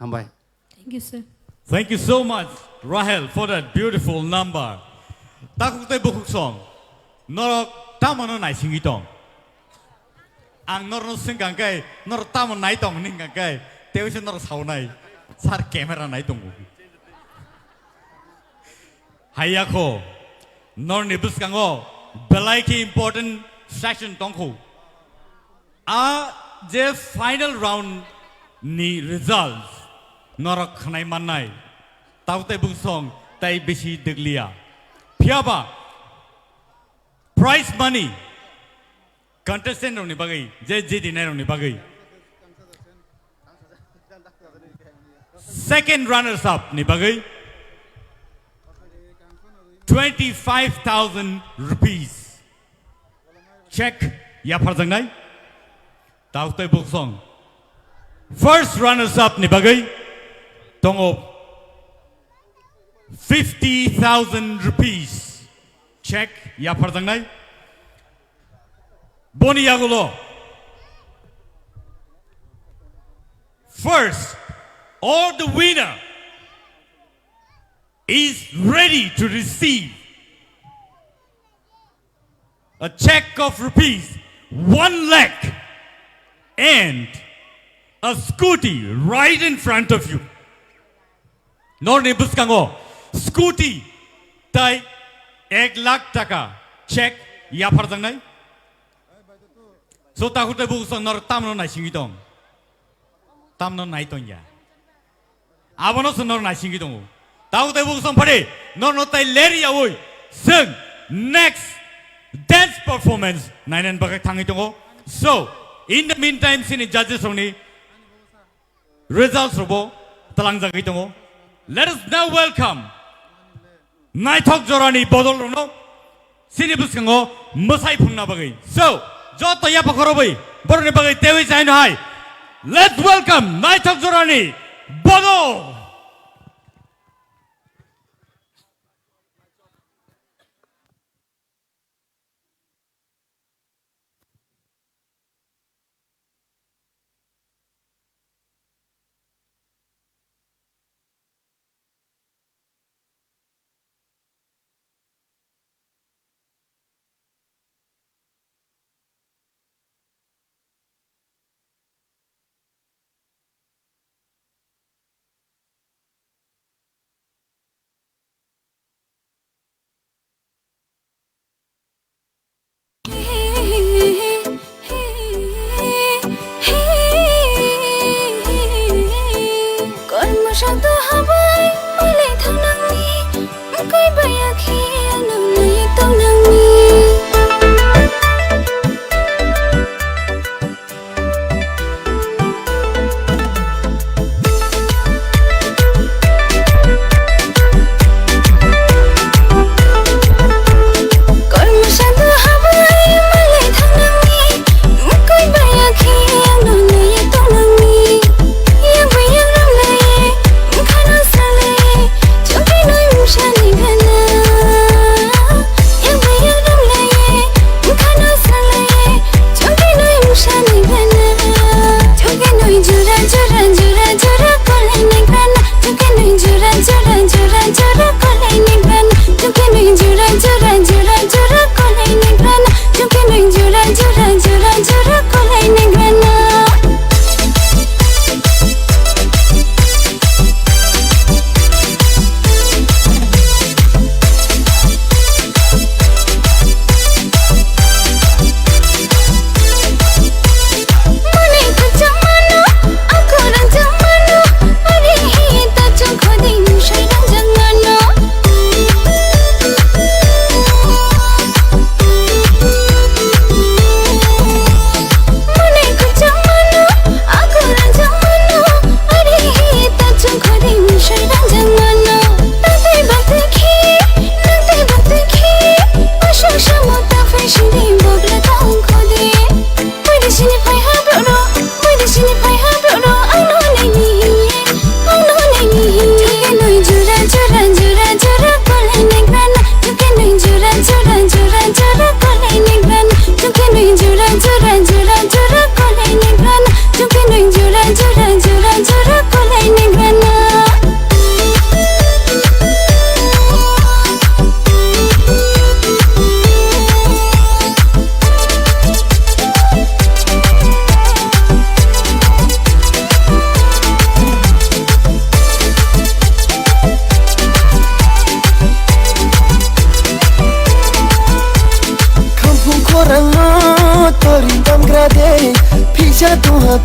Hambai. Thank you, sir. Thank you so much, Rahel, for that beautiful number. Takhuk tei bukhuk song, norok tamano naisingwi tong? Ang norno swngkang khe, norok tamo nai tong hwnwi hwnkang khe, tei se norok saunai, sir camera nai tongo. Haiya kho, norni bwskango belai khe important session tongkho. A je final round ni results norok khwnai mannai, tabuk tei buksong tei bisi dwgliya. Phiyaba prize money contestant rokni bagwi, je jidinai rokni bagwi, second runners up ni bagwi twenty five thousand rupees check yapharjaknai. Tauk tei buksong first runners up ni bagwi tongo fifty thousand rupees check yapharjaknai. Boni yagulo first or the winner is ready to receive a check of rupees one lakh and a scooty right in front of you. Norni bwskango scooty tai ek lakh taka check yapharjaknai. So takhuk tei buksong nor tamno naisingwi tong? Tamno nai tongya. Abono se nor naisingwi tongo. Takhuk tei buksong phari norno tai ler yaui seng next dance performance nainani bagwi thangwi tongo. So, in the meantime, sini judges rokni results rokbo talangjagwi tongo. Let us now welcome naithok jorani bodol rokno sini bwskango mwsai phunna bagwi. So, joto yapha khorobwi borokni bagwi tewi chaino hai. Let's welcome naithok jorani bodol.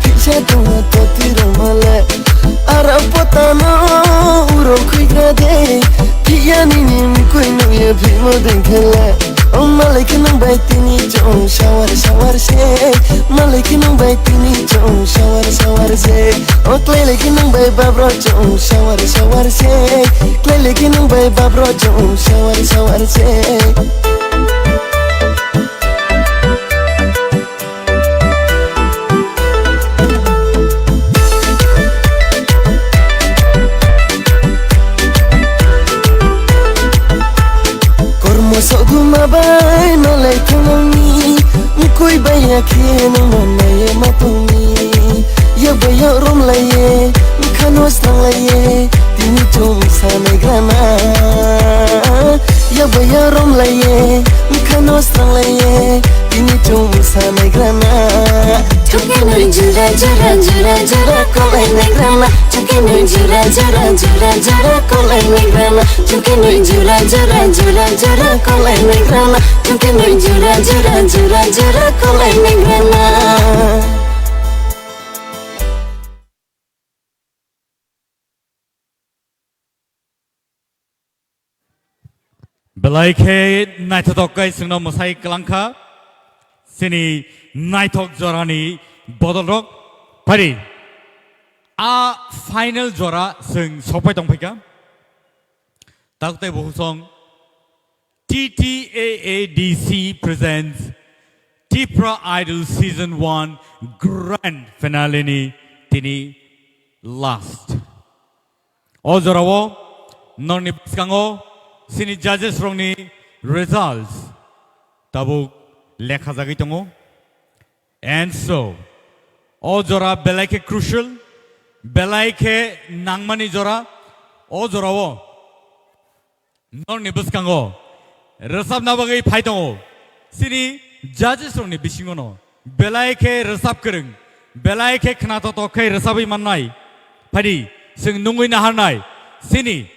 Phisa tongma toti rok male. Ara potano uro khuigra de. Phiya nini mkui nuye phimo dengkhele. O malai khe nang bai tini chong sawar sawar se. Malai khe nang bai tini chong sawar sawar se. O klai lai khe nang bai babro chong sawar sawar se. Klai lai khe nang bai babro chong sawar sawar se. Kormo soduma bai malai thangni, mkui bai yakhe no manai matungni. Yak bai yak rom lai ye, mkha no srang lai ye, tini chum sanai grana. Yak bai yak rom lai ye, mkha no srang lai ye, tini chum sanai grana. Chungke nui jura jura jura jura kolai nai grana. Chungke nui jura jura jura jura kolai nai grana. Chungke nui jura jura jura jura kolai nai grana. Chungke nui jura jura jura jura kolai nai grana. Belai khe naithothok khe chwngno mwsai kwlangkha. Chini naithok jorani bodolrok phari. A final jora chwng sokpai tongphaikha. Taktai buhusong T T A A D C presents Tipra Idol Season one Grand Finale ni tini last. O jorao norni bwskango chini judges rokni results tabuk lekha jagwi tongo. And so, o jora belai khe crucial, belai khe nangmani jora, o jorao norni bwskango rwchapna bagwi phai tongo. Chini judges rokni bisingono belai khe rwchap kwrwng, belai khe khnathok khe rwchapwi mannai. Phadi, chwng nungwi naharnai. Chini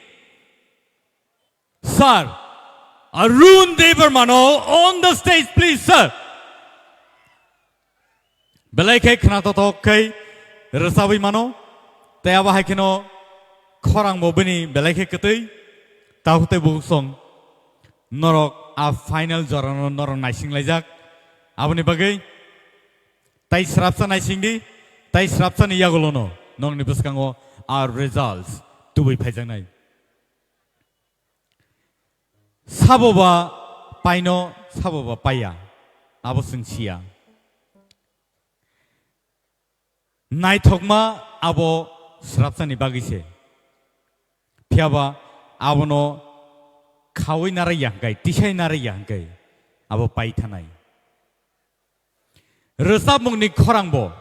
Sir Arun Debbarma no on the stage, please, sir. Belai khe khnathok khe rwchapwi mano, tei abo hai kheno khorang bo bini belai khe kwtwi, takhuk tei bukhuk song. Norok a final jorano norok naising laijak. Aboni bagwi tai srapsa naising di, tai srapsa ni yagulono nongni bwskango a results tubui phaijaknai. Sabo ba paino, sabo ba paiya, abo chwng siya. Naithokma abo srapsani bagwi se. Phiyaba abono khaui narwkya hwnkhe, tisai narwkya hwnkhe, abo pai thanai. Rwchapmungni khorangbo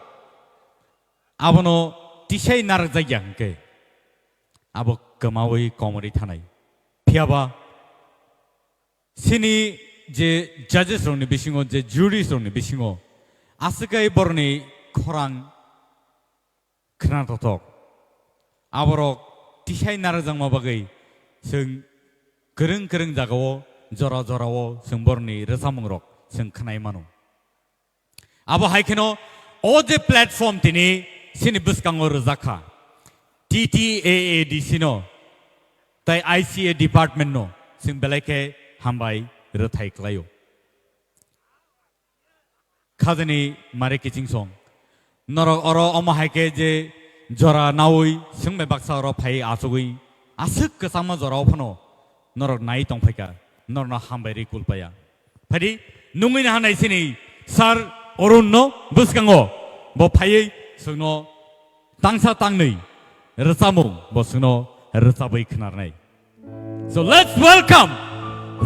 abono tisai narwkjakya hwnkhe abo kwmaui komorwi thanai. Phiyaba chini je judges rokni bisingo, je juries rokni bisingo aswk kai borokni khorang khnathokthok. Aborok tisai narwkjakma bagwi chwng kwrwng kwrwng jagao, jora jorao chwng borokni rwchapmungrok chwng khnai mano. Abo hai kheno o je platform tini chini bwskango rwjak kha, T T A A D C no tei I C A department no chwng belai khe hambai rwthai khlaio. Khajani mari kiching song. Norok oro omo hai khe je jora naui swngbai baksa oro phai achugui aswk kwchangma jorao phano norok nai tongphaikha, norokno hambai rwi kulpaya. Phaidi nungui naha nai sini Sir Arun no bwskango bo phaiwi chwngno tangsa tangnwi rwchapmung bo chwngno rwchapwi khnarnai. So let's welcome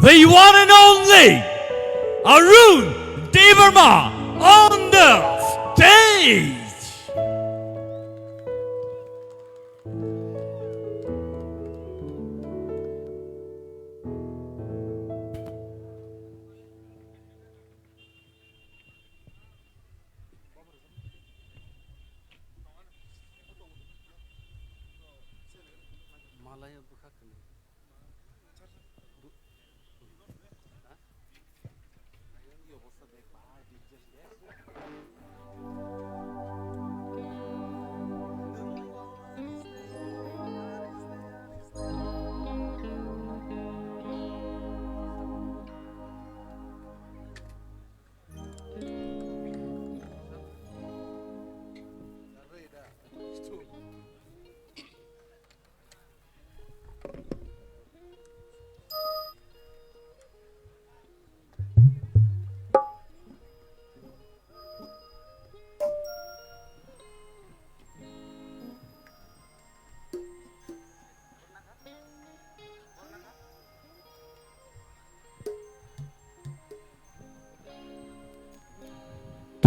the one and only Arun Debbarma on the stage.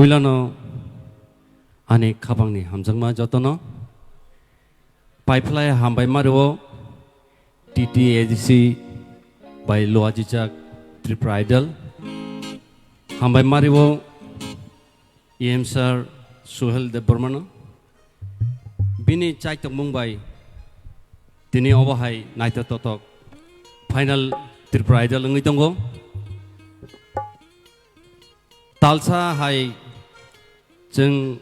Puilano ani khapangni hamjakma jotono paiphlai hambai mario T T A D C bai luajijak Tripura Idol. Hambai mario E M sir Suhel Debbarmano. Bini chaitokmung bai tini obo hai naithotok final Tripura Idol wngwi tongo. Talsa hai chwng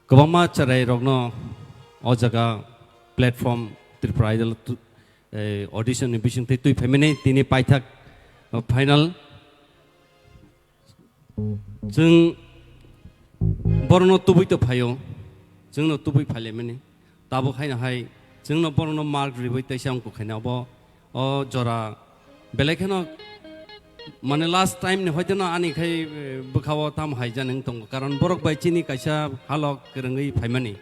kwbangma chwrairokno o jaga platform Tripura Idol tu-, eh, audition ni bisingtwi twi phaimani tini paithak, uh, final. Chwng borokno tubui to phaio, chwngno tubui phailaimani. Tabuk haino hai chwngno borokno mark riwi teisa wngkuk khaina obo o jora belai kheno mane last time ni hoiteno ani khai, eh, bwkhao tamo hai jani wng tongo, karon borok bai chini kaisa halok kwrwngwi phaimani.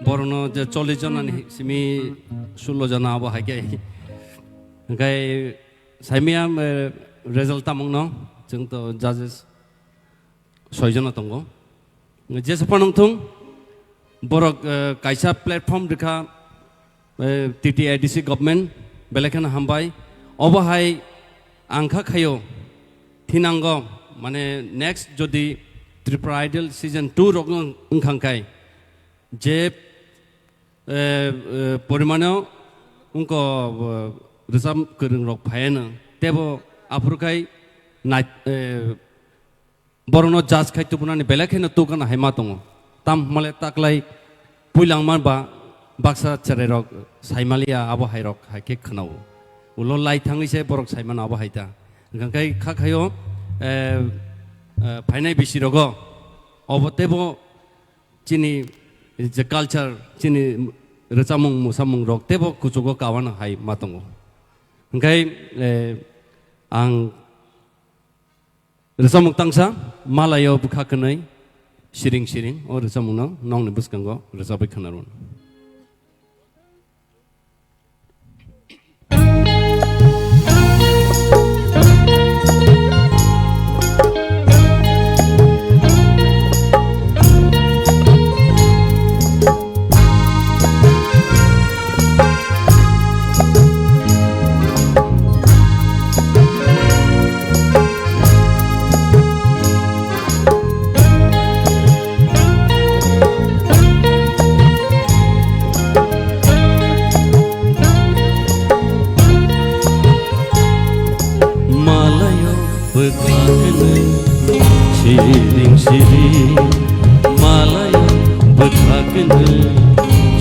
Borokno je chollish jona ni simi sullo jona abo hai khe. Hwnkhe saimaya, eh, result tamungno chwng to judges soi jona tongo. Jesa phano wngthung, borok, eh, kaisa platform rikha, eh, T T A D C government, belai kheno hambai. Obo hai ang kha khaio, thinango, mane, next jodi Tripura Idol season two rok wng-, wngkhang khai, je, eh, eh, porimano wngko, eh, rwchap kwrwng rok phaiano, tebo aphuru khai nai-, eh, borokno judge khai tubunani belai kheno tukana hai ma tongo. Tam hwnmale taklai puilangma ba baksa chwrairok saimaliya abo hairok hai khe khwnao. Ulo lai thangwi se borok saimano abo hai ta. Hwnkhe kha khaio, eh, eh, phainai bisirogo obo teibo chini je culture, chini rwchapmung musamungrok teibo kuchugo kawana hai ma tongo. Hwnkhe, eh, ang rwchapmung tangsa, Malaio bwkha kwnwi, siring siring, o rwchapmungno nokni bwskango rwchapwi khwnarwno. Malaio bwkha kwnwi siring siring, malaio bwkha kwnwi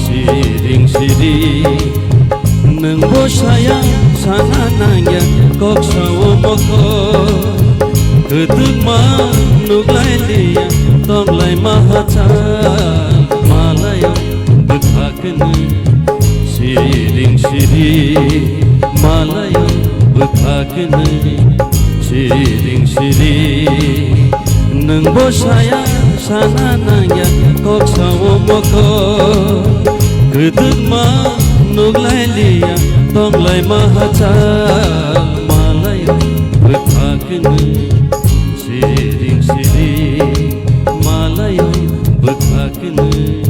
siring siring. Nwng bo saya sana nangya kok sao mokol, kwtwkma nuklai liya tonglai ma hachal. Malaio bwkha kwnwi siring siring, malaio bwkha kwnwi siring siring. Nwng bo saya sana nangya kok sao mokol, kwtwkma nuklai liya tonglai ma hachal. Malaio bwkha kwnwi siring siring, malaio bwkha kwnwi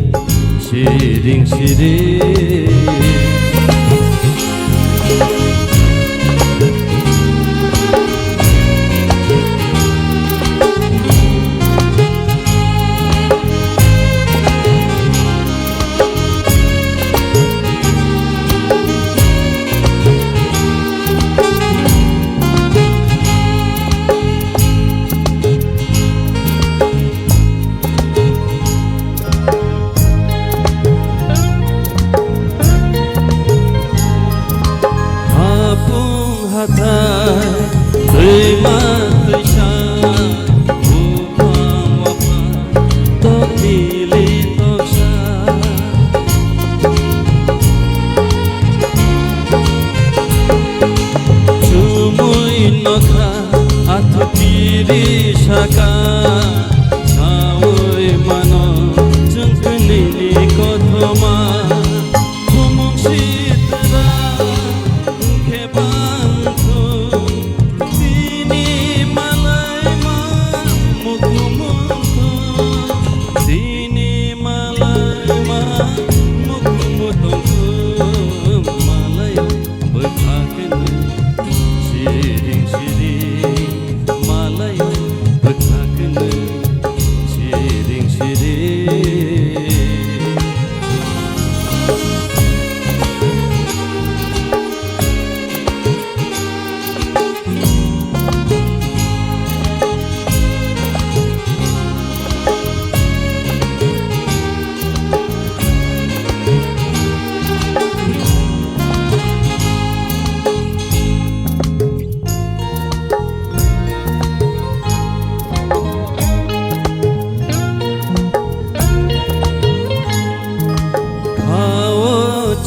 siring siring.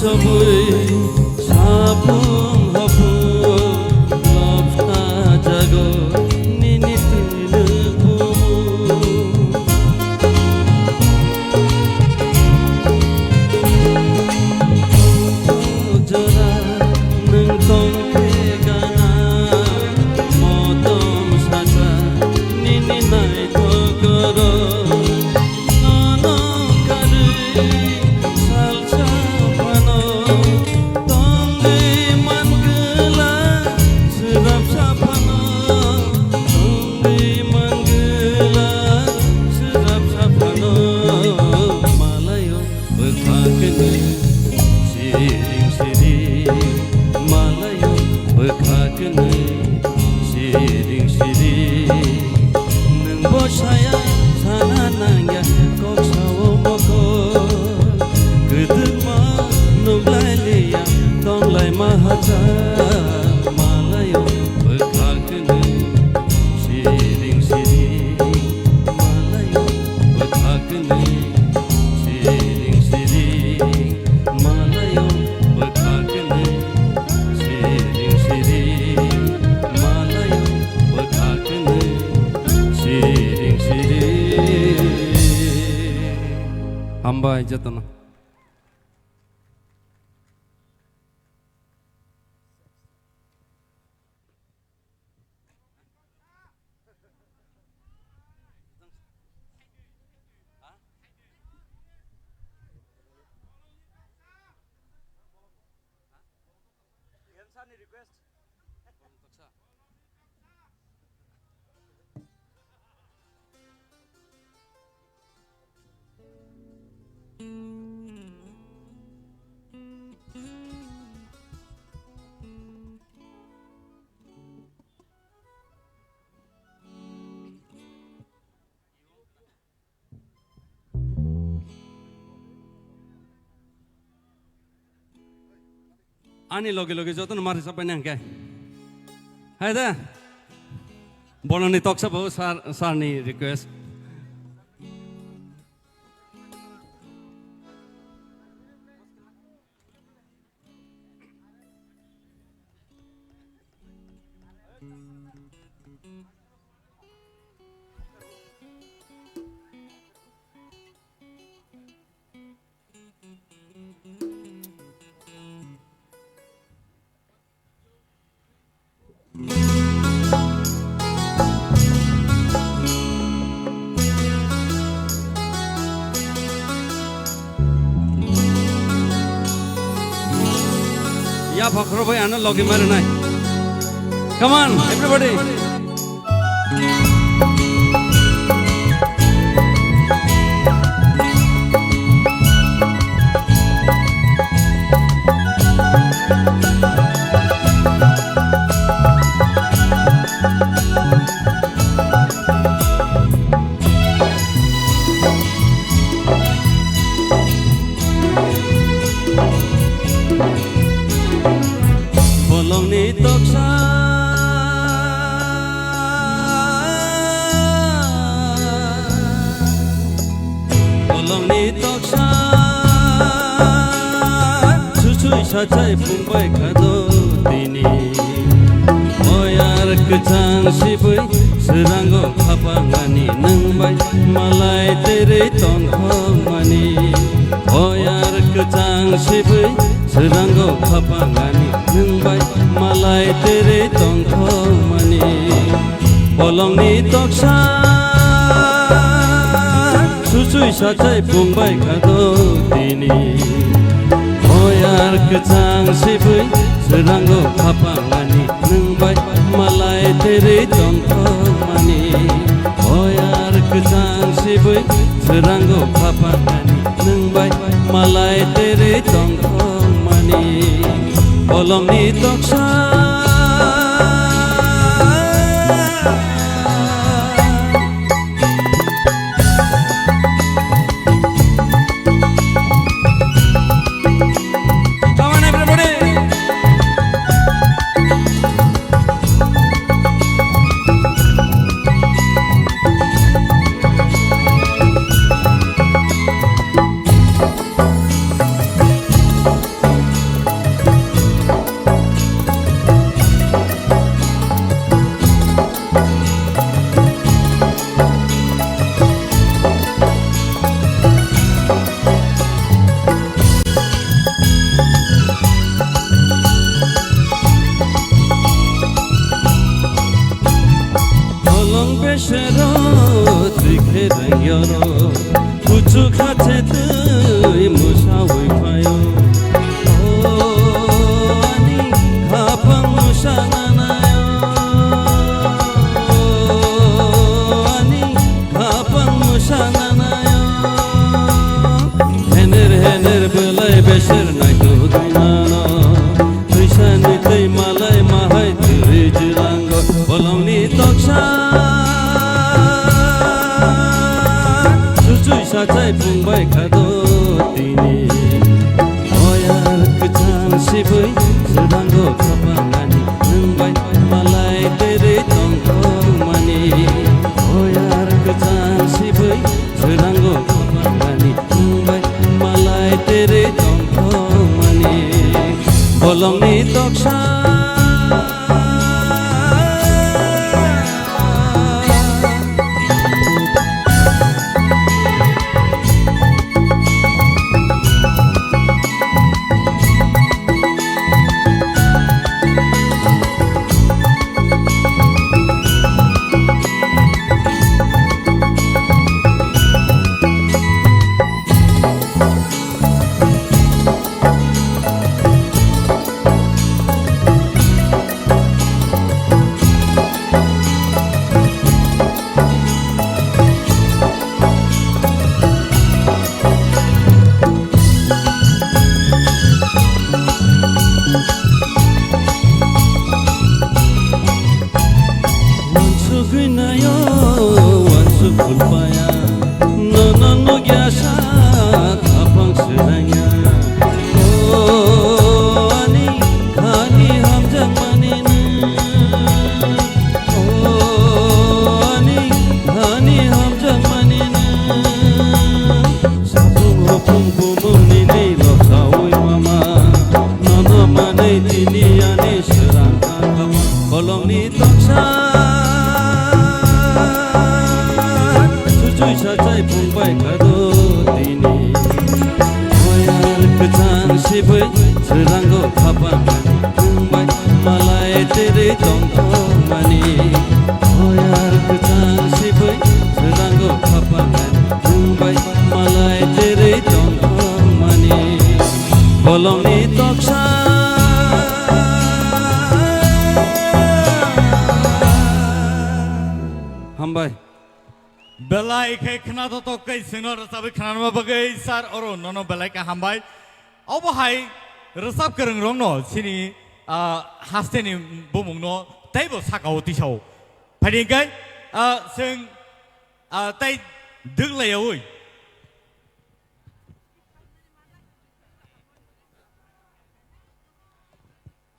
Bui sapung hapung lopha jago nini tini bumu. Jora nwng tongkhe gana, motom sacha nini naithok oro. Nono karwi salsa phano tongwi mangwla, swrapsa phano tongwi mangwla, swrapsa phano malayo bwkha kwnwi siring siring, malayo bwkha kwnwi siring siring. Nwng bo saya sana nangya kok sao mokol, kwdwkma nuklai liya tonglai ma hacha, malayo bwkha kwnwi siring siring, malayo bwkha kwnwi siring siring, malayo bwkha kwnwi siring siring, malayo bwkha kwnwi siring siring. Hambai jotono. Ani loge loge jotono ma rwchap paina hwnkhe. Hai da. Bolongni toksa bo sir, sir ni request. Ya, phakro bhai, ano logi mare nai. Come on, everybody. Bolongni toksa, bolongni toksa, susui sachai phungbai khado tini. Oyar kwchang sibui swrango khapangani nwngbai malai terei tongthokmani. Oyar kwchang sibui swrango khapangani nwngbai malai terei tongthokmani. Bolongni toksa susui sachai phungbai khado tini. Oyar kwchang sibui swrango khapangani nwngbai malai terei tongthokmani. Oyar kwchang sibui swrango khapangani nwngbai malai terei tongthokmani. Bolongni toksa. Come on, everybody. Twi khe rengyo rw, kuchuk ha che twi mwsaui phaio. O ani khapang mwsa nanaio, o ani khapang mwsa nanaio. Hener hener belai beser naitu dui mano. Twisani twi malai mahai twi jirango bolongni toksa. Chuchui sachai phungbai khado tini. Oyar kwchang sibui jirango khapangani nwngbai malai terei tongthokmani. Oyar kwchang sibui Swirango khapangani nwngbai malai terei tongthokmani bolongni toksa. Wansugwi naio, wansuk phulpaya, nono nukya sa khapang swrangya. O ani khani hamjakmani nwng, o ani khani hamjakmani nwng. Sapung hopung bumung nini losaui mama, nono manwi tini ani srang kha bolongni toksa. Chuchui sachai phungbai khado tini, oyar kwchang sibui srango khapang phungbai malai terei tongthokmani. Oyar kwchang sibui srango khapang phungbai malai terei tongthokmani bolongni toksa. Hambai. Belai khe khna thothok khe chwngno rwchabwi khnanma bagwi sir oro nono belai khe hambai. Obo hai rwchap kwrwng rokno chini, ah, hasteni bumungno teibo sakao tisao. Phaidi hwnkhe, ah, chwng, ah, tei dwk laiyaui.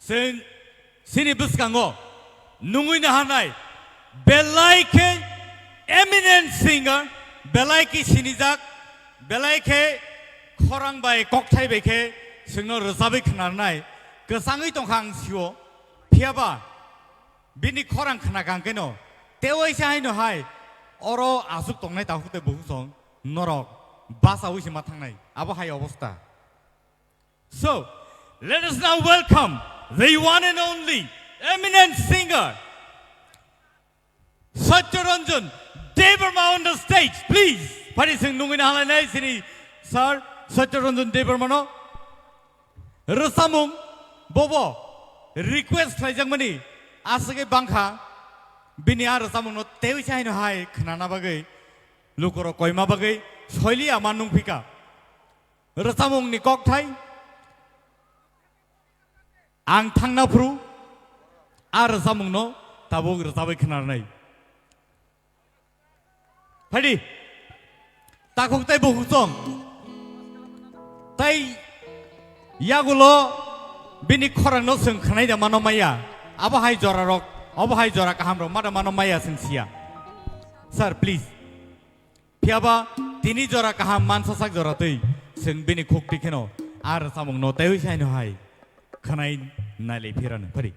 Chwng chini bwskango nungwi naharnai belai khe eminent singer, belai khe sinijak, belai khe khorang bai kokthai bai khe chwngno rwchabwi khnarnai kwchangwi tongkha ang sio. Phiyaba bini khorang khna kang keno tewaisa haino hai oro aswk tongnai takhuk tei bukhuk song norok bachaui se ma thangnai abo hai obostha. So, let us now welcome the one and only eminent singer, Satya Ranjan Debbarma on the stage, please. Phaidi chwng nungwi nahalainai chini sir Satya Ranjan Debbarmano. Rwchapmung bobo request khlaijakmani aswkhe bangkha, bini a rwchapmungno teiwi se haino hai khnana bagwi lukurok koima bagwi soiliya ma nungphika. Rwchapmungni kokthai ang thangna phuru a rwchapmungno tabuk rwchabwi khnarnai. Phaidi takhuk tei bukhuk song tei yagulo bini khorangno chwng khwnai da mano maya. Abo hai jora rok, abo hai jora kaham rok ma da mano maya chwng siya. Sir, please. Phiyaba tini jora kaham mansasak jora twi chwng bini khukti kheno a rwchapmungno teiwi se haino hai khwnai nailai phirano phari.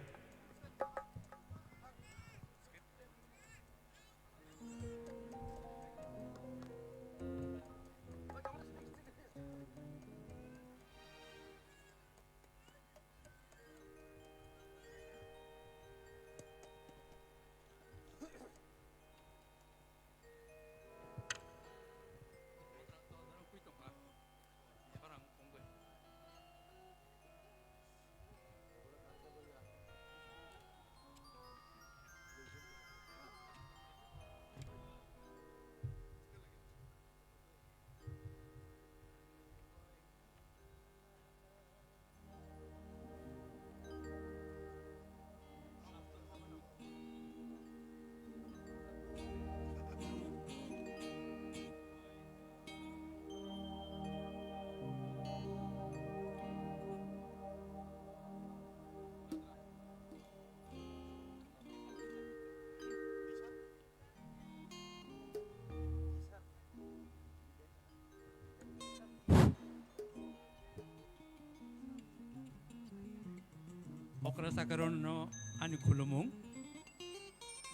Sakharono ani khulumung,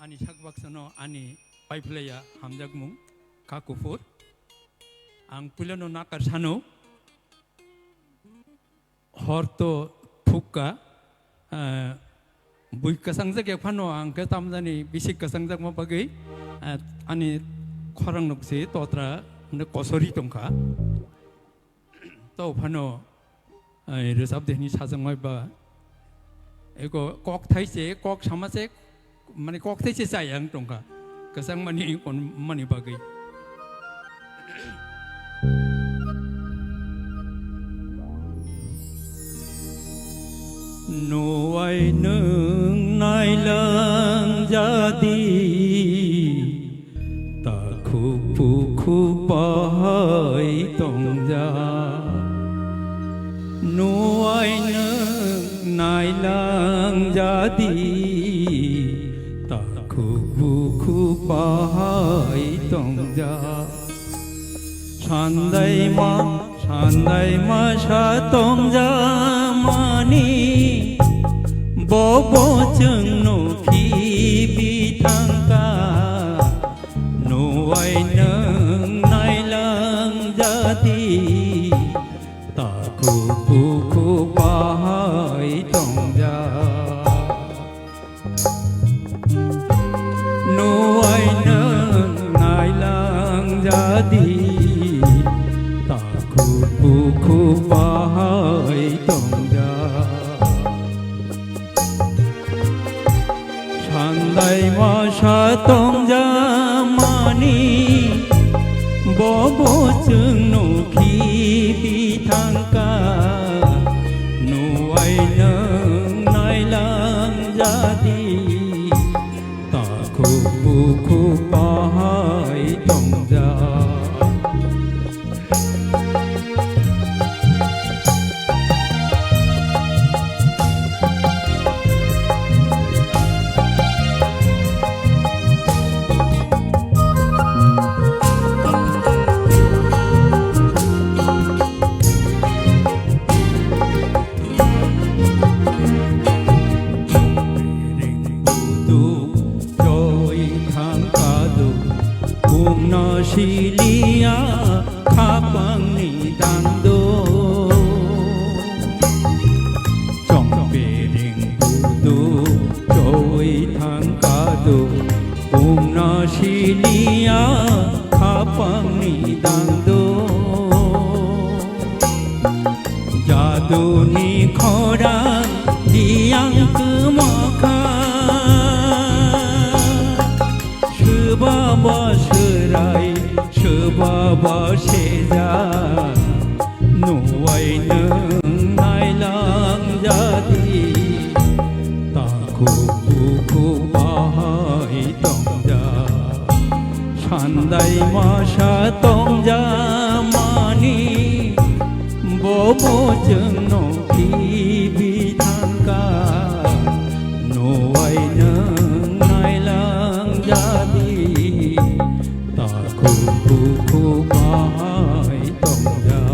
ani sakbaksano ani paiphlaiya hamjakmung kha kuphur. Ang puilano nakar sano, hor to thukka, ah, bui kwchangjak ya phano ang khe tamjani bisi kwchangjakma bagwi, ah, ani khorang nukse totra hwnwi kosori tongkha. To phano, ai, rwchap de hwnwi sajakmai ba. Eko kok thai se, kok sama se, mane kok thai se chai ang tongkha. Kwchang mani kon mani bagwi. Nuwai nwng nailang jadi. Takhuk bukhuk bahai tongja, nuwai nwng nailang jadi. Takhuk bukhuk bahai tongja, sandaima sandaima sa tongja mani, bobo chwng nukhi bithangka. Nuwai nwng nailang jadi, takhuk bukhuk bahai tongja. Nuwai nwng nailang jadi, takhuk bukhuk bahai tongja. Sandaima sa tongja mani, bobo chwng nukhi bithangka. Nuwai nwng nailang jadi, takhuk bukhuk bahai tongja. Choi thang kadu, bungno siliya, khapangni dangdo. Chongpiring budu, choi thang kadu, bungno siliya, khapangni dangdo. Jaduni khorang diyang kwmokha, swbaba swrai, swbaba seja, nuwai nwng nailang jadi, takhuk bukhuk bahai tongja. Sandaima sa tongja mani, bobo chwngno khibi thangka. Nuwai nwng nailang jadi, takhuk bukhuk bahai tongja.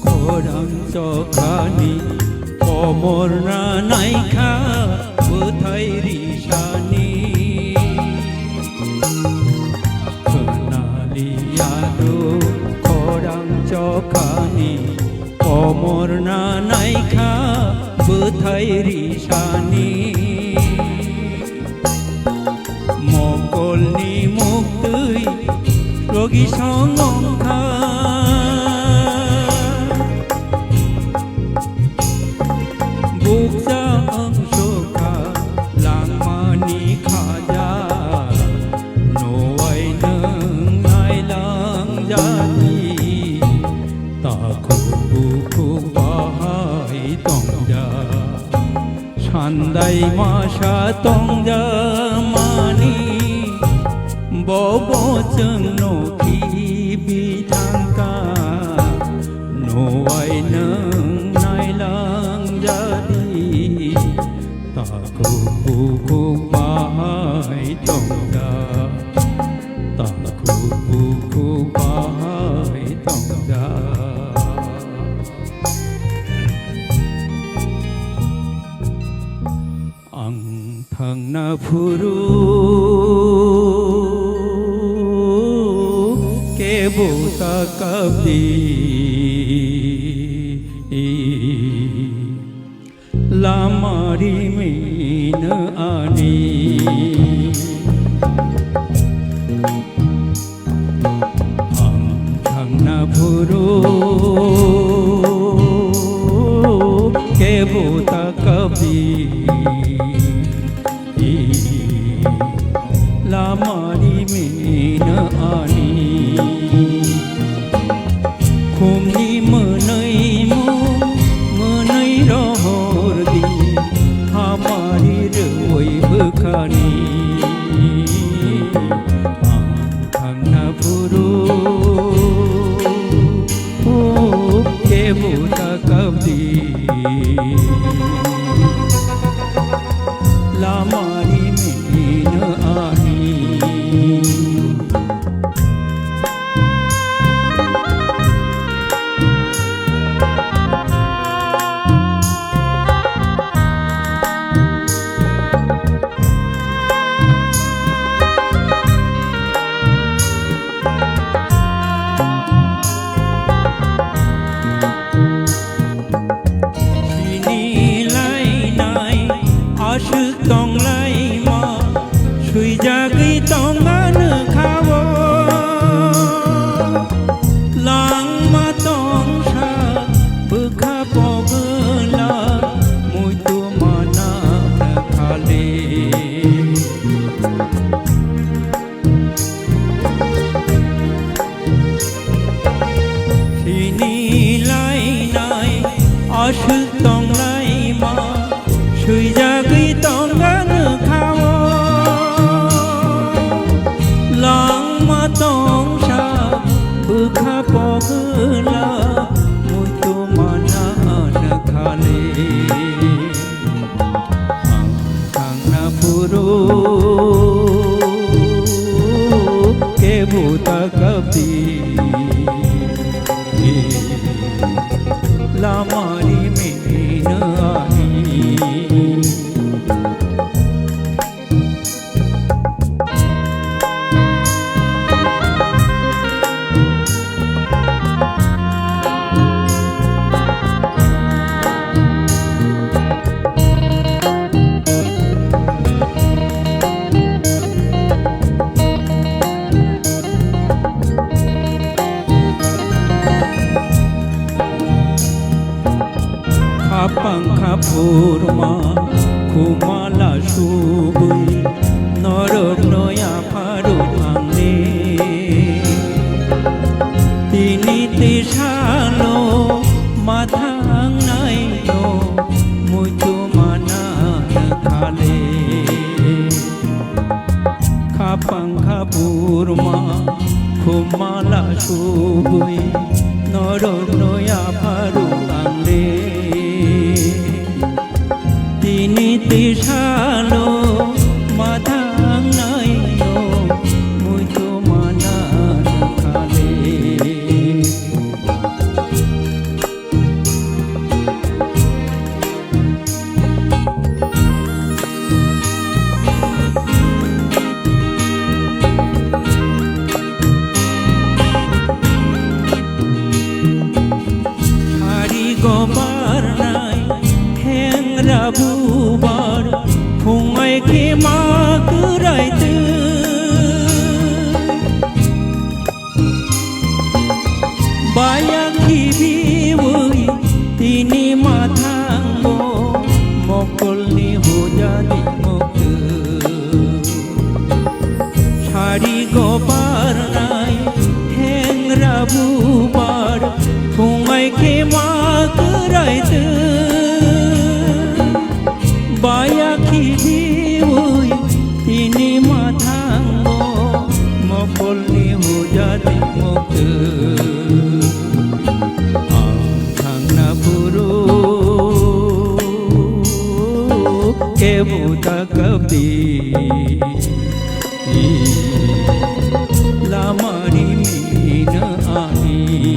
Khorang chokhani komor na naikha bwthai risani. Khwnaliya do khorang chokhani komor na naikha bwthai risani. Mokolni muktwi rogi songongkha. Bukcha wngsukha langmani khaja, nuwai nwng nailang jadi, takhuk bukhuk bahai tongja. Sandaima sa tongja mani, bobo chwngno khibi Ka nuwai nwng nailang jadi, takhuk bukhuk bahai tongja, takhuk bukhuk bahai tongja. Ang thangna phuru kebo ta kabdi, lama rimino ani. Ang thangna phuru kebo ta kabdi, lama rimino ani. Khumni mwnwi mung mwnwi rohor di, hamari rwi bwkhani. Ang thangna phuru kebo ta kabdi, lama rimino ani. Sini lainai aswk tonglaima, swijagwi tongano kha-o. Langma tongsa bwkha pogwla, muitu mana khale. Sini lainai aswk tonglaima, swijagwi tongano kha-o. Langma tongsa bwkha pogwla, muitu mana khale. Ang thangna phuru kebo ta kabdi, lama rimino ani. Khapang khaphurma khumala subwi norokno yapharuk ang le. Tini tisalo ma thangnaino muitu mana khale. Khapang khaphurma khumala subwi norokno yapharuk ang le. Tini tisalo ma thangnaino muitu mana khale. Sari go barnai hengra bubar, phungai khe ma kwrai twi. Baya khibiwi tini ma thango, mokolni hojani mokto. Sari go barnai hengra bubar, phungai khe ma kwrai twi. Baya khibiwi tini ma thango, mokolni hojani mokto. Kebo ta kabdi, lamari mina ani.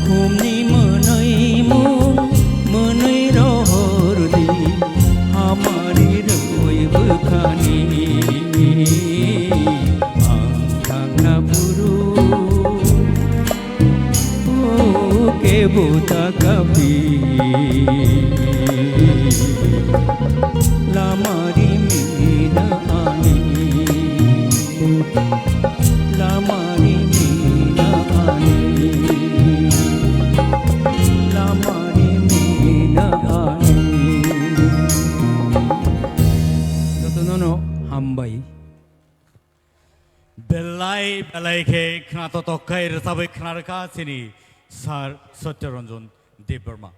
Khumni mwnwi mung, mwnwi rohor di, hamari roi bwkhani. Ang thangna phuru, o kebo ta kabdi, lamari mina ani. Lamari mina ani. Lamari mina ani. Jotono no hambai. Belai belai khe khna totok khai rwchabwi khna rwkha chini Sir Satya Ranjan Debbarma.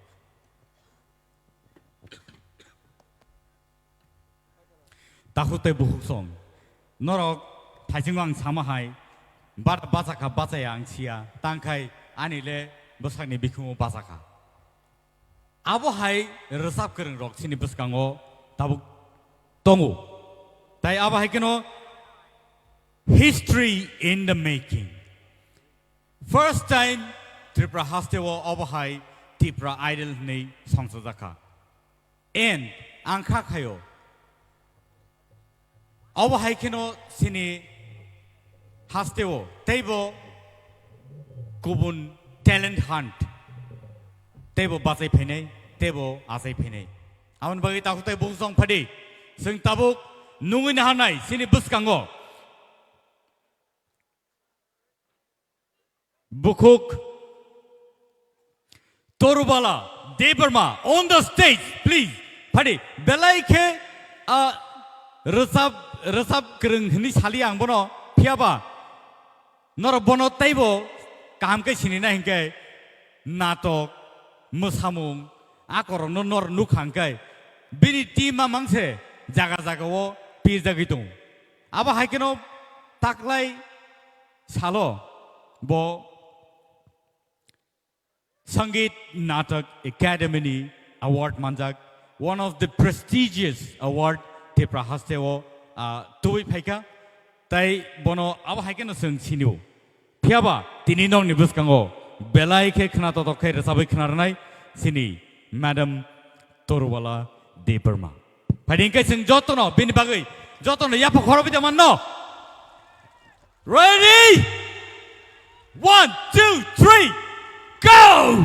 Takhuk tei bukhuk song. Norok thaisingo ang sama hai, bar bachakha bachaya ang siya, tangkhai ani le bwsakni bikhumo bachakha. Abo hai rwchap kwrwng rok chini bwskango tabuk tongo. Tai abo hai kheno history in the making. First time Tripura haste o abo hai Tripura Idol hwnwi songchajakha. And ang kha khaio. Abo hai kheno chini haste o teibo kubun talent hunt teibo bachai phainai, teibo achai phainai. Aboni bagwi takhuk tei bukhuk song phadi. Chwng tabuk nungwi naharnai chini bwskango. Bukhuk Torubala Debbarma on the stage, please. Phadi, belai khe, ah, rwchap, rwchap kwrwng hwnwi sali ang bono, phiyaba norok bono teibo kaham khe sinina hinkhe natok, mwsamung, akorokno nor nukha hinkhe bini team mamang se jaga jaga o pijagwi tongo. Abo hai kheno taklai salo bo Sangeet Natak Academy ni award manjak, one of the prestigious award Tripura haste o, ah, tubui phaikha. Tai bono abo hai kheno chwng sinio. Phiyaba tini nokni bwskango belai khe khna totok khe rwchabwi khna rwnai chini Madam Torubala Debbarma. Phai di hwnkhe chwng jotono bini bagwi jotono yapha khorokwi tongma no. Ready? One, two, three, go!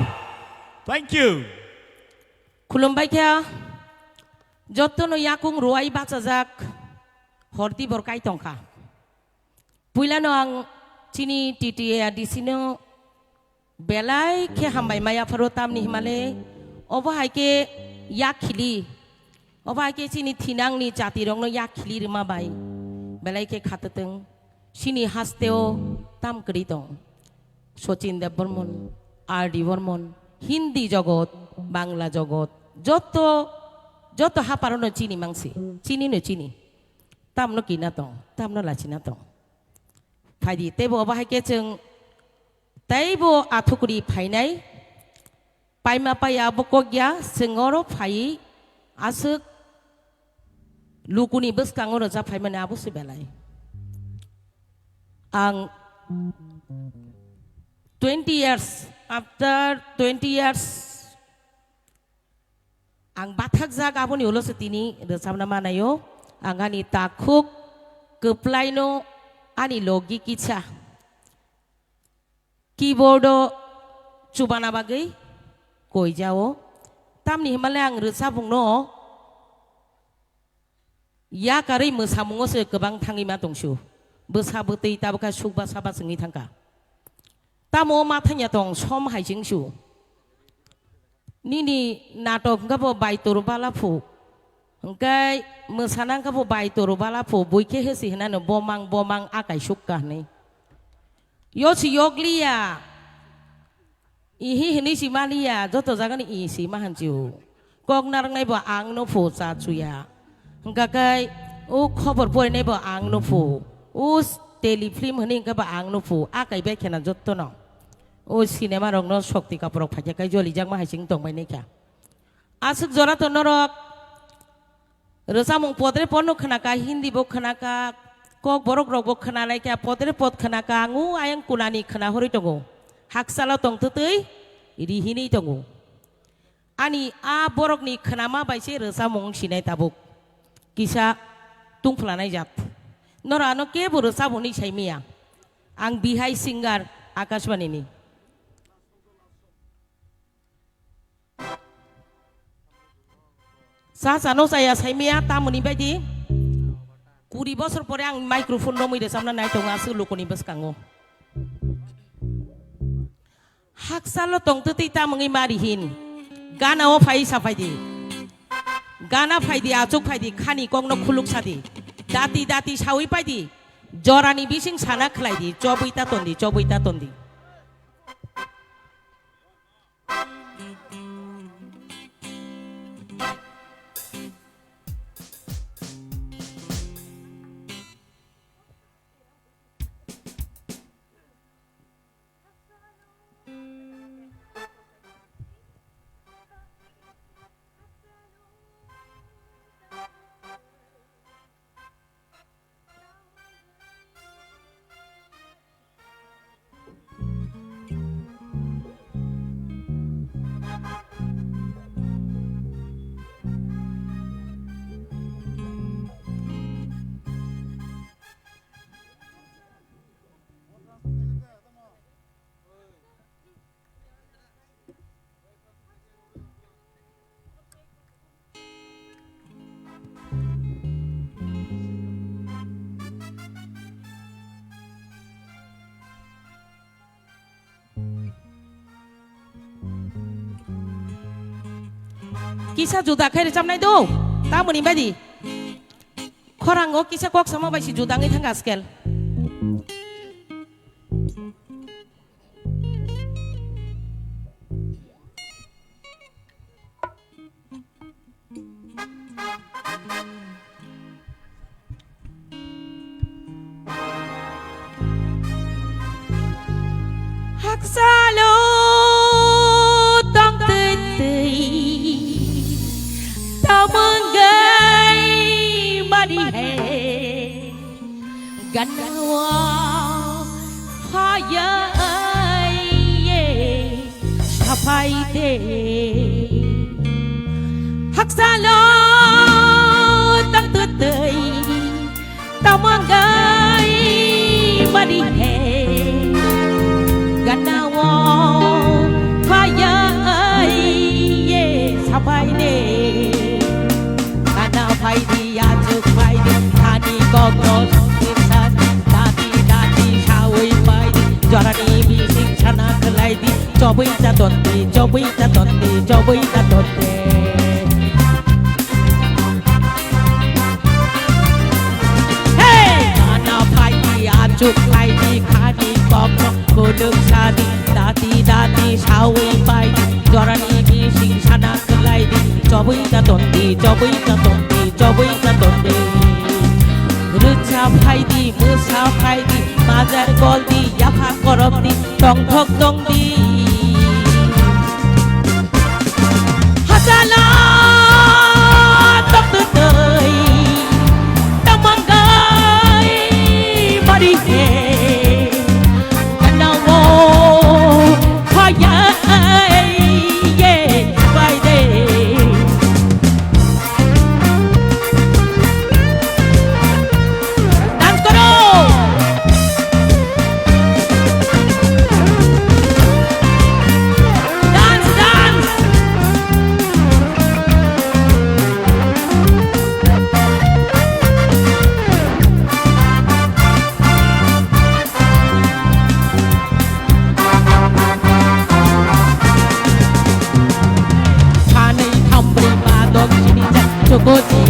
Thank you. Khulumbai kha jotono yakung ruwai bachajak horti bor kai tongkha. Puilano ang chini T T A D C no belai khe hambai maya pharo tamni himale obo hai khe yak khili, obo hai khe chini thinangni jatirokno yak khili rwma bai belai khe khatatwng. Chini hasteo tam kwrwi tong Sachin Debbarman, R D Barman, Hindi jogot, Bangla jogot, joto, joto haparano chini mangsi, chini no chini. Tamno kina tong, tamno lachina tong. Phaidi, teibo obo hai khe chwng teibo athukuri phainai, paima paiya abo kok ya, chwng oro phai aswk lukuni bwskango rwchap phaimani abo se belai. Ang twenty years, after twenty years, ang bathakjak aboni ulo se tini rwchapna manaio. Ang ani takhuk kwplaino ani logi kisa keyboard o chubana bagwi koijao. Tamni himale ang rwchapungno yakarwi mwsamungo se kwbang thangwi ma tongsu. Bwsa bwtwi tabukha sukba saba chwngwi thangkha. Tamo ma thangya tong som hai chwngsu. Nini natok hwnkha bo bai toru bala phu. Hwnkhe mwsana hwnkha bo bai toru bala phu. Bui khe hesi hinano bomang bomang akai sukka hinwi. Yo si yokliya. Ihi hinwi si maliya, joto jagani i si mahanchiu. Kok narwknai bo ang no phu cha chuya. Hwnkha khe o khobor porinai bo ang no phu. O s-, tele film hinwi hwnkhe bo ang no phu. A kai bai khena jotono. O cinema rokno sokti kaprok phaikha khe jolijak ma hai chwng tongbai nai kha. Aswk jora to norok Rwchapmung podre podno khwnaka, Hindi bo khwnaka, kok borok rokbo khwnalaikha, podre pod khwnaka, ang o ayang kunani khwnahorwi tongo. Haksalo tongtwtwi rihinwi tongo. Ani a borokni khwnama bai se rwchapmung sinai tabuk. Kisa tungphlanai jat. Norano kebo rwchap hwnwi saimaya. Ang bihai singer Akashbani ni. Cha chano chaya saimaya tamoni baidi. Kuri bosor pore ang microphone romwi rwchapna nai tongo aswk lukuni bwskango. Haksalo tongtwtwi tamungwi mari hin. Gana o phai saphaidi. Gana phaidi, achuk phaidi, khani kokno khuluk sadi. Dati dati sawi paidi. Jorani bising sana khlaidi. Chobwi ta tondi, chobwi ta tondi. Kisa juda khai rwchapnai do, tamoni baidi. Khorango kisa kok sama bai si juda wngwi thang askel. Haksalo tongtwtwi tamungwi mari hai. Ganao phaya ye sapai de. Haksalo tongtwtwi tamungwi mari hai. Ganao phaya ye sapai de. Gana phaidi, achuk phaidi, thani kokno songwi sadi, dati dati sawi paidi, jorani bising sana khlaidi, chobwi ta tondi, chobwi ta tondi, chobwi ta tondi. Hey! Gana phaidi, achuk phaidi, thani kokno khuluk sadi, dati dati sawi paidi, jorani bising sana khlaidi, chobwi ta tondi, chobwi ta tondi, chobwi ta tondi. Rwcha phaidi, mwsa phaidi, majar goldi, yapha korokdi, tongthok tongdi. Hachalo tongtwtwi tamungwi mari he. Ganao phaya ye bai de. Dance koro. Dance, dance. Sanwi thambrwi ba dok sini jak chokote.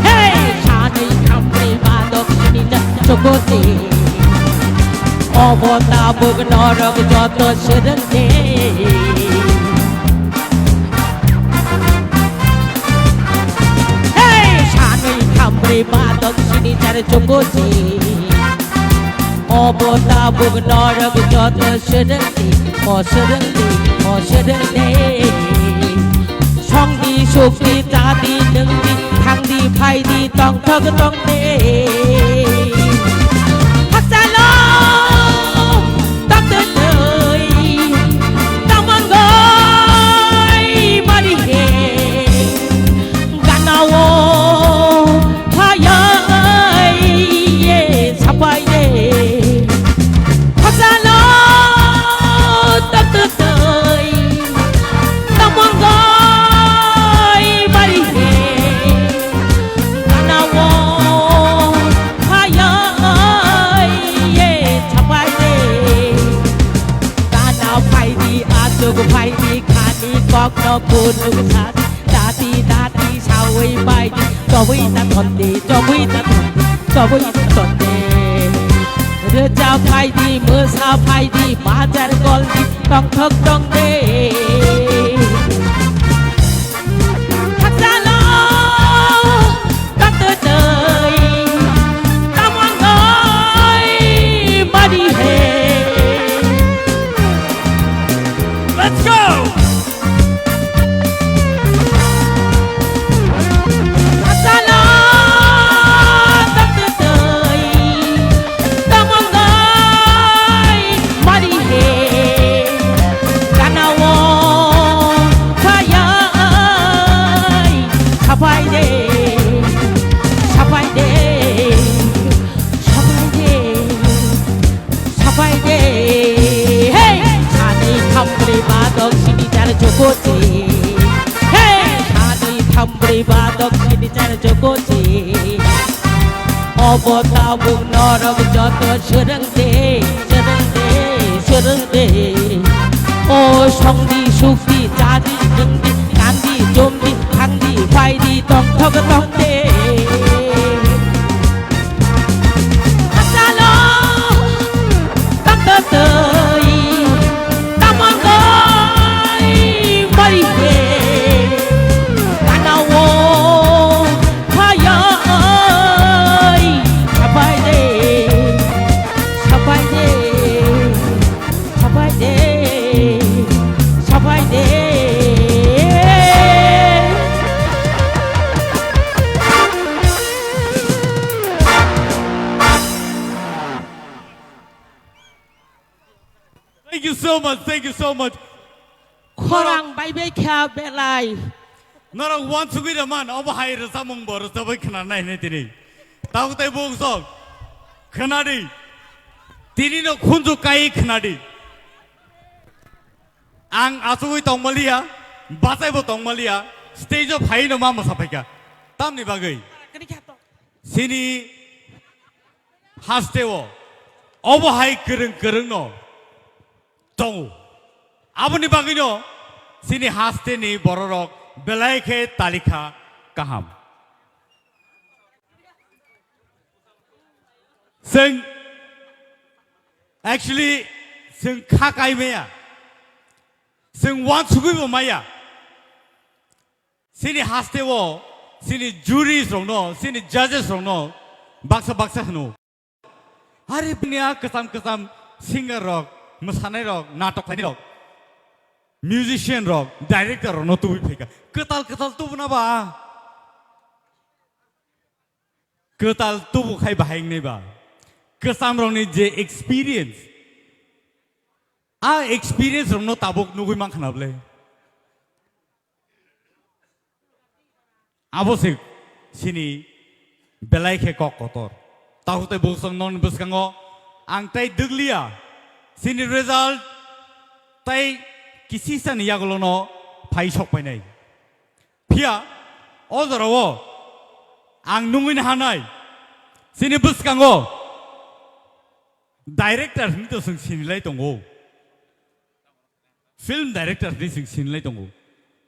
Hey! Sanwi thambrwi ba dok sini jak chokote. Obo tabuk norok joto swrwngde. Hey! Sanwi thambrwi ba dok sini jar chokote. Obo tabuk norok joto swrwngdi, o swrwngdi, o swrwngdi. Songdi sukdi ta Di nwng di, thang di, phai di, tong thok tong de. Hakchalo, tong twi twi, tamon goi mari he. Ganao, phai ye, sapai de. Hakchalo, tong twi twi. Tamon goi mari he, ganao phai ye sapai de. Gana phai di, aswk phai di, khani kokno kunuk sa di. Dati dati sawi pai di, chobwi ta thon di, chobwi ta thon di, chobwi ta thon di. Rwchap phai di, mwsa phai di, bajar gol di, tongthok tong de. Hakchalo, tong twi twi, tamon goi mari he. Let's go! Hakchalo, tong twi twi, tamon goi mari he. Ganao phai ye, sapai de, sapai de, sapai de. Sapai de, hey! Sani thambre badok sini jar jogote. Hey! Sani thambre badok sini jar jogote. Obo tabuk norok joto swrwng de, swrwng de, swrwng de. O songdi, sukdi, chadi, nwngdi, kandi, chumdi, thangdi, phaidi, tongthok tongde. Hakchalo, tongtwtwi, tamon goi mari he, ganao phai ye, sapaide, sapaide, sapaide, sapaide. Thank you so much, thank you so much. Khorang bai bai kha belai. Norok uansugwi rwman, obo hai rwchapmung bo rwchapwi khna nai hinwi tini. Tabuk tei buk sok. Khna di. Tini no khunju kai khna di. Ang achugwi tongmaliya, bachaibo tongmaliya, stage o phai no ma mwsa phaikha. Tamni bagwi? Sini haste o obo hai kwrwng kwrwng no tongo. Aboni bagwino chini hasteni bororok belai khe talikha kaham. Chwng actually chwng kha kai maya. Chwng uansugwi bo maya. Chini haste o, chini juries rokno, chini judges rokno baksa baksa hwno. Hari bini a kwcham kwcham singer rok, mwsanai rok, natok khlainai rok, musician rok, director rokno tubui phaikha. Kwtal kwtal tubuna ba. Kwtal tubu khai bahai wngnai ba. Kwcham rokni je experience, a experience rokno tabuk nugui mankha na bwle. Abo se chini belai khe kok kotor. Takhuk tei bwswk nokni bwskango ang tei dwkliya. Chini result tei kisisani yagulono phai sok painai. Phiya o jorao ang nungwi nahanai. Chini bwskango director hinwi to chwng sinilai tongo. Film director hinwi chwng sinilai tongo.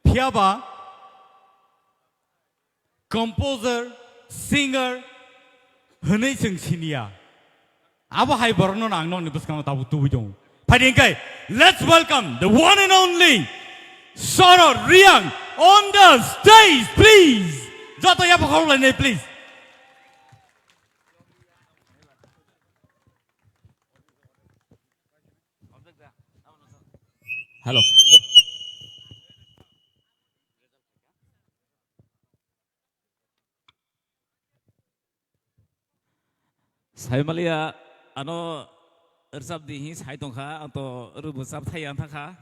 Phiya ba composer, singer hinwi chwng siniya. Abo hai borokno ang nokni bwskango tabuk tubui tongo. Phaidi hwnkhe, let's welcome the one and only Sorot Reang on the stage, please. Joto yapha khorok lainai, please. Hello. Saimaliya ano rwchap di hi sai tongkha, ang to rwbo chap thai ang thangkha.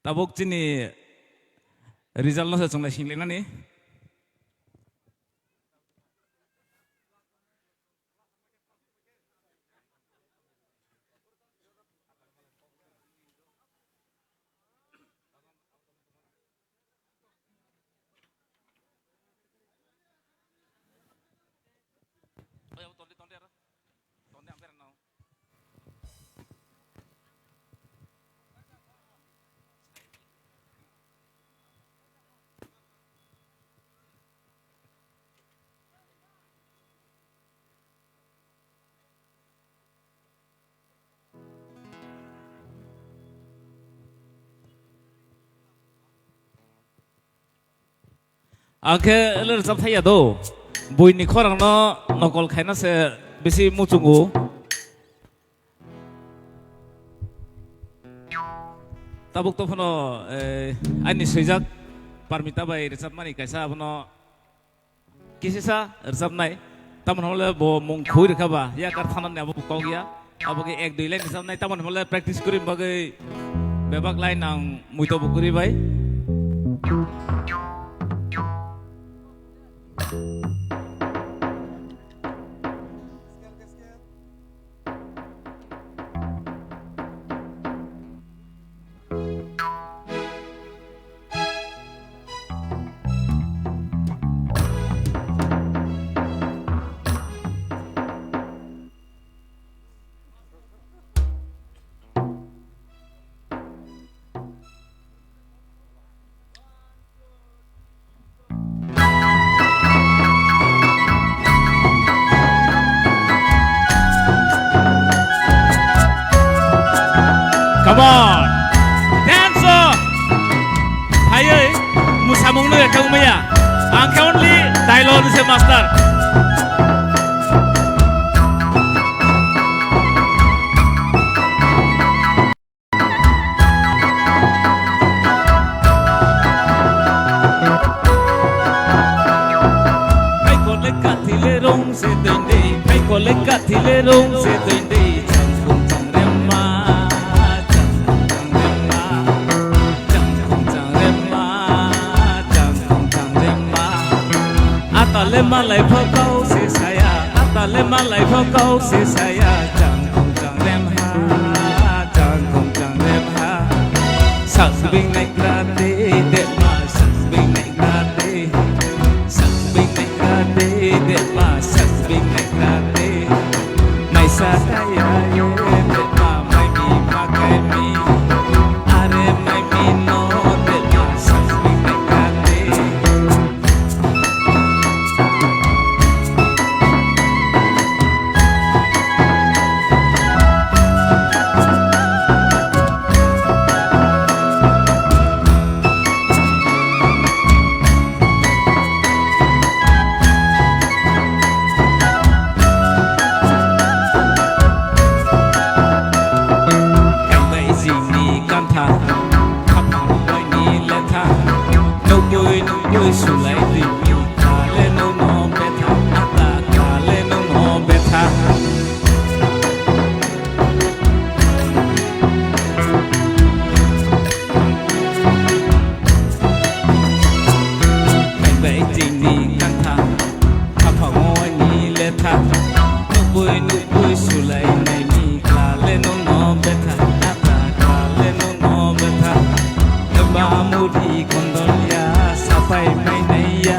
Tabuk chini result no se chwng lai singlainani. Ang khe le rwchap thai ya do. Buini khorang no nokol khaina se bisi muchungo. Tabuk to phano, eh, ani swijak Parmita bai rwchapmani kaisa abono kisisa rwchapnai. Tamoni hwnle bo mung khui rwkha ba, yakar thanani abo bo kok ya. Abo khe ek dui line rwchapnai, tamoni hwnle practice kwrwi bagwi bebak line ang muito bo kwrwi bai. Come on. Dance off. Hayai, musamung no ekha umaya. Ang khe only dialogue ni se master. Hai kole kathi le rong se doi dei, hai kole kathi le rong se doi dei, chang khum chang rem ma, chang khum chang rem ma, chang khum chang rem ma, chang khum chang rem ma. Atale malai pho kau se saya, atale malai pho kau se saya, chang khum chang rem ha, chang khum chang rem ha. Sak bing nai kra de de ma, sak bing nai kra de, sak bing nai kra de de ma, sak bing nai kra de. Mai sa kaya ye de ma, mai mi ma kai mi. Are mai mi no de ma, sak bing nai kra de. Kaibai jini kantha, khapang bai ni letha, nukui nukui sulai di mi, kale no no betha, ata kale no no betha. Kaibai jini kantha, khapang bai ni letha, nukui nukui sulai nai mi, kale no no betha, ata kale no no betha. Eba muri kondol ya, sapai mai nai ya,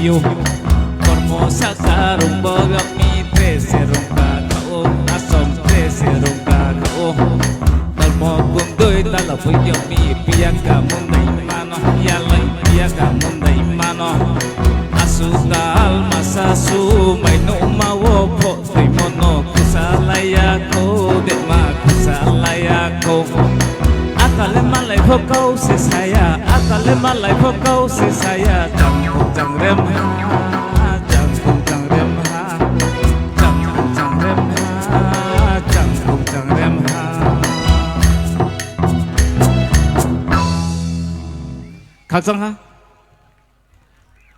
Kormo saka rung bogami dress rung ka khao, asom dress rung ka khao. Kormo kundui tala puyami piya ka mundai mano, yalai piya ka mundai mano. Asu dal masa su mai no ma wo pho. Twi mono khwsa laiya kho, dema khwsa laiya kho. Atale malai pho kau se saya, atale malai pho kau se saya. Chang khung chang rem ha, chang khung chang rem ha, chang khung chang rem ha, chang khung chang rem ha. Khakchang ha.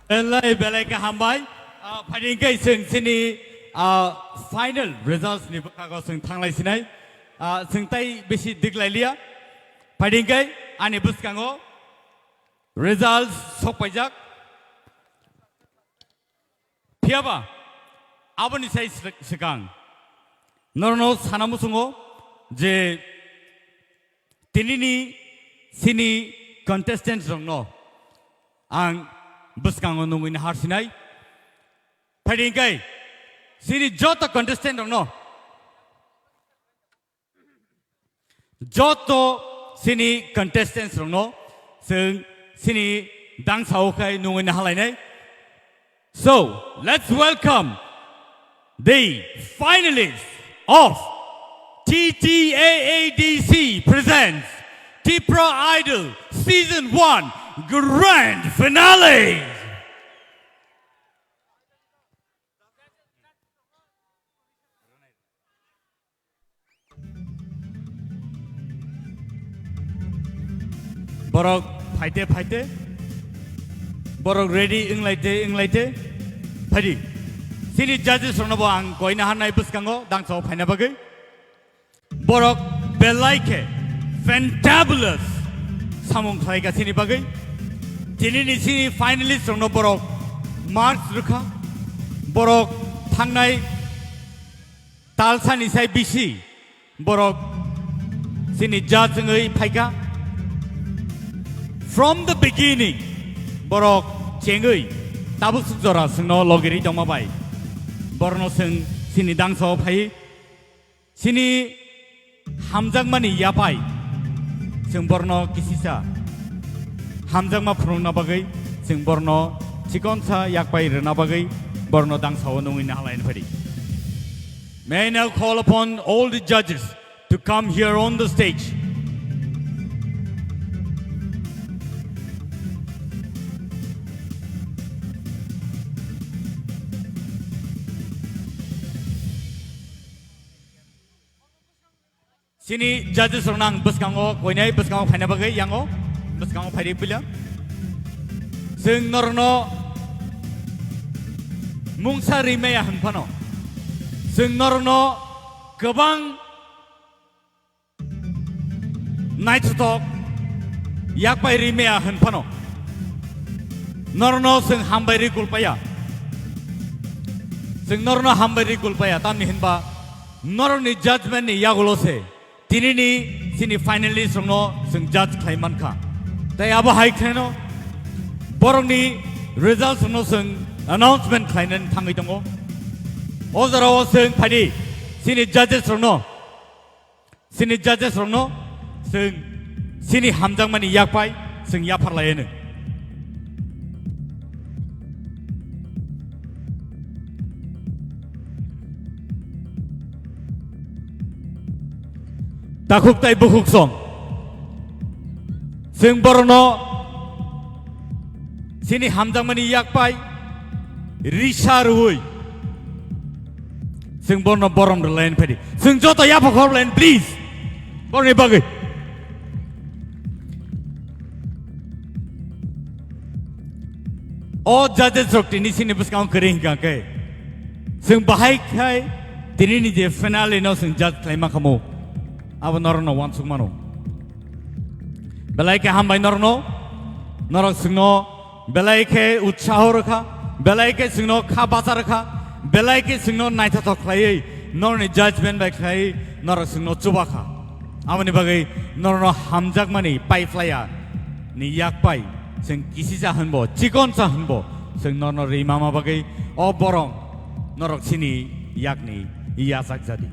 Belai, belai khe hambai. Ah, phaidi hwnkhe chwng chini, ah, final results ni bwkhago chwng thanglai sinai. Ah, chwng tai bisi diklai liya. Phaidi hwnkhe ani bwskango results sokpaijak. Phiyaba aboni sai sw-, swkang norokno sana muchungo je tinini chini contestants rokno ang bwskango nungwi nahar sinai. Phaidi hwnkhe chini joto contestant rokno, joto chini contestants rokno chwng chini dangsao khai nungwi nahalainai. So, let's welcome the finalists of T T A A D C presents Tipra Idol Season one Grand Finale. Borok phaite phaite, borok ready wnglaite wnglaite, phaidi. Chini judges rokno bo ang koina hannai bwskango dangsao phaina bagwi. Borok belai khe fantabulous samung khlaika chini bagwi. Tinini chini finalist rokno borok marks rwkha. Borok thangnai talsani sai bisi borok chini judge wngwi phaika. From the beginning, borok chengwi tabuk suk jora chwngno logiri tongma bai borokno chwng chini dangsao phai. Chini hamjakmani yapai chwng borno kisisa hamjakma phunukna bagwi, chwng borno chikonsa yakpai rwna bagwi borno dangsao nungwi nahalaina phaidi. May I now call upon all the judges to come here on the stage. Chini judges rokno ang bwskango koinai bwskango phaina bagwi yango bwskango phaidi puila. Chwng norokno mungsa rimaya hwn phano chwng norokno kwbang naithothok yakbai rimaya hwn phano norokno chwng hambai ri kulpaya. Chwng norokno hambai ri kulpaya, tamni hinba norokni judgment ni yagulo se tinini chini finalist rokno chwng judge khlai mankha. Tai abo hai khlaino borokni results rokno chwng announcement khlainani thangwi tongo. O jorao chwng phaidi chini judges rokno, chini judges rokno chwng chini hamjakmani yakpai chwng yapharlaianw. Takhuk tai bukhuk song. Chwng borokno chini hamjakmani yakpai risa rwui chwng borokno borom rwlaini phaidi. Chwng joto yapha khorlaini, please. Borokni bagwi. O judges rok tini chini bwskango kwrwi hwnkha khe, chwng bahai khai tinini je finale no chwng judge khlaima khamu, abo norokno uansuk mano. Belai khe hambai norokno, norok chwngno belai khe utsaho rwkha, belai khe chwngno kha bacha rwkha, belai khe chwngno naithothok khlaiwi norokni judgment bai khlaiwi norok chwngno chubakha. Aboni bagwi norokno hamjakmani paiphlaiya ni yakpai chwng kisisa hwnbo, chikonsa hwnbo, Chwng norno ri mama bagwi o borok norok chini yakni yachak jadi.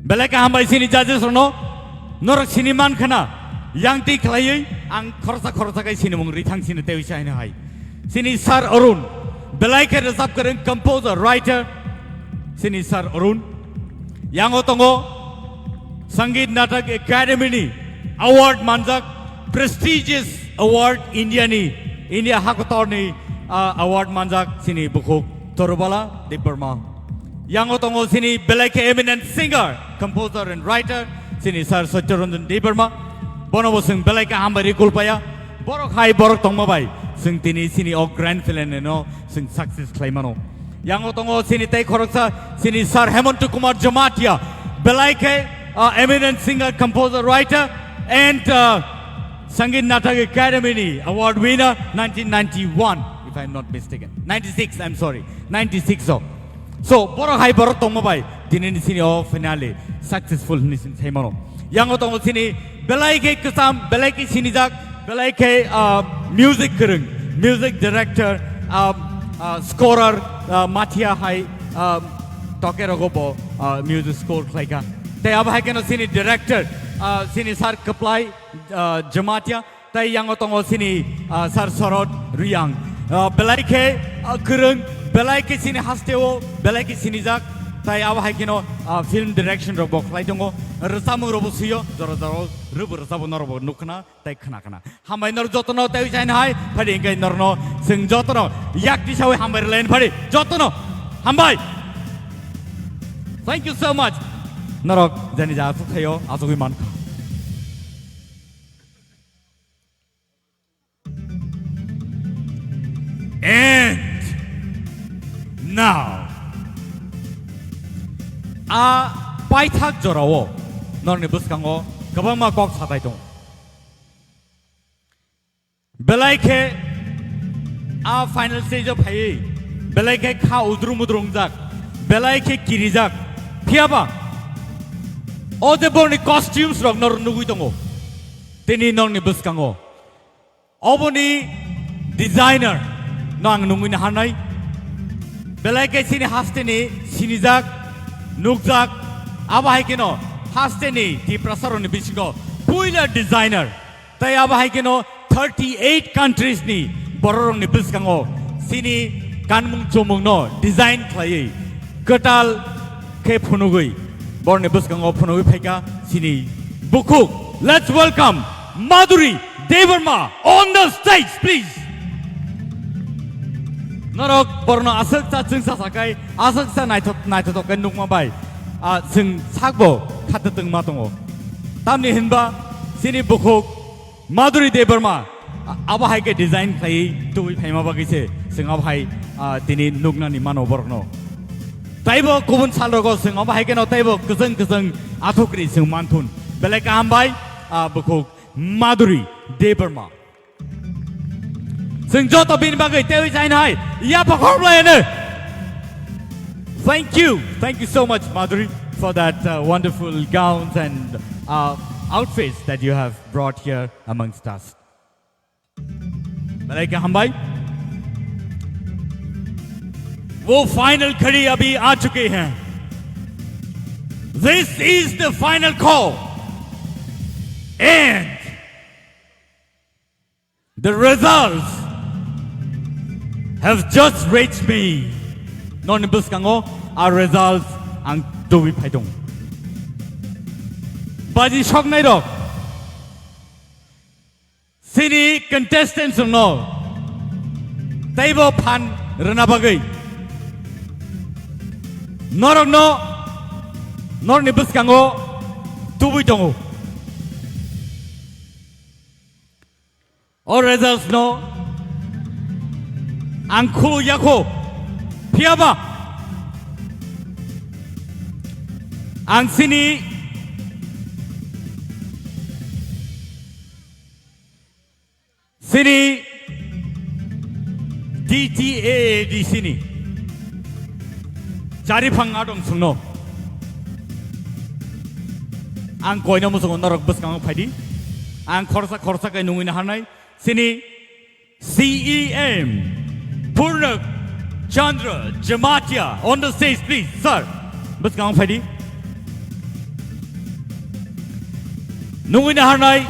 Belai kaham bai chini judges rokno norok chini man khna yang twi khlaiwi ang khoroksa khoroksa khe sinimung ri thang sini tei uisa hino hai. Chini Sir Arun, belai khe rwchap kwrwng, composer, writer, chini Sir Arun. Yango tongo Sangeet Natak Academy ni award manjak, prestigious award India ni, India hakotor ni, ah, award manjak chini bukhuk Torubala Debbarma. Yango tongo chini belai khe eminent singer, composer and writer chini Sir Satya Ranjan Debbarma. Bono bo chwng belai khe hambai ri kulpaya. Borok hai borok tongma bai chwng tini chini o grand finale no chwng success khlai mano. Yango tongo chini tei khoroksa chini Sir Hemanta Kumar Jamatia, belai khe, uh, eminent singer, composer, writer and, uh, Sangeet Natak Academy ni award winner nineteen ninety-one, if I am not mistaken. Ninety-six, I am sorry. Ninety-six o. So, borok hai borok tongma bai tini ni chini o finale successful hwnwi chwng sai mano. Yango tongo chini belai khe kwcham, belai khe sinijak, belai khe, ah, music kwrwng, music director, ah, ah, scorer, ah, Mathia hai, ah, toke rogo bo, ah, music score khlaikha. Tei abo hai kheno chini director, ah, chini Sir Kwplai, ah, Jamatia. Tei yango tongo chini, ah, Sir Sorot Riyang. Ah, belai khe, ah, kwrwng, belai khe chini hasteo, belai khe sinijak. Tei abo hai kheno, ah, film direction rok bo khlai tongo. Rwchapmung rok bo swiyo, jora jora rwbo rwchapmung norok bo nukkhna tei khna khna. Hambai norok jotono tei uisaino hai, phadi hingke norno chwng jotono yak tisawi hambai rwlaini phadi jotono hambai. Thank you so much. Norok jani ja asuk thaio, asugwi mankha. And now, a paithak jorao norni bwskango kwbangma kok satai tongo. Belai khe a final stage o phaiwi belai khe kha udrum udrum wngjak, belai khe kirijak. Phiyaba o je borni costumes rok nor nugwi tongo tini norni bwskango. Oboni designer no ang nungwi naharnai. Belai khe chini hasteni sinijak, nukjak, abo hai kheno hasteni Tiprasarokni bisingo puila designer. Tei abo hai kheno thirty eight countries ni bororokni bwskango chini kanmung chumungno design khlaiwi kwtal khe phunugwi borni bwskango phunugwi phaikha chini bukhuk. Let's welcome Madhuri Debbarma on the stage, please. Norok borno aswk cha chwngsa sakai, aswk cha naithok, naithotok khe nukma bai, ah, chwng sakbo khatatwng ma tongo. Tamni hinba chini bukhuk Madhuri Debbarma, a-, abo hai khe design khlaiwi tubui phaima bagwi se chwng abo hai, ah, tini nuknani mano borokno. Taibo kubun salrogo chwng abo hai kheno taibo kwchwng kwchwng athukri chwng manthun. Belai kaham bai, ah, bukhuk Madhuri Debbarma. Chwng joto bini bagwi teiwi chaino hai yapha khorokhlai hwno. Thank you. Thank you so much, Madhuri, for that, uh, wonderful gowns and, uh, outfits that you have brought here amongst us. Belai khe hambai. वो फाइनल घड़ी अभी आ चुकी है। This is the final call. And the results have just reached me. Noni bwskango a results ang tubui phai tongo. Baji soknai rok, chini contestants rokno teibo phan rwna bagwi norokno norni bwskango tubui tongo. O results no ang khulu yakho. Phiyaba ang sini, sini D T A A D C ni chari phang adong sungno. Ang koino musungo norok bwskango phaidi. Ang khorsa khorsa kai nungwi naharnai. Chini C E M, Purnak Chandra Jamatia on the stage, please, sir. Bwskango phaidi. Nungwi naharnai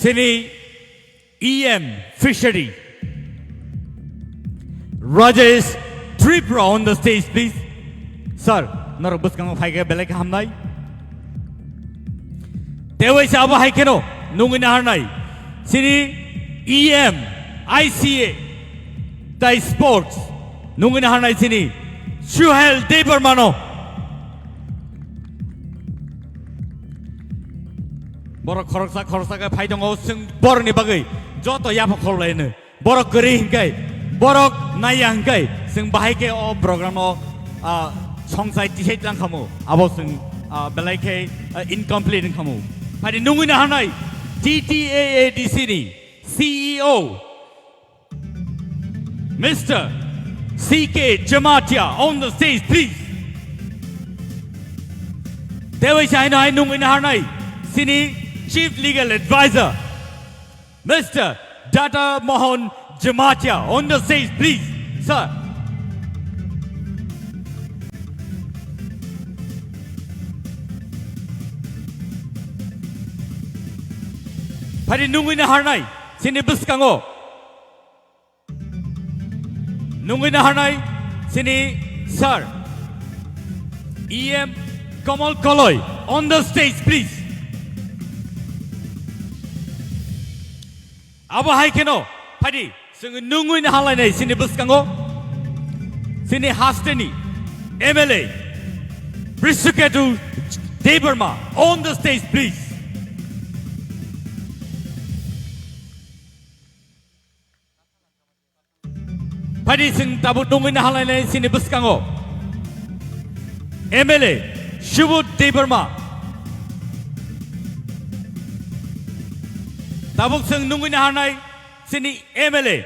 sini E M Fishery, Rajesh Tripura on the stage, please. Sir, norok bwskango phaikhe belai khe hamnai. Tei waisa abo hai kheno nungwi naharnai sini E M I C A tai sports nungwi naharnai sini Suhel Debbarmano. Borok khoroksa khoroksa khe phai tongo, chwng borokni bagwi joto yapha khorlaino. Borok kwrwi hinkai, borok naiya hinkai, chwng bahai khe o program o, ah, songsai tisai tlang khamu. Abo chwng, ah, belai khe, ah, incomplete wng khamu. Phaidi nungwi naharnai T T A A D C ni C E O, Mister C K Jamatia on the stage, please. Tei waisa haino hai nungwi naharnai sini Chief Legal Advisor, Mister Dada Mohan Jamatia on the stage, please, sir. Phaidi nungwi naharnai sini bwskango nungwi naharnai sini sir E M Kamal Koloi on the stage, please. Abo hai kheno phaidi chwng nungwi naharlainai sini bwskango sini hasteni M L A Brisuketu Debbarma on the stage, please. Phaidi chwng tabuk nungwi naharlainai sini bwskango M L A Subodh Debbarma. Tabuk chwng nungwi naharnai sini M L A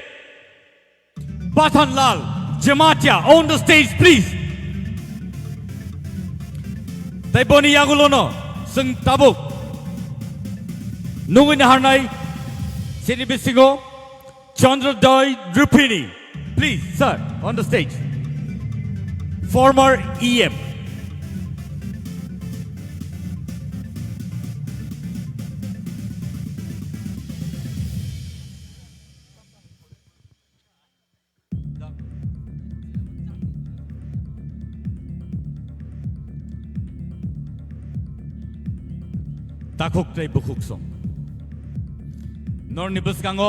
Pathanlal Jamatia on the stage, please. Tei boni yagulono chwng tabuk nungwi naharnai sini bisingo Chandra Dai Rupini, please, sir, on the stage. Former E M. Takhuk tei bukhuk song. Norni bwskango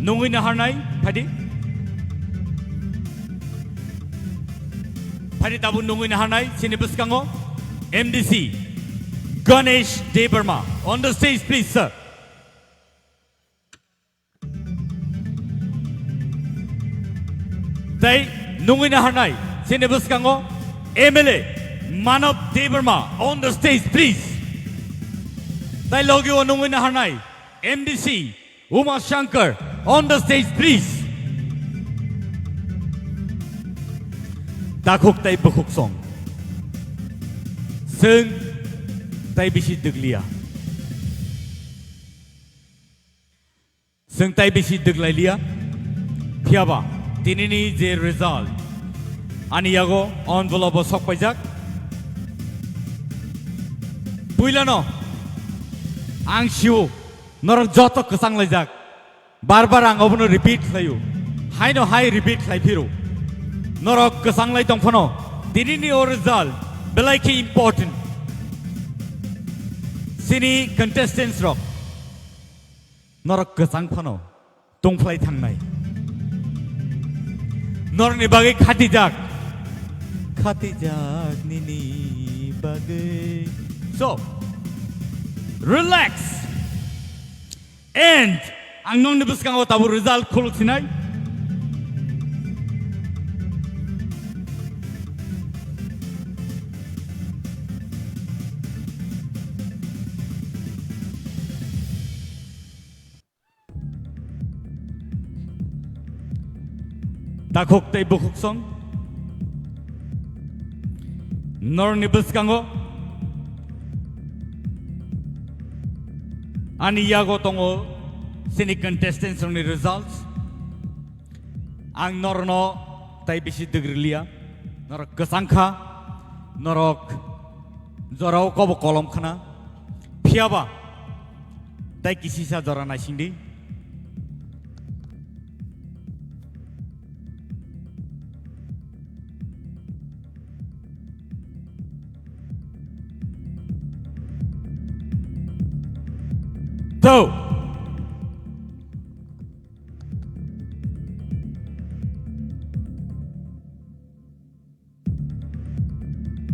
nungwi naharnai, phaidi. Phaidi tabuk nungwi naharnai, sini bwskango M D C Ganesh Debbarma. On the stage, please, sir. Tei nungwi naharnai, sini bwskango M L A Manav Debbarma on the stage, please. Tei logi o nungwi naharnai M D C Uma Shankar on the stage, please. Takhuk tei bukhuk song. Chwng tei bisi dwgliya. Chwng tai bisi dwglai liya. Phiyaba tinini je result ani yago envelope o sok paijak. Puilano ang sio norok joto kwchang laijak. Bar bar ang obono repeat khlaio. Haino hai repeat khlai phiro. Norok kwchang lai tong phano tinini o result belai khe important. Sini contestants rok. Norok kwchang phano tongphlai thangnai. Norokni bagwi khatijak. Khatijak nini bagwi. So, relax. And ang nokni bwskango tabuk result khuluk sinai. Takhuk tei bukhuk song. Norni bwskango ani yago tongo Chini contestants rokni results ang norokno tai bisi dwgri liya, norok kwchang kha, norok jorao kobo kolom khna, phiyaba tai kisisa jora naisingdi. Two.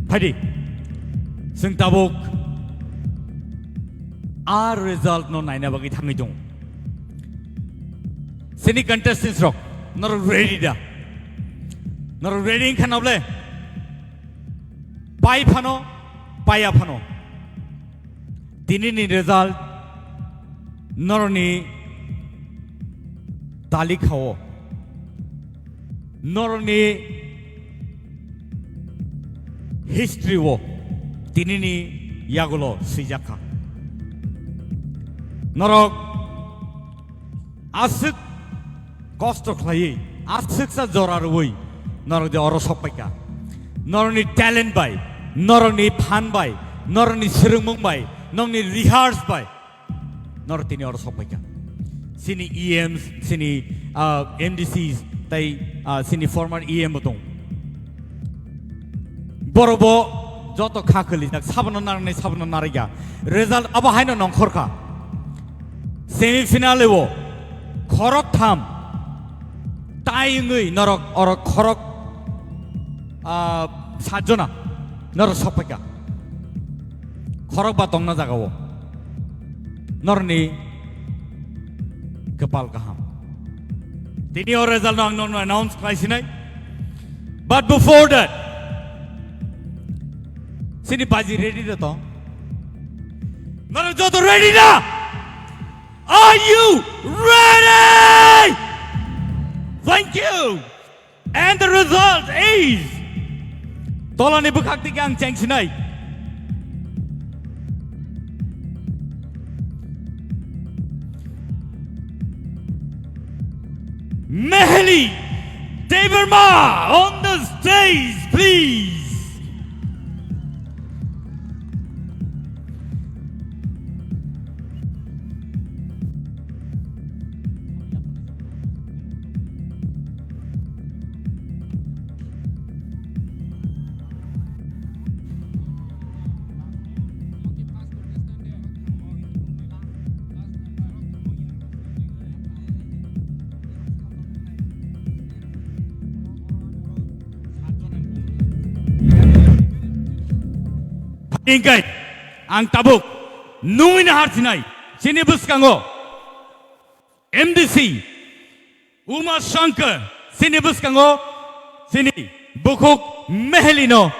Phaidi, chwng tabuk a result no naina bagwi thangwi tongo. Chini contestants rok, norok ready da? Norok ready wngkha na ble? Pai phano, paiya phano. Tinini result norokni talikha o, norokni history o tinini yagulo swijak kha. Norok aswk kosto khlaiwi, aswksa jora rwui norok de oro sok paikha. Norokni talent bai, norokni phan bai, norokni swrwngmung bai, norokni rehearse bai, norok tini oro sok paikha. Chini E Ms, chini, ah, M D Cs, tai, ah, chini former E M bo tong. Borok bo joto kha khwlijak, sabono narwknai, sabono narwkya. Result abo haino nongkhor kha. Semi final o khorok tham tai wngwi norok, orok khorok, ah, sat jona norok sok paikha. Khorok ba tongna jaga o norokni kwpal kaham. Tini o result no ang nono announce khlai sinai. But before that, chini baji ready da to? Norok joto ready da? Are you ready? Thank you. And the result is, tolani bwkhak tiki ang cheng sinai. Meheli Debbarma on the stage, please. Hingkai ang tabuk nungwi na harsinai chini bwskango M D C Uma Shankar, chini bwskango chini bukhuk Meheli no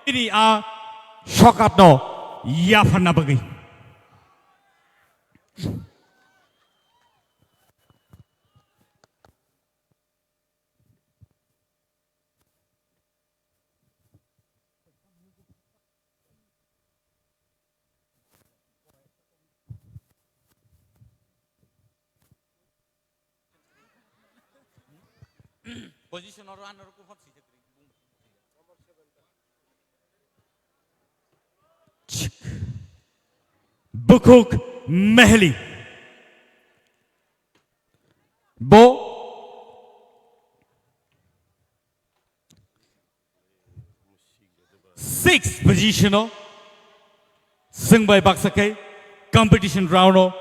bini a sokap no yapharna bagwi. Position oro ano rukun hot sijak ring. Bukhuk Meheli. Bo six position o swng bai baksa khe competition round o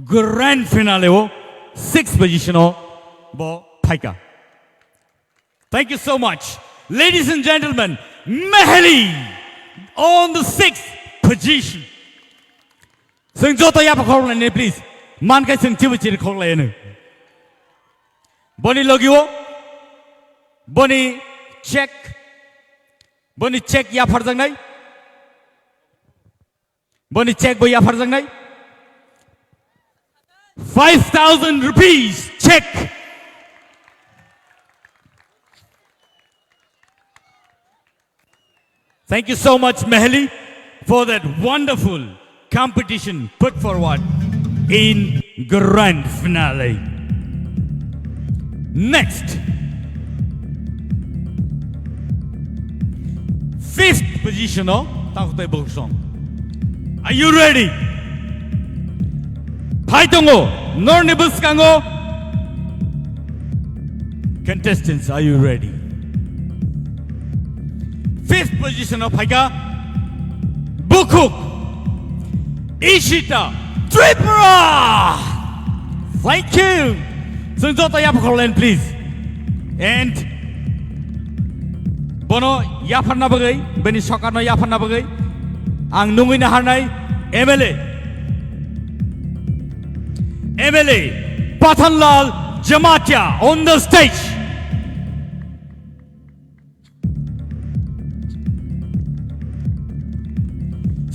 grand finale o six position o bo phaikha. Thank you so much. Ladies and gentlemen, Meheli on the sixth position. Swng joto yapa khorok lainai, please. Man khai swng chibu chiri khorok lainai. Boni logi o, boni check, boni check yapharjaknai, boni check bo yapharjaknai. Five thousand rupees check. Thank you so much, Meheli, for that wonderful competition put forward in Grand finale. Next. Fifth position o takhuk tei bukhuk song. Are you ready? Phai tongo, norni bwskango. Contestants, are you ready? Fifth position o phaikha bukhuk Ishita Tripura. Thank you. Chwng joto yapha khorlen, please. And bono yapharna bagwi, bini sokarno yapharna bagwi ang nungwi naharnai M L A, M L A Pathanlal Jamatia on the stage.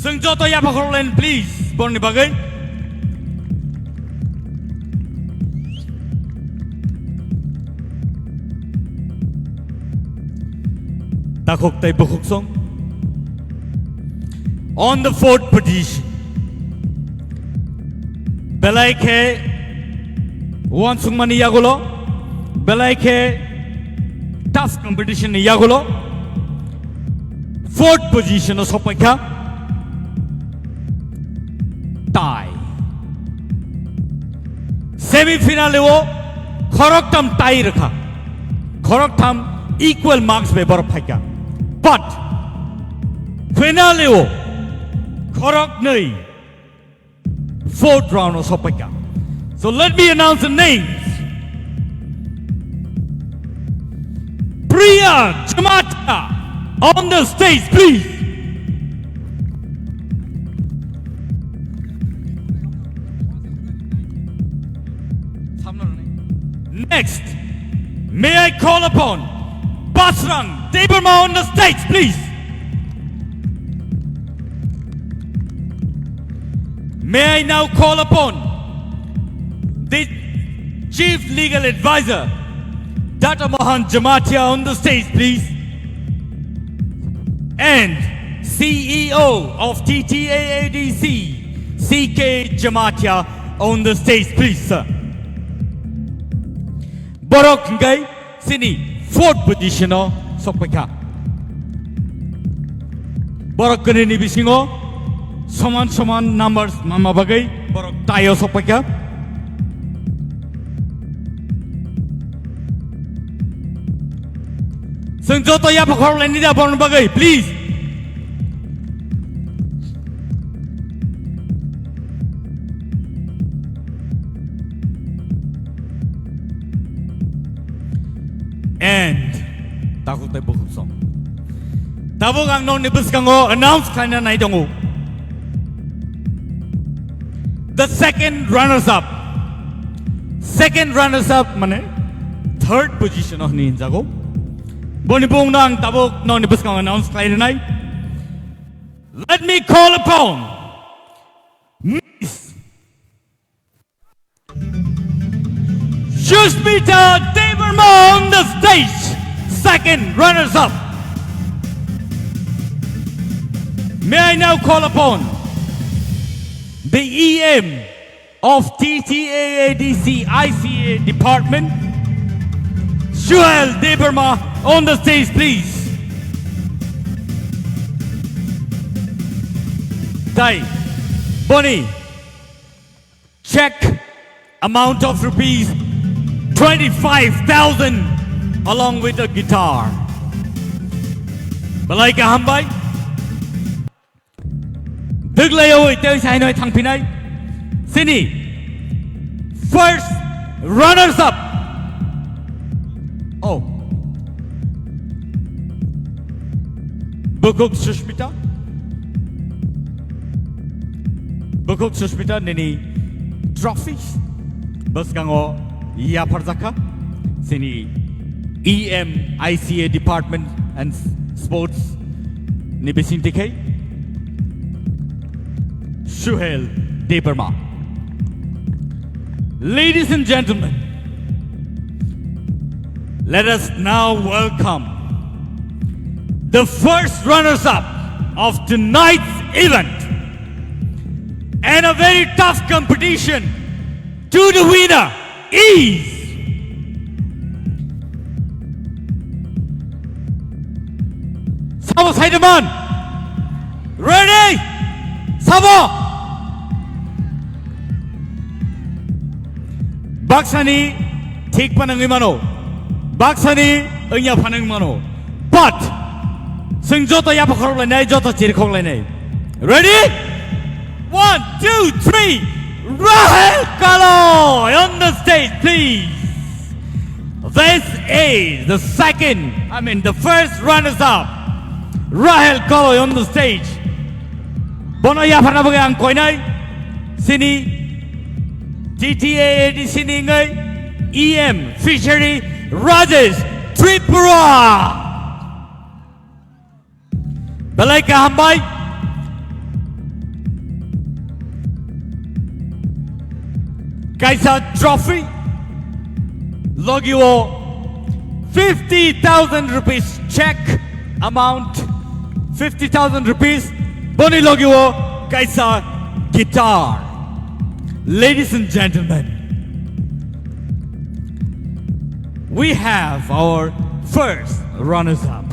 Chwng joto yapha khorlen, please, borni bagwi. Takhuk tei bukhuk song. On the fourth position. Belai khe uansukmani yagulo, belai khe tough competition ni yagulo, fourth position o sokpaikha. Tie. Semi final o khoroktham tie rwkha. Khoroktham equal marks bai borok phaikha. But finale o khoroknwi fourth round o sokpaikha. So let me announce the names. Priya Jamatia on the stage, please. Next, may I call upon Basrang Debbarma on the stage, please. May I now call upon the Chief Legal Advisor, Doctor Mohan Jamatia, on the stage, please. And C E O of T T A A D C, C K Jamatia, on the stage, please, sir. Borok hingkai sini fourth position o sokpaikha. Borok kwnwi ni bisingo soman soman numbers manma bagwi borok tie o sokpaikha. Chwng joto yapha khoroknai nida borokni bagwi, please. And takhuk tei bukhuk song. Tabuk ang nokni bwskango announce khlaina nai tongo. The second runners up. Second runners up mane third position o hwnwi hinjago. Boni bumungno ang tabuk nokni bwskango announce khlai rwnai. Let me call upon Miss Sushmita Debbarma on the stage, second runners up. May I now call upon the E M of T T A A D C I C A department, Suhail Debbarma, on the stage, please. Dai, Boni, check amount of rupees twenty-five thousand along with a guitar. Belai kaham bai. Dwglayawi tei sainoi thangphinai. Sini first runners up. Oh. Bukhuk Sushmita. Bukhuk Sushmita nini trophy bwskango yapharjakha. Sini E M I C A Department and Sports ni bisingtwi khai Suhail Debbarma. Ladies and gentlemen, let us now welcome the first runners-up of tonight's event and a very tough competition. to the winner is Sabo Saidaman. Ready? Sabo. Baksani thik panangwi mano. Baksani wngya phanang mano. But, chwng joto yapakhorok lainai, joto chirikhok lainai. Ready? One, two, three. Rahel Kaloi on the stage, please. This is the second, I mean, the first runners up. Rahel Kaloi on the stage. Bono yapharna bagwi ang koinai. Sini T T A A D C ni wngwi E M Fishery Rajesh Tripura. Belai kaham bai. Kaisa trophy. Logi o fifty thousand rupees check amount. Fifty thousand rupees. Boni logi o kaisa guitar. Ladies and gentlemen, we have our first runners up.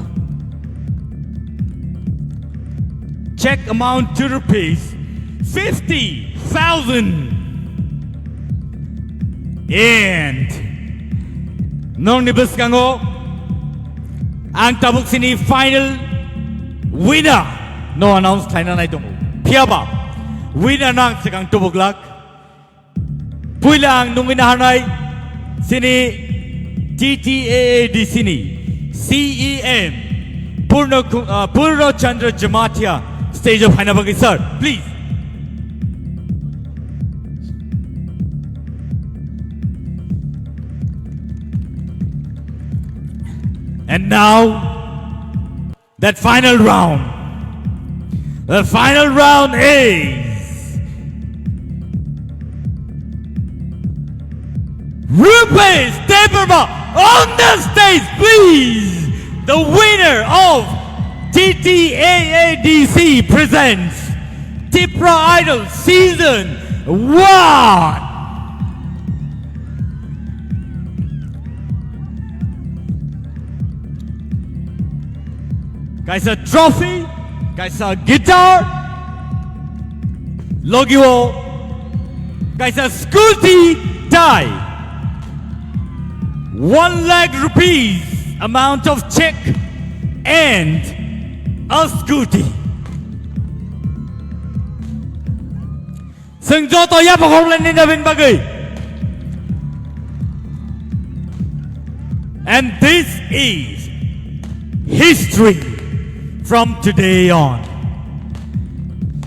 Check amount to rupees fifty thousand. And nongni bwskango ang tabuk sini final winner no announce khlaina nai tongo. Phiyaba winner no ang swkang tubuk lak. Puila ang nungwi naharnai sini T T A A D C ni C E M Purno Ku-, uh, Purno Chandra Jamatia stage o phaina bagwi, sir, please. And now, that final round. The final round is Rupesh Debbarma on the stage, please. The winner of T T A A D C presents Tipra Idol Season one. Kaisa trophy, kaisa guitar, logi o kaisa scooty tai. One lakh rupees amount of check and a scooty. Chwng joto yapha khoroknai ni nabin bagwi. And this is history from today on.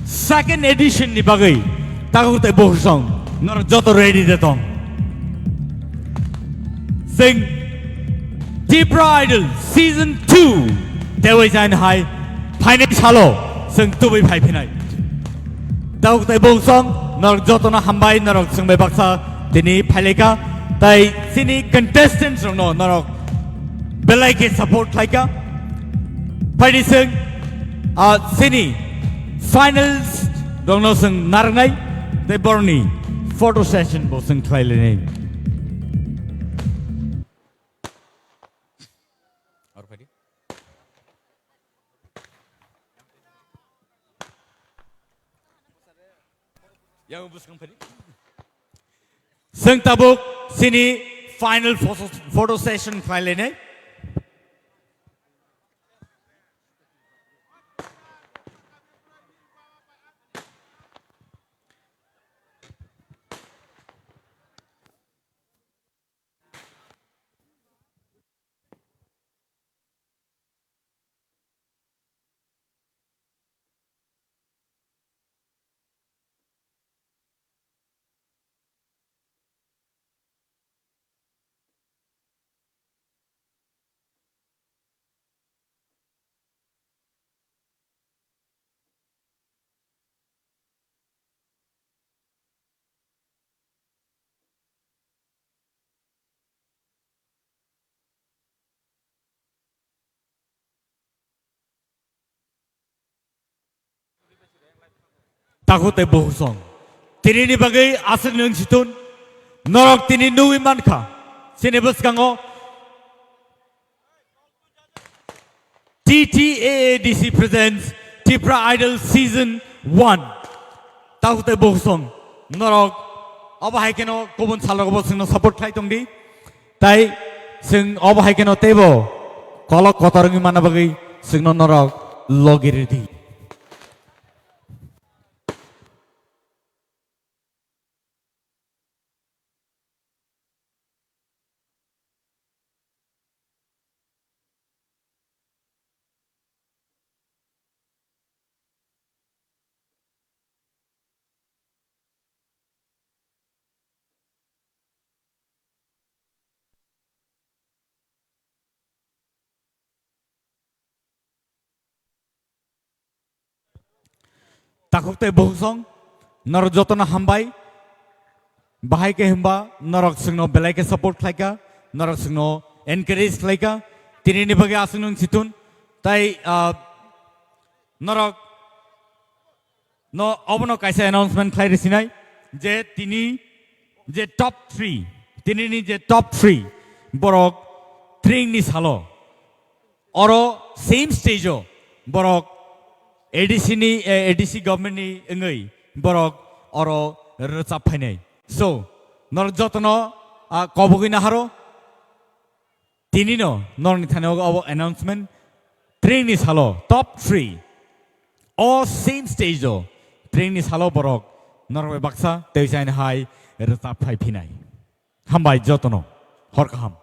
Second edition ni bagwi takhuk tei bukhuk song norok joto ready de tong. Chwng Tipra Idol Season two tei waisa hai phainai salo chwng tubui phai phinai. Takhuk tei bukhuk song norok jotono hambai, norok chwng bai baksa tini phailaika, tai chini contestants rokno norok belai khe support khlaika. Phaidi chwng, ah, chini finals rokno chwng narwknai tei borokni photo session bo chwng khlai lainai. Yang bwskang phadi. Chwng tabuk chini final photo, photo session khlai lainai. Takhuk tei bukhuk song. Tinini bagwi aswk nwng situn. Norok tini nugwi mankha, chini bwskango T T A A D C presents Tipra Idol Season one. Takhuk tei bukhuk song, norok obo hai kheno kubun salrogo bo chwngno support khlai tongdi. Tai chwng obo hai kheno teibo kolok kotor wngwi manna bagwi chwngno norok logi rwdi. Takhuk tei bukhuk song, norok jotono hambai. Bahai khe hwnba norok chwngno belai khe support khlaikha, norok chwngno encourage khlaikha. Tinini bagwi aswk nwng situn. Tai, ah, norok no obono kaisa announcement khlai rwsinai je tini je top three, tinini je top three borok tringni salo oro same stage o borok A D C ni, eh, A D C government ni wngwi borok oro rwchap phainai. So, norok jotono, ah, kobogwi naharo. Tinino norokni thani ogo obo announcement. Tringni salo top three. O same stage o tringni salo borok norok bai baksa tei chaini hai rwchap phai phinai. Hambai jotono. Hor kaham.